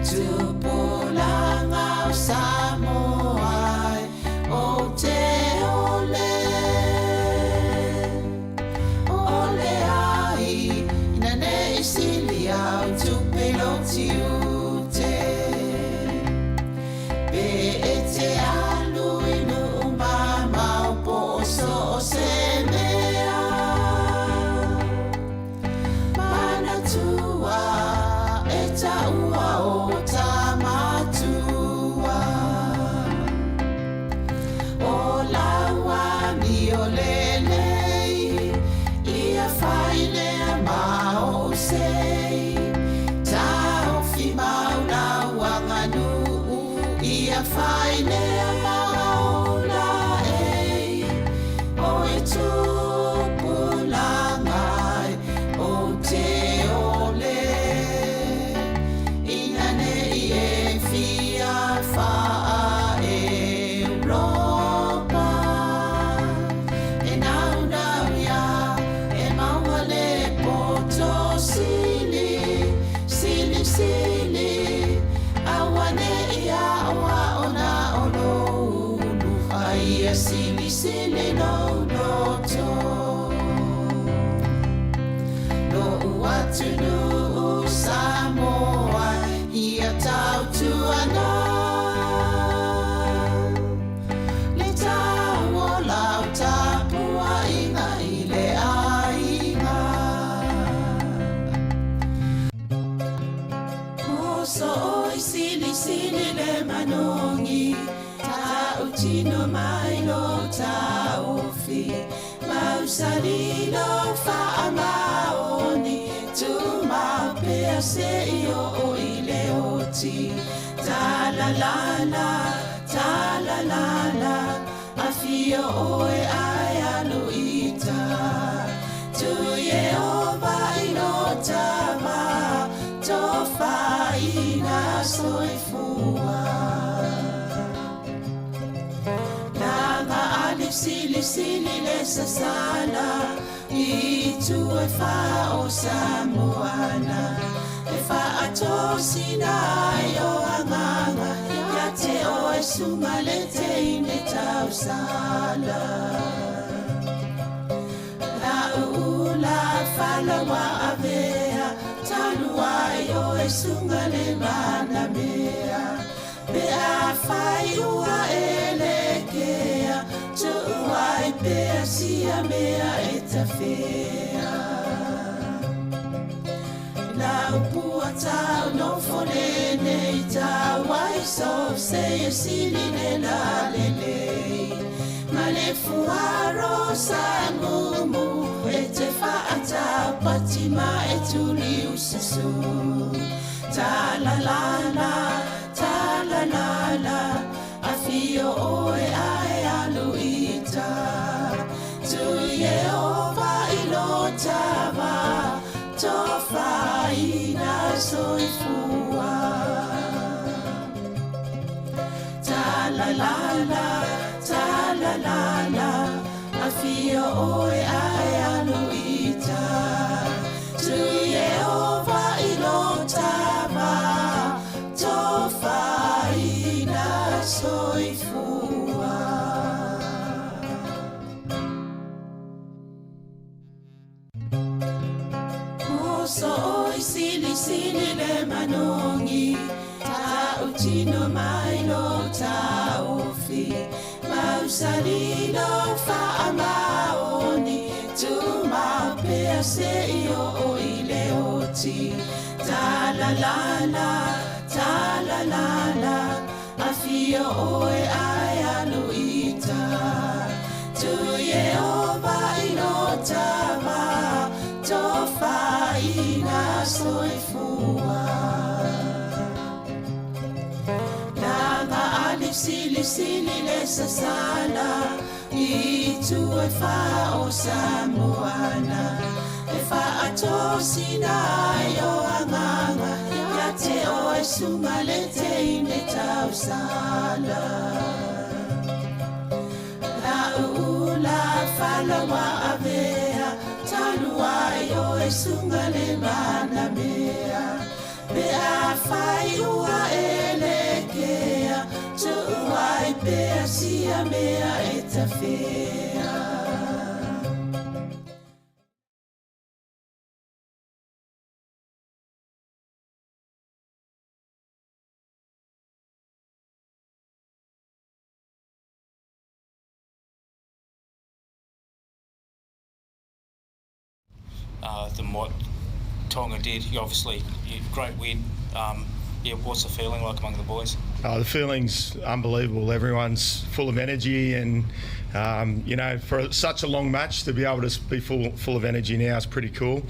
Tupulaga o Samoa e, ou te ole, o le ai, ina nei sili au tupe lou tiute. taua o tamatua. O laua mio lelei, ia fai lea ma o sei. Tau fi mau lau aganuu, ia fai lea ma o la ei. O e tupulaga o te ole, ina nei e fia faa Europa. E nau nau ia, e maua le poto sili, sili sili, aua ne ia oa ona o lo ulu, ai sili sili lo loto. Lo uatunu Samoa, ia tautuana. Le tau o lau tapuaiga i le aiga. Moso oi sili sili le manogi, tautino mai lo taufi. Mausali lo faamaoni, tumau pea se i oo i le oti. Ta la la la, ta la la la, afio oe ai alu ita. Tu Yehova i lo tama, tofaina soifua. Laga ali sili sili le sasala, i tu e fa o Samoana. E faatosina ai o agaga, ia te oe suga le teine tausala. La ula falawa avea, talu ai oe suga le manamea. Pe a fai ua elekea, tuu ai pea sia mea e tafea. La upua tau no fole nei tau ai so se e sili le la lelei. Ma le fuaro sa mumu, e te whaatau pati ma e tuli usasu. Ta la la la, ta la la la, afio oe ae alu ita. Tu Yehova i lo tava, tofaina soifua. Ta la la la, ta la la la, afio oe ae alu ita. Tu Yehova i lo tava, tofaina soifua. Moso oi sili sili le manogi, tautino mai lo taufi. Mausali lo faamaoni, tumau pea se i oo i le oti. Ta la la la, ta la la la, afio oe ai alu ita. Tu Yehova i lo tava, tofaina soifua. Laga ali sili sili le sasala, i tu e fa o Samoana. E faatosina ai o agaga, ia te oe suga le teine tausala. La ula falawa avea, talu ai oe suga le manamea. Pe a fai ua elekea, tuu ai pea sia mea e tafea. Than what Tonga did. You obviously, you, great win. Yeah, what's the feeling like among the boys? Oh, the feeling's unbelievable. Everyone's full of energy, and you know, for such a long match to be able to be full of energy now is pretty cool.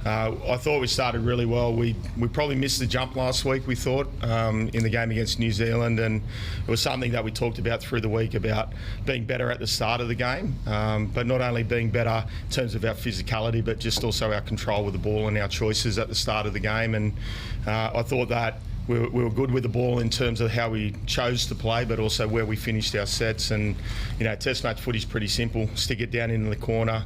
I thought we started really well. We probably missed the jump last week, we thought, in the game against New Zealand, and it was something that we talked about through the week about being better at the start of the game, but not only being better in terms of our physicality, but just also our control with the ball and our choices at the start of the game. And I thought that we were good with the ball in terms of how we chose to play, but also where we finished our sets. And, you know, test match footy is pretty simple. Stick it down into the corner,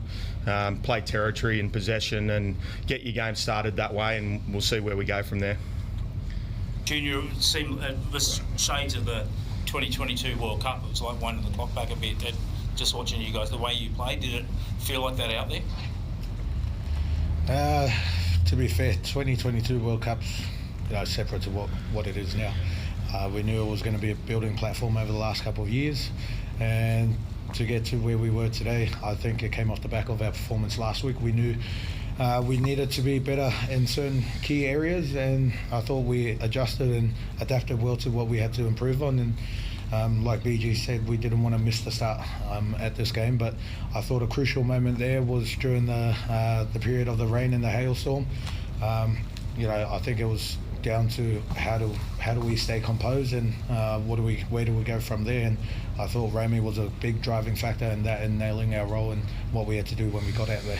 play territory and possession, and get your game started that way, and we'll see where we go from there. Junior, it seemed this shades of the 2022 World Cup. It was like winding the clock back a bit. Just watching you guys, the way you played, did it feel like that out there? To be fair, 2022 World Cup's, you know, separate to what it is now. We knew it was going to be a building platform over the last couple of years, and to get to where we were today, I think it came off the back of our performance last week. We knew we needed to be better in certain key areas, and I thought we adjusted and adapted well to what we had to improve on. And like BG said, we didn't want to miss the start at this game, but I thought a crucial moment there was during the period of the rain and the hailstorm. You know, I think it was down to how do we stay composed, and where do we go from there? And I thought Rami was a big driving factor in that, and nailing our role and what we had to do when we got out there.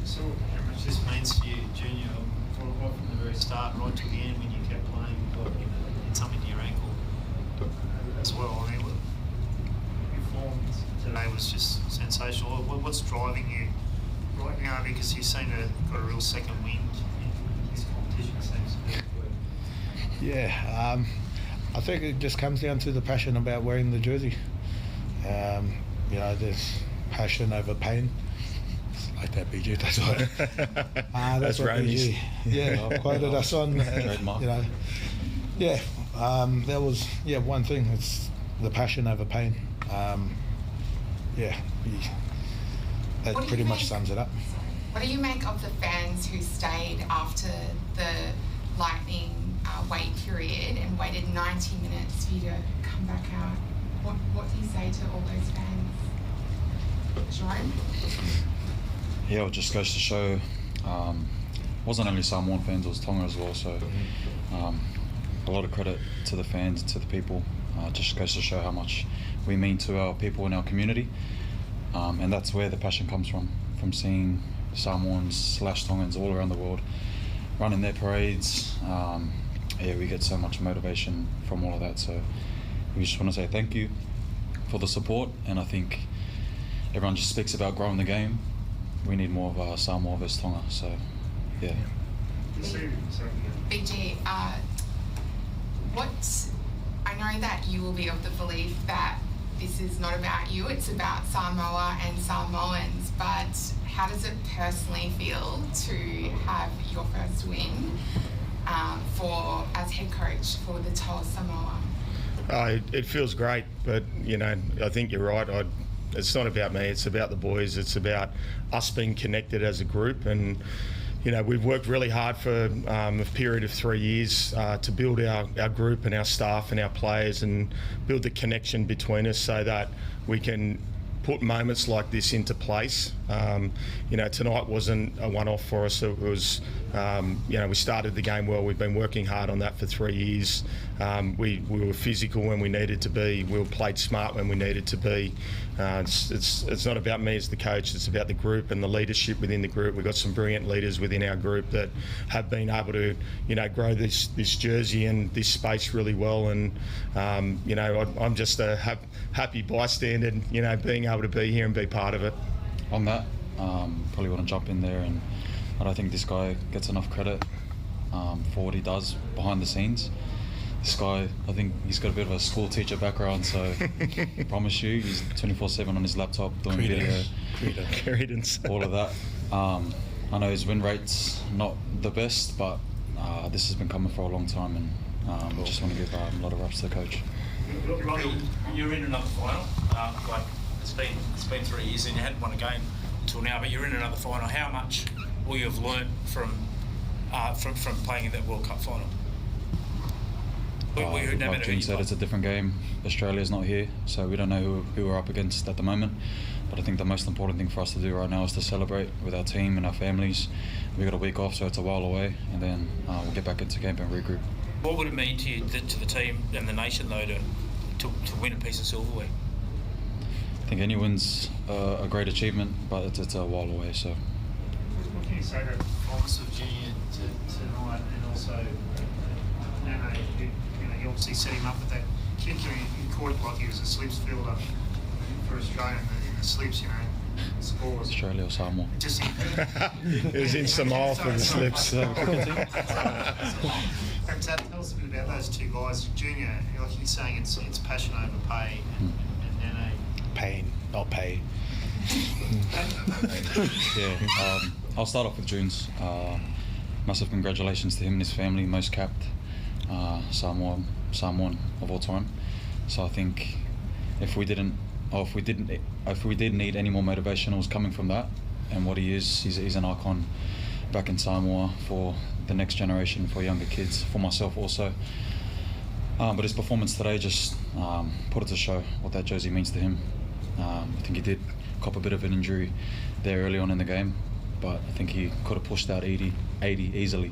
So how much this means to you, Junior, right from the very start, right to the end, when you kept playing, like, you know, something to your ankle as well. I mean, your form today was just sensational. What's driving you right now? Because you seem to have got a real second wind in this competition, seems to be. Yeah, I think it just comes down to the passion about wearing the jersey. You know, there's passion over pain. It's like that, BG. That's what. That's what BG. Yeah, quoted us on. You know, yeah, that was one thing. It's the passion over pain. Yeah, that pretty much sums it up. What do you make of the fans who stayed after the lightning wait period and waited 90 minutes for you to come back out? What do you say to all those fans? Jerome? Yeah, it just goes to show, it wasn't only Samoan fans, it was Tonga as well, so a lot of credit to the fans, to the people. It just goes to show how much we mean to our people in our community, and that's where the passion comes from seeing Samoans / Tongans all around the world running their parades. Yeah, we get so much motivation from all of that, so we just want to say thank you for the support. And I think everyone just speaks about growing the game. We need more of Samoa versus Tonga, so yeah. BG, I know that you will be of the belief that this is not about you, it's about Samoa and Samoans, but how does it personally feel to have your first win for as head coach for the Toa Samoa? It feels great, but you know, I think you're right. It's not about me, it's about the boys. It's about us being connected as a group. And you know, we've worked really hard for a period of 3 years to build our group and our staff and our players and build the connection between us so that we can put moments like this into place. You know, tonight wasn't a one-off for us. It was, you know, we started the game well. We've been working hard on that for 3 years. We were physical when we needed to be. We were played smart when we needed to be. It's not about me as the coach. It's about the group and the leadership within the group. We've got some brilliant leaders within our group that have been able to, you know, grow this jersey and this space really well. And, you know, I'm just a happy bystander, you know, being able to be here and be part of it. On that, probably want to jump in there, and I don't think this guy gets enough credit for what he does behind the scenes. This guy, I think he's got a bit of a school teacher background, so I promise you, he's 24/7 on his laptop doing video. Credence. All of that. I know his win rate's not the best, but this has been coming for a long time, and cool. Just want to give a lot of raps to the coach. Ronnie, you're in another final. Like it's been 3 years and you hadn't won a game until now, but you're in another final. How much will you have learnt from playing in that World Cup final? Like June said, it's a different game. Australia's not here, so we don't know who, who we're up against at the moment. But I think the most important thing for us to do right now is to celebrate with our team and our families. We got a week off, so it's a while away, and then uh, we'll get back into camp and regroup. What would it mean to you, to the team and the nation, though, to, to, to win a piece of silverware? I think any win's uh, a great achievement, but it's, it's a while away. So. What can you say about the performance of Junior tonight, and also uh, Nene, who, you know, you obviously set him up with that kick. He caught it like he was a slips fielder for Australia in the, in the slips, you know. Scores. Australia or Samoa. Just it was in Samoa for the slips. And tell us a bit about those two guys. Junior, like he's saying, it's it's passion over pay, and, and Nene. Pain, not pay. yeah, um, I'll start off with Junes. Uh, massive congratulations to him and his family, most capped uh, Samoan, Samoan of all time. So I think if we didn't, or if we didn't, if we did need any more motivation, it was coming from that. And what he is, he's, he's an icon back in Samoa for the next generation, for younger kids, for myself also. Um, but his performance today just um, put it to show what that jersey means to him. Um, I think he did cop a bit of an injury there early on in the game, but I think he could have pushed out 80, 80 easily,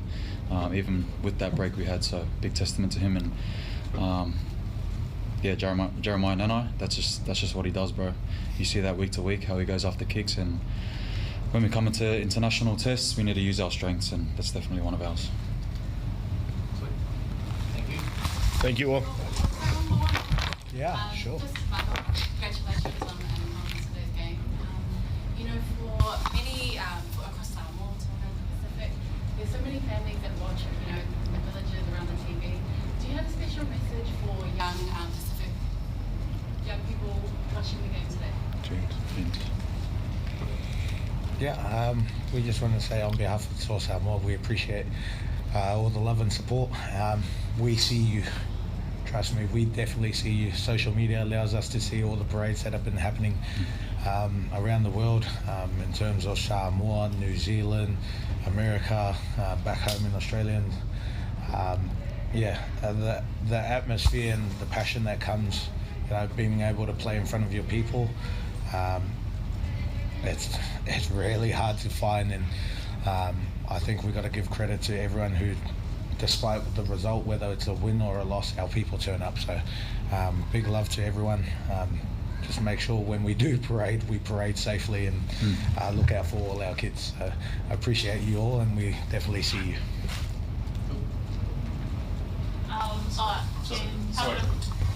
um, even with that break we had. So big testament to him and um, yeah, Jeremiah, Jeremiah Nanai. That's just that's just what he does, bro. You see that week to week how he goes after kicks, and when we come into international tests, we need to use our strengths, and that's definitely one of ours. Thank you. Thank you all. Yeah, um, sure. Just congratulations on, on today's game. Um, you know, for many um, for across Samoa, Tonga, the Pacific, there's so many families that watch, you know, in the villages around the TV. Do you have a special message for young um, Pacific young people watching the game today? James. James. Yeah, um, we just want to say on behalf of Source Samoa, we appreciate uh, all the love and support. Um, we see you. Trust me, we definitely see you. Social media allows us to see all the parades that have been happening um, around the world um, in terms of Samoa, New Zealand, America, uh, back home in Australia. And, um, yeah, uh, the, the atmosphere and the passion that comes, you know, being able to play in front of your people, um, it's it's really hard to find, and um, I think we've got to give credit to everyone who, despite the result, whether it's a win or a loss, our people turn up. So, um, big love to everyone. Um, just make sure when we do parade, we parade safely and mm. uh, look out for all our kids. So I appreciate you all, and we definitely see you. Um, but, how, did it,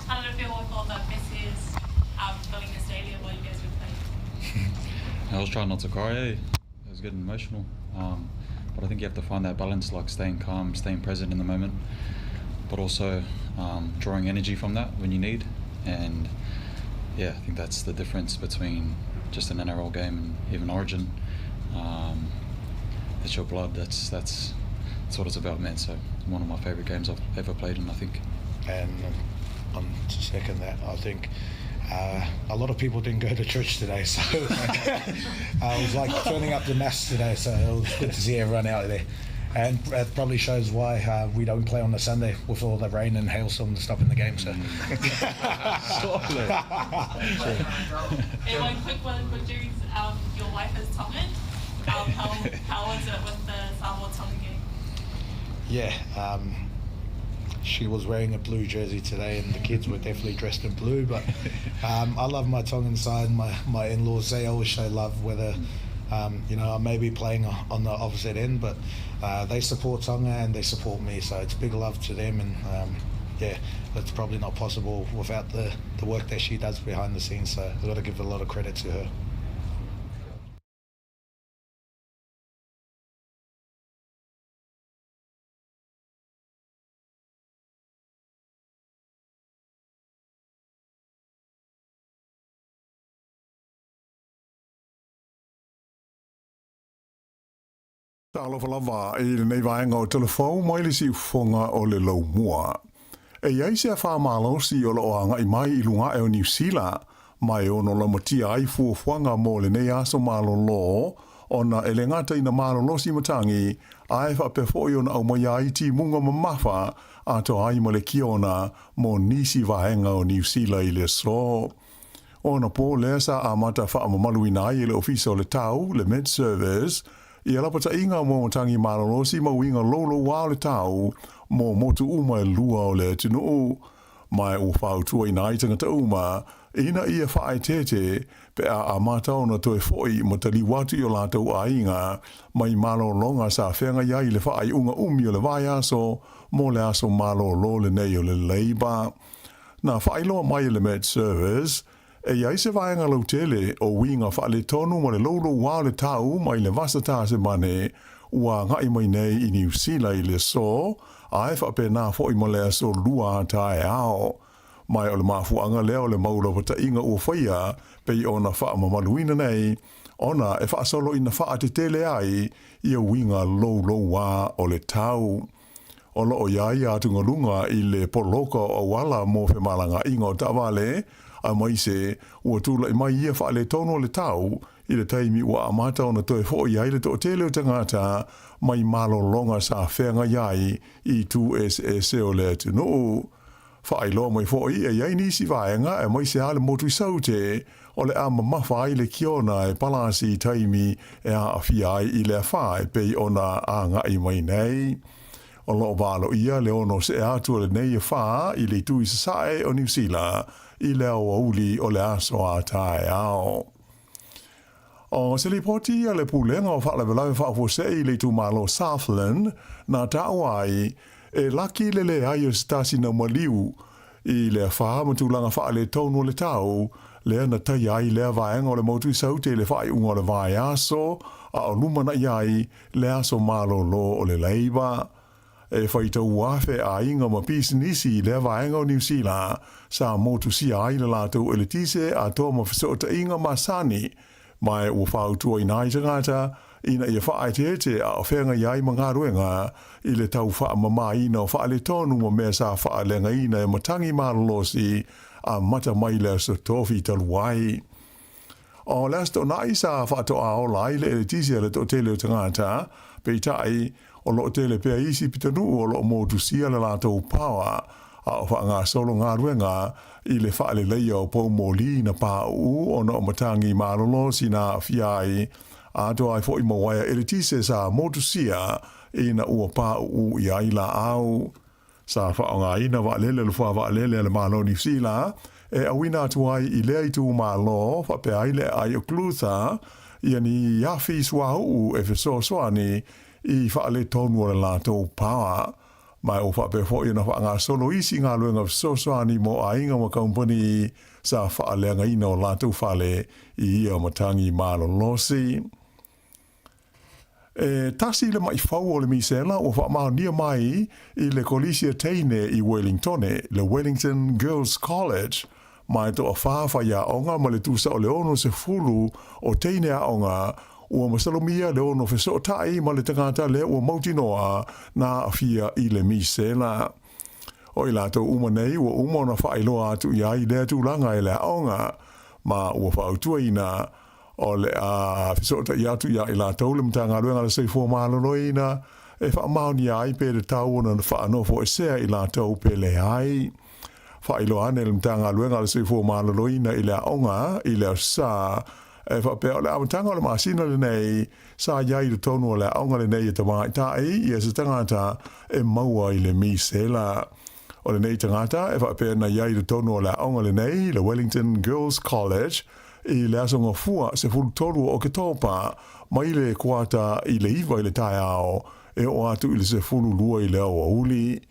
how did it feel with all the faces um, filling the stadium while you guys were playing? I was trying not to cry. Eh? It was getting emotional. Um, but I think you have to find that balance, like staying calm, staying present in the moment, but also um, drawing energy from that when you need. And yeah, I think that's the difference between just an NRL game and even Origin. Um, it's your blood. That's that's that's what it's about, man. So one of my favourite games I've ever played in, I think. And on to second that, I think uh, a lot of people didn't go to church today, so I was like turning up the mass today. So it was good to see everyone out there, and it probably shows why uh, we don't play on the Sunday with all the rain and hailstorm stopping the game. So. and one quick one for Jude, um, your wife is Tongan. Um, how, how is it with the Samoa Tongan game? Yeah. Um, she was wearing a blue jersey today, and the kids were definitely dressed in blue. But um, I love my Tongan side. My my in-laws they always show love, whether um, you know I may be playing on the opposite end, but uh, they support Tonga and they support me. So it's big love to them, and um, yeah, that's probably not possible without the the work that she does behind the scenes. So I've got to give a lot of credit to her. Talofa lava i lenei vaega o Tala Fou mai le siufofoga o le laumua. E i ai se afa malosi o loo agai mai i luga ae o Niu Sila, ma e ono laumatia ai fuafuaga mo lenei aso malolo, ona e le gata ina malolosi matagi, ae faapea foi ona aumaia ai timuga mamafa atoa ai ma le kiona mo nisi vaega o Niu Sila i le aso. O anapo lea sa amata faamamaluina ai e le Ofisa o le Tau, le Met Service, ia lapataiga mo matagi malolosi ma uiga loulouā o le tau mo motu uma e lua o le atunuu. Ma ua fautuaina ai tagata uma ina ia faaeteete pe a amata ona toe foʻi ma taliu atu i o latou aiga mai malologa sa feagai ai i le faaiuga umi o le vaiaso mo le aso malolo lenei o le Labour. Na faailoa mai e le Met Service, e i ai se vaega lautele o uiga faaletonu ma le loulouā o le tau mai le vasa Tasemane ua agai mai nei i Niu Sila i le aso, ae faapena foi ma le aso Lua a taeao. Ma o le mafuaaga lea o le mau lapataiga ua faia pei ona faamamaluina nei, ona e faasoloina faatetele ai ia uiga loulouā o le tau. O lo o i ai ia atugaluga i le poloka o auala mo femalagaaiga o taavale, aemaise ua tulai mai ia faaletonu o le tau i le taimi ua amata ona toe foʻi ai le toatele o tagata mai malologa sa feagai ai i itu eseese o le atunuu. Faailoa mai foʻi e i ai nisi vaega aemaise lava le motu i Saute o le a mamafa ai le kiona e palasi i taimi e aafia ai i le afa e pei ona agai mai nei. O lo o valoia le ono see atu o lenei afa i le itu i sasae o Niu Sila i le aoauli o le aso a taeao. O se lipoti a le Pulega o Faalavelave Faafuasei i le itumalo Southland na taua ai, e laki le leai o se tasi na maliu i le afa ma tulaga faaletonu o le tau, lea na taia ai lea vaega o le motu i Saute i le faaiuga o le vaiaso, a o lumanai ai le aso malolo o le Labour. E faitau afe aiga ma pisinisi i lea vaega o Niu Sila sa motusia ai le latou eletise atoa ma fesootaiga masani, ma ua fautuaina ai tagata ina ia faaeteete a o feagai ai ma galuega i le tau faamamaina o faaletonu ma mea sa faaleagaina e matagi malolosi amata mai le Aso Tofi talu ai. O le Aso Toonai sa faatoa ola ai le eletise a le toatele o tagata, peitai, o lo o tele pea isi pitonuu o lo o motusia le latou power, a o faagasolo galuega i le faaleleia o poumoli na pauu ona o matagi malolosi na aafia ai, atoa ai foi ma uaea eletise sa motusia ina ua pauu i ai laau. Sa faaaogaina vaalele le foa vaalele a le Malo o Niu Sila e auina atu ai i lea itumalo faapea ai le aai o Clutha ia ni afi suauu e fesoasoani i faaletonu o le latou power. Ma ua faapea foi ona faagasolo isi galuega fesoasoani mo aiga ma kamupani sa faaleagaina o latou fale i ia matagi malolosi. E tasi le maifau o le misela ua faamaonia mai i le Kolisi a Teine i Wellingtone, le Wellington Girls College, ma e toafa faiaoga ma le tusa o le 60 o teine aoga ua masalomia le ono fesootai ma le tagata lea ua mautinoa na aafia i le misela. O i latou uma nei ua uma ona faailoa atu i ai lea tulaga e le aoga, ma ua fautuaina O le a fesootai atu iā i latou le Matagaluega a le Soifua Maloloina e faamaonia ai pe tatau ona faanofoesea i latou pe leai. Faailoa ane le Matagaluega a le Soifua Maloloina i le aoga i le Aso Sa e faapea o le amataga o le masina lenei sa i ai i totonu o le aoga lenei e tamaitai ia se tagata e maua i le misela. O lenei tagata e faapea na i ai i totonu o le aoga lenei, le Wellington Girls College, i le aso Gafua 13 o Oketopa mai le 8:45 i le taeao e oo atu i le 12 i le aoauli.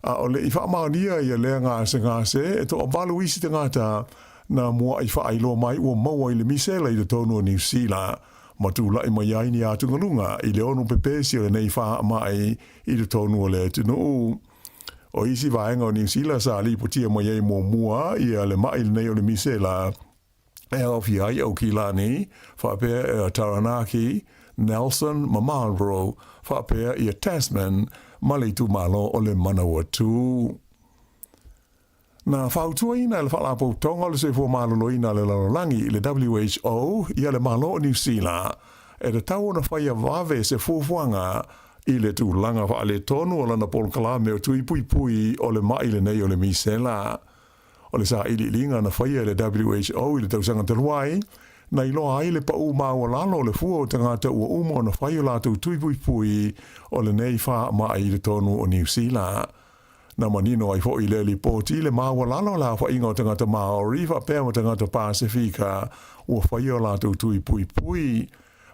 A o le i faamaonia ia lea gasegase, e toavalu isi tagata na muai faailoa mai ua maua i le misela i totonu o Niu Sila, ma tulai mai ai ni atugaluga i le ono pepesi o lenei faamai i totonu o le atunuu. O isi vaega o Niu Sila sa lipotia mai ai muamua ia le mai lenei o le misela e aofia ai Aukilani, faapea ia Taranaki, Nelson ma Marlborough, faapea ia Tasman ma le itumalo o le Manawatu. Na fautuaina e le Faalapotopotoga o le Soifua Maloloina a le Lalolagi, le WHO, ia le Malo o Niu Sila, e tatau ona faia vave se fuafuaga i le tulaga faaletonu o lana polokalame o tui puipui o le ma'i lenei o le misela. O le sailiiliga na faia e le WHO i le tausaga talu ai, na iloa ai le pau maualalo o le fua o tagata ua uma ona fai o latou tui puipui o lenei faamai i totonu o Niu Sila. Na manino ai foi i lea lipoti le maualalo o le aofaiga o tagata Maori faapea ma tagata Pasefika ua faia o latou tui puipui.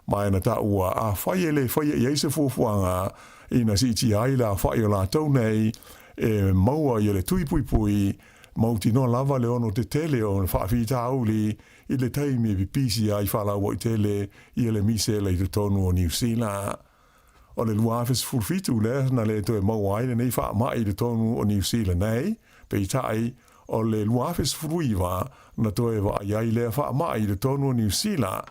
Ma e na taua, afai e le faia i ai se fuafuaga ina siitia ai le aofai o latou nei e maua i le tui puipui, mautinoa lava le ono tetele o faafitauli i le taimi e pipisi ai faalauaitele ia le misela i totonu o Niu Sila. O le 2017 lea na le toe maua ai lenei faamai i totonu o Niu Sila nei, peitai, o le 2019 na toe vaai ai lea faamai i totonu o Niu Sila,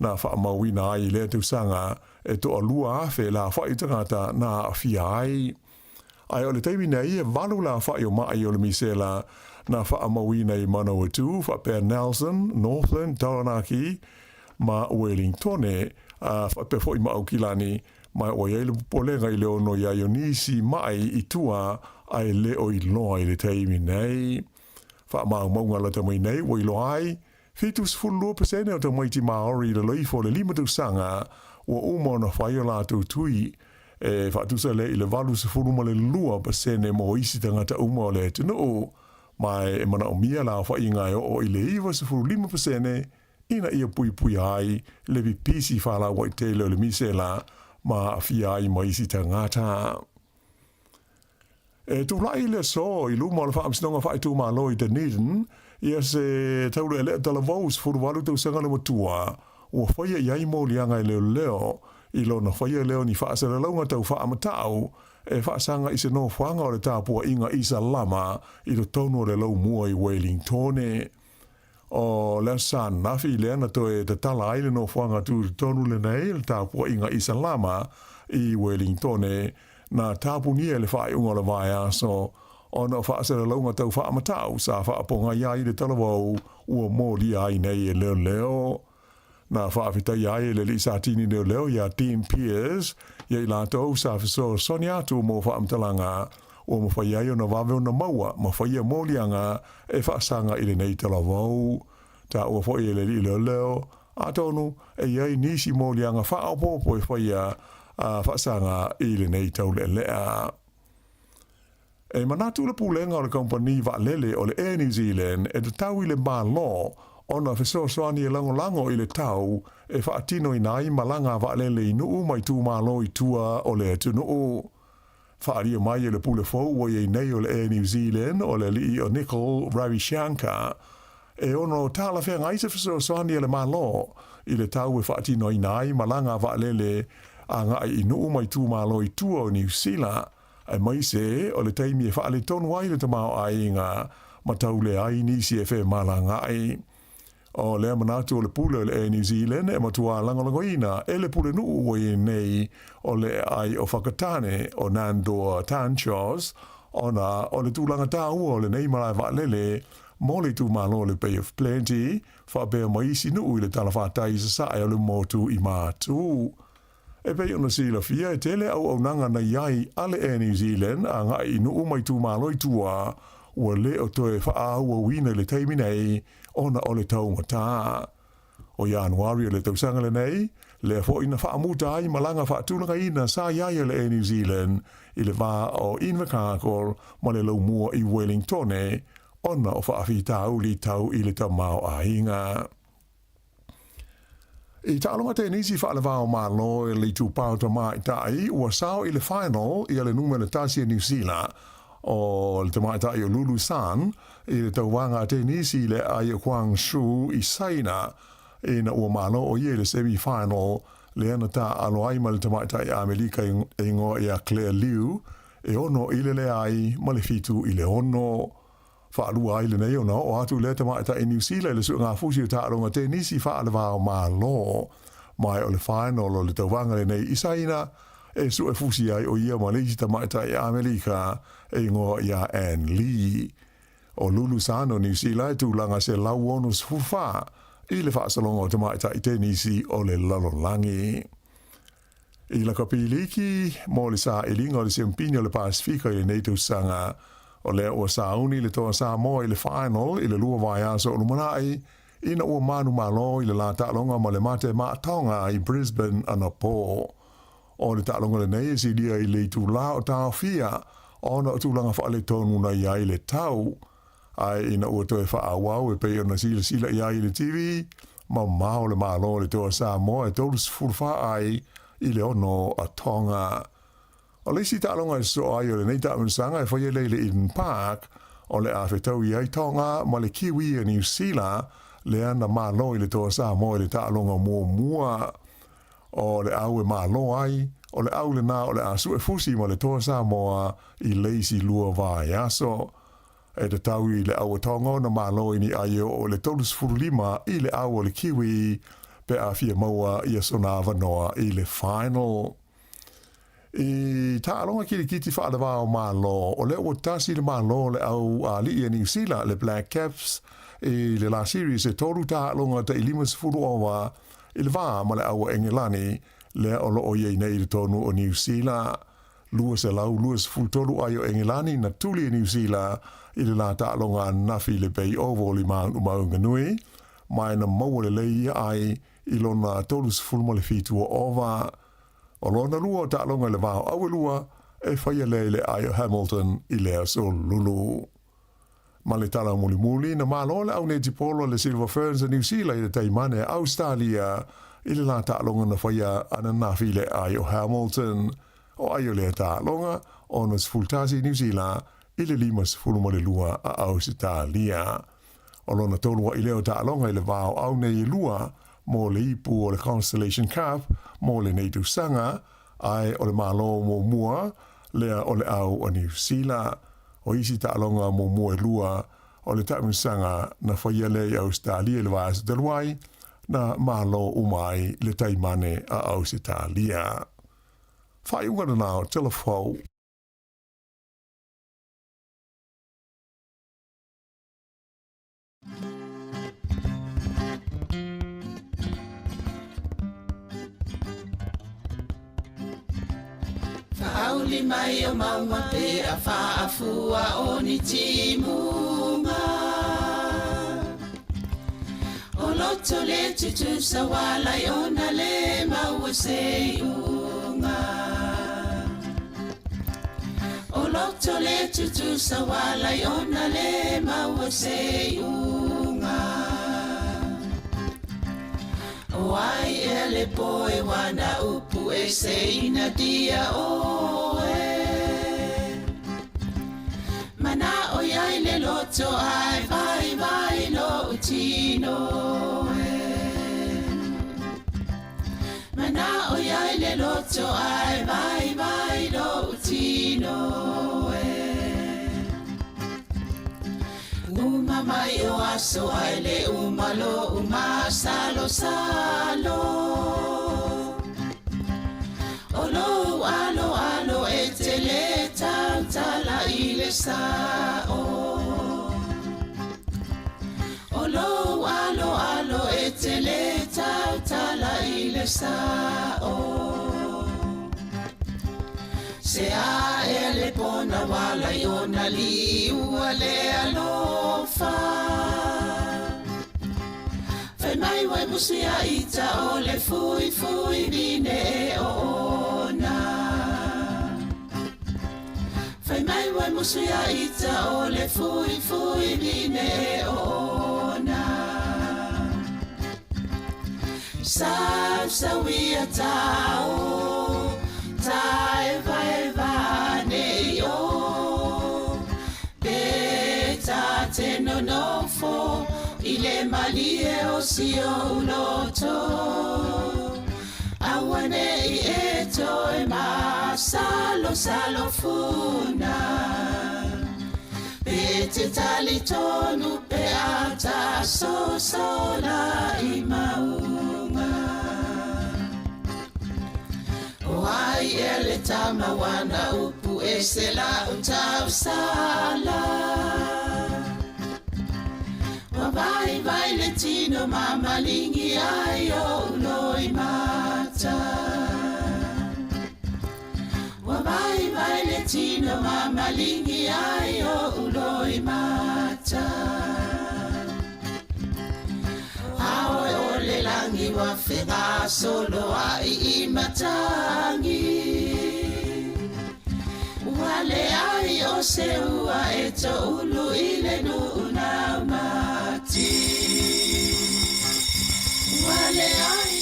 na faamauina ai i lea tausaga e 2,000 le aofai o tagata na aafia ai. Ae o le taimi nei e 8 le aofai o mai o le misela na faamauina i Manawatu faapea Nelson, Northland, Taranaki ma Wellingtone, a faapea foi ma Aukilani, ma ua i ai le popolega i le ono i ai o nisi mai i tua ae le o iloa i le taimi nei. Faamaumauga lata mai nei ua iloa ai, 72% o tamaiti Māori i lalo ifo o le 5 tausaga ua uma ona fai o latou tui, e faatusa lea i le 82% mo isi tagata uma o le atunuu, ma e manaomia le aofaiga e oo i le 95% ina ia puipuia ai le pipisi faalauaitele o le misela ma aafia ai ma isi tagata. E tulai le aso i luma o le Faamasinoga Faaitumalo i Dunedin ia se taulealea talavou 18 tausaga le matua ua faia i ai moliaga e leoleo i lona faia lea o ni faasalalauga tau faamatau e faasaga i se nofoaga o le tapuaiga Isalama i totonu o le laumua i Wellingtone. O le Aso Sa ananafi lea na toe tatala ai le nofoaga tutotonu lenei o le tapuaiga Isalama i Wellingtone, na tapunia i le faaiuga o le vaiaso ona o faasalalauga tau faamatau sa faapogai ai le talavou ua molia ai nei e leoleo. Na faafetaia ai e le alii Satini leoleo ia Dean Peers ia i latou sa fesoasoani atu mo faamatalaga ua mafai ai ona vave ona maua ma faia moliaga e faasaga i lenei talavou. Taua foi e le alii leoleo, atonu e i ai nisi moliaga faaopoopo e faia a faasaga i lenei taulealea. E manatu le pulega o le kamupani vaalele o le Air New Zealand e tatau i le Malo ona fesoasoani e lagolago i le tau e faatinoina ai malaga a vaalele i nuu ma itumalo i tua o le atunuu. Faaalia mai e le pule fou ua i ai nei o le Air New Zealand o le alii o Nicol Ravishankar e ono talafeagai se fesoasoani a le Malo i le tau e faatinoina ai malaga a vaalele agai i nuu ma itumalo i tua o Niu Sila, aemaise o le taimi e faaletonu ai le tamaoaiga ma tau leai nisi e femalagaai. O lea manatu o le pule o le Air New Zealand e matua lagolagoina e le pulenuu ua i ai nei o le aai o Whakatane o Nandor Tanczos ona o le tulaga taua o lenei malae vaalele mo le itumalo o le Bay of Plenty faapea ma isi nuu i le talafatai i sasae o le motu i Matu. E pei ona silafia, e tele auaunaga na i ai a le Air New Zealand agai i nuu ma itumalo i tua, ua le o toe faaauauina i le taimi nei ona o le taugata. O Ianuari o le tausaga lenei, lea foi na faamuta ai malaga faatulagaina sa i ai a le Air New Zealand i le va o Invercargill ma le laumua i Wellingtone ona o faafitauli tau i le tamaoaiga. I taaloga tenisi faale-va-o-Malo e le itupa o tamaitai, ua sao i le final ia le numera tasi a Niu Sila, o le tamaitai o Lulu Sun, i le tauvaga a tenisi i le aai o Guangzhou i Saina, ina ua malo o ia i le semi-final lea na taaalo ai ma le tamaitai Amelika e igoa ia Claire Liu, e 6-leai ma le 7-6. Faalua ai lenei ona oo atu lea tamaitai Niu Sila i le suegafusi o taaloga tenisi faale-va-o-Malo. Ma o le final o le tauvaga lenei i Saina e suefusi ai o ia ma le isi tamaitai Amelika e igoa ia Ann Li. O Lulu Sun o Niu Sila e tulaga 164 i le faasologa o tamaitai tenisi o le lalolagi. I lakapi liki mo le sailiga o le Siamupini o le Pasefika i lenei tausaga. O lea ua sauni le Toa Samoa i le final i le 2 vaiaso o lumanai ina ua manumalo i le la taaloga ma le mate ma Tonga i Brisbane anapo. O le taaloga lenei e silia i le itulā o taofia ona o tulaga faaletonu na i ai le tau. Ae ina ua toe faaauau e pei ona silasila i ai i le TV, mamao le malo o le Toa Samoa e 34 ai i le 6 a Tonga. O le isi taaloga e sosoo ai o lenei taamilosaga e faia lea i le Eden Park, o le a fetaui ai Tonga ma le Kiwi a Niu Sila, lea na malo i le Toa Samoa i le taaloga muamua. O le au e malo ai, o le au lenā o le a suefusi ma le Toa Samoa i le isi 2 vaiaso. E tatau i le au a Tonga ona malo i ni ai e oo i le 35 i le au o le Kiwi pe a fia maua ia sona avanoa i le final. I taaloga kilikiti faaleva o Malo, o lea ua tasi le malo o le au ali'i a Niu Sila, le Black Caps, i le la series e 3 taaloga tai 50 ova i le va ma le au a Engelani, lea o loo i ai nei i totonu o Niu Sila. 223 ai o Engelani na tuli e Niu Sila i le la taaloga ananafi i le Bay Oval i Maunganui, ma e na maua lelei ia ai i lona 37 o ova. O lona lua o taaloga i le va o Auelua e faia lea i le ai o Hamilton i le aso Lulu. Ma le tala mulimuli, na malo le au netipolo le Silver Ferns a Niu Sila i le taimane a Australia i le la taaloga na faia ananafi i le ai o Hamilton. O ai o lea taaloga, 61 Niu Sila i le 52 a Ausetalia. O lona tolu a'i lea o taaloga i le va o au nei e lua mo le ipu o le Constellation Cup mo lenei tausaga, ae o le malo muamua lea o le au a Niu Sila. O isi taaloga muamua e lua o le taamilosaga na faia lea i Ausetalia i le vaiaso talu ai, na malo uma ai le taimane a Ausetalia. Faaiuga lenā o Tala Fou. Faauli mai o mauga pe a faafua o ni timuga. O loto le tutusa wala i ona le maua se iuga. O loto le tutusa wala i ona le maua se iuga. O ai e le poe wana upu e se ina dia oe. Mana o iai le loto ai vai vai lo utino e. Mana o iai le loto ai vai vai lo utino e. Uma mai o aso ai le uma lo uma salo salo. O lo alo alo e te le tau tala i le sao. O lo alo alo e te le tau tala i le sao. Se a e le pona wala i ona liua le alofa. Fai mai wai musia ita o le fui fui vine e o ona. Fai mai wai musia ita o le fui fui vine e o ona. Sau sau ia tau, tai vai vai nei o. Pe ta te nonofo, i le malie o si o uloto. Aua nei e toe ma salo salo funa. Pe te tali tonu pe ata so sola i maunga. O ai e le tama wana upu e se la utau sala. Wa vai vai le tino mamalingi ai o uloi mata. Vai vai le tino ma malingi ai o uloi mata. Aoe o le langi wa whenga solo ai i matangi. Wale ai o se ua e to ulu i le nuu mati. Wale ai.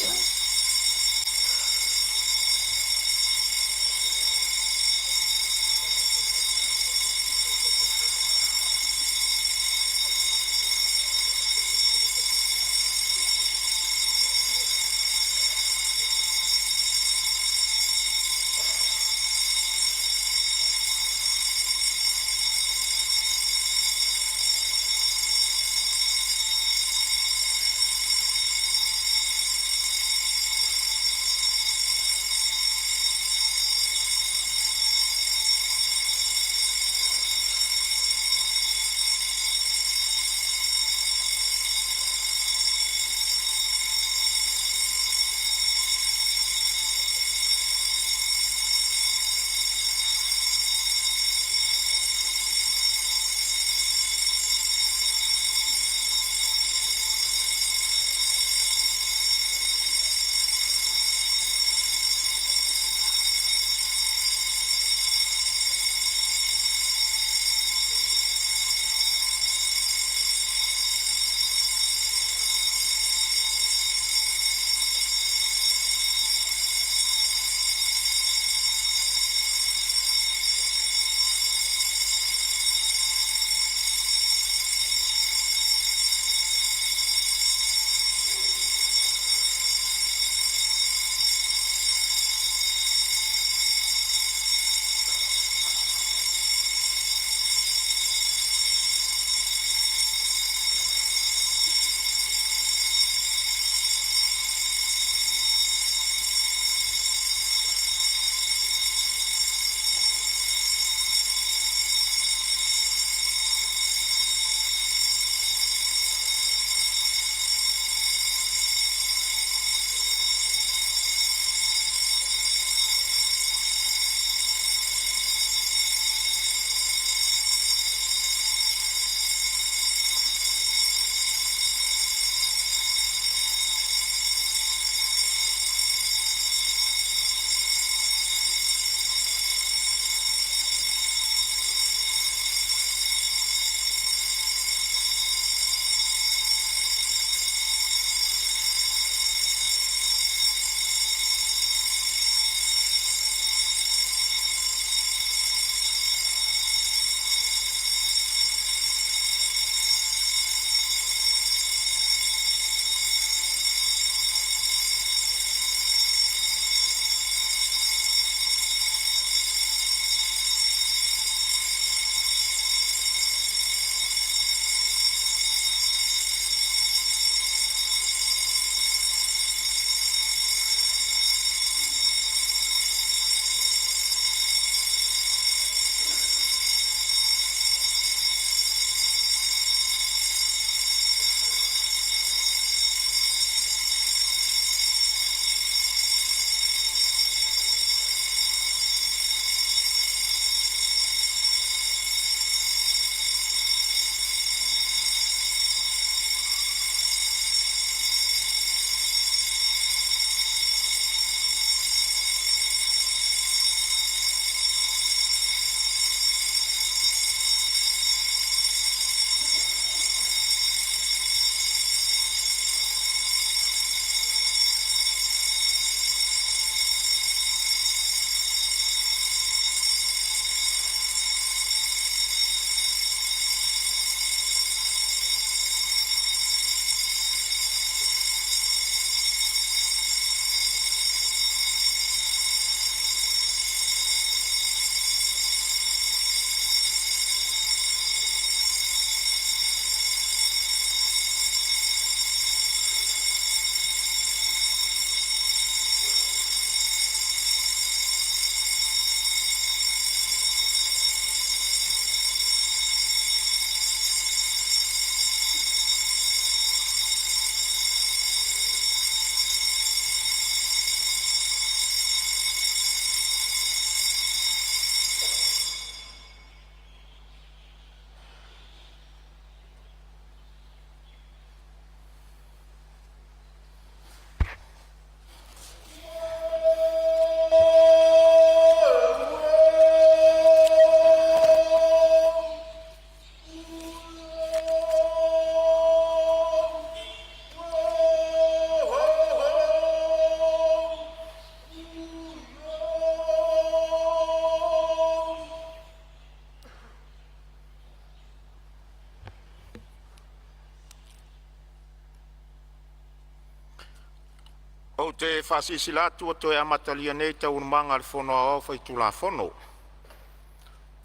Ou te faasilasila atu ua toe amatalia nei Taualumaga a le Fono Aoao Faitulafono.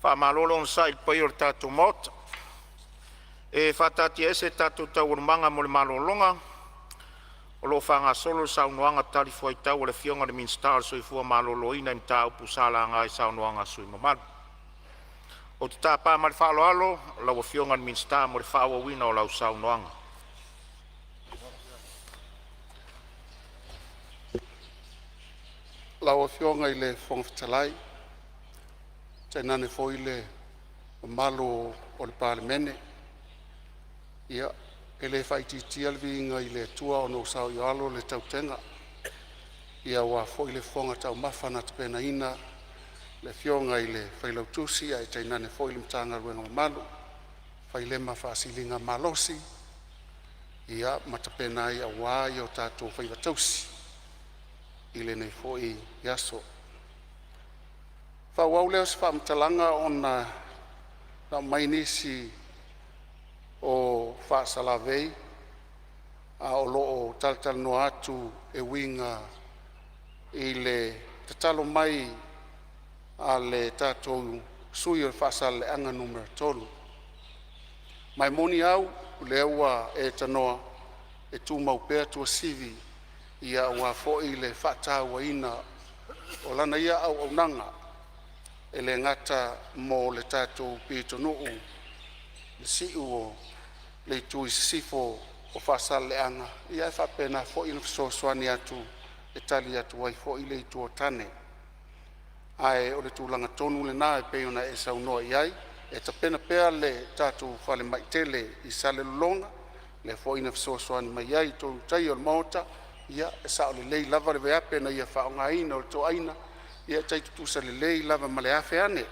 Faamalo le onosai i le paia o le tatou Maota. E faataatiaese tatou Taualumaga mo le malologa o lo o faagasolo le saunoaga talifuaitau a le Afioga i le Minisita o le Soifua Maloloina i mataupu sa laga i saunoaga a sui usufono mamalu. Ou te tapa ma le faaaloalo lau Afioga i le Minisita mo le faaauauina o lau saunoaga. Lau Afioga i le Fofoga Fetalai, tainane foi le mamalu o le Palemene, ia e le faaitiitia le viiga i le Atua ona ua saoialo le tautega ia aua foi le fofoga taumafa na tapenaina e le Afioga i le Failautusi ae tainane foi le Matagaluega mamalu fai lea ma faasiligamalosi ia ma tapena ai aua o tatou faiva tausi i lenei foi aso. Faaauau lea o se faamatalaga ona na aumai nisi o faasalavei a o lo o talatalanoa atu e uiga i le tatalo mai a le tatou sui o Faasaleleaga Nu.3. Ma e moni au o lea ua e tanoa e tumau pea Tuasivi ia aua foi le faatauaina o lana ia auaunaga e le gata mo le tatou pitonuu i si'u o le itu i sisifo o Faasaleleaga ae faapena foi ona fesoasoani atu e tali atu ai foi le itu o tane. Ae o le tulaga tonu lena e pei ona e saunoa i ai e tapena pea le tatou falemai tele i Salelologa, lea foi na fesoasoani mai ai i totonu o le Maota. Ia e sao lelei lava le veape na ia faaaogaina o le toaina, ia e tai tutusa lelei lava ma le 1000 ane.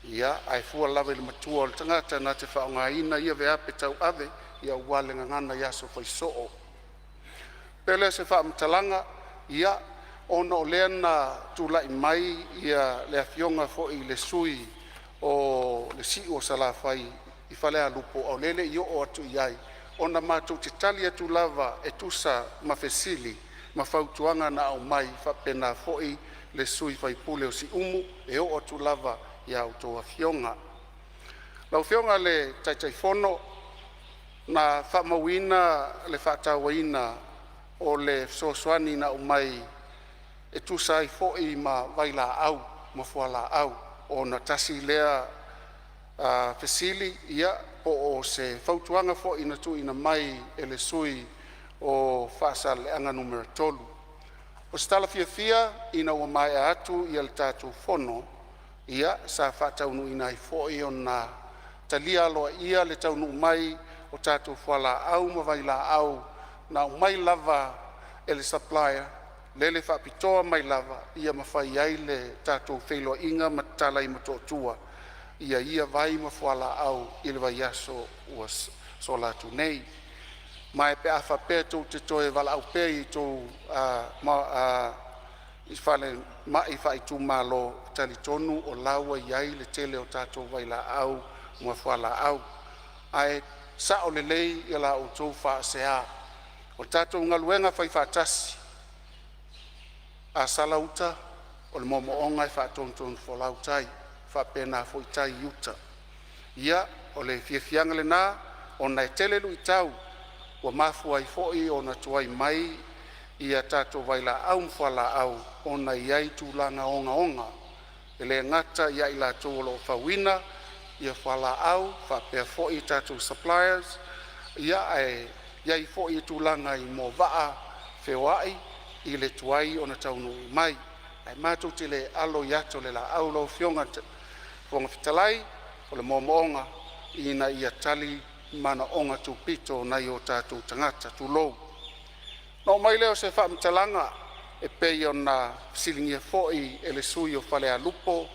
Ia ae fua lava i le matua o le tagata na te faaaogaina ia veape tauave aua le gagana i aso fai soo. Pau lea o se faamatalaga ia ona o lea na tulai mai le afioga foi i le sui o le Si'u o Salafai i Falealupo a o lea e le i oo atu i ai ona matou te tali atu lava e tusa ma fesili ma fautuaga na aumai, faapena foi le sui faipule o Siumu, e oo atu lava ia outou afioga. Lau Afioga i le Taitaifono, na faamauina le faatauaina o le fesoasoani na aumai e tusa ai foi ma vailaau ma fualaau, ona tasi lea fesili ia po o se fautuaga foi na tuuina mai e le sui usufono o Faasaleleaga Nu.3. O se tala fiafia ina ua maea atu le tatou fono, ia sa faataunuuina ai foi ona talia aloaia le taunuu mai o tatou fualaau ma vailaau na aumai lava e le supplier lele faapitoa mai lava ia mafai ai le tatou feiloaiga ma tatala ai Motootua ia vai ma fualaau i le vaiaso ua sola atu nei. Ma e pe a faapea tou te toe valaau pea i tou falemai faaitumalo, e talitonu o la ua i ai le tele o tatou vailaau ma fualaau, ae sao lelei la outou faasea. O le tatou galuega faifaatasi, a sala uta o le moomooga e faatonutonufolau tai, e faapena foi tai i uta. Ia, o le fiafiaga lena ona e tele luitau ua mafua ai foi ona tuai mai ia tatou vailaau ma fualaau ona e i ai tulaga ogaoga, e le gata ia i latou o lo o fauina fualaau faapea foi tatou suppliers, ae i ai foi tulaga i moavaa feoai i le tuai ona taunuu mai. Ae matou te le alo i ata o le laau lau Afioga i le Fofoga Fetalai, o le moomooga ina ia tali manaoga tupito o nai o tatou tagata. Tulou. Ona oo mai lea o se faamatalaga e pei ona fesiligia foi e le sui usufono o Falealupo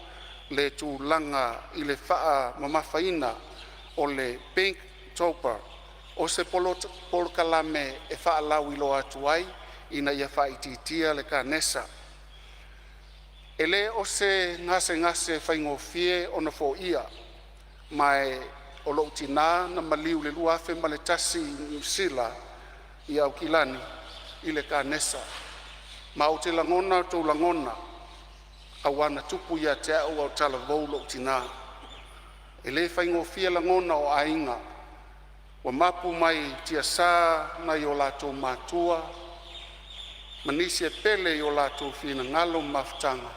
le tulaga i le faamamafaina o le pink topper o se polokalame e faalauiloa atu ai ina ia faaitiitia le Kanesa. E le o se gasegase faigofie ona foia, ma o lo'u tinā na maliu i le 2001 i Niu Sila i Aukilani i le kanesa. Ma ou te lagona o tou lagona auā na tupu ia te au a o talavou lo'u tinā. E le faigofie lagona o aiga ua mapu mai tiasa nai o latou matua ma nisi e pele i o latou finagalo ma mafutaga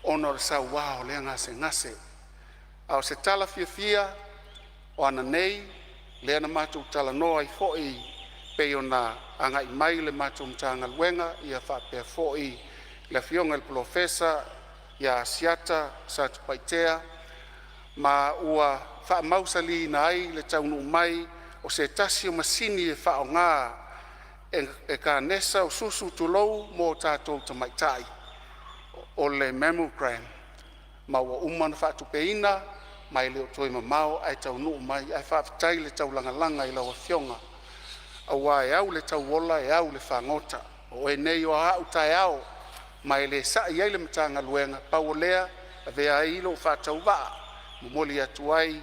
ona o le saua o lea gasegase. A o se tala fiafia, o ananei lea na matou talanoa ai foi pei ona agai mai le matou Matagaluega faapea foi le Afioga i le Polofesa ia Asiata Satupaitea, ma ua faamausaliina ai le taunuu mai o se tasi o masini e faaaoga e kanesa o susu tulou mo tatou tamaitai, o le mammogram, ma ua uma ona faatupeina ma e le o toe mamao ae taunuu mai. Ae faafetai le taulagalaga i lau afioga aua e au i le tauola e au i le fagota. O oe nei o aau taeao ma e le sa'i ai le Matagaluega, pau o lea e avea ai lou faatauvaa e momoli atu ai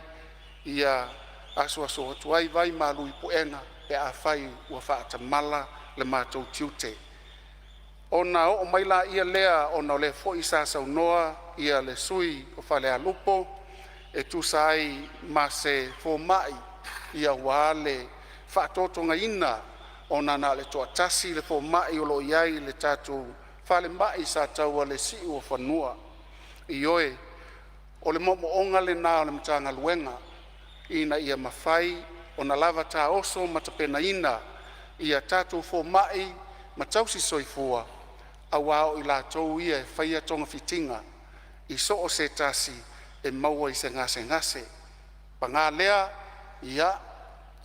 ia asuasu atu ai vai malu i puega pe afai ua faatamala le matou tiute. Ona oo mai lea ona o lea foi sa saunoa le sui usufono o Falealupo e tusa ai ma se fomai aua le faatotogaina ona na o le toatasi le fomai o lo o i ai i le tatou falemai i Sataua i le Siuofanua. Ioe, o le moomooga lena o le Matagaluega ina ia mafai ona lava taoso ma tapenaina ia tatou fomai ma tausisoifua aua o i latou ia e faia togafitiga i so o se tasi e maua i se gasegase. Paga lea, ia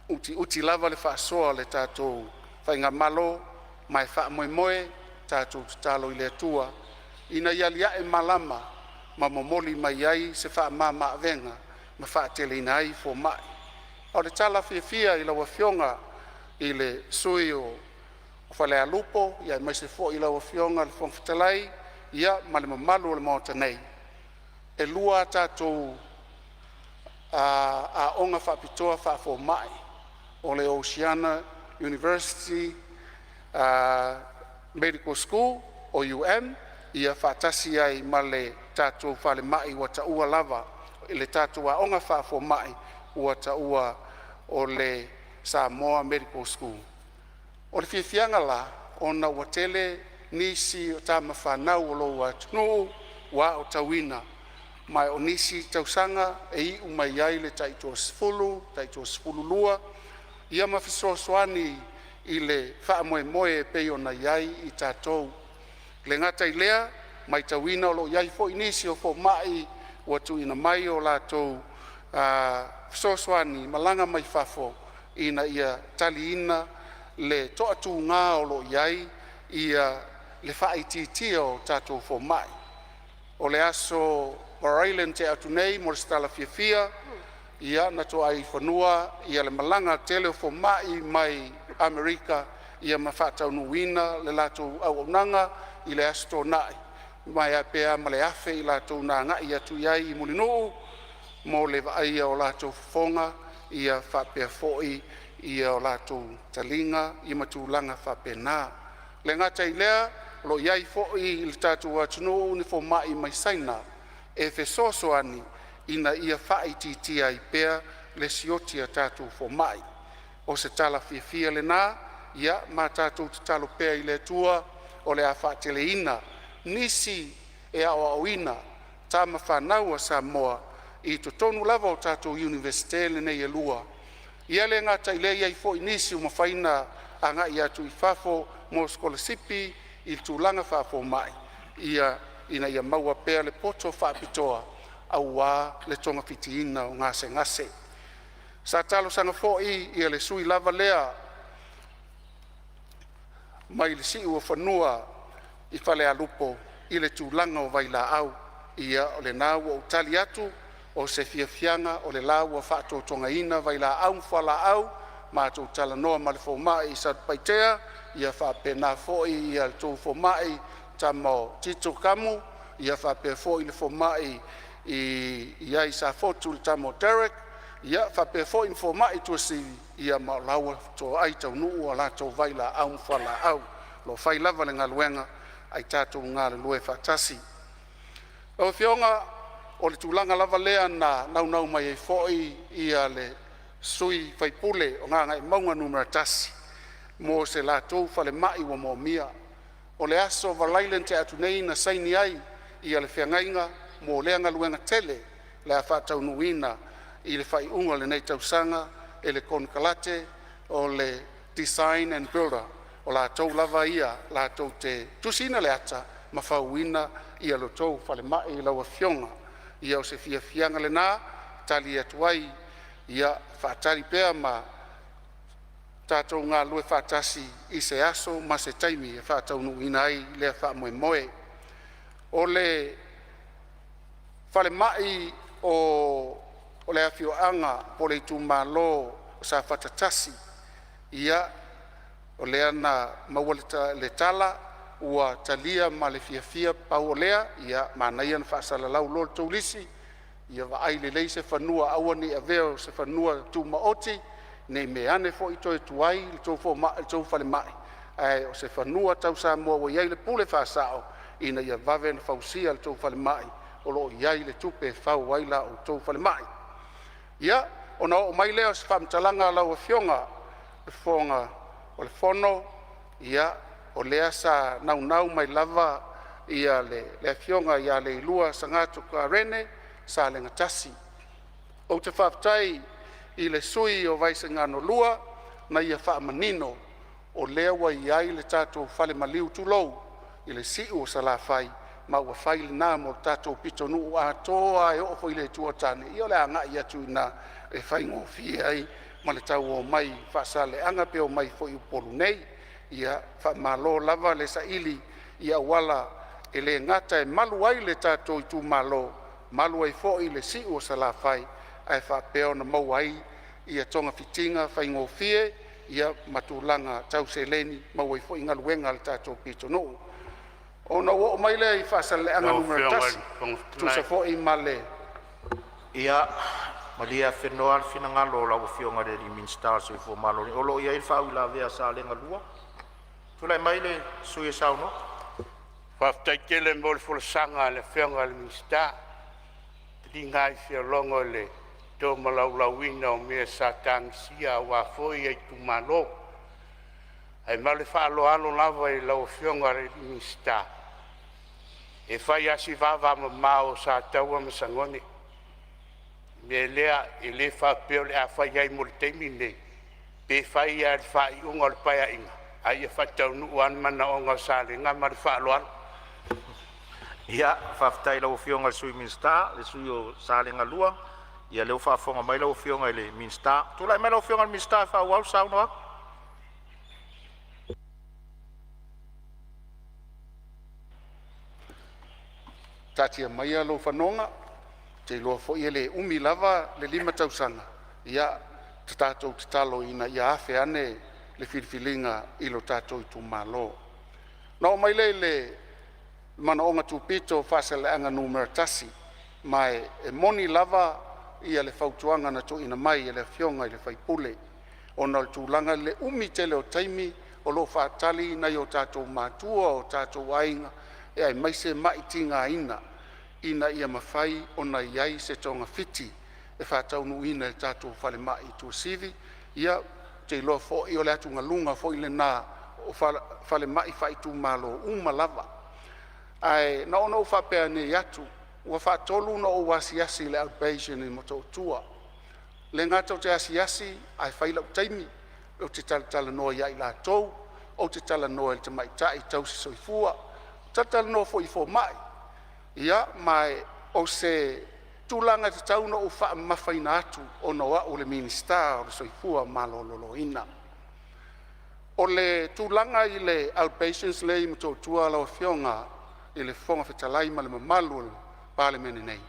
utiuti lava le faasoa a le tatou faigamalo ma e faamoemoe tatou tatalo i le Atua ina ia alia'e malama ma momoli mai ai se faamamaavega ma faateleina ai fomai. A o le tala fiafia i lau Afioga i le sui usufono o Falealupo aemaise foi lau Afioga i le Fofoga Fetalai ma le mamalu o le Maota nei, e lua a tatou aoga faapitoa faafomai, o le Oceania University Medical School OUM faatasi ai ma le tatou falemai ua taua lava e le tatou aoga faafomai ua taua o le Samoa Medical School. O le fiafiaga la ona ua tele nisi o tama fanau a lou atunuu ua aotauina, ma o nisi tausaga e iu mai ai le tai-toasefulu, taitoasefululua ia ma fesoasoani i le faamoemoe e pei ona i ai i tatou. E le gata i lea ua matauina o lo o i ai foi nisi o fomai ua tuuina mai o latou fesoasoani malaga mai fafo ina ia taliina le toatuga o lo o i ai le faaitiitia o tatou fomai. O le aso Faraile na tea atu nei mo se tala fiafia, na toai fanua le malaga tele o fomai mai Amerika ma faataunuuina le latou auaunaga i le Aso Toonai, ma e pe a ma le 1,000 i latou na agai atu i ai i Mulinuu mo le vaaia o latou fofoga faapea foi o latou taliga ma tulaga faapena. E le gata i lea, o lo o i ai foi i le tatou atunuu ni fomai mai Saina e fesoasoani ina ia faaitiitia ai pea le sioki o tatou fomai. O se tala fiafia lena, ia ma tatou tatalo pea i le Atua o le a faateleina nisi e aoaoina tama fanau a Samoa i totonu lava o tatou Iunivesite nei e lua. Ia le gata i lea, e i ai foi nisi ua mafai ona agai atu i fafo mo sikolasipi i tulaga faafomai ina ia maua pea le poto faapitoa aua le togafitiina o gasegase. Sa talosaga foi le sui usufono lava lea mai le Siuofanua i Falealupo i le tulaga o vailaau. Ia o lena ua ou tali atu, o se fiafiaga o le la ua faatotogaina vailaau ma fualaau, matou talanoa ma le fomai i Satupaitea ia faapena foi la outou fomai le tama o Tito Kamu, ia faapea foi le fomai i ai i Safotu le tama o Derek, faapea foi ma fomai i Tuasivi, ma o la ua toai taunuu a latou vailaau ma fualaau. O lo o fai lava le galuega Ae tatou galulue faatasi. Lau Afioga o le tulaga lava lea na naunau mai ai foi le sui usufono o Gagaemauga 1 mo se latou falemai ua moomia. O le aso Faraile na tea atu nei na saini ai le feagaiga mo lea galuega tele o le a faataunuuina i le faaiuga o lenei tausaga e le konekarate o le Design and Builder. O latou lava ia latou te tusiina le ata ma fauina lo outou falemai lau Afioga. Ia o se fiafiaga lena e tali atu ai, ia faatali pea ma tatou galulue faatasi i se aso ma se taimi e faataunuuina ai lea faamoemoe. O le falemai o le afioaga po o le itumalo o Safata 1, ia o lea na maua le tala ua talia ma le fiafia. Pau o lea ia manaia ona faasalalau loa le tou lisi ia vaai lelei se fanua, aua ne i avea o se fanua tumaoti ne i meaane foi toe tuai le tou falemai, ae o se fanua tau Samoa ua i ai le pule faasao ina ia vave ona fausia le tou falemai o lo o i ai le tupe e fau ai la outou falemai. Ia, ona oo mai lea o se faamatalaga lau Afioga i le Fofoga o le Fono, ia o lea sa naunau mai lava le Afioga ia Leilua Sagattu Clare Salega 1. Ou te faafetai i le sui usufono o Vaisigano 2 na ia faamanino o lea ua i ai le tatou fale maliu, tulou, i le si'u o Salafai, ma ua fai lena mo le tatou pitonuu atoa lava e oo foi i le Itu o Tane. Ia o le agai atu i ina e faigofie ai ma le tau o mai i Faasaleleaga pe omai foi i Upolu nei. Ia faamalo lava le saili i auala e le gata e malu ai le tatou itumalo, malu ai foi le si'u o Salafai, ae faapea ona maua ai ia togafitiga faigofie ma tulaga tau seleni e maua ai foi galuega a le tatou pitonuu. Ona ou oo mai lea i Faasaleleaga Lau Afioga i Nu.1 le Fofoga e tusa Fetalai. foi ma le Ia, malie afenoa le finagalo o lau Afioga i le Minisita o le Soifua Maloloina, o lo o i ai le faauilavea a Salega 2. Tulai mai le sui usufono e saunoa. Faafetai tele mo le folasaga a le Afioga i le Minisita, e foliga lava i fialogo i le tomalaulauina o mea sa tagisia aua foi itumalo. Ae ma le faaaloalo lava i lau Afioga i le Minisita, e fai lava si vavamamao o Sataua ma Sagone. O le mea lea, e le faapea o le a fai ai mo le taimi lenei, pe fai lava i le faaiuga o le Paeaiga, a ia faataunuu lava le manaoga o Salega. Ma le faaaloalo. Ia, faafetai i lau Afioga i le Sui Minisita, le sui usufono o Salega 2. Ia lea ua faafofoga mai lau Afioga i le Minisita. Tulai mai lau Afioga i le Minisita e faaauau le saunoaga. Taatia maia lou fanoga, ou te iloa foi e le umi lava le 5 tausaga. Ia tatou tatalo ina ia afe ane le filifiliga i lo tatou itumalo. Ona oo mai lea i le manaoga tupito o Faasaleleaga 1, ma e moni lava le fautuaga na tuuina mai e le afioga i le sui usufono ona o le tulaga i le umi tele o taimi o lo o faatali nai o tatou matua o tatou aiga aemaise ma'i tigaina ina ia mafai ona i ai se togafiti e faataunuuina i le tatou falemai i Tuasivi. Ia, ou te iloa foi o le atugaluga foi lena o falemai faaitumalo uma lava. Ae na ona ou faapea nei atu, ua faatolu ona ou asiasi i le outpatient i Motootua. E le gata ou te asiasi ae fai lou taimi ou te talatalanoa ia i latou, ou te talanoa i le tamaitai tausisoifua, talatalanoa foi i fomai. Ia ma o se tulaga e tatau ona ou faamamafaina atu ona o au o le Minisita o le Soifua Maloloina. O le tulaga i le outpatients lea e i Motootua lau Afioga i le Fofoga Fetalai ma le mamalu o le Palemene nei,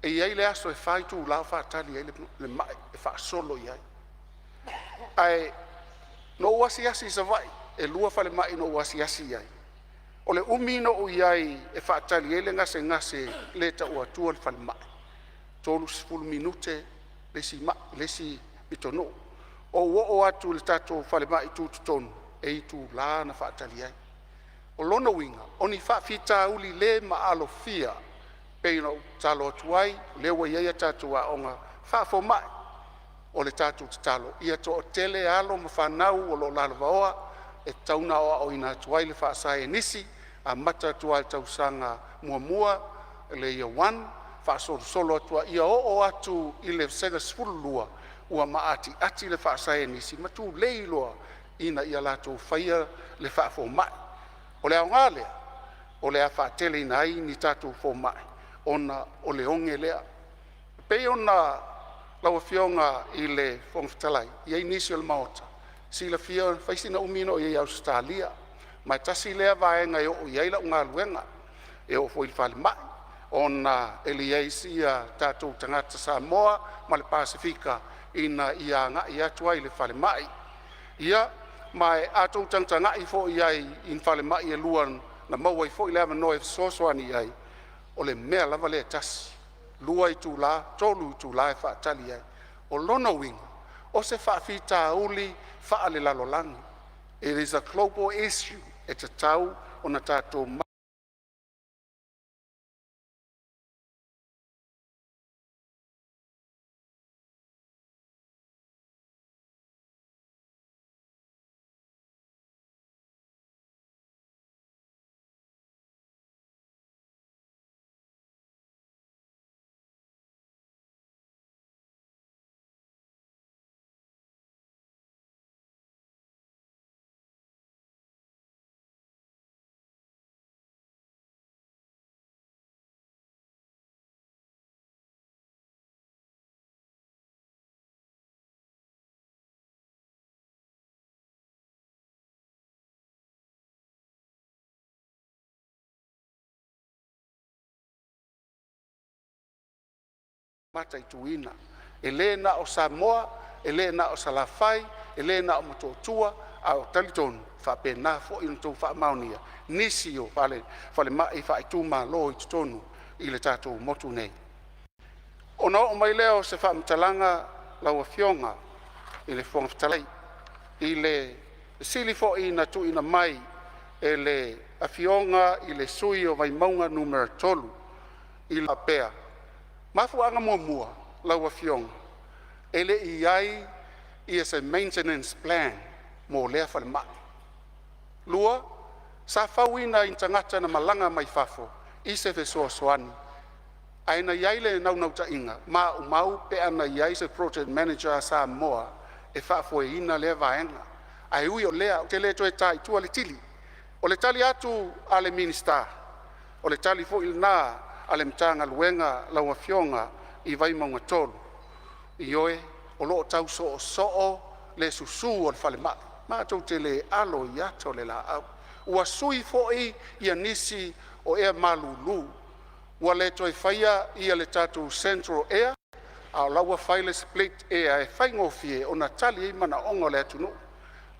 e i ai le aso e 4 itula o faatali ai le mai e faasolo i ai. Ae na ou asiasi i Savaii, e 2 falemai na ou asiasi i ai. O le umi na ou i ai e faatali ai le gasegase lea e tau atua le falemai, e 30 minute le isi mai le isi pitonuu. Ou oo atu i le tatou falemai tutotonu, e itula na faatali ai. O lona uiga o ni faafitauli le maalofia pei ona ou tatalo atu ai o lea ua i ai a tatou aoga faafomai. O le tatou tatalo ia toatele alo ma fanau o lo o lalovaoa e tatau ona aoaoina atu ai le faasaienisi, amata atu lava i le tausaga muamua le Year 1 faasolosolo atu ai, ia oo atu i le Vasega 12 ua maatiati le faasaienisi ma tulei loa ina ia latou faia le faafomai. O le aoga lea o le a faateleina ai ni tatou fomai ona o le oge lea. E pei ona lau Afioga i le Fofoga Fetalai, e i ai nisi o le Maota e silafia fai sina umi na ou i ai i Ausetalia, ma e tasi lea vaega e oo i ai lau galuega. E oo foi i le falemai ona e leai sina tatou tagata Samoa ma le Pasefika ina ia agai atu ai i le falemai. Ia ma a outou tagatagai foi i ai i falemai e lua na maua ai foi le avanoa e fesoasoani ai, o le mea lava lea e tasi, 2 itula, 3 itula e faatali ai. O lona uiga o se faafitauli faalelalolagi, it is a global issue e tatau ona tatou mataituina. E le na o Samoa, e le na o Salafai, e le na o Motootua, ae ou te talitonu e faapena foi ona outou faamaonia nisi o falemai faaitumalo i totonu o le tatou motu nei. Ona oo mai lea o se faamatalaga lau Afioga i le Fofoga Fetalai i le fesili foi na tuuina mai e le Afioga i le sui usufono o Vaimauga 3 e faapea, mafuaaga muamua lau Afioga e le i i ai se maintenance plan mo lea falemai. Lua, sa fauina e ni tagata na malaga mai fafo i se fesoasoani, ae na i ai le naunautaiga maumau pe ana i ai se project manager a Samoa e faafoeina lea vaega. Ae ui o lea ou te le toe ta i tua le tili. O le tali atu a le Minisita, o le tali foi lena a le Matagaluega lau Afioga i Vaimauga 3, ioe, o lo o tau soosoo le susu o le falemai. Matou te le alo i ata o le laau. Ua sui foi ia nisi o ea malulu ua le toe faia ia le tatou central air a o la ua fai le split air e faigofie ona tali ai manaoga o le atunuu.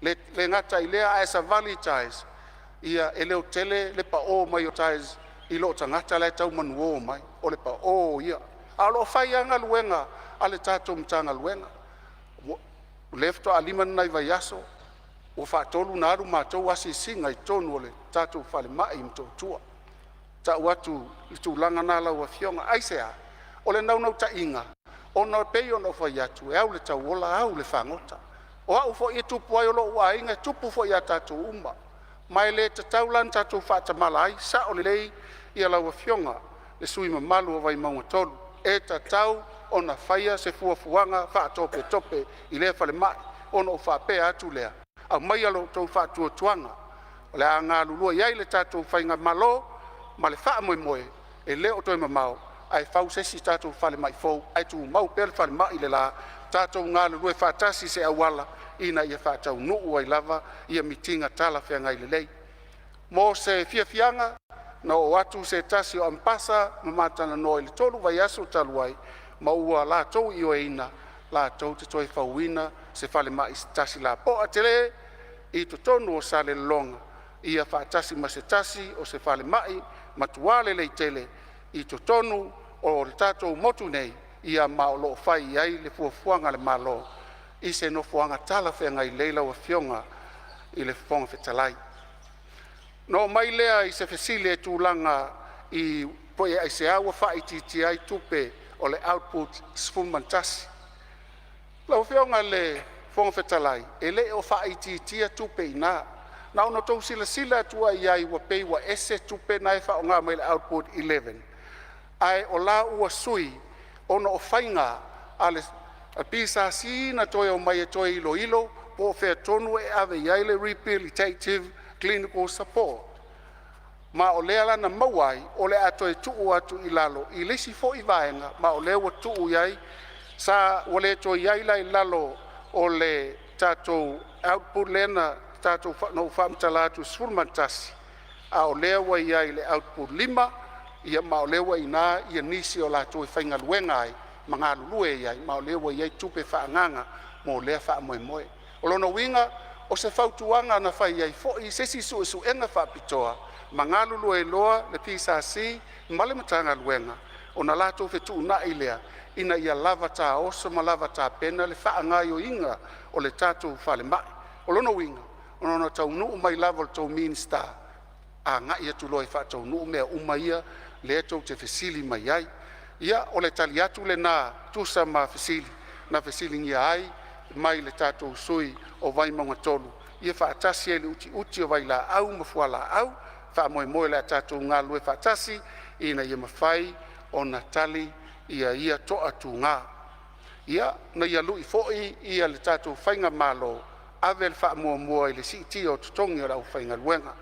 E le gata i lea a e savali i tiles, ia e leotele le pao mai o tiles i loo tagata lae tau manuo mai, o le pao ia. Ae o lo o fai lava galuega a le tatou Matagaluega. O lea faatoa 5 ni nai vaiaso ua faatolu ona alu matou asiasiga i totonu o le tatou falemai i Motootua. E tau atu i le tulaga lena lau Afioga. Aisea? O le naunautaiga ona e pei ona ou fai atu, e au i le tauola au i le fagota. O au foi e tupu ai, o lou aiga, e tupu foi ia tatou uma. Ma e le tatau la ona tatou faatamala ai. E sao lelei lau Afioga i le sui usufono mamalu o Vaimauga 3, e tatau ona faia se fuafuaga faatopetope i lea falemai. Ona ou faapea atu lea, aumaia lo outou faatuatuaga o le a galulue ai le tatou faigamalo ma le faamoemoe e le o toe mamao ae fau se isi tatou falemai fou ae tumau pea le falemai le la. Tatou galulue faatasi i se auala ina ia faataunuu ai lava ia mitiga talafeagai lelei. Mo se fiafiaga, na oo atu se tasi o Amepasa ma ma talanoa i le 3 vaiaso talu ai, ma ua latou ioeina latou te toe fauina se falemai se tasi lapoa tele i totonu o Salelologa, ia faatasi ma se tasi o se falemai matua lelei tele i totonu o le tatou motu nei, ia ma o lo o fai i ai le fuafuaga a le Malo i se nofoaga talafeagai lelei lau Afioga i le Fofoga Fetalai. Na oo mai lea i se fesili i tulaga i pe aisea ua faaitiitia ai tupe o le output 11. Lau Afioga i le Fofoga Fetalai, e le o faaitiitia tupe i ina. Na ona outou silasila atu ai i ai ua pei ua ese tupe na e faaaoga mai le output 11 ae o la ua sui ona o faiga a le PSC na toe omai e toe iloilo po o fea tonu e ave i ai le Rehabilitative Clinical Support, ma o lea la na maua ai o le a toe tuu atu i lalo i le isi foi vaega, ma o lea ua tuu i ai sa ua le toe i ai la i lalo o le tatou output lea na tatou na ou faamatala atu e 11, a o lea ua i ai i le output 5, ia ma o lea ua i ina nisi o latou e faigaluega ai ma galulue ai, ma o lea ua i ai tupe faaagaaga mo lea faamoemoe. O lona uiga o se fautuaga na fai ai foi se isi suesuega faapitoa ma galulue ai loa le PSC ma le Matagaluega ona latou fetuunai lea ina ia lava taoso ma lava tapena le faagaoioiga o le tatou falemai. O lona uiga na ona taunuu mai lava o le tou Minisita agai atu loa e faataunuu mea uma ia lea tou te fesili mai ai. Ia, o le tali atu lena e tusa ma fesili na fesiligia ai mai le tatou sui usufono o Vaimauga 3, ia faatasi ai ma le utiuti o vailaau ma fualaau. Faamoemoe o le a tatou galulue faatasi ina ia mafai ona tali ia toatuga. Ia, ina ia lui foi le tatou faigamalo, ave le faamuamua i le siitia o totogi o le aufaigaluega.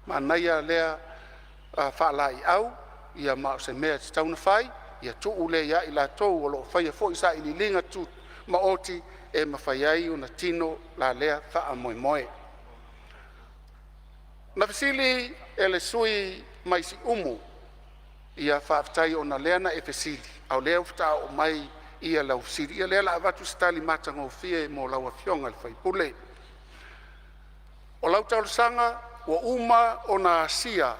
Manaia lea faalaeiau, ma o se mea e tatau ona fai, ia tuu lea ia i latou o lo o faia foi sailiiliga tumaoti e mafai ai ona tino la lea faamoemoe. Na fesili le sui usufono mai Siumu, ia faafetai ona o lea na e fesili a o lea faatoa oo mai lau fesili. Ia o lea o le a avatu se tali matagofie mo lau Afioga i le sui usufono. O lau talosaga ua uma ona asia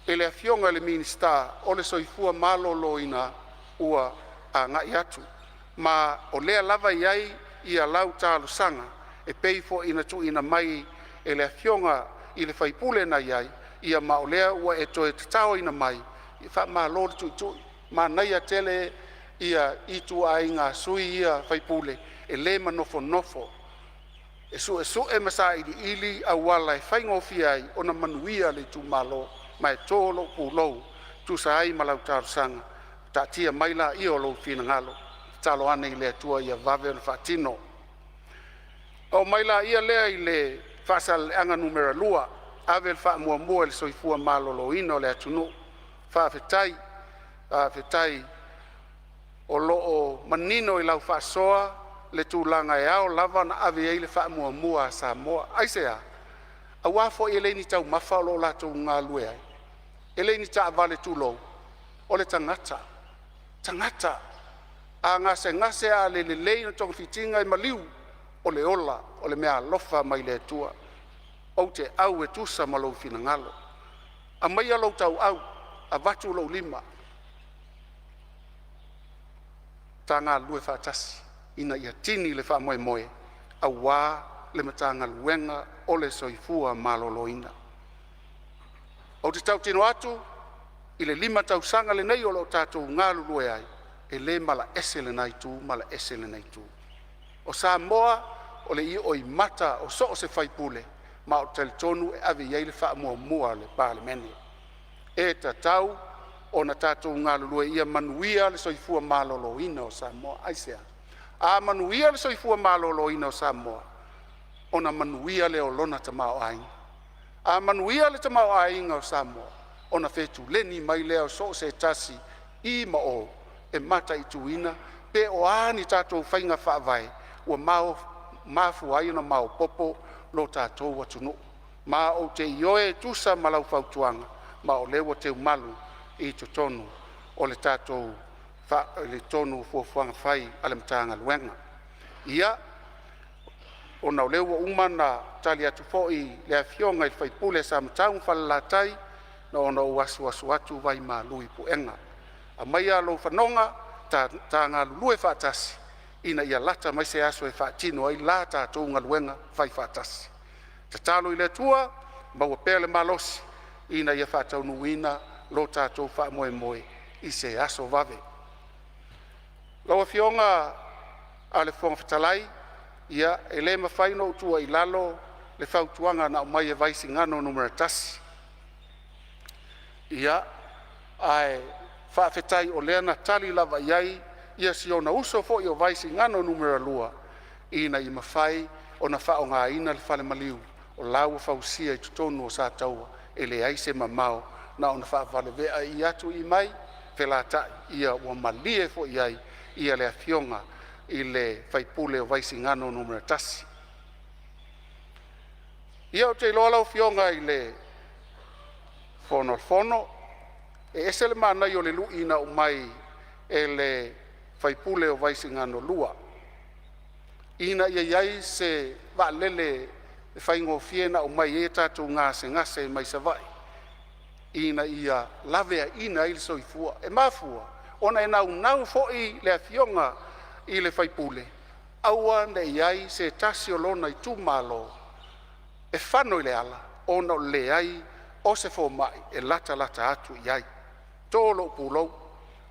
e le Afioga i le Minisita o le Soifua Maloloina ua agai atu, ma o lea lava e i ai ia lau talosaga e pei foi ona tuuina mai e le Afioga i le sui usufono na i ai, ia ma o lea ua e toe tataoina mai. Faamalo le tuitui, manaia tele ituaiga sui ia faipule e le manofonofo, e suesue ma sailiili auala e faigofie ai ona manuia le itumalo. Ma e to lou pulou e tusa ai ma lau talosaga. Taatia mai laia o lou finagalo, tatalo ane i le Atua ia vave ona faatino. Oo mai lea i le Faasaleleaga 2, ave le faamuamua i le soifua maloloina o le atunuu. Faafetai, faafetai o lo o manino i lau faasoa le tulaga e ao lava ona ave i ai le faamuamua a Samoa. Aisea? Aua foi e le o ni taumafa o lo o latou galulue ai, e le ni taavale, tulou, o le tagata, tagata. A gasegase a le lelei ona togafitiga e maliu, o le ola o le meaalofa mai le Atua. Ou te au e tusa ma lou finagalo, aumaia lou tauau avatu lou lima, ta galulue faatasi ina ia tini le faamoemoe aua le Matagaluega o le Soifua Maloloina. Ou te tautino atu i le 5 tausaga lenei o lo o tatou galulue ai, e le malaese lena itu malaese lenei itu. O Samoa o le ioimata o so o se faipule ma ou te talitonu e ave i ai le faamuamua a le Palemene. E tatau ona tatou galulue ia manuia le soifua maloloina o Samoa. Aisea? A manuia le soifua maloloina o Samoa ona manuia lea o lona tamaoaiga. A manuia le tamaoaiga o Samoa ona fetuleni mai lea o so o se tasi i ma o e mataituina pe o a ni tatou faiga faavae ua mafua ai ona maopoopo lo tatou atunuu. Ma ou te ioe e tusa ma lau fautuaga ma o lea ua teumalu i totonu o le tatou fuafuaga fai a le Matagaluega. Ia, ona o lea ua uma ona tali atu foi i le Afioga i le sui usufono o Samatau ma Falelatai, na ona ou asuasu atu vaimalu i puega, aumaia lou fanoga ta galulue faatasi ina ia lata mai se aso e faatino ai la tatou galuega faifaatasi. Tatalo i le Atua maua pea le malosi ina ia faataunuuina lo tatou faamoemoe i se aso vave. Lau Afioga i le Fofoga Fetalai, ia e le mafai ona ou tuua i lalo le fautuaga na aumai e Vaisigano Nu.1. Ia, ae faafetai o lea na tali lava i ai si ona uso foi o Vaisigano Nu.2 ina ia mafai ona faaaogaina le falemaliu o la ua fausia i totonu o Sataua, e leai se mamao na ona faavavevaveai atu i mai felatai ia ua malie foi i ai ia le afioga i le sui usufono o Vaisigano Nu.1. Ia, ou te iloa lau Afioga i le Fofoga Fetalai, e ese le manaia o le lui na aumai e le sui usufono o Vaisigano 2, ina ia i ai se vaalele e faigofie ona aumai ai tatou gasegase mai Savaii ina ia laveaiina ai le soifua. E mafua ona e naunau foi le afioga i le sui usufono aua ne i i ai se tasi o lona itumalo e fano i le ala ona o le leai o se fomai e latalata atu i ai. To lou pulou.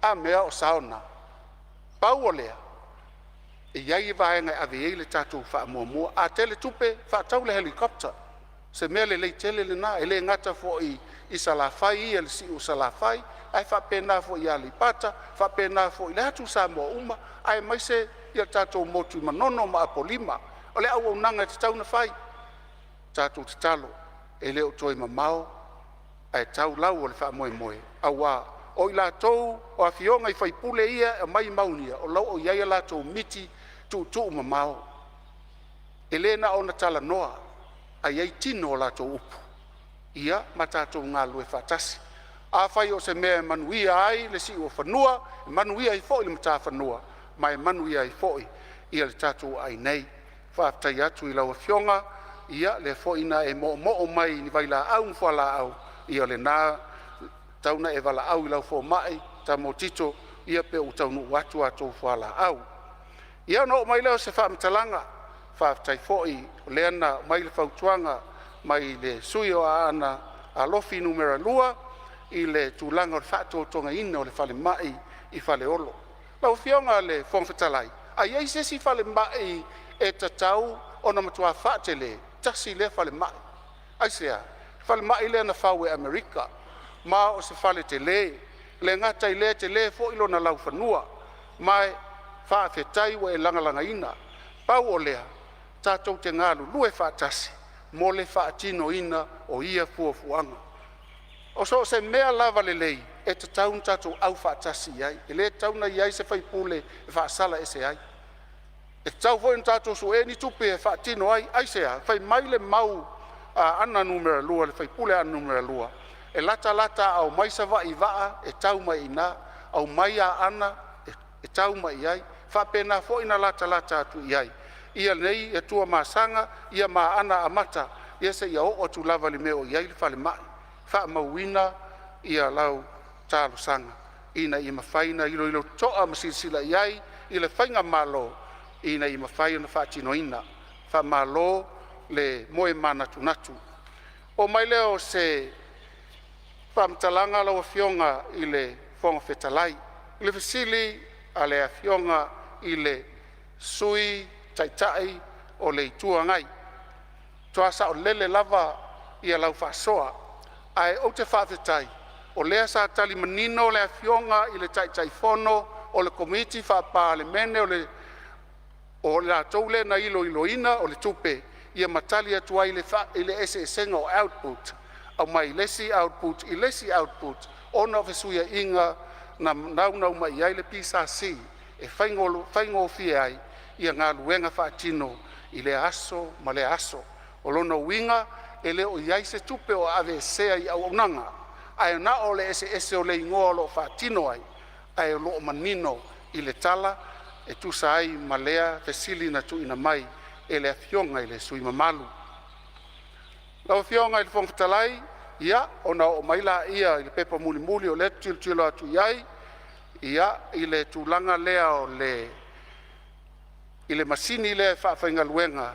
A mea o sao na? Pau o lea, e i ai vaega e ave i ai le tatou faamuamua. A tele tupe, faatau le helicopter, se mea lelei tele lena, e le gata foi i Salafai ia i le si'u o Salafai, ae faapena foi ia Aleipata, faapena foi i atu Samoa uma, aemaise le tatou motu i Manono ma Apolima. O le auaunaga e tatau ona fai. Tatou tatalo e le o toe mamao ae tau lau o le faamoemoe, aua o i latou o afioga i sui usufono ia e aumai mau ia, o lo o i ai a latou miti tuutuumamao. E le na ona talanoa ae i ai tino o latou upu, ia ma tatou galulue faatasi. Afai o se mea e manuia ai le siuofanua, manuia ai foi le matafanua ma e manuia ai foi le tatou aai nei. Faafetai atu i lau Afioga, ia lea foi na e moomoo mai i vailaau ma fualaau, ia o lena e tau ina e valaau i lau fomai Tamo Tito pe ua taunuu atu a outou fualaau. Ia ona oo mai lea o se faamatalaga, faafetai foi o lea na aumai le fautuaga mai le sui usufono o Aana Alofi Nu.2 i le tulaga o le faatotogaina o le falemai i Faleolo. Lau Afioga i le Fofoga Fetalai, a i ai se isi falemai e tatau ona matua faatele, tasi lea falemai. Aisea? O le falemai lea na fau e Amerika ma o se fale tele, e le gata i lea e tele foi lona laufanua, ma e faafetai ua e lagalagaina. Pau o lea tatou te galulue faatasi mo le faatinoina o ia fuafuaga. O so o se mea lava lelei e tatau ona tatou aufaatasi i ai, e le tatau ona i ai se sui usufono e faasala ese ai. E tatau foi ona tatou sue ni tupe e faatino ai. Aisea? Fai mai le mau a Aana 2, le sui usufono o Aana 2, e latalata a omai Savaii i vaa e tau mai i ina, aumai Aana e tau mai i ai, e faapena foi ona latalata atu i ai ia nei Tuamasaga ia ma Aana Amata ia seia oo atu lava i le mea o i ai le falemai. Faamauina lau talosaga ina ia mafai ona iloilo totoa ma silasila i ai le faigamalo ina ia mafai ona faatinoina. Faamalo le moe manatunatu. Oo mai lea o se faamatalaga lau Afioga i le Fofoga Fetalai i le fesili a le Afioga i le Sui Taitai o le Itu Agai, matua saolele lava lau faasoa, ae ou te faafetai o lea sa tali manino le Afioga i le Taitaifono o le Komiti Faa-Palemene o le latou lea na iloiloina o le tupe, ia ma tali atu ai i le eseesega o output, aumai le isi output i le isi output ona o fesuiaiga na naunau mai ai le PSC e faigofie ai galuega faatino i lea aso ma lea aso. O lona uiga e le o i ai se tupe o aveesea i auaunaga, ae na o le eseese o le igoa o lo o faatino ai, ae o lo o manino i le tala e tusa ai ma lea fesili na tuuina mai e le Afioga i le sui usufono mamalu. Lau Afioga i le Fofoga Fetalai, ia ona oo mai lea i le pepa mulimuli o lea ou te tilotilo atu i ai, i le tulaga lea i le masini lea e faafaigaluega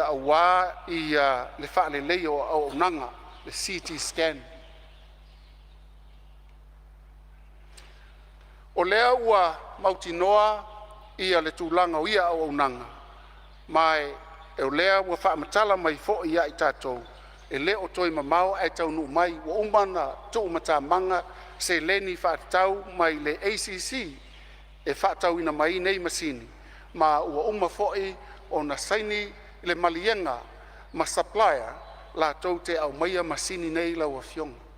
aua le faaleleia o auaunaga, le CT Scan. O lea ua mautinoa ia le tulaga o ia auaunaga, ma o lea ua faamatala mai foi ia i tatou, e le o toe mamao ae taunuu mai. Ua uma ona tuumatamaga seleni faatatau mai le ACC e faatauina mai ai nei masini, ma ua uma foi ona saini le maliega ma supplier latou te aumaia masini nei lau Afioga.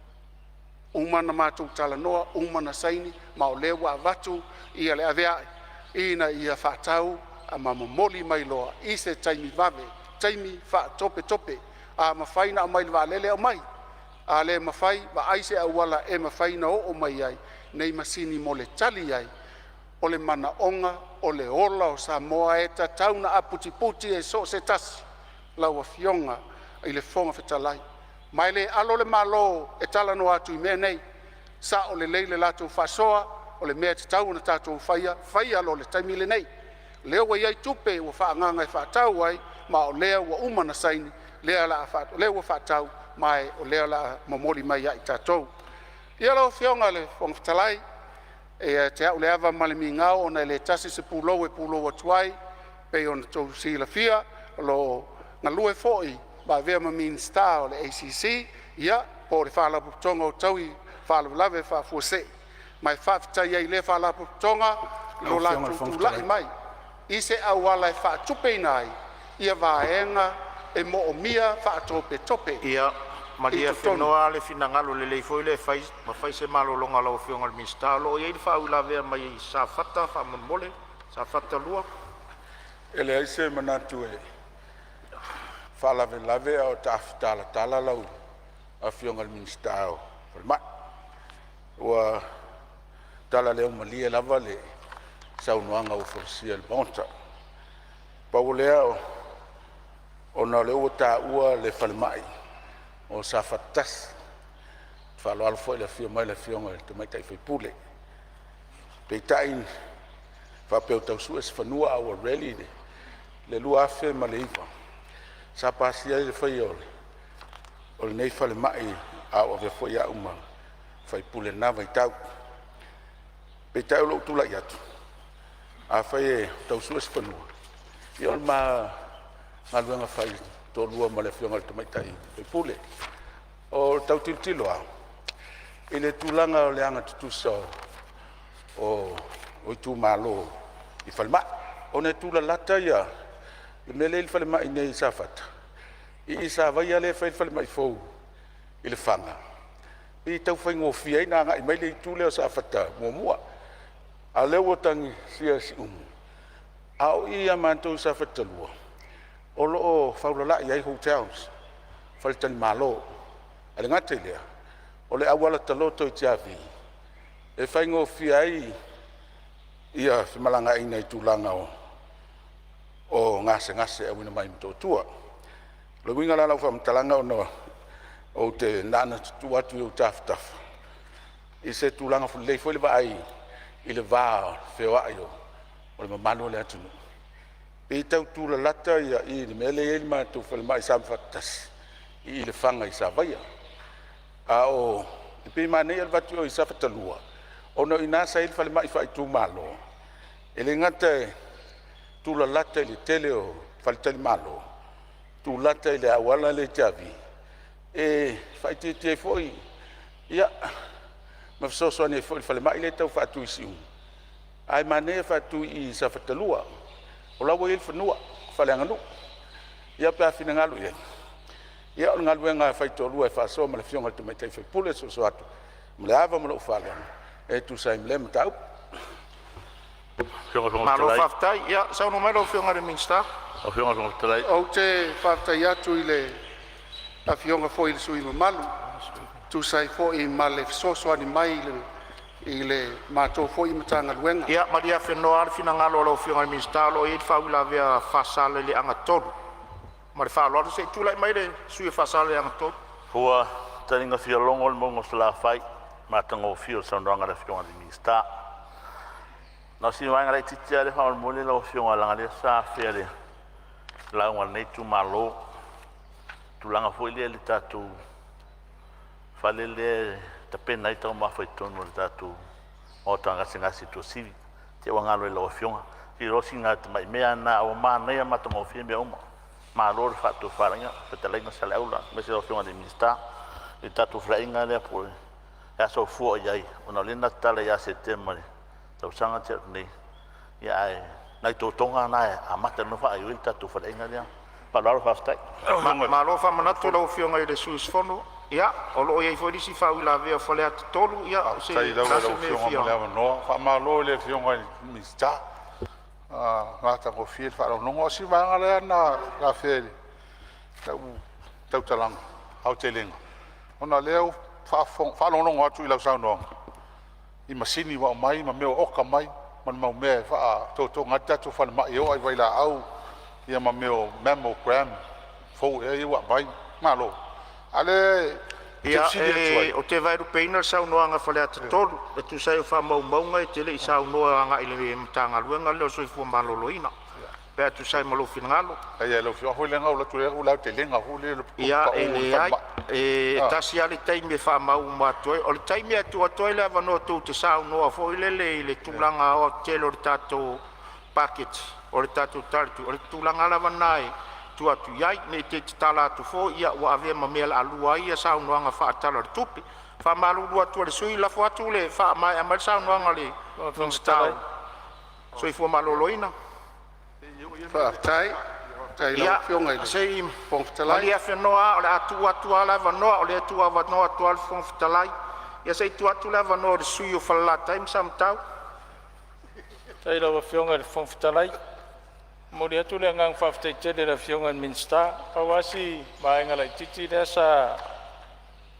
Uma ona matou talanoa uma ona saini ma o lea ua avatu ia le avea'i ina ia faatau ma momoli mai loa i se taimi vave, taimi faatopetope. A mafai ona aumai i le vaalele e aumai, a le mafai, vaai se auala e mafai ona oo mai ai nei masini mo le tali ai o le manaoga o le ola o Samoa e tatau ona aputiputi e soo se tasi lau Afioga i le Fofoga Fetalai. Ma e le alo le Malo e talanoa atu i mea nei, sao lelei le latou faasoa, o le mea e tatau ona tatou faia, faia loa i le taimi lenei. O lea ua i ai tupe ua faaagaaga e faatau ai, ma o lea ua uma ona saini, lea ua faatau ma o lea o le a momoli mai ia i tatou. Ia lau Afioga i le Fofoga Fetalai, e ia te au le ava ma le migao ona e le tasi se pulou e pulou atu ai pei ona outou silafia o lo o galue foi ma avea ma Minisita o le ACC po o le Faalapotopotoga o Taui o Faalavelave Faafuasei. Ma e faafetai ai i lea Faalapotopotoga i Lau lo Afioga i le latou Fofoga tulai Fetalai. mai i se auala e faatupeina ai ia vaega e moomia faatopetope Ia i malie totonu. Afenoa le finagalo lelei foi lea e fai ma fai se malologa a lau Afioga i le Minisita. O lo o i ai le faauilavea mai Safata faamolemole, Safata 2. E leai se manatu e faalavelave a o taafitalatala lau Afioga i le Minisita o Falemai. Ua talaleumalie lava le saunoaga ua folasia i le Maota. Pau o lea, ona o lea ua taua le falemai o Safata 1, faaaloalo foi i le afio mai o le Afioga i le tamaitai sui usufono. Peitai a faapea o tau sue se fanua a ua rally le 2009 sa pasia ai le faia o lenei falemai a o avea foi au ma sui usufono i lena vaitau. Peitai o lou tulai atu, afai e tau sue se fanua, ia o le ma galuega faitoalua ma le afioga i le tamaitai sui usufono. O le tau tilotilo lava i le tulaga o le agatutusa o itumalo i falemai, ona e tulalata le mea lea e i le falemai nei i Safata i Savaia lea e fai ai le falemai fou i Lefaga, pei e tau faigofie ai ona agai mai le itu lea o Safata 1. A o lea ua tagisia Siumu, a o i ia matou i Safata 2, o lo o faulalai ai hotels, faletalimalo. Ae le gata i lea, o le auala taloto i Tiavi e faigofie ai femalagaaiga i tulaga o gasegase e auina mai Motootua. O le uiga la o lau faamatalaga ona ou te na ona tuu atu i ou tafatafa i se tulaga lelei foi le vaai i le va feoai o le mamalu o le atunuu, pei e tau tulalata i le mea lea e i ai le matou falemai i Safata 1 i Lefaga i Savaia. E pei e manaia le avatu i o i Safata 2 ona o i ina sa i ai le falemai faaitumalo. E le gata e tulalata i le tele o faletalimalo, tulata i le auala lea i Tiavi, e faaitiitia ai foi ma fesoasoani ai foi i le falemai lea e tau faatu i Siumu, ae manaia le faatu i i Safata 2 o la ua i ai le fanua faaleaganuu. Ia pe a finagalo i ai, ia o le galuega e faitoalua e faasoa ma le afioga i le tamaitai sui usufono e soso atu ma le ava ma lou faaaloalo e tusa ai ma lea mataupu. Malo faafetai. Ia saunoa mai lau Afioga i le Minisita. Ou te faafetai atu i le Afioga foi i le sui usufono mamalu e tusa ai foi ma le fesoasoani mai i le matou foi Matagaluega. Ia malie afenoa le finagalo o lau Afioga i le Minisita o lo o i ai le faauilavea a Faasaleleaga 3. Ma le faaaloalo, se i tulai mai le sui usufono mo Faasaleleaga 3. Ua taliga fialogo le mauga o Salafai i le matagofie o le saunoaga a le Afioga i le Minisita. Na o sina vaega laitiiti lava lea faamolemole lau Afioga leaga o lea sa afea e le lauga a lenei itumalo, le tulaga foi lea i le tatou fale lea e tapena ai taumafa i totonu o le tatou Maota Gasegase i Tuasivi. Te ua galo i lau Afioga. Silo sina tamai mea na ua manaia ma matagofie mea uma. Malo le faatofalaiga, fetalaiga Saleaula, aemaise lau Afioga i le Minisita i le tatou faleaiga lea po o le aso fua i ai, ona o lea na tatala ia Setema i le tausaga na tea atu nei, ia ae nai totoga na e amata ona faaioi le tatou faleaiga lea. Faaaloalo faafetai. Malo faamanatu i lau Afioga i le sui usufono. Ia, o lo o i ai foi nisi faauilavea o Faleata 3. Ia, o se Faafetai lava a i se lau mea e Afioga fia mo le avanoa. Faamalo i le Afioga i le Minisita, matagofie le faalogologo. A o si vaega lea na afea i lau tautalaga aotelega, ona o lea ua faalogologo atu i lau saunoaga i masini ua aumai ma mea ua oka mai ma le mau mea e faatotoga ai le tatou falemai e oo lava i vailaau ia ma mea o mammogram fou ea ia ua aumai. Malo. A o lea ou te Ia, fesili atu ai, ou te vaelupeina le saunoaga a Faleata 3 e tusa ai o faamaumauga e te le i saunoa agai i le Matagaluega lea o le Soifua Maloloina, pe a tusa ai ma lou finagalo. Ai lau Afioga foi lea na ou alu atu ai le aotelega foi lea o le Ia, pau e o le leai, falemai. e tasi lava le taimi e faamau uma atu ai. O le taimi e tuu atu ai le avanoa tou te saunoa foi lele i le tulaga aoaotetele o le tatou paketi o le tatou Tala o le Tupe, o le tulaga lava lena e tuu atu i ai. Ne i te i tatala atu foi ia ua avea ma mea o le a lua ai saunoaga faa-Tala o le Tupe. E faamalulu atu ai i le sui usufono, lafo atu le faamaea mai le saunoaga a le Minisita o le Soifua Maloloina. Faafetai. Faafetai i lau Ia, Afioga i le se i Fofoga Fetalai. malie afenoa a o le a tuu atu lava le avanoa, o lea e tuuavanoa atu lava le Fofoga Fetalai. Ia se i tuu atu le avanoa i le sui usufono mo Falelatai ma Samatau. Faafetai i lau Afioga i le Fofoga Fetalai. E momoli atu le agaga faafetai tele i le Afioga i le Minisita. Pau lava si vaega laitiiti lea sa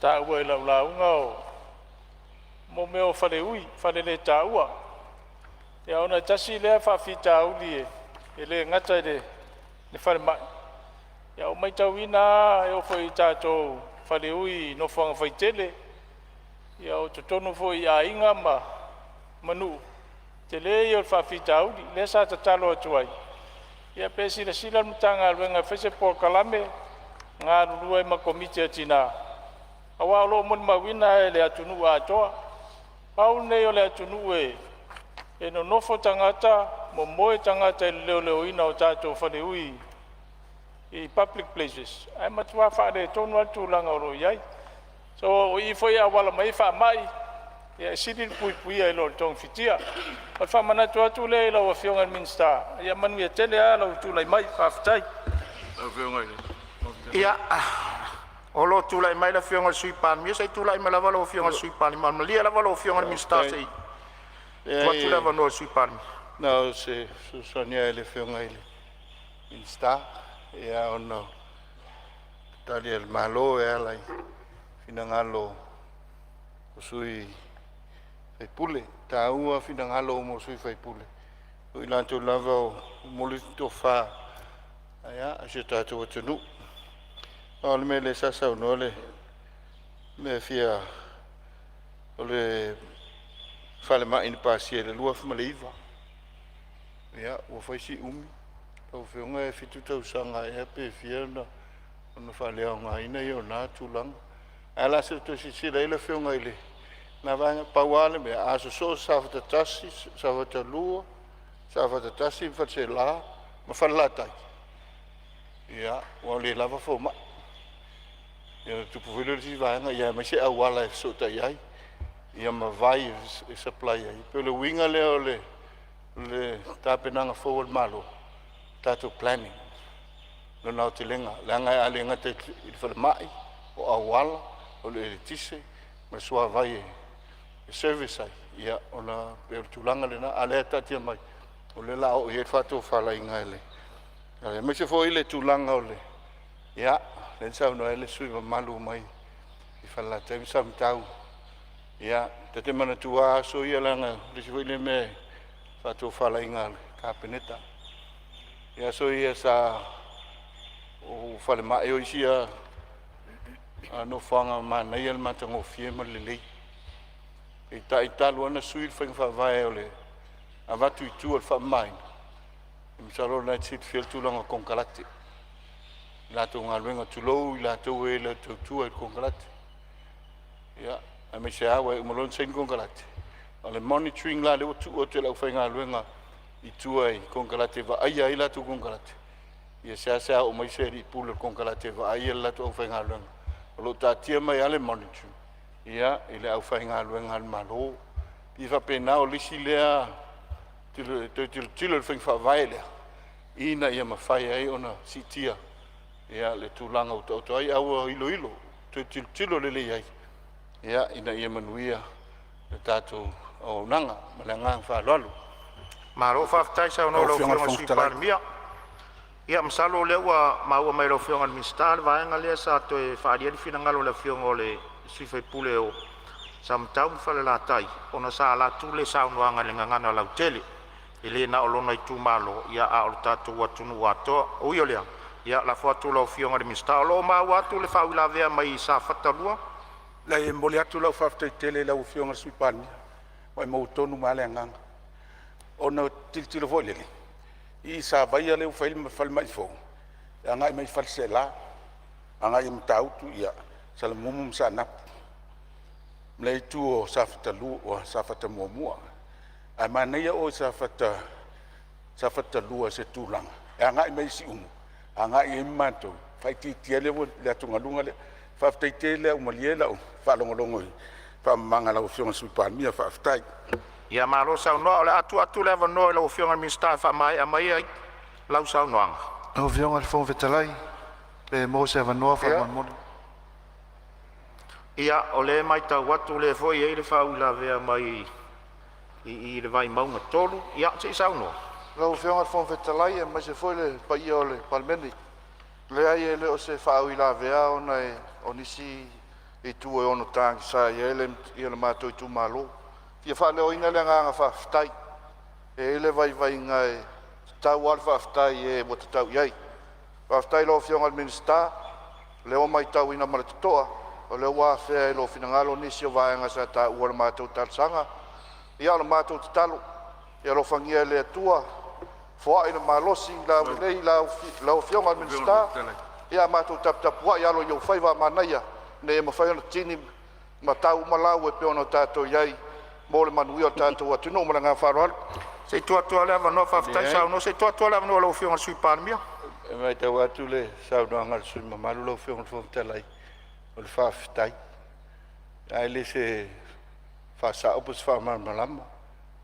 taua i lau lauga o mea o faleui, faleletaua. Ia ona e tasi lea faafitauli e le gata i le falemai, ae ua matauina lava e oo foi i tatou faleui i nofoaga faitele, ia o totonu foi i aiga ma nuu, tele ia o le faafitauli. Lea sa tatalo atu ai, ia pe silasila le Matagaluega e fai se polokalame galulue ai ma Komiti a Tina, aua o lo o molimauina e le atunuu atoa. Pau lenei o le atunuu e nonofo tagata momoe tagata i le leoleoina o tatou faleui i public places ae matua faaletonu lava le tulaga o lo o i ai. So o i foi e auala mai ai faamai, e sili le puipuia i lo le togafitia. O le faamanatu atu lea i lau Afioga i le Minisita, ia manuia tele lava lou tulai mai. Faafetai. Ia, o lo o tulai mai le Afioga i le Sui Palemia. Se i tulai mai lava lau Afioga i le Sui Palemia. Malie lava lau Afioga i le Minisita se i tuu atu Leai le avanoa i le Sui Palemia. na o se fesoasoani lava i le Afioga i le Minisita, ia ona o tali a le Malo e ala i finagalo o sui usufono. E taua finagalo uma o sui usufono, o i latou lava o momoli le tofa a si o tatou atunuu. A o le mea lea sa saunoa le mea e fia o le falemai na pasia i le 2009, ia ua fai si umi. Lau Afioga e 7 tausaga ea pe fia ona faaleaogaina ia o na tulaga. Ae o le a se i toe silasila i ai le Afioga i lena vaega. Pau lava le mea, a sosoo Safata 1, Safata 2, Safata 1 ma Faleaseela ma Falelatai, ia ua le lava fomai. Ia ona tupu foi lea o le isi vaega, aemaise auala e fesootai ai, ia ma vai e supply ai. E pei o le uiga lea o le tapenaga fou a le Malo, tatou planning lona aotelega, leaga a le gata i le falemai, o auala, o le eletise ma le suavai e service ai, ia ona pei o le tulaga lena, a o lea e taatia mai, o lea o le a oo i ai le faatofalaiga a le… aemaise foi le tulaga o le… ia, lea na saunoa ai le sui usufono mamalu mai Falelatai ma Samatau. Ia, ta te manatua lava aso ia leaga o le isi foi lea mea i faatofalaiga a le Kapeneta i aso ia sa o falemai o isi nofoaga manaia le matagofie ma le lelei. Peitai talu lava ona sui le faiga faavae o le avatu i tua o le faamamaina, masalo o lena e te silafia le tulaga o konekarate i latou galuega, tulou i latou e le tautua i le konekarate. Ia, aemaise lava aua e uma loa ona saini le konekarate, O le monitoring la lea ua tuu atu e le aufaigaluega i tua i konekarate e vaaia ai latou konekarate, ia seasea oo mai se alii pule o le konekarate e vaaia le latou aufaigaluega. O lo o taatia mai lava le monitoring ia i le aufaigaluega a le Malo. E pei e faapena, o le isi lea toe tilotilo i le faiga faavae lea ina ia mafai ai ona siitia ia le tulaga ua taoto ai, a ua iloilo toe tilotilo lelei ai ia ina ia manuia le tatou auaunaga. Ma le agaga faaaloalo. Malo faafetai saunoa i lau Afioga i le Sui Palemia. Ia masalo o lea ua maua mai e lau Afioga i le Minisita le vaega lea sa toe faaalia ai le finagalo o le Afioga i le sui usufono o Samatau ma Falelatai, ona sa alu atu le saunoaga i le gagana lautele, e le na o lona itumalo a o le tatou atunuu atoa. Ui o lea, ia lafo atu i lau Afioga i le Minisita. O lo o maua atu le faauilavea mai Safata 2. Leai, e momoli atu lau faafetai tele i lau Afioga i le Sui Palemia, ua e maua tonu mai lava le agaga. Ona ou tilotilo foi lele i Savaia lea ua fai ai le falemai fou, e agai mai Faleaseela, agai i Matautu, Salamumu ma Saanapu, ma le itu o Safata 1. Ae manaia o i Safata 2 i se tulaga e agai mai i Siumu, agai ai ma matou, e faaitiitia ai le atugaluga lea. Faafetai tele lava ua malie lau faalogologo i le faamalamalamaga a lau Afioga i le Sui Palemia. Faafetai. Ia malo saunoa. O le a tuu atu le avanoa i lau Afioga i le Minisita e faamaea mai ai lau saunoaga. Lau Afioga i le Fofoga Fetalai, pe maua se avanoa faamolemole. Ia, o lea e matau atu o lea foi e i ai le faauilavea mai i le Vaimauga 3. Ia, se i saunoa. Lau Afioga i le Fofoga Fetalai aemaise foi le paia o le Palemene, leai e le o se faauilavea ona o nisi itu e ono tagisa ai le matou itumalo. E fia faaleoina le agaga faafetai. E i ai le vaivaiga e tatau lava le faafetai i e ua tatau i ai. Faafetai i lau Afioga i le Minisita, o lea ua matauina ma le totoa o lea ua afea i lou finagalo nisi o vaega sa taua i le matou talosaga. Ia o le matou tatalo, ia alofagia e le Atua foai le malosi laulelei i lau Afioga i le Minisita, ae matou taputapuai alo i ou faiva a manaia ina ia mafai ona tini ma tau uma lau e pei ona tatou i ai mo le manuia o le tatou atunuu. Ma le agaga faaaloalo. Se i tuu atu lava le avanoa, faafetai saunoa. Se i tuu atu lava le avanoa i lau Afioga i le Sui Palemia. E matau atu i le saunoaga a le sui usufono mamalu lau Afioga i le Fofoga Fetalai, o le faafetai, ae le se faasao po o se faamalamalama.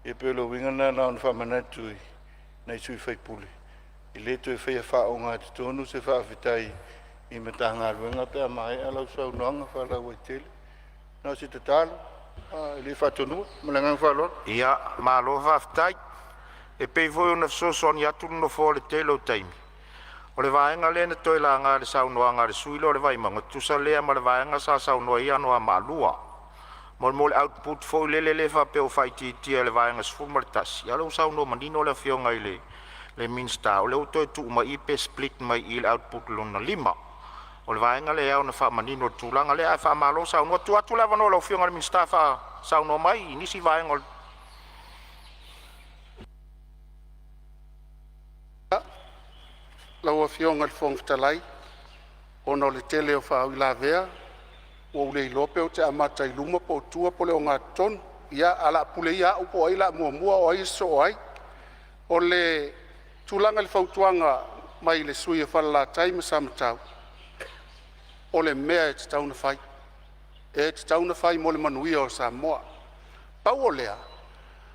E pei o le uiga lena na ona faamanatu i nai sui usufono, e le toe faia faaogatotonu se faafetai i Matagaluega pe a maea lau saunoaga faalauaitele. Na o se tatalo, e le faatonuina. Ma le agaga faaaloalo. Ia, malo faafetai. E pei foi ona fesoasoani atu le Nofoa i le tele o taimi, o le vaega lea na toe laga i le saunoaga a le sui usufono lea o le Vaimauga, e tusa lea ma le vaega sa saunoa ai Anoamaa 2 mo le output foi lele lea e faapea ua faaitiitia e le Vaega 11, a o lea ua saunoa manino le Afioga i le Minisita, o lea ua toe tuu mai i i pe split mai i i le output lona 5. O le vaega lea e ao ona faamanino i le tulaga lea, ae faamalo saunoa. Tuu atu le avanoa i lau Afioga i le Minisita e saunoa mai i nisi vaega o le Lau Afioga i le Fofoga Fetalai, ona o le tele o faauilavea, ua ou le iloa pe ou te amata i luma po o tua po o le ogatotonu. Ia, ae o le a pule ia au po o ai o le a muamua a o ai e sosoo ai. O le tulaga i le fautuaga mai le sui usufono o Falelatai ma Samatau, o le mea e tatau ona fai, e tatau ona fai mo le manuia o Samoa. Pau o lea,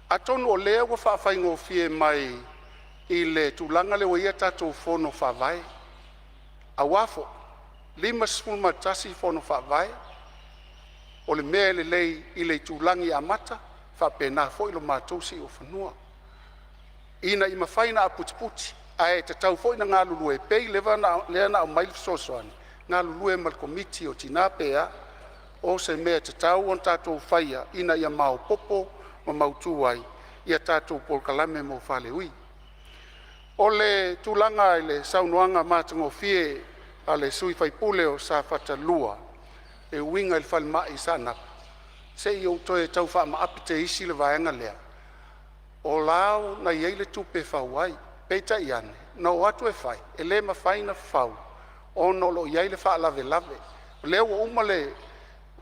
atonu o lea ua faafaigofie mai i le tulaga lea ua i ai a tatou Fono Faavae, aua foi e 51 Fono Faavae, o le mea e lelei i le itulagi amata, e faapena foi lo matou siuofanua, ina ia mafai ona aputiputi. Ae tatau foi ona galulue, e pei lea na aumai le fesoasoani, galulue ma le Komiti o Tina pe a, o se mea e tatau ona tatou faia ina ia maopoopo ma mautu ai a tatou polokalame mo faaleui. O le tulaga i le saunoaga matagofie a le sui usufono o Safata 2 e uiga i le falemai i Saanapu, se i ou toe tau faamaape teisi le vaega lea. O la na i ai le tupe e fau ai, peitai ane na o atu e fai e le mafai ona fau ona o lo o i ai le faalavelave. O lea ua uma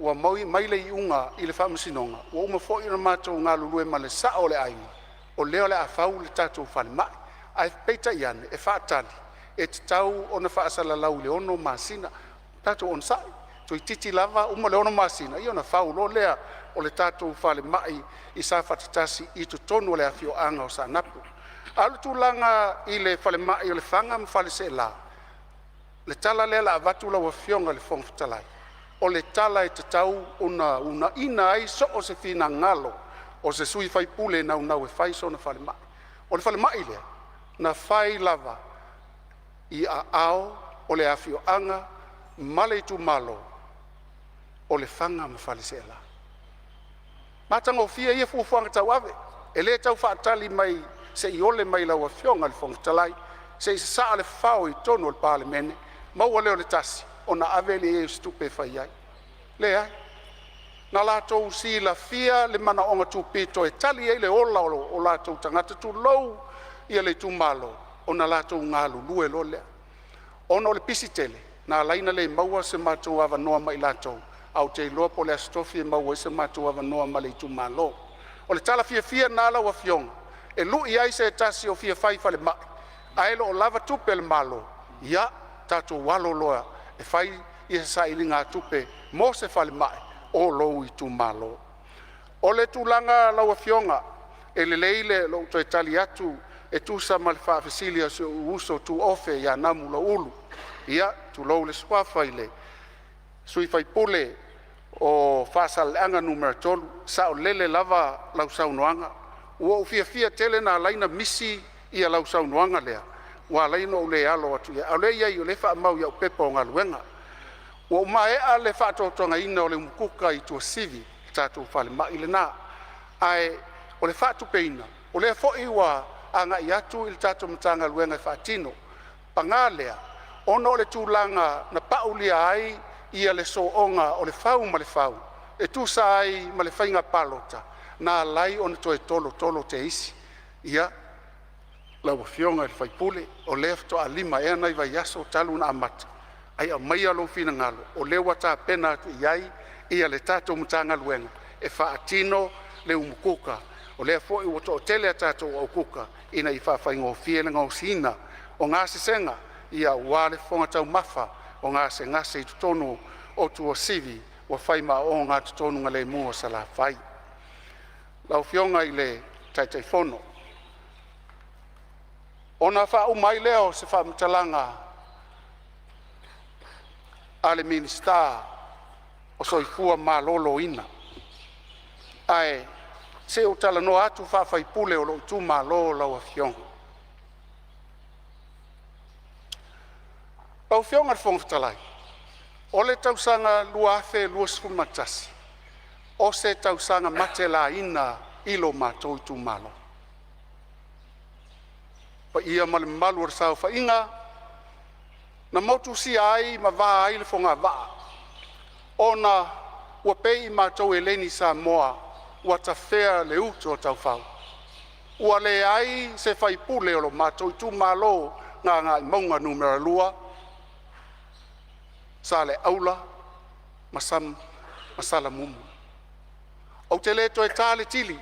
Ua mai le iuga i le faamasinoga ua uma foi ona matou galulue ma le sao o le aiga, o lea o le a fau le tatou falemai. Ae peitai ane e faatali e tatau ona faasalalau i le 6 masina. Tatou onosai toeititi lava uma le 6 masina ia ona fau loa lea o le tatou falemai i Safata 1 i totonu o le afioaga o Saanapu. A o le tulaga i le falemai o Lefaga ma Faleaseela, o le tala lea o le a avatu lau Afioga i le Fofoga Fetalai, o le tala e tatau ona uunaia ai so o se finagalo o se sui usufono e naunau e fai sona falemai. O le falemai lea na fai lava i aao o le afioaga ma le itumalo o Lefaga ma Faleaseela. Matagofie ia fuafuaga tauave, e le tau faatali mai se i ole mai lau Afioga i le Fofoga Fetalai se i sasaa le fao i totonu o le Palemene, maua lea o le tasi ona ave lea i ai o se tupe e fai ai. Leai, na latou silafia le manaoga tupito e tali ai le ola o latou tagata, tulou le itumalo, ona latou galulue loa lea. Ona o le pisi tele na ala ai ona le maua so matou avanoa ma i latou, ae ou te iloa po o le Aso Tofi e maua ai so matou avanoa ma le itumalo. O le tala fiafia lena lau Afioga e lui ai se tasi o fia fai falemai ae le o lava tupe a le Malo, ia tatou alo loa e fai se sailiga tupe mo se falemai o lou itumalo. O le tulaga lau Afioga, e lelei lou toe tali atu e tusa ma le faafesili a si ou uso tuofe ia Namulauulu, ia tulou le suafa i le sui usufono o Faasaleleaga 3, saolele lava lau saunoaga. Ua ou fiafia tele na ala ai ona misi lau saunoaga lea ua ala ai ona ou le alo atu i ai, a o lea e i ai o lea e faamau i au pepa o galuega. Ua maea le faatotogaina o le umukuka i Tuasivi, le tatou falemai lena, ae o le faatupeina o lea foi ua agai atu i le tatou Matagaluega e faatino. Paga lea, ona o le tulaga na paulia ai le soona o le fau ma le fau e tusa ai ma le faiga palota, na ala ai ona toe tolotolo te isi. Ia, lau Afioga i le sui usufono, o lea faatoa 5 ea nai vaiaso talu ona amata, ae aumaia lou finagalo o lea ua tapena atu i ai le tatou Matagaluega e faatino le umukuka. O lea foi ua toatele a tatou aukuka ina ia faafaigofie le gaosiina o gasesega aua le fofoga taumafa o gasegase i totonu o Tuasivi ua fai ma ogatotonu o Salafai. Lau Afioga i le Taitaifono, ona faauma ai lea o se faamatalaga a le Minisita o Soifua Maloloina, ae se i ou talanoa atu faa-sui usufono o lou itumalo lau Afioga. Lau Afioga i le Fofoga Fetalai, o le tausaga 2021, o se tausaga matelaina i lo matou itumalo. Le paia ma le mamalu o le saofaiga na motusia ai ma va ai le fogavaa ona ua pei matou eleni Samoa ua tafea le utu a taufao. Ua leai se faipule o lo matou itumalo o Gagaemauga Nu.2, Saleaula ma Salamumu. Ou te le toe ta le tili,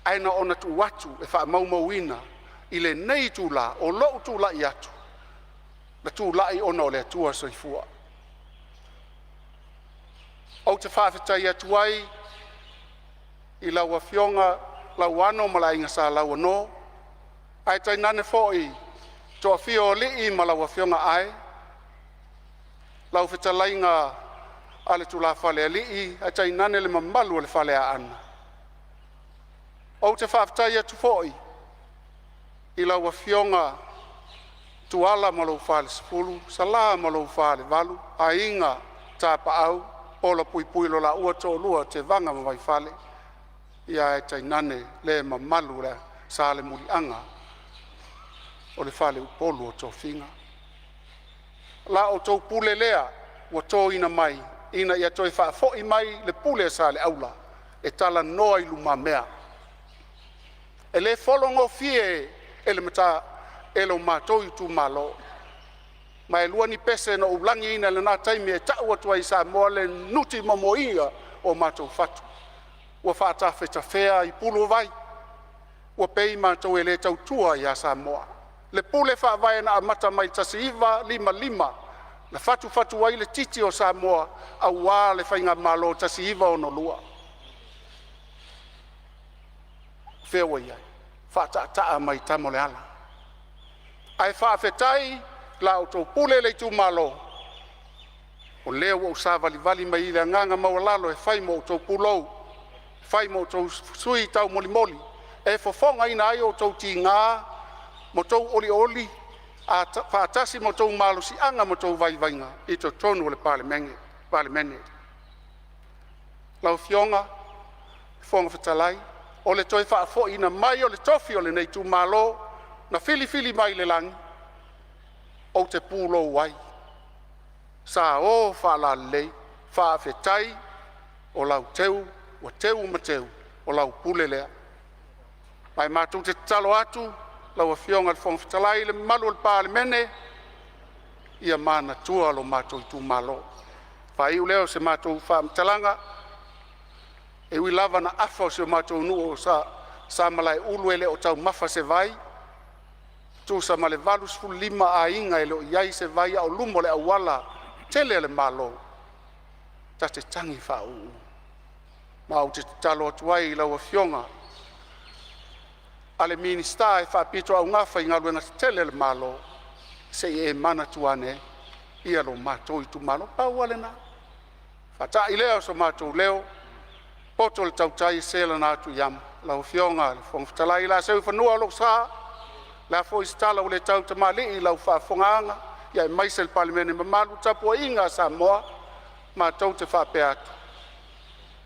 ae na ona tuu atu e faamaumauina i lenei itula o lou tulai atu, na tulai ona o le Atua Soifua. Ou te faafetai atu ai i lau Afioga Lauano ma le Aiga Sa Lauano, ae tainane foi toafia o alii ma lau afioga Ae, lau fetalaiga ale tulafale alii ae tainane le mamalu o le Faleaana. Ou te faafetai atu foi i lau afioga Tuala ma lou falesefulu, Sala ma lou falevalu, aiga Tapaau, Polapuipui lo laua toalua o Tevaga ma Vaifale, ae tainane le mamalu o le Salemuliaga o le faleupolu o tofiga. La outou pule lea ua toina mai ina ia toe faafoi mai le pule a Saleaula e talanoa i lumamea. E le fologofie e lo matou itumalo. Ma e lua ni pese na ou lagiina i lena taimi e tau atu ai i Samoa le nutimomoia o matou fatu. Ua faatafetafea i pulu o vai, ua pei matou e le tautua ia Samoa. Le pule faavae na amata mai le 1955 na fatufatu ai le titi o Samoa aua le faigamalo 1962. O fea ua i ai? Faataataa mai e tama o le ala. Ae faafetai i la outou pule le itumalo, o lea ua ou savalivali mai i le agaga maualalo e fai ma outou pulou, fai ma outou sui taumolimoli e fofogaina ai outou tiga ma outou olioli faatasi ma outou malosiaga ma outou vaivaiga i totonu o le Palemene. Lau Afioga i le Fofoga Fetalai, o le toe faafo'ina mai o le tofi o lenei itumalo na filifili mai le lagi, ou te pulou ai, sa o faalalelei. Faafetai o lau teu ua teu ma teu, o lau pule lea. Ma e matou te tatalo atu lau Afioga i le Fofoga Fetalai ma le mamalu o le Palemene, ia manatua lo matou itumalo. Faaiu lea o se matou faamatalaga, e ui lava ina afa si o matou nuu o Samalaeulu e le o taumafa se vai, tusa ma le 85 aiga e le o i ai se vai a o luma o le auala tele a le Malo, ta te tagi faauu. Ma ou te tatalo atu ai i lau Afioga i le Minisita e faapitoaugafa i Galuega Tetele a le Malo, se i e manatua ane lo matou itumalo. Pau lava lena, faata'i lea o so matou leo, e poto le tautai e se lana atu i amo. Lau Afioga i le Fofoga Fetalai o le a seu i fanua lou sa, o le a foi se tala ua le tautamalii i lau faafofogaaga aemaise le Palemene mamalu, le tapuaiga a Samoa. Matou te faapea atu,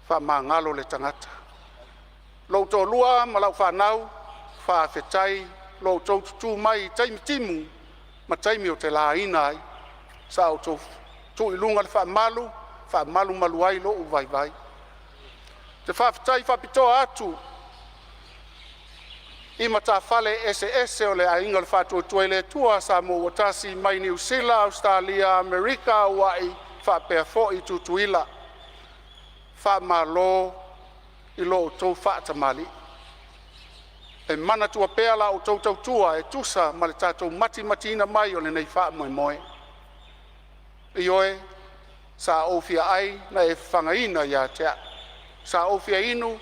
faamagalo le tagata, lou toalua ma lau fanau, faafetai i lo outou tutu mai i taimi timu ma taimi ou te laina ai. Sa outou tuu i luga le faamalu e faamalumalu ai lou vaivai. Ou te faafetai faapitoa atu i matafale eseese o le Aiga o le Faatuatua i le Atua Samoa ua Tasi mai Niu Sila, Ausetalia, Amerika, Hawaii faapea foi Tutuila. Faamalo i lo outou faatamalii. E manatua pea la outou tautua e tusa ma le tatou matimatiina mai o lenei faamoemoe. Ioe, sa ou fia ai na e fafagaina ia te a'u, sa ou fia inu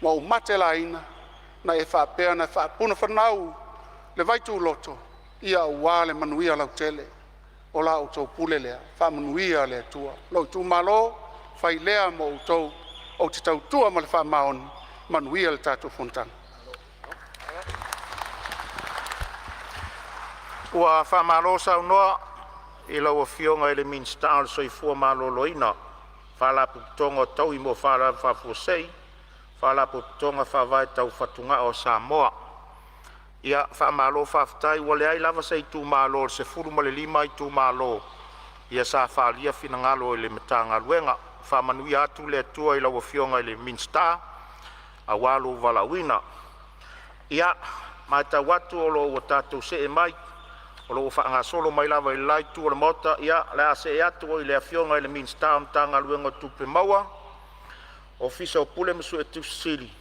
ma ou matelaina na e faapea ona faapunafanau le vaituloto aua le manuia lautele. O la outou pule lea, faamanuia le Atua. Lou itumalo, fai lea ma outou, ou te tautua ma le faamaoni. Manuia le tatou fonotaga. Ua faamalo saunoa i lau Afioga i le Minisita o le Soifua Maloloina, Faalapotopotoga o Taui mo Faalavelave Faafuasei, Faalapotopotoga Faavae Tau Fatugao a Samoa. Ia faamalo faafetai, ua leai lava se itumalo o le 15 itumalo sa faaalia finagalo i le Matagaluega. Faamanuia atu le Atua i lau Afioga i le Minisita aua lou valaauina. Ia, matau atu o lo o ua tatou see mai, o lo o ua faagasolo mai lava i le la itu o le Maota. Ia, o le a see atu i le Afioga i le Minisita o le Matagaluega o Tupe Maua, Ofisa Sili o Pulega ma Suetusi Sili,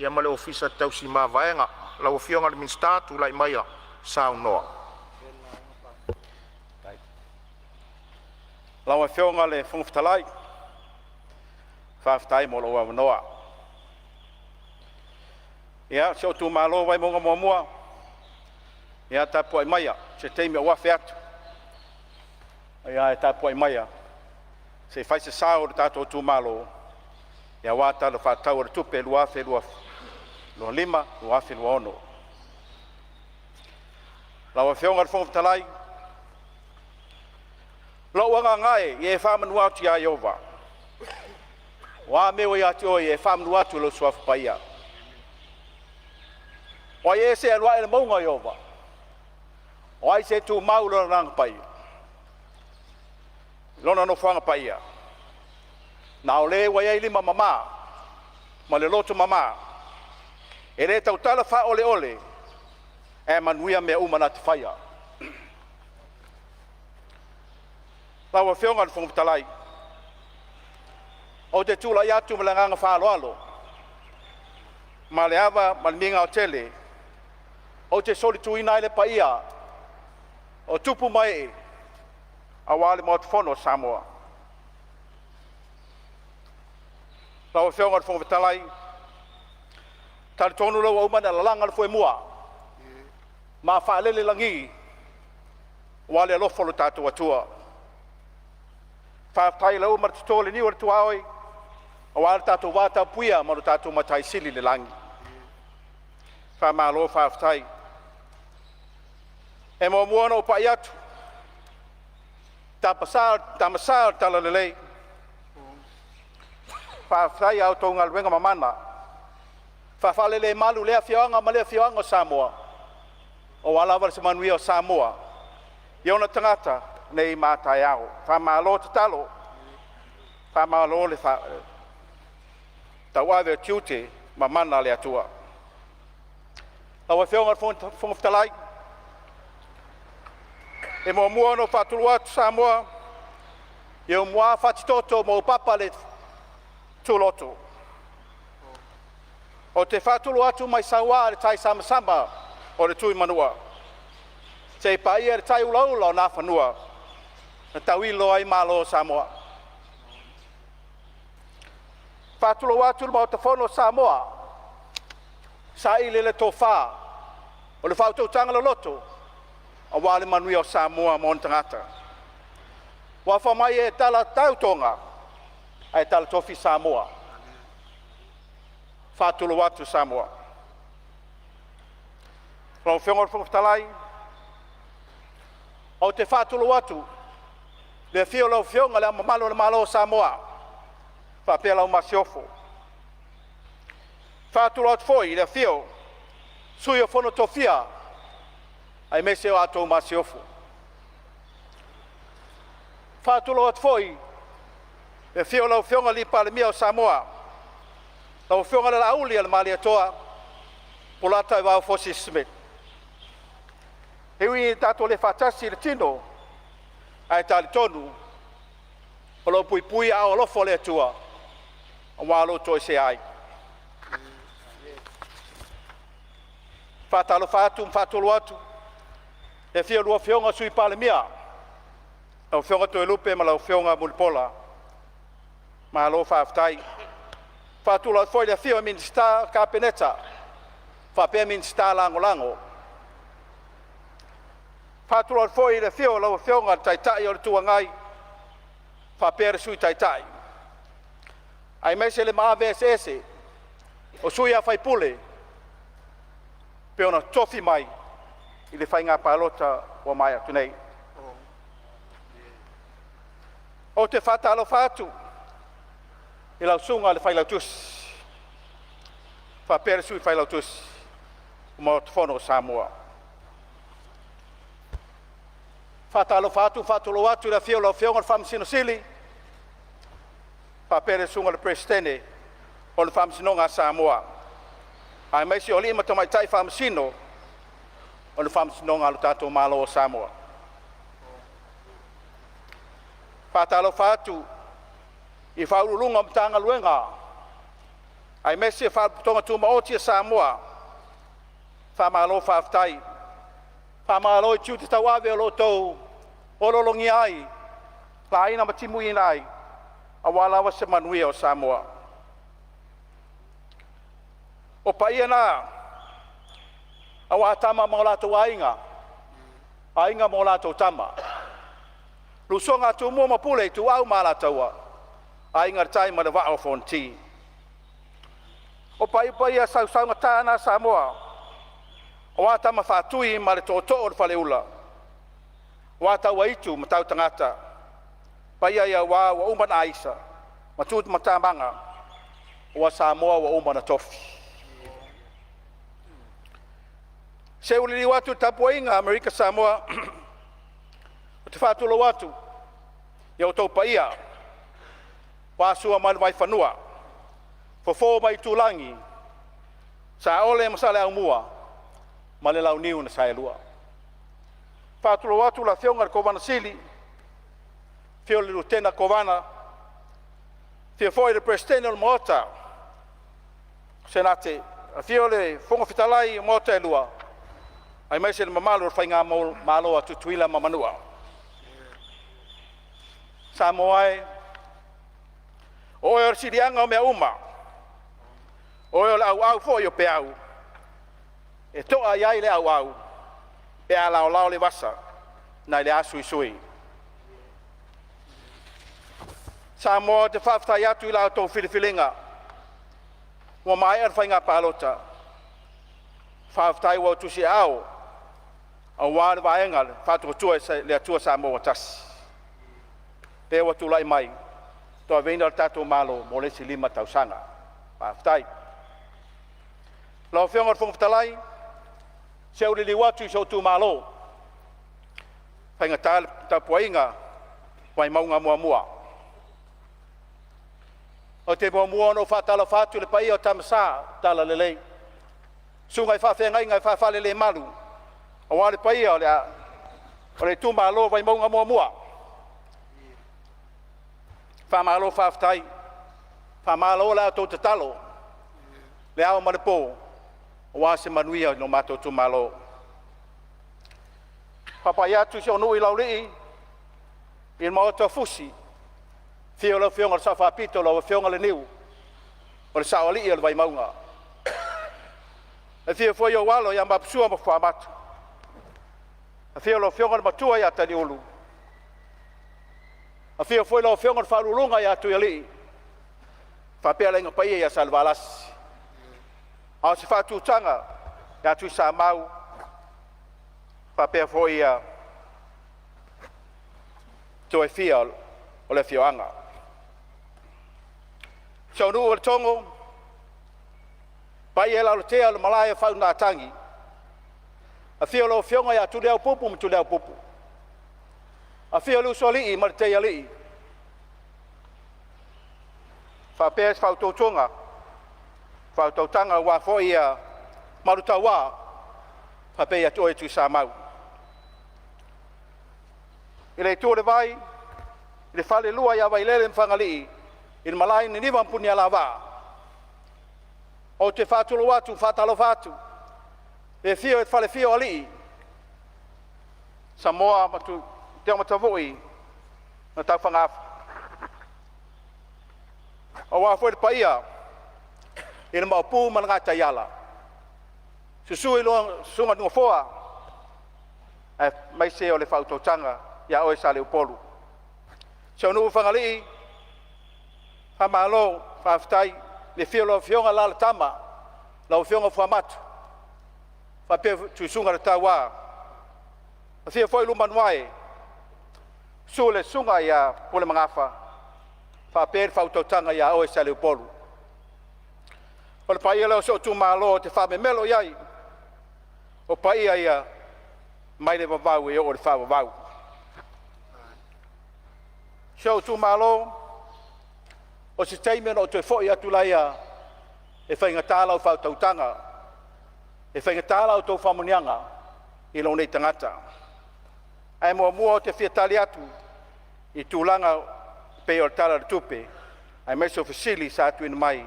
ma le Ofisa Tausi Mavaega. Lau Afioga i le Minisita, tulai maia e saunoa. Lau Afioga i le Fofoga Fetalai, faafetai mo lou avanoa. Ia, si ou itumalo o Vaimauga 1, ia tapuai maia se taimi ou afe atu, ae tapuai maia se i fai se sao o le tatou itumalo aua le Tala Faatatau o le Tupe 2025/2026. Lau Afioga i le Fofoga Fetalai, lou agaga e, ia e faamanu atu ia Ieova, o a mea ua ia te oe, ia e faamanu atu i lou Suafa Paia. O ai ea se alu ae i le mauga o Ieova? O ai se tu mau i Lona agaga paia? Lona nofoaga paia? Na o le ua i ai lima mama ma le loto mama, e le tautala faaoleole ae manuia mea uma na te faia. Lau Afioga i le Fofoga Fetalai, ou te tulai atu ma le agaga faaaloalo ma le ava ma le migao tele ou te solituina ai le paia o tupu ma ee aua le Maota Fono o Samoa. Lau Afioga i le Fofoga Fetalai, e talitonu lea ua uma ona e lalaga le foemua ma faalele i lagi aua le alofa o lo tatou Atua. Faafetai ua uma ona toto le niu o le tuaoi aua lo tatou vatapuia ma lo tatou Matai Sili i le lagi. Faamalo faafetai. E muamua ona ou pai atu i Tama Sa o le Talalelei, faafetai i a outou galuega mamana e faafalelemalu i lea afioaga ma lea afioaga o Samoa aua lava se manuia o Samoa i ona tagata nei ma a taeao. Faamalo tatalo, faamalo le tauave o tiute ma mana a le Atua. Lau Afioga i le Fofoga Fetalai, e muamua ona ou faatulou atu Samoa, i ou mua fatitoto ma ou papa le tuloto. Ou te faatulou atu mai saua i le taisamasama o le Tuimanua seia paia le taiulaula o Nafanua na tauilo ai Malo o Samoa. E faatulou atu i le Maota Fono o Samoa, saili le tofa o le faautautaga loloto aua le manuia o Samoa ma ona tagata. Ua fai mai e talatau Toga ae talatofi Samoa. E faatulou atu Samoa. Lau Afioga i le Fofoga Fetalai, ou te faatulou atu i le afio o lau Afioga i Le Ao Mamalu o le Malo o Samoa faapea lau Masiofo. E faatulou atu foi i le afio o le Sui o le Fono a Sui Tofia aemaise o la outou Masiofo. E faatulou atu foi i le afio o lau Afioga i le Palemia o Samoa, lau Afioga i le Laaulialemalietoa Bolataevao Fusi Smith. E ui ina tatou le faatasi i le tino, ae talitonu o lo o puipui i aao alofa o le Atua aua lou toesea ai. E faatalofa atu ma faatulou atu i le afio o a oulua Afioga i Sui Palemia, lau Afioga Toelupe ma lau Afioga Mulipola, malo faafetai. E faatulou atu foi i le afifio o Minisita o le Kapeneta faapea Minisita Lagolago. E faatulou atu foi i le afio o lau Afioga i le Taitai o le Itu Agai faapea le Sui Taitai aemaise le maave eseese o sui usufono e pei ona totofi mai i le faiga palota ua maea atu nei. Ou te faatalofa atu i lau Susuga i le Failautusi faapea le Sui Failautusi o le Maota Fono o Samoa. E faatalofa atu ma faatulou atu i le afio o lau Afioga i le Faamasino Sili faapea le susuga i le Peresetene o le Faamasinoga a Samoa, aemaise o alii ma tamaitai Faamasino o le Faamasinoga a lo tatou Malo o Samoa. E faatalofa atu i Ofisa Sili o Pulega o Matagaluega aemaise Faalapotopotoga Tumaoti a Samoa, faamalo faafetai. Faamalo i tiute tauave o lo o outou oloologia ai, laina ma timuina ai aua lava se manuia o Samoa. O paia na aua Tama ma o latou Aiga, Aiga ma o latou Tama, le usoga a Tumua ma Pule, Ituau ma Alataua, Aiga i le Tai ma le Vaa o Fonoti. O paia sausaugata na a Samoa aua Tama Faatui ma le Tootoo o le Faleula, aua Tauaitu ma Tautagata, paia ia aua ua uma ona aisa ma tu matamaga ua Samoa ua uma ona tofi. Se ua liliu atu i le tapuaiga a Amerika Samoa, ou te faatulou atu i outou paia aua Sua ma le Vaifanua, Fofo ma Aitulagi, Saole ma Saleaaumua ma le Launiu na Saelua. Faatulou atu le Afioga i le Kovana Sili, Afio le Lutena Kovana, afio foi le Peresetene o le Maota Senate, afio le Fofoga Fetalai o Maota e Lua, aemaise le mamalu o le faigamalo a Tutuila ma Manua. Samoa e, o oe o le siliaga o mea uma, o oe o le auau foi o peau e to'a i ai le auau pe a laolao le vasa nai le asuisui. Samoa, ou te faafetai atu i la outou filifiliga ua maea le faiga palota. Faafetai ua e tusiaao aua le Vaega a le Faatuatua i le Atua Samoa ua Tasi lea ua tulai mai e tauaveina le tatou Malo mo le isi 5 tausaga. Faafetai. Lau Afioga i le Fofoga Fetalai, se i ou liliu atu i si ou itumalo, e faigata le tapuaiga a Vaimauga 1. Ou te muamua ona ou faatalofa atu i le paia o Tama Sa o le Talalelei, susuga i faafeagaiga ma falelemalu aua le paia o le itumalo o Vaimauga 1. Faamalo faafetai, faamalo la outou tatalo i le ao ma le po aua se manuia o lo matou itumalo. Faapai atu si ou nuu i Laulii i le Maota o Fusi, afio lau Afioga i le Sao Faapito, lau Afioga Leniu o le Saoalii o le Vaimauga. Afio foi ou alo ia Vapusua ma Fuamatu, afio lau Afioga i le Matua ia Taliulu, afio foi lau Afioga i le Faauluuluga ia Tuialii faapea le Aiga Paia ia Salevalasi, a o se faatutaga ia Tuisamau faapea foi ia toe fia o le afioaga. Si ou nuu o Letogo, paia i Lalotea o le malae o faauigatagi, afio lau Afioga ia Tuliaupupu ma Tuliaupupu, afio le Usoalii ma le Teialii, faapea le faautautaga aua foi ia Malutaua faapea ia te oe Tuisamau. I le itu o le vai i le falelua ia Vailele ma Fagalii, i le malae i Niniva ma Punialavaa, ou te faatulou atu faatalofa atu i le afio o le falefia o Alii, Samoa ma Tuamattavui ma Tafagaafa. Aua foi le paia i le Maopu ma le Gataiala, susu Susuga Nofoa aemaise o le faautautaga ia oe Saleupolu. Si ou nuu i Fagalii, faamalo faafetai i le afio o lau Afioga Alalatama, lau Afioga Fuamatu faapea Tuisugaletaua. Afio foi Lumanuae, susu le Susuga ia Pulemagafa faapea le faautautaga ia oe Saleupolu. O le paia lea o si ou itumalo ou te faamemelo i ai, o paia ia mai le vavau e oo i le faavavau. Si ou itumalo, o se taimi ona ou toe foi atu lea, e faigata lau faautautaga, e faigata la outou faamanuiaga i lou nei tagata. Ae muamua ou te fia tali atu i tulaga pei o le Tala o le Tupe aemaise o fesili sa tuuina mai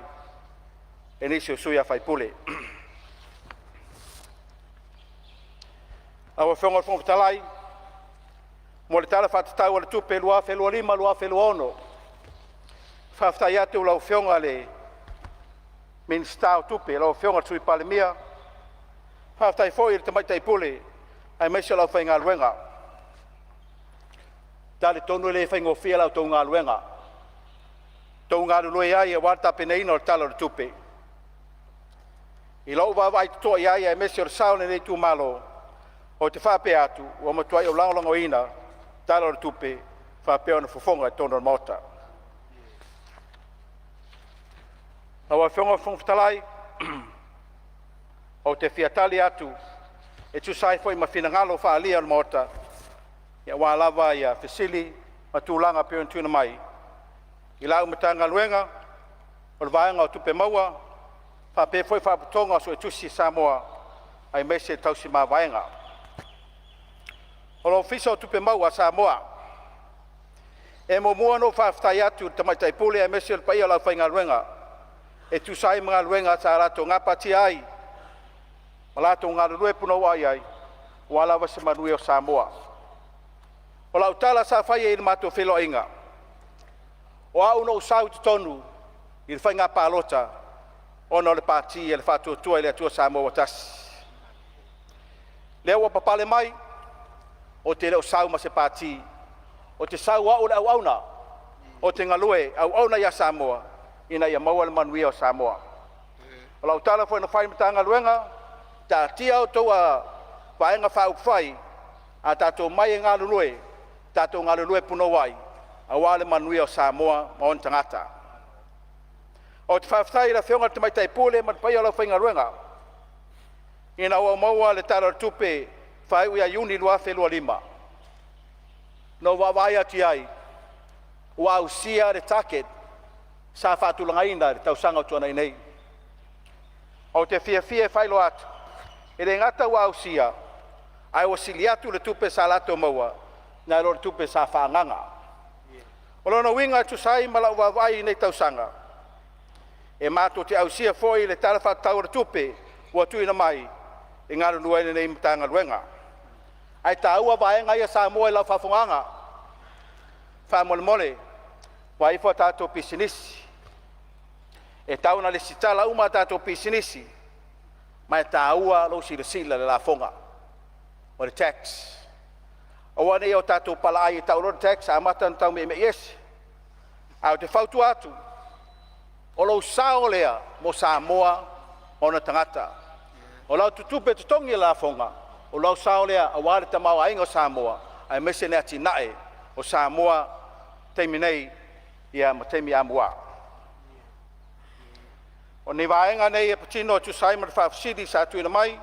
e nisi o sui usufono. Lau Afioga i le Fofoga Fetalai, mo le Tala Faatatau o le Tupe 2025/2026, faafetai atu i lau Afioga i le Minisita o Tupe, lau Afioga i le Sui Palemia, faafetai foi i le Tamaitai Pule aemaise o le aufaigaluega. E talitonu e le faigofie la outou galuega o outou galulue ai aua le tapenaina o le Tala o le Tupe. I lou vaavaai totoa i ai aemaise o le sao o lenei itumalo, ou te faapea atu, ua matuai ou lagolagoina le Tala o le Tupe faapea ona fofoga i totonu o le Maota. Lau Afioga i le Fofoga Fetalai, ou te fia tali atu e tusa ai foi ma finagalo faaalia o le Maota aua lava fesili ma tulaga pei ona tuuina mai i lau Matagaluega o le Vaega o Tupe Maua faapea foi Faalapotopotoga o Suetusi a Samoa aemaise tausi mavaega. O le Ofisa o Tupe Maua a Samoa. E muamua ona ou faafetai atu i le Tamaitai Pule aemaise o le paia o le aufaigaluega e tusa ai ma galuega sa latou gapatia ai ma latou galulue punouai ai aua lava se manuia o Samoa. O lau tala sa faia i le matou feiloaiga, o au na ou sau i totonu i le faiga palota ona o le Pati a le Faatuatua i le Atua Samoa ua Tasi. Lea ua papale mai, ou te le o sau ma se pati, ou te sau o au o le auauna, ou te galue auauna ia Samoa ina ia maua le manuia o Samoa. O lau tala foi na fai i le Matagaluega, taatia a outou Vaega Faaupufai, a tatou omai e galulue, tatou galulue punouai aua le manuia o Samoa ma ona tagata. Ou te faafetai i le Afioga i le Tamaitai Pule ma le paia o le aufaigaluega ina ua maua le Tala o le Tupe faaiu ia Iuni 2025, na ou vaavaai atu i ai, ua ausia le target sa faatulagaina i le tausaga ua tuanai nei. Ou te fiafia e faailoa atu, e le gata ua ausia, ae ua sili atu le tupe sa latou maua nai lo le tupe sa faaagaaga. O lona uiga e tusa ai ma lau vaavaai i lenei tausaga, e matou te ausia foi le Tala Faatatau o le Tupe ua tuuina mai e galulue ai lenei Matagaluega. Ae taua vaega ia Samoa i lau faafofogaaga, faamolemole vaai ifo a tatou pisinisi. E tatau ona resitala uma a tatou pisinisi, ma e taua lou silasila i le lafoga, o le tax. Aua ne i o tatou palaai e tau loa le tax amata ona taumeimei ese. Ae ou te fautua atu, o lou sao lea mo Samoa ma ona tagata. O lau tupe totogi i le lafoga, o lou sao lea aua le tamaoaiga o Samoa aemaise le atinae o Samoa i taimi nei ia ma taimi amua. O ni vaega nei e patino e tusa ai ma le faafesili sa tuuina mai.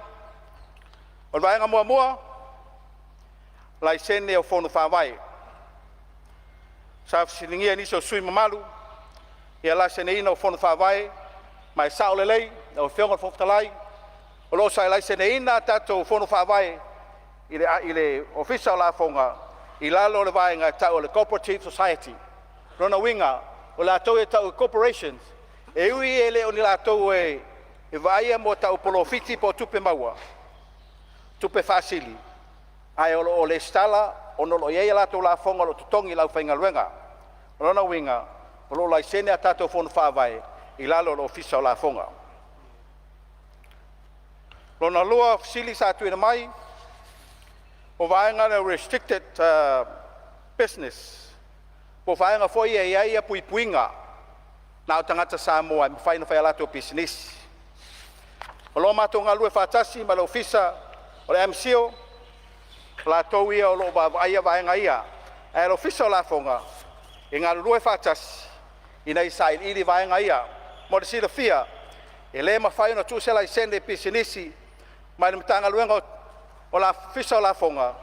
O le vaega muamua, laisene o fono faavae. Sa fesiligia e nisi o sui usufono mamalu ia laiseneina o fono faavae, ma e sao lelei lau Afioga i le Fofoga Fetalai, o lo o laiseneina a tatou fono faavae i le Ofisa o Lafoga i lalo o le vaega e tau o le Cooperative Society. O lona uiga, o latou e tau o corporations, e ui e le o ni latou e vaaia mo tau polofiti po o tupe maua, tupe faasili, ae o lo o resitala ona o lo o i ai a latou lafoga o lo o totogi e le aufaigaluega. O lona uiga, o lo o laisene a tatou fono faavae i lalo o le Ofisa o Lafoga. Lona lua o fesili sa tuuina mai, o vaega ia o restricted business, po o vaega foi ia e i ai puipuiga na o tagata Samoa e mafai ona fai a latou pisinisi. O lo o matou galulue faatasi ma le Ofisa o le MCIL, o latou ia o lo o vaavaaia vaega ia, ae o le Ofisa o Lafoga e galulue faatasi ina ia sailiili vaega ia. Mo le silafia, e le mafai ona tuu se laisene pisinisi mai le Matagaluega o le Ofisa o Lafoga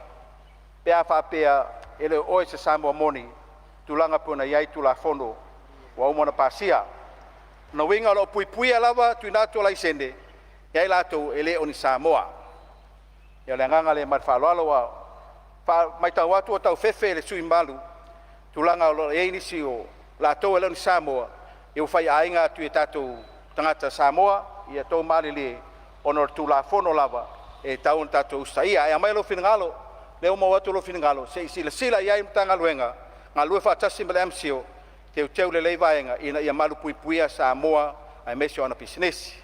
pe a faapea e le o oe o se Samoa moni, tulaga pei ona i ai Tulafono ua uma ona pasia. O lona uiga o lo o puipuia lava le tuuina atu o laisene ia i latou e le o ni Samoa. Ia o le agaga lea ma le faaaloalo. Ua matau atu ua tau fefe le sui usufono mamalu i tulaga o lo o i ai nisi o latou e le o ni Samoa ia ua faiaina atu i tatou tagata Samoa. Ia outou malilie ona o le Tulafono lava e tatau ona tatou usitaia. Ae aumai lou finagalo, lea ua maua atu lou finagalo, se i silasila i ai le Matagaluega galulue faatasi ma le MCIL e teuteu lelei vaega ina ia malupuipuia Samoa aemaise o ana pisinisi.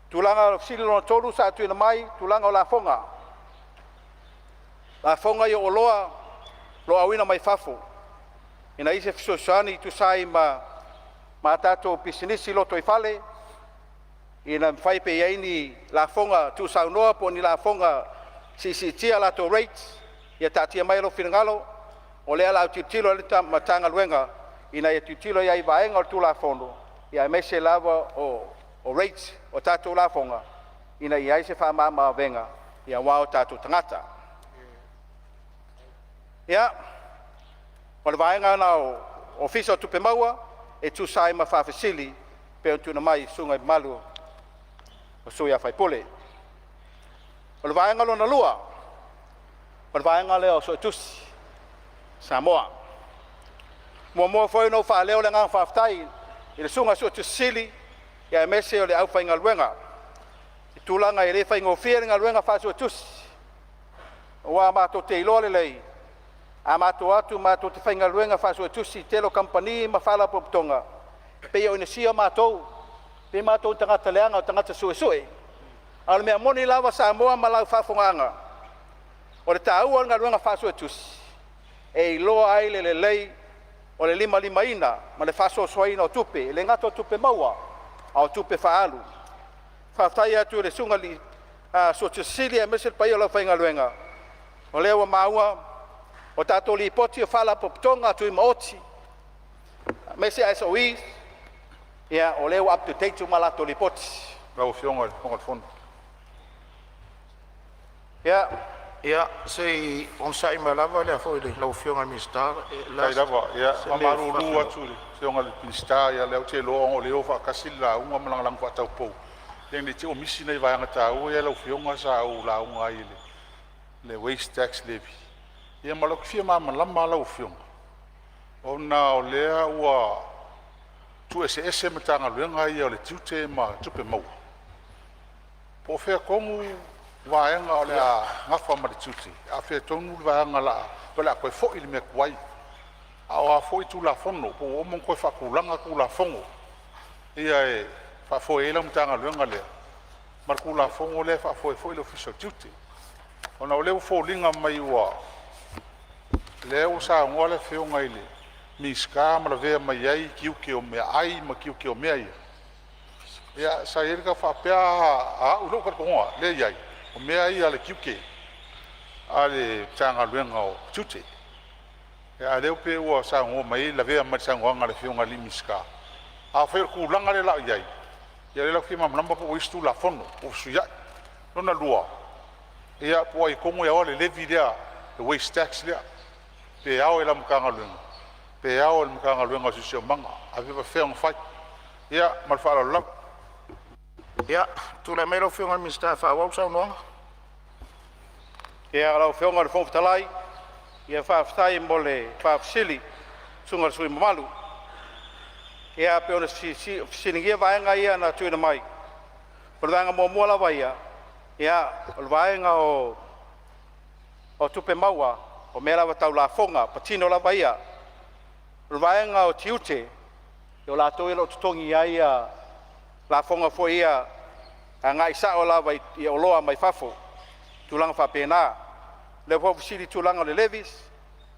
Tulaga o le fesili lona tolu sa tuuina mai, tulaga o lafoga, lafoga ia o oloa o lo o auina mai fafo ina ia i ai se fesoasoani e tusa ai ma a tatou pisinisi lotoifale, ina ia mafai pe i ai ni lafoga tuusaunoa po o ni lafoga siisiitia a latou rates. Ia taatia maia lou finagalo, o lea o le a tilotilo i ai le Matagaluega ina ia tilotilo i ai i vaega o le Tulafono aemaise lava o rates o tatou lafoga ina ia i ai se faamamaavega aua o tatou tagata. Ia, o le vaega lena o Ofisa o Tupe Maua e tusa ai ma faafesili pei ona tuuina mai e susuga i mamalu o sui usufono. O le vaega lona lua, o le vaega lea o Suetusi. Samoa. Muamua foi ona ou faaleo le agaga faafetai i le Susuga i le Suetusi Sili aemaise o le aufaigaluega i tulaga e le faigofie le galuega faa-Suetusi, aua matou te iloa lelei, a matou o atu matou te faigaluega faa-Suetusi i tele o kamupani ma faalapotopotoga, e pei o inisia matou, pei o matou o tagata leaga, o tagata suesue. A o le mea moni lava Samoa ma lau faafofogaaga, o le taua o le galuega faa-Suetusi, e iloa ai le lelei o le limalimaina ma le faasoasoaina o tupe, e le gata o tupe maua a o tupe faaalu. Faafetai atu i le Susuga i le Suetusi Sili aemaise le paia o le aufaigaluega, o lea ua maua o tatou Lipoti o Faalapotopotoga Tumaoti aemaise SOEs, ia o lea ua up to date uma latou lipoti. Lau Afioga i le Fofoga o le Fono. Ia. Ia, se i onosai mai lava lau Afioga i le Minisita. Faafetai lava. Ia faamalulu atu i le Afioga i le Minisita, ia o lea ou te iloa ona o lea e o faatasi le lauga ma lana lauga faataupou, ia ne i te i ua misi nai vaega taua ia lau Afioga sa ou lauga ai i le waste tax levy. Ia ma lou fia malamalama lava lau Afioga, ona o lea ua tuueseese Matagaluega ia o le Tiute ma Tupe Maua, po o fea tonu vaega o le a nafa ma le tiute, a o fea tonu le vaega o le a toe foi i le mea tuai. A o a foi Tulafono po ua uma ona toe faatulaga Tulafono ia e faafoe ai lau Matagaluega lea ma le Tulafono lea e faafoe ai foi le Ofisa o Tiute. Ona o lea ua foliga mai ua lea ua saunoa le Afioga i le Minisita ma lavea mai ai tiute o meaai ma tiute o mea ia. Ia sa i ai le tau faapea a au i lou talitonuga lea e i ai, o mea ia a le tiute a le Matagaluega o Tiute. A o lea pei ua saunoa mai ai lavea mai i le saunoaga a le Afioga i le Minisita. Afai o le tulaga lea o le a i ai, ia o lea la ou te fia malamalama po ua i ai se Tulafono ua fesuiai. Lona lua, ia po o ai tonu e ana le levy lea, le waste tax lea, pe ao i lau Matagaluega pe ao i le Matagaluega o le Siosiomaga, ae pe faafefea ona fai. Ia ma le faaaloalo lava. Ia, tulai mai lau Afioga i le Minisita e faaauau le saunoaga. Ia, lau Afioga i le Fofoga Fetalai, ia faafetai mo le faafesili i le susuga i le sui usufono mamalu. Ia pei ona fesiligia vaega ia na tuuina mai, o le vaega muamua lava ia, o le vaega o tupe maua, o mea lava tau lafoga, patino lava ia. O le vaega o tiute, o latou ia o lo o totogi ai lafoga foi ia agai sao lava i oloa mai fafo, tulaga faapena. O lea foi ua fesili i le tulaga o le levies,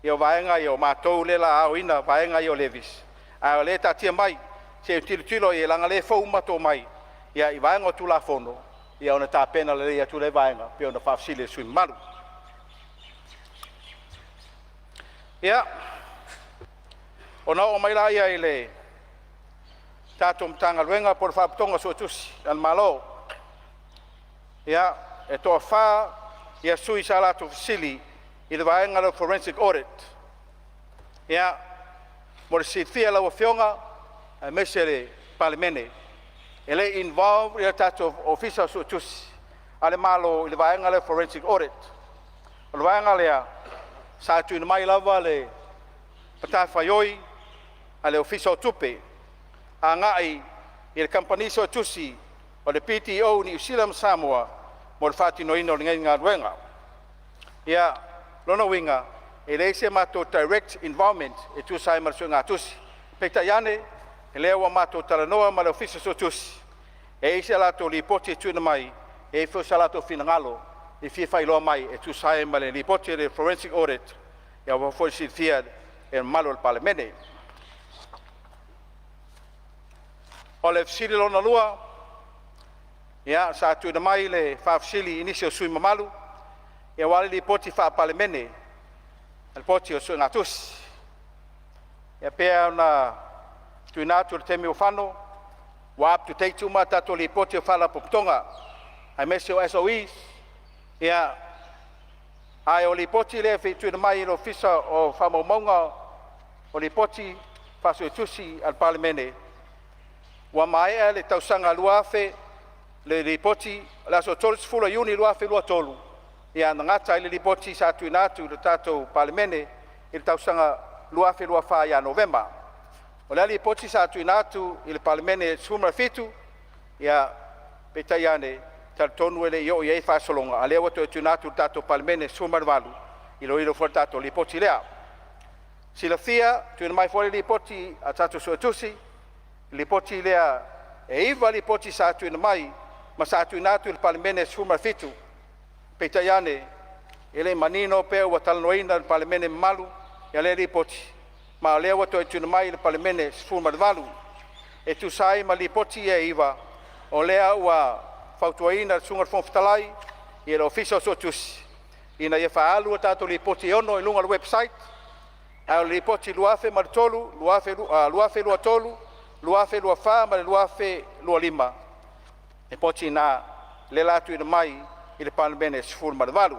ia o vaega ia o matou lea o le a aoina vaega ia o levies, a o lea e taatia mai se i tilotilo i ai leaga o lea e fou uma matou omai i vaega o Tulafono ona tapena lelei atu lea o vaega e pei ona faafesili e le sui usufono mamalu. Ia, ona oo mai lea i le tatou Matagaluega po o le Faalapotopotoga o Suetusi a le Malo. Ia, e toafa sui sa latou fesili i le vaega lea o le forensic audit. Ia, mo le silafia e lau Afioga aemaise le Palemene, e le i involve le tatou Ofisa o Suetusi a le Malo i le vaega lea o le forensic audit. O le vaega lea sa tuuina mai lava le matafaioi a le Ofisa o Tupe agai i le kamupani suetusi o le BDO Niu Sila ma Samoa mo le faatinoina o lenei galuega. Ia, o lona uiga, e leai se matou direct involvement e tusa ai ma le suegatusi. Peitai ane, o lea ua matou talanoa ma le Ofisa Suetusi, e i ai se latou lipoti e tuuina mai, e i ai foi so latou finagalo e fia faailoa mai e tusa ai ma le lipoti a le forensic audit, aua foi le silafia e le mamalu o le Palemene. O le fesili lona lua, ia, sa tuuina mai le faafesili i nisi o sui usufono mamalu aua le Lipoti Faa-Palemene, Lipoti o Suegatusi. E pei ona tuuina atu i le taimi ua fano, ua up to date uma tatou Lipoti o Faalapotopotoga aemaise o SOEs, ia, ae o Lipoti lea e tuuina mai e le Ofisa o Faamaumauga o Lipoti Faa-Suetusi a le Palemene, ua maea le tausaga 2000 le lipoti o le aso 30 Iuni 2023, ia na gata ai le lipoti sa tuuina atu i le tatou Palemene. i le tausaga 2024 ia Novema. O le lipoti sa tuuina atu i le Palemene 17, ia peitai ane, talitonu e le i oo i ai faasologa, a o lea ua toe tuuina atu i le tatou Palemene 18, iloilo foi le tatou lipoti lea. Silafia, tuuina mai foi le lipoti a tatou Suetusi, lipoti lea e 9 lipoti sa tuuina mai ma sa tuuina atu i le Palemene 17. Peitai ane, e le i manino pe ua talanoaina e le Palemene mamalu ia lea lipoti, ma o lea ua toe tuuina mai i le Palemene 18. E tusa ai ma lipoti ia e 9, o lea ua fautuaina le Susuga i le Fofoga Fetalai i le Ofisa o Suetusi ina ia faaalu a tatou lipoti e 6 i luga o le website, ae o le lipoti 2003, 2023, 2024 ma le 2025, lipoti na lea o le a tuuina mai i le Palemene 18.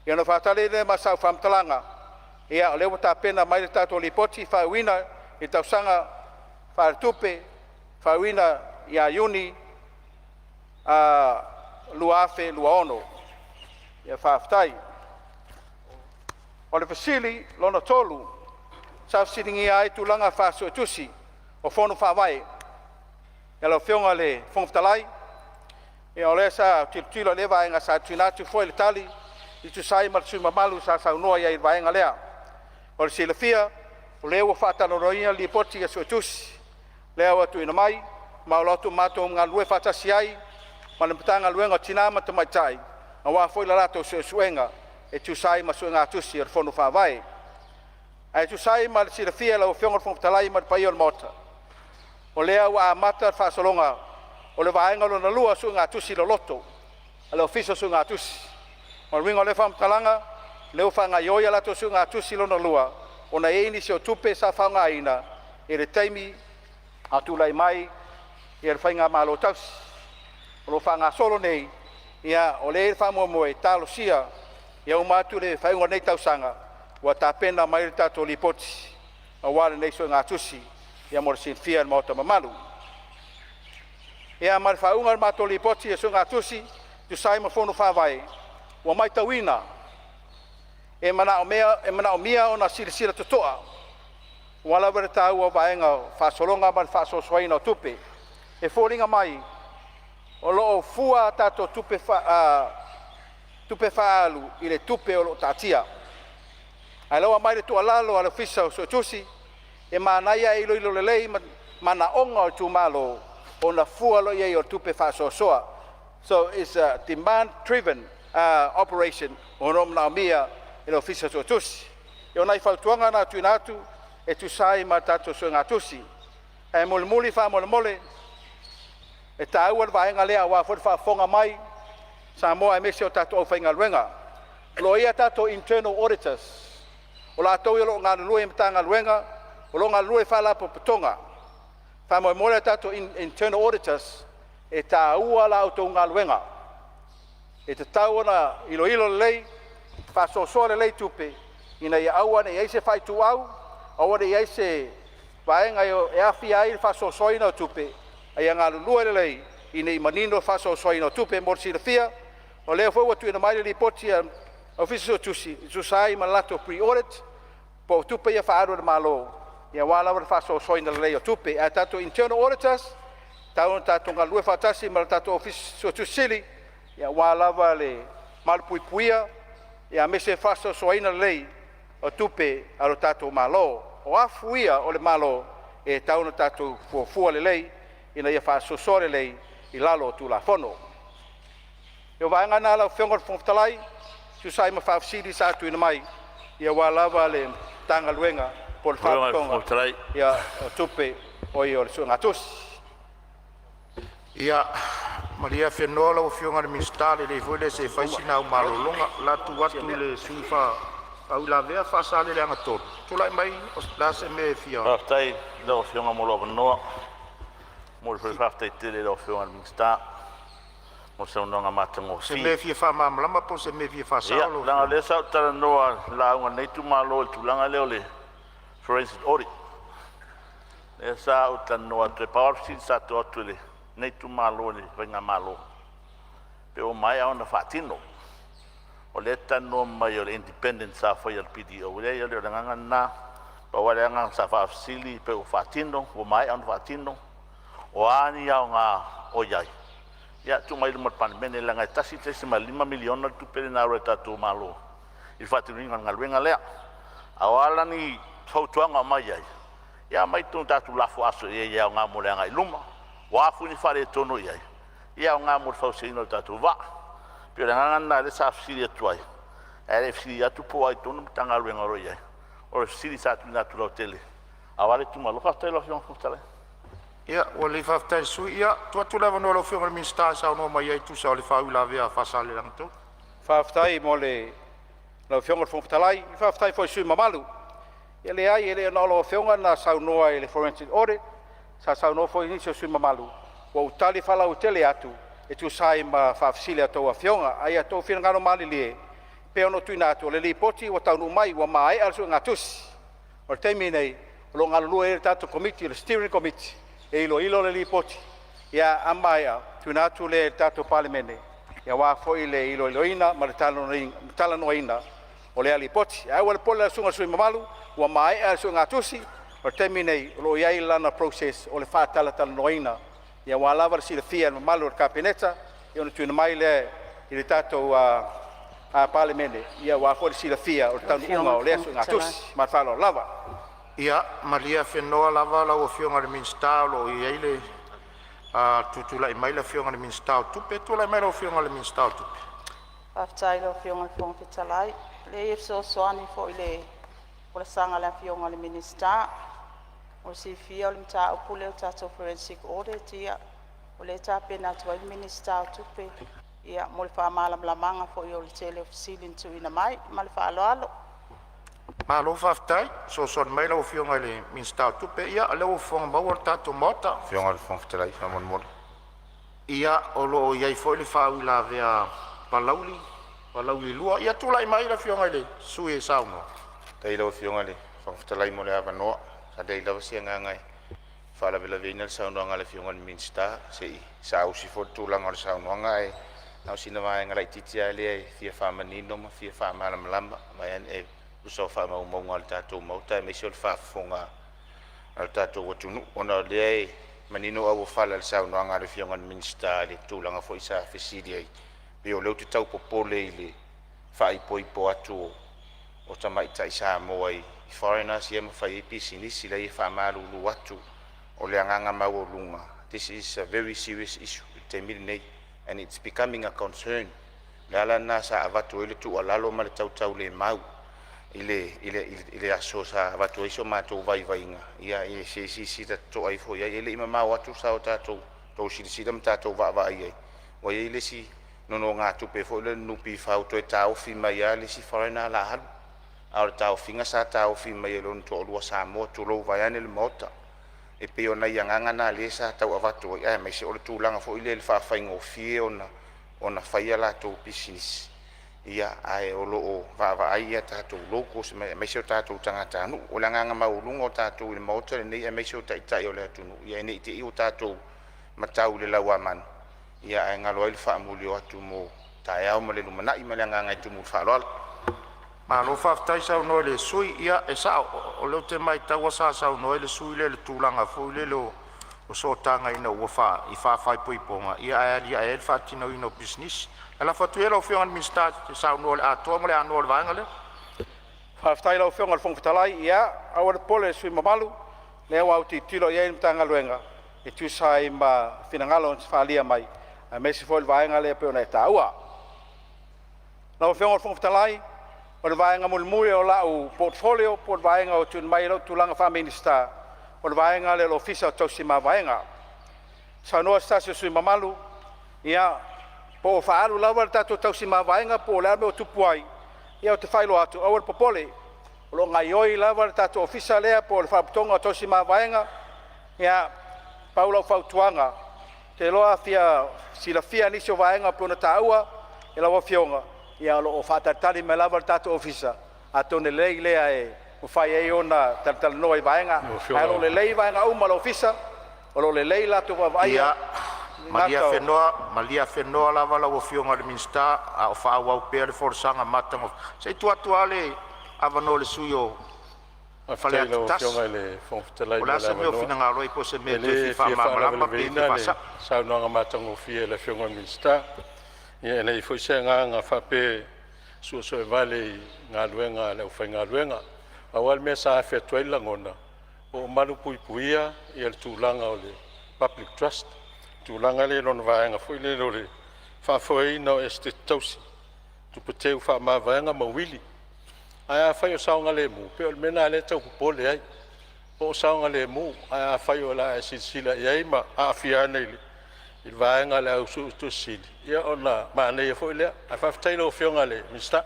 Ia ona faatali lea ma sau faamatalaga, ia o lea ua tapena mai le tatou lipoti faaiuina i le tausaga faaletupe faaiuina ia Iuni 2026. Ia faafetai. O le fesili lona 3, sa fesiligia ai tulaga faa-Suetusi o Fono Faavae. Ia lau Afioga i le Fofoga Fetalai, ia o lea sa tilotilo i lea vaega sa tuuina atu foi le tali e tusa ai ma le sui usufono mamalu sa saunoa i ai i le vaega lea. Mo le silafia, o lea ua faatalanoaina le lipoti a Suetusi lea ua tuuina mai, ma o lo o matou galulue faatasi ai ma le Matagaluega o Tina ma Tamaitai aua foi le latou suesuega e tusa ai ma suegatusi a le Fono Faavae. Ae tusa ai ma le silafia e lau Afioga i le Fofoga Fetalai ma le paia o le Maota, o lea ua amata le faasologa o le vaega lona lua o suegatusi loloto a le Ofisa o Suegatusi. O le uiga o lea faamatalaga, o lea ua faagaoioi a latou suegatusi lona lua, ona e i ai nisi o tupe sa faaaogaina i le taimi a o tulai mai le faigamalo tausi. O lo o faagasolo nei, ia o lea e i ai le faamoemoe e talosia ia uma atu le faaiuga o lenei tausaga ua tapena mai le tatou lipoti aua lenei suegatusi, ia mo le silafia e le Maota mamalu. Ia ma le faaiuga o le matou lipoti o suegatusi e tusa ai ma Fono Faavae, ua matauina e manaomia ona silasila totoa aua lava le taua o vaega o faasologa ma le faasoasoaina o tupe. E foliga mai o lo o fua a tatou tupe faaalu i le tupe o lo o taatia. Ae o lea ua aumai le tuualalo a le Ofisa o Suetusi, e manaia ae iloilo lelei manaoga o itumalo ona fua loa i ai o tupe faasoasoa. So it's a demand driven operation o lo o manaomia e le Ofisa o Suetusi. O nai fautuaga na tuuina atu e tusa ai ma tatou suegatusi. Ae mulimuli faamolemole, e taua le vaega lea aua foi le faafofoga mai Samoa aemaise o tatou aufaigaluega. O lo o i ai a tatou internal auditors, o latou ia o lo o galulue i Matagaluega, o lo o galulue i Faalapotopotoga. Faamolemole a tatou internal auditors, e taua la outou galuega. E tatau ona iloilo lelei, faasoasoa lelei tupe ina ia aua ne i i ai se faaituau, aua ne i i ai se vaega e aafia ai le faasoasoaina o tupe, a ia galulue lelei ina ia manino le faasoasoaina o tupe. Mo le silafia, o lea foi ua tuuina mai le lipoti a le Ofisa Suetusi e tusa ai ma le latou pre-audit po o tupe ia faaalu a le Malo aua lava le faasoasoaina lelei o tupe. Ae tatou internal auditors, e tatau ona tatou galulue faatasi ma le tatou Ofisa Suetusi Sili aua lava le malupuipuia aemaise le faasoasoaina lelei o tupe a lo tatou Malo. O afu ia o le Malo e tatau ona tatou fuafua lelei ina ia faasoasoa lelei i lalo o Tulafono. O vaega na lau Afioga i le Fofoga Fetalai e tusa ai ma faafesili sa tuuina mai aua lava le Matagaluega po o le Faalapotopotoga o Tupe o le Suegatusi. Ia, malie afenoa lau Afioga i le Minisita, lelei foi lea se i fai sina au malologa. O le a tuu atu i le sui usufono faauilavea Faasaleleaga 3. Tulai mai, o le a se mea e fia... Faafetai i lau Afioga mo lou avanoa. E momoli foi le faafetai tele i lau Afioga i le Minisita mo le saunoaga Se matagofie. mea e fia faamalamalama po o se mea e fia faasao Ia, lau leaga o Afioga? lea sa ou talanoa i le lauga a lenei itumalo i le tulaga lea o le forensic audit. Lea sa ou talanoa atu ai, pau lava le fesili sa tuu atu e lenei itumalo i le faigamalo, pe ua maea ona faatino. O lea e talanoa mai o le independent sa faia e le PDO, leai e le o le agaga lena. Pau lava le agaga sa faafesili pe ua faatino, ua maea ona faatino, o a ni aoga o i ai? Ia tuu mai i luma o le Palemene leaga e $1.5 miliona le tupe lea na alu a le tatou Malo i le faatinoina o le galuega lea. A o a la ni fautuaga o aumai ai, ia aumai tatou lafo aso i ai e aoga mo le agai i luma. O a foi ni faaletonu o i ai, ia e aoga mo le fausiaina o le tatou vaa. E pei o le agaga lena lea sa fesili atu ai, ae le i fesili atu po o ai tonu le Matagaluega o lo o i ai. O le fesili sa tuuina atu lautele aua le itumalo. Faafetai i lau Afioga i le Fofoga Fetalai. Ia, ua lelei faafetai i le sui usufono. Ia, tuu atu le avanoa i lau Afioga i le Minisita e saunoa mai ai e tusa o le faauilavea a Faasaleleaga 3. Faafetai mo le lau Afioga i le Fofoga Fetalai, faafetai foi i le sui usufono mamalu. E leai, e le na o lau Afioga na saunoa i le forensic audit, sa saunoa foi nisi o sui usufono mamalu. Ua ou tali faalauaitele atu e tusa ai ma faafesili a outou afioga. Ae ia outou finagalo malilie, e pei ona ou tuuina atu, o le lipoti ua taunuu mai ua maea le suegatusi. O le taimi lenei o lo o galulue ai le tatou Komiti o le Steering Committee e iloilo le lipoti. Ia a maea, tuuina atu lea i le tatou Palemene aua foi le iloiloina ma le talanoaina o lea lipoti. Ae aua le popole lau susuga i le sui usufono mamalu, ua maea le suegatusi. O le taimi lenei o lo o i ai lana process o le faatalatalanoaina aua lava le silafia e le mamalu o le Kapeneta ona tuuina mai lea i le tatou Palemene aua foi le silafia o le Lau Afioga taunuuga i o le lea Fofoga Fetalai. suegatusi. Ma le faaaloalo lava. Ia, malie afenoa lava lau Afioga i le Minisita o lo o i ai le tutulai mai le Afioga i le Minisita o Tupe. Tulai mai lau Afioga i le Minisita o Tupe. Faafetai i lau Afioga i le Fofoga Fetalai. Leai e fesoasoani foi i le folasaga a le Afioga i le Minisita. Mo le silafia o le mataupu lea o le tatou forensic audit, ia o lea e tapena atu ai le Minisita o Tupe ia mo le faamalamalamaga foi o le tele o fesili na tuuina mai. Ma le faaaloalo. Malo faafetai fesoasoani mai lau Afioga i le Minisita o Tupe. Ia o lea ua fofoga maua le tatou Maota. Afioga i le Fofoga Fetalai faamolemole. Ia, o lo o i ai foi le faauilavea a Palauli, Palauli 2. Ia tulai mai le Afioga i le sui usufono e saunoa. Faafetai i lau Afioga i le Fofoga Fetalai mo le avanoa. Sa leai lava se agaga e faalavelaveina le saunoaga a le Afioga i le Minisita, se i saausi foi le tulaga o le saunoaga, ae na o sina vaega laitiiti lava lea e fia faamanino ma fia faamalamalama e tusa o faamaumauga a le tatou Maota aemaise o le faafofoga a le tatou atunuu, ona o lea e manino auofala i le saunoaga a le Afioga i le Minisita i le tulaga foi sa fesili ai, pei o lea ou te tau popole i le faaipoipo atu o tamaitai Samoa i foreigners ia ma fai ai pisinisi. Leai, e faamalulu atu, o le agaga maualuga, this is a very serious issue i le taimi lenei and it's becoming a concern. O le ala lena sa avatu ai le tuualalo ma le tautaulemau i le aso sa avatu ai so matou vaivaiga, ia se i silasila totoa ifo i ai. E le i mamao atu sa o tatou outou silasila ma tatou vaavaai i ai, ua i ai le isi nonogatupe foi lea a le NPF ua toe taofi mai lava le isi foreigner o le a alu, a o le taofiga sa taofi mai e lona toalua Samoa, tulou vaeane le Maota. E pei o nai agaga na lea sa tau avatu ai, aemaise o le tulaga foi lea i le faafaigofie ona fai a latou pisinisi, ia ae o lo o vaavaai a tatou locals aemaise o tatou tagatanuu. O le agaga maualuga o tatou i le Maota lenei aemaise o Taitai o le atunuu, ia ne i te i ua tatou matau i le lauamanu, ia ae galo ai le faamuli o atu mo taeao ma le lumanai. Ma le agaga e tumu i le faaaloalo. Malo faafetai saunoa i le sui usufono. Ia e sao, o lea ou te matau sa saunoa ai le sui usufono lea i le tulaga foi lele o sootaga ina ua i faaipoipoga ae aliae ai le faatinoina o pisinisi. Ae lafo atu ia lau Afioga i le Minisita e te saunoa i le atoa ma le anoa o le vaega lea. Faafetai i lau Afioga i le Fofoga Fetalai. Ia, aua le popole i le sui usufono mamalu, o lea ua autilotilo i ai le Matagaluega e tusa ai ma finagalo na faaalia mai, aemaise foi le vaega lea pei ona e taua. Lau Afioga i le Fofoga Fetalai, o le vaega mulimuli o lau portfolio po o le vaega ua tuuina mai i lou tulaga faa-Minisita, o le vaega lea o le Ofisa o Tausi Mavaega. Saunoa se tasi o sui usufono mamalu, ia, po o faaalu lava le tatou tausi mavaega po o le a le mea ua tupu ai. Ia ou te faailoa atu, aua le popole, o lo o gaoioi lava le tatou ofisa lea po o le Faalapotopotoga o Tausi Mavaega. Ia, pau lau fautuaga, ou te iloa a fia silafia nisi o vaega pei ona taua e lau Afioga, ia o lo o faatalitali mai lava le tatou ofisa, atonu e lelei lea e mafai ai ona talatalanoa i vaega, Lau ae o lo o Afioga lelei vaega uma o le ofisa, o lo o lelei latou vaavaaia. Ia, Malia gata o fenoa, malia fenoa lava lau Afioga i le Minisita a o faaauau pea le folasaga matagofie. Se i tuu atu lava le avanoa i le sui usufono o Faafetai i Faleata lau 1. Afioga i le Fofoga Fetalai Po o le mo a le se mea o avanoa. finagalo ai, po o se mea E e toe le fia fia faamalamalama pe fia faalavelavea le faasao. saunoaga matagofie a le Afioga i le Minisita. Ia e leai foi se agaga faapea e suesuevale i galuega a le aufaigaluega. Pau lava le mea sa afe atu ai le lagona, po o malupuipuia le tulaga o le public trust, le tulaga lea i lona vaega foi lele o le faafoeina o Esetete Tausi, tupe teu faamavaega ma uili. Ae afai o saogalemu, pei o le mea lena lea e tau popole ai, po o saogalemu. Ae afai o le a e silasila i ai ma aafia ane i le vaega a le au Suetusi Sili, ia ona manaia foi lea. Ae faafetai i lau Afioga i le Minisita.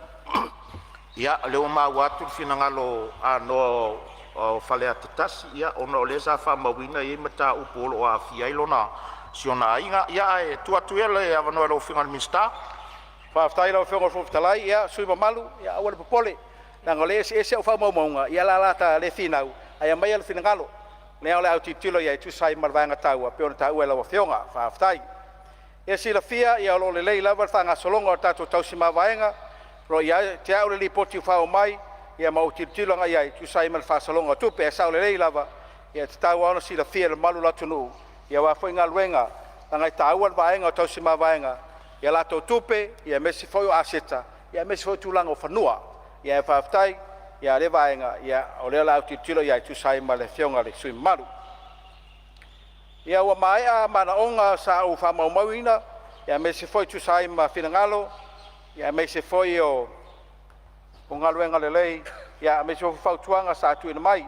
Ia, o lea ua maua atu le finagalo anoa o Faleata 1, ia ona o lea sa faamauina e i ai mataupu o lo o aafia ai si ona aiga. Ia ae tuu atu ia le avanoa i lau Afioga i le Minisita. Faafetai i lau Afioga i le Fofoga Fetalai. Ia, sui usufono mamalu, aua le popole leaga o lea e eseese au faamaumauga, ia o le a ta le finau ae aumai lou finagalo. O lea o le a ou tilotilo i ai e tusa ai ma le vaega taua e pei ona taua e lau Afioga. Faafetai. Ia silafia o lo o lelei lava le faagasologa o tatou tausi mavaega. O lo o ia te au le Lipoti ua faaoo mai ma ou tilotilo agai i ai e tusa ai ma le faasologa o tupe. Ae sao lelei lava, e tatau lava ona silafia e le mamalu o le atunuu aua foi galuega, leaga e taua le vaega o tausi mavaega i a latou tupe, aemaise foi o aseta, aemaise foi o tulaga o fanua. Ae faafetai i lea vaega, o lea o le a ou tilotilo i ai e tusa ai ma le Afioga i le sui usufono mamalu. Ia, ua maea manaoga sa ou faamaumauina aemaise foi e tusa ai ma finagalo aemaise foi o galuega lelei, aemaise foi fautuaga sa tuuina mai.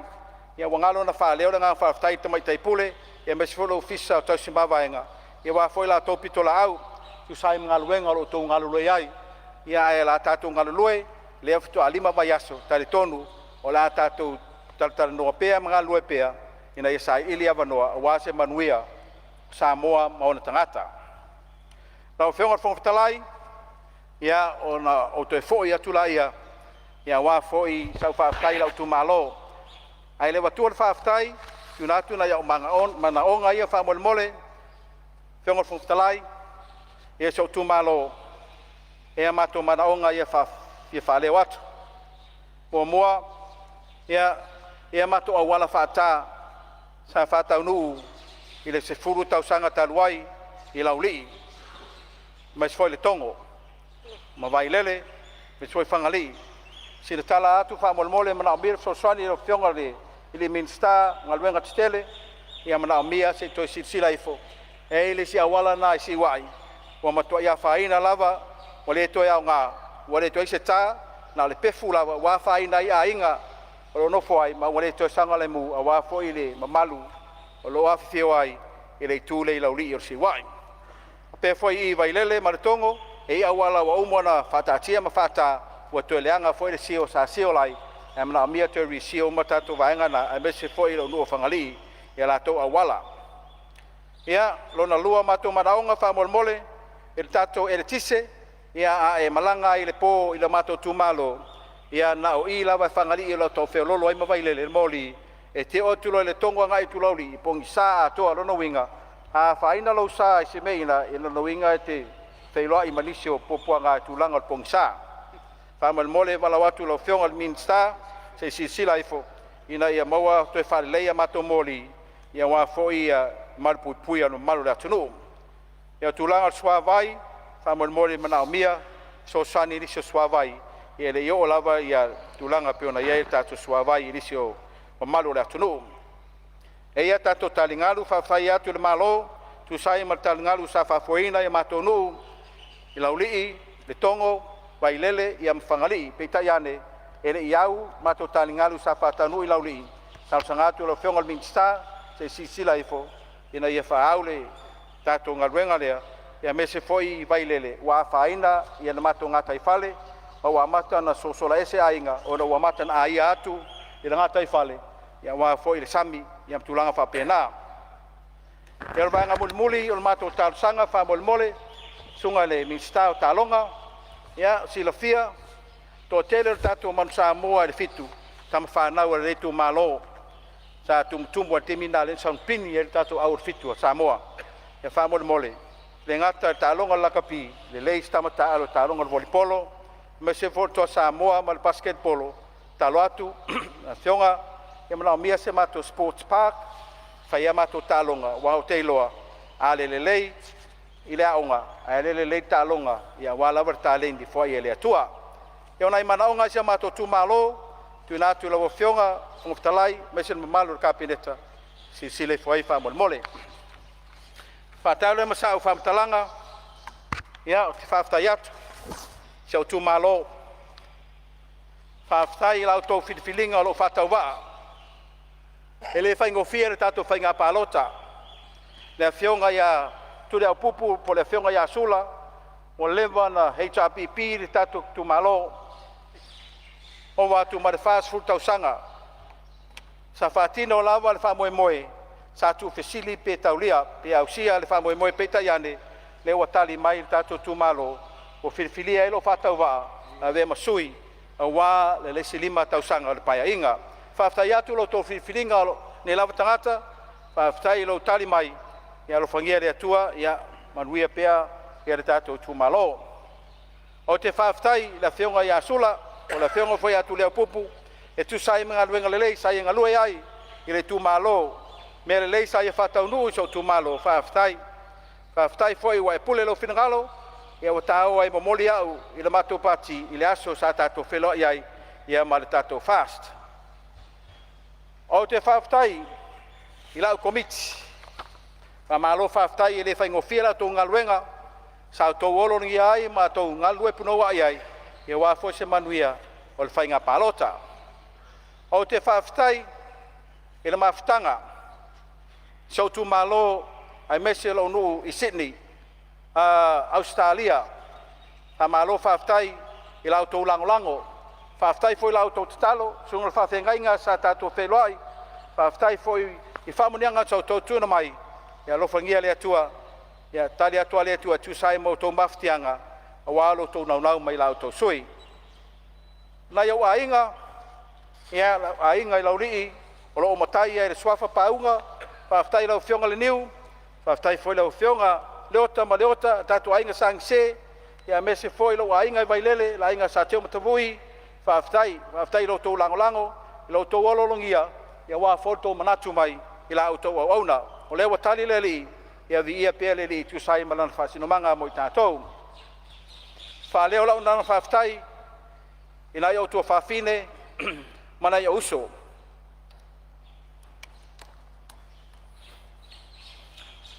Ia ua galo ona faaleo le agaga faafetai i le Tamaitai Pule aemaise foi le Ofisa o Tausi Mavaega aua foi la outou pitolaau e tusa ai ma galuega o lo o outou galulue ai. Ae o le a tatou galulue, lea faatoa 5 vaiaso, e talitonu o le a tatou talatalanoa pea ma galulue pea ina ia saili avanoa aua se manuia o Samoa ma ona tagata. Lau Afioga i le Fofoga Fetalai, ia ona ou toe foi atu lea aua foi sau faafetai i lou itumalo. Ae le i avatua le faafetai, tuuina atu nai ou manaoga ia faamolemole. Lau Afioga i le Fofoga Fetalai, ia si ou itumalo, e i ai matou manaoga ia e fia faaleo atu. Muamua, ia matou auala faata sa faataunuu i le 10 tausaga talu ai i Laulii aemaise foi Letogo ma Vailele aemaise foi Fagalii. Sina tala atu faamolemole, e manaomia le fesoasoani i lau Afioga i le Minisita o Galuega Tetele, e manaomia se i toe silasila ifo. E i ai le isi auala lena i Siuai ua matuai afaina lava, ua le toe aoga, ua le toe i ai se ta, na o le pefu lava ua afaina ai aiga o lo o nofo ai, ma ua le toe saogalemu aua foi le mamalu o lo o afifio ai i le itu lea i Laulii o Siuai. Faapea foi i Vailele ma Letogo, e i ai auala ua uma ona faataatia ma faata, ua toe leaga foi le sio sa seal ai, ae manaomia le toe reseal uma tatou vaega na, aemaise foi le nuu o Fagalii i a latou auala. Ia, lona lua o matou manaoga faamolemole, i le tatou eletise. Ia a e malaga ai i le po i le matou itumalo, ia na o i lava i Fagalii o lo o tau feoloolo ai ma Vailele le moli. E te oo atu loa i Letogo agai atu i Laulii, e pogisa atoa. Lona uiga, a afaina lou sa i se mea i ina, lona uiga e te feiloai ma nisi o puapuaga i le tulaga o le pogisa. Faamolemole e valaau atu i lau Afioga i le Minisita se i silasila ifo ina ia maua toe faalelei a matou moli aua foi le malupuipuia o le mamalu o le atunuu. Ia, o le tulaga o le suavai, faamolemole e manaomia fesoasoani i nisi o suavai, e le i oo lava tulaga e pei ona i ai le tatou suavai i nisi o mamalu o le atunuu. E i ai a tatou taligalu, faafetai atu i le Malo e tusa ai ma le taligalu sa faafoeina i matou nuu i Laulii, Letogo, Vailele ma Fagalii. Peitai ane, e le i au matou taligalu sa faataunuu i Laulii. E talosaga atu i lau Afioga i le Minisita se i silasila ifo ina ia faaau le tatou galuega lea, aemaise foi i Vailele ua afaina le matou gataifale ma ua amata ona sosola ese aiga ona ua amata ona aia atu i le gataifale aua foi le sami ma tulaga faapena. Ia, o le vaega mulimuli o le matou talosaga faamolemole, susuga i le Minisita o Taaloga, ia silafia, toatele o le tatou Manu Samoa i le Fitu, tama fanau a lenei itumalo sa tumutumu lava i le taimi lena lea na solopini ai le tatou au o le Fitu a Samoa. Ia faamolemole, le gata i le taaloga o le lakapi, lelei si tama taalo i le taaloga o le volipolo, aemaise foi le Toa Samoa ma le basketball. Tatalo atu lau Afioga, e manaomia se matou sports park e fai ai a matou taaloga, aua ou te iloa a le lelei i le aoga ae le lelei le taaloga aua lava le taleni e foai e le Atua. Ia o nai manaoga ia o si o matou itumalo e tuuina atu i lau Afioga i le Fofoga Fetalai aemaise le mamalu o le Kapeneta, silasila ifo i ai faamolemole. Faatali lea ma sau faamatalaga, ia ou te faafetai atu i si ou itumalo. Faafetai i la outou filifiliga o lou faatauvaa. E le faigofie le tatou faiga palota. Le Afioga ia Tuliaupupu po o le Afioga ia Sula ua leva ona HRPP le tatou itumalo, ova atu ma le 40 tausaga. Sa faatino lava le faamoemoe, sa tuufesili pe taulia pe ausia le faamoemoe, peitai ane o lea ua tali mai le tatou itumalo ua filifilia ai lou faatauvaa e avea ma sui aua le isi 5 tausaga o le Paeaiga. Faafetai atu i lo outou filifiliga o lou nei lava tagata, faafetai i lou tali mai, ia alofagia e le Atua ia manuia pea le tatou itumalo. Ou te faafetai i le Afioga ia Sula po o le Afioga foi ia Tuliaupupu e tusa ai ma galuega lelei sa ia galue ai i le itumalo, mea lelei sa ia faataunuu i si ou itumalo, faafetai. Faafetai foi ua e pule i lou finagalo ua ta o ai e momoli au i le matou pati i le aso sa tatou feiloai ai ma le tatou FAST. Ou te faafetai i lau Komiti, faamalo faafetai, e le faigofie la outou galuega sa outou ologia ai ma outou galulue punouai ai aua foi se manuia o le faiga palota. Ou te faafetai i le mafutaga i si ou itumalo aemaise lou nuu i Sydney, Ausetalia, faamalo faafetai i la outou lagolago, faafetai foi i la outou tatalo, susuga i le faafeagaiga sa tatou feiloai, faafetai foi i faamanuiaga sa outou tuuina mai, ia alofagia e le Atua ia tali atu lava le Atua e tusa ai ma outou mafatiaga aua lo outou naunau mai i la outou sui usufono. Nai ou aiga, ia lau aiga i Laulii o lo o matai ia i le suafa Pauga, faafetai i lau Afioga Leniu, faafetai foi i lau Afioga Leota ma Leota, tatou aiga Sa Gise, aemaise foi lou aiga i Vailele, le aiga Sa Teumatavui, faafetai. Faafetai i lo outou lagolago, lo outou oloologia aua foi lo outou manatu mai i la outou auauna. O lea ua tali le Alii, ia viia pea le Alii e tusa ai ma lana faasinomaga mo i tatou. Faaleo lau agaga faafetai i nai ou tuafafine ma nai ou uso.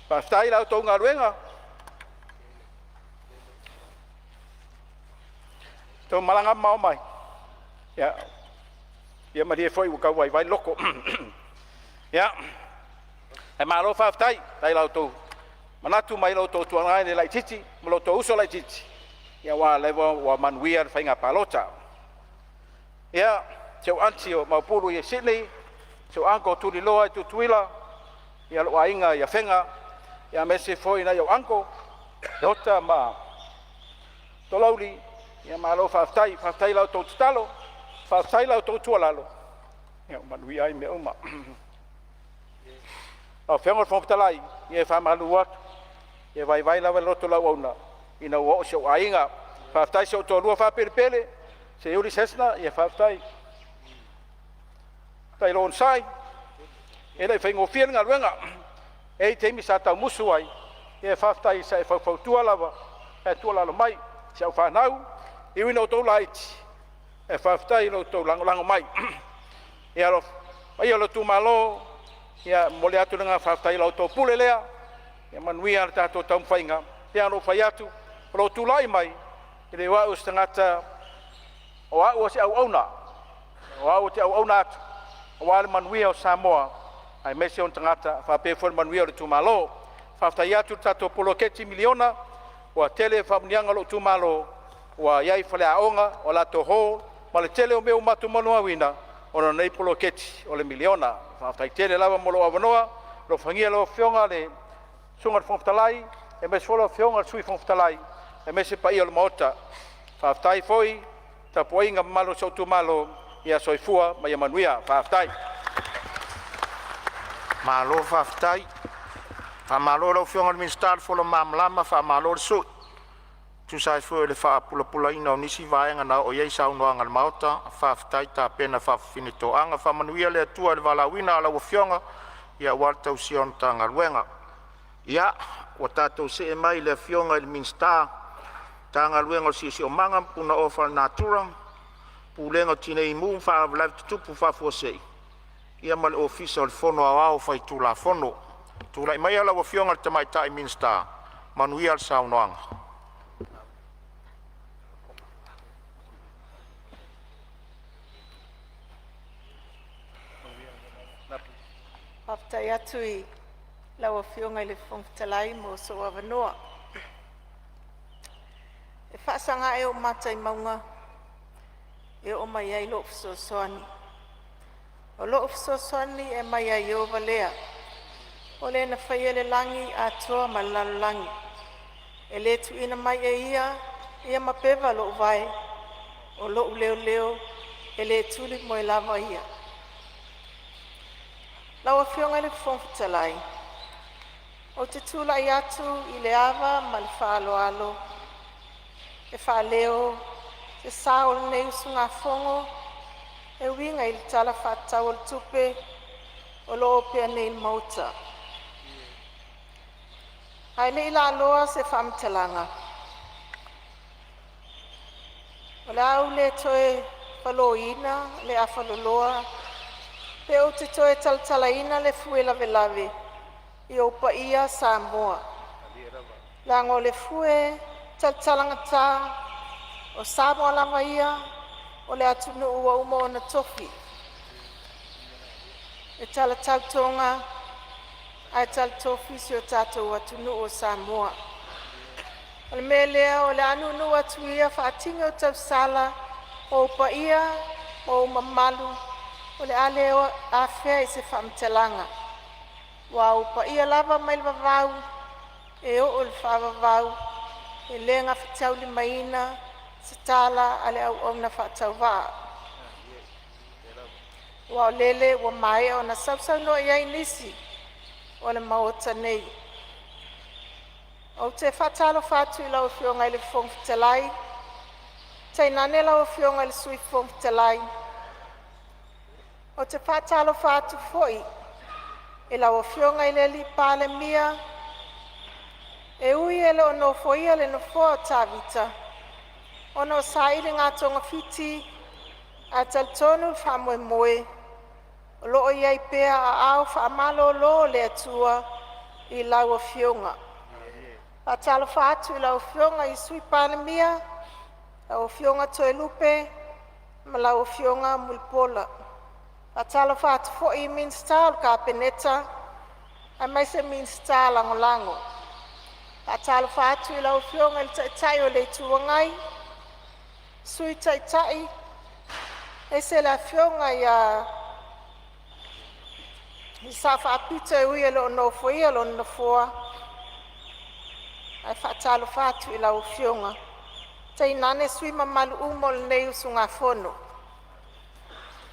Faafetai i la outou galuega, tou malaga mamao mai, ia, ia malie foi ua tau vaivai le loto. Ia, ae malo faafetai, faafetai i la outou manatu mai lo outou tuagane laitiiti ma lo outou uso laitiiti, aua o lea ua manuia le faiga palota. Ia, si ou aunty o Maopulu i Sydney, si ou uncle o Tuliloa i Tutuila, ia lou aiga i Afega, aemaise foi nai ou uncle, Leota ma Tolauli, ia malo faafetai. Faafetai i la outou tatalo, faafetai i la outou tuualalo, ia ua manuia ai mea uma. Lau Afioga i le Fofoga Fetalai, ia e faamalulu atu, e vaivai lava le loto o le auauna ina ua oo i si ou aiga. Faafetai i si ou toalua faapelepele, Seiuli Sesna, ia faafetai. Faafetai lou onosai, e le i faigofie le galuega. E i ai taimi sa tau musu ai, ia faafetai sa e faufautua lava ma e tuualalo mai. Si au fanau, e ui ina outou laiti, ae faafetai i lo outou lagolago mai. Ia le paia o le itumalo, ia e momoli atu le agaga faafetai i la outou pule lea, ia manuia le tatou taumafaiga. E pei lava ona ou fai atu, o lou tulai mai, e le o au o se tagata, o au o se auauna, o au ou te auauna atu aua le manuia o Samoa aemaise ona tagata faapea foi le manuia o le itumalo. Faafetai atu i le tatou poloketi miliona, ua tele faamanuiaga a lou itumalo, ua i ai faleaoga, o latou hall ma le tele o mea ua matou molimauina ona o lenei poloketi o le miliona. Faafetai tele lava mo lou avanoa. Alofagia lau Afioga i le Susuga i le Fofoga Fetalai, aemaise foi lau Afioga i le Sui Fofoga Fetalai, aemaise le paia o le Maota. Faafetai foi i le tapuaiga mamalu a si ou itumalo. Ia soifua ma ia manuia. Faafetai. Malo faafetai. Faamalo i lau Afioga i le Minisita le fola malamalama, faamalo le sui tusa ai foi o le faapulapulaina o nisi vaega na oo i ai saunoaga a le Maota. Faafetai tapena faafafine toaga, faamanuia le Atua i le valaauina o lau Afioga aua le tausia o le Matagaluega. Ia, ua tatou see mai i le Afioga i le Minisita o Punaoa Faalenatura ma Punaoa Faalenatura, Pulega o Tinei Mu ma Faalavelave Tutupu Faafuasei numia ma le Ofisa o le Fono Aoao Faitulafono. Tulai maia lau Afioga i le Tamaitai Minisita, manuia le saunoaga. Faafetai atu i lau Afioga i le Fofoga Fetalai mo sou avanoa. E faasaga ea ou mata i mauga e oo mai ai lo'u fesoasoani? O lo'u fesoasoani e mai ia Ieova lea, o Le na faia le lagi atoa ma le lalolagi. E le tuuina mai e ia ia mapeva lo'u vae, o lo'u leoleo e le tulimoe lava ia. Lau Afioga i le Fofoga Fetalai, ou te tulai atu i le ava ma le faaaloalo e faaleo se sao o lenei usugafono e uiga i le Tala Faatatau o le Tupe o loo opea nei i le Maota. Ae le i laaloa se faamatalaga, o le a ou le toe faloina le afaloloa pe ou te toe talatalaina le fue lavelave i ou paia Samoa, leaga o le fue talatalagata o Samoa lava ia o le atunuu ua uma ona tofi e talatau Toga ae talatofi si o tatou atunuu o Samoa. O le mea lea o le a nuunuu atu ia faatini o tausala o ou paia ma ou mamalu o le a le afea i se faamatalaga, aua o ou paia lava mai le vavau e oo i le faavavau e le gafataulimaina se tala a le auauna faatauvaa. Aua o lele ua maea ona sausaunoa iai nisi o le maota nei. Ou te faatalofa atu i lau Afioga i le Fofoga Fetalai, tainane lau Afioga i le Sui Fofoga Fetalai. Ou te faatalofa atu foi i lau Afioga i le Palemia, e ui e le o nofoia le nofoa o Tavita ona o sailiga togafiti, ae talitonu le faamoemoe o lo o i ai pea aao faamalolo o le Atua i lau Afioga. Faatalofa atu i lau Afioga i le Sui Palemia, lau Afioga Toelupe ma lau Afioga Mulipola. Faatalofa atu foi i Minisita o le Kapeneta aemaise Minisita Lagolago. Faatalofa atu i lau Afioga i le Taitai o le Itu Agai, Sui Taitai, aemaise le Afioga ia le Sao Faapito e ui e le o nofoia lona nofoa, ae faatalofa atu i lau afioga, tainane sui usufono mamalu uma o lenei usugafono.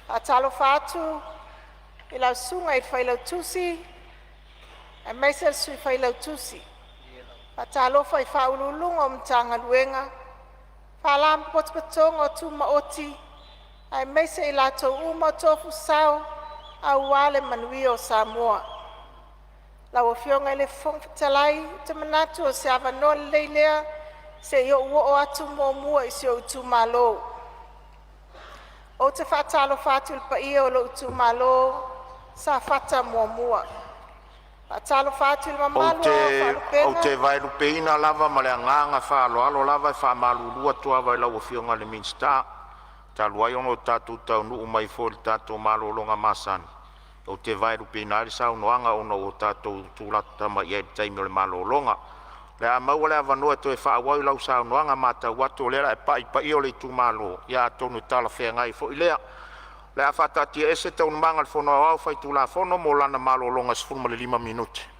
Faatalofa atu i lau Susuga i le Failautusi aemaise le Sui Failautusi. Faatalofa i Ofisa Sili o Pulega o Matagaluega, Faalapotopotoga Tumaoti aemaise i latou uma o tofu sao aua le manuia o Samoa. Lau Afioga i le Fofoga Fetalai, ou te manatu o se avanoa lelei lea se i ou oo atu muamua i si ou itumalo. Ou te faatalofa atu i le paia o lou itumalo Safata 1. Faatalofa atu i le Ou mamalu te o Ao o ou te Faalupega vaelupeina lava ma le agaga faaaloalo lava e faamalulu atu lava i lau Afioga i le Minisita, talu ai ona ua tatou taunuu mai foi i le tatou malologa masani, ou te vaelupeina ai le saunoaga ona ua tatou tulata mai i le taimi o le malologa. O le a maua le avanoa e toe faaauau ai lau saunoaga, e matau atu o lea o le a e pai i paia o le itumalo, ia atonu e talafeagai foi lea. O le a faataatiaese Taualumaga a le Fono Aoao Faitulafono mo lana malologa e 15 minute.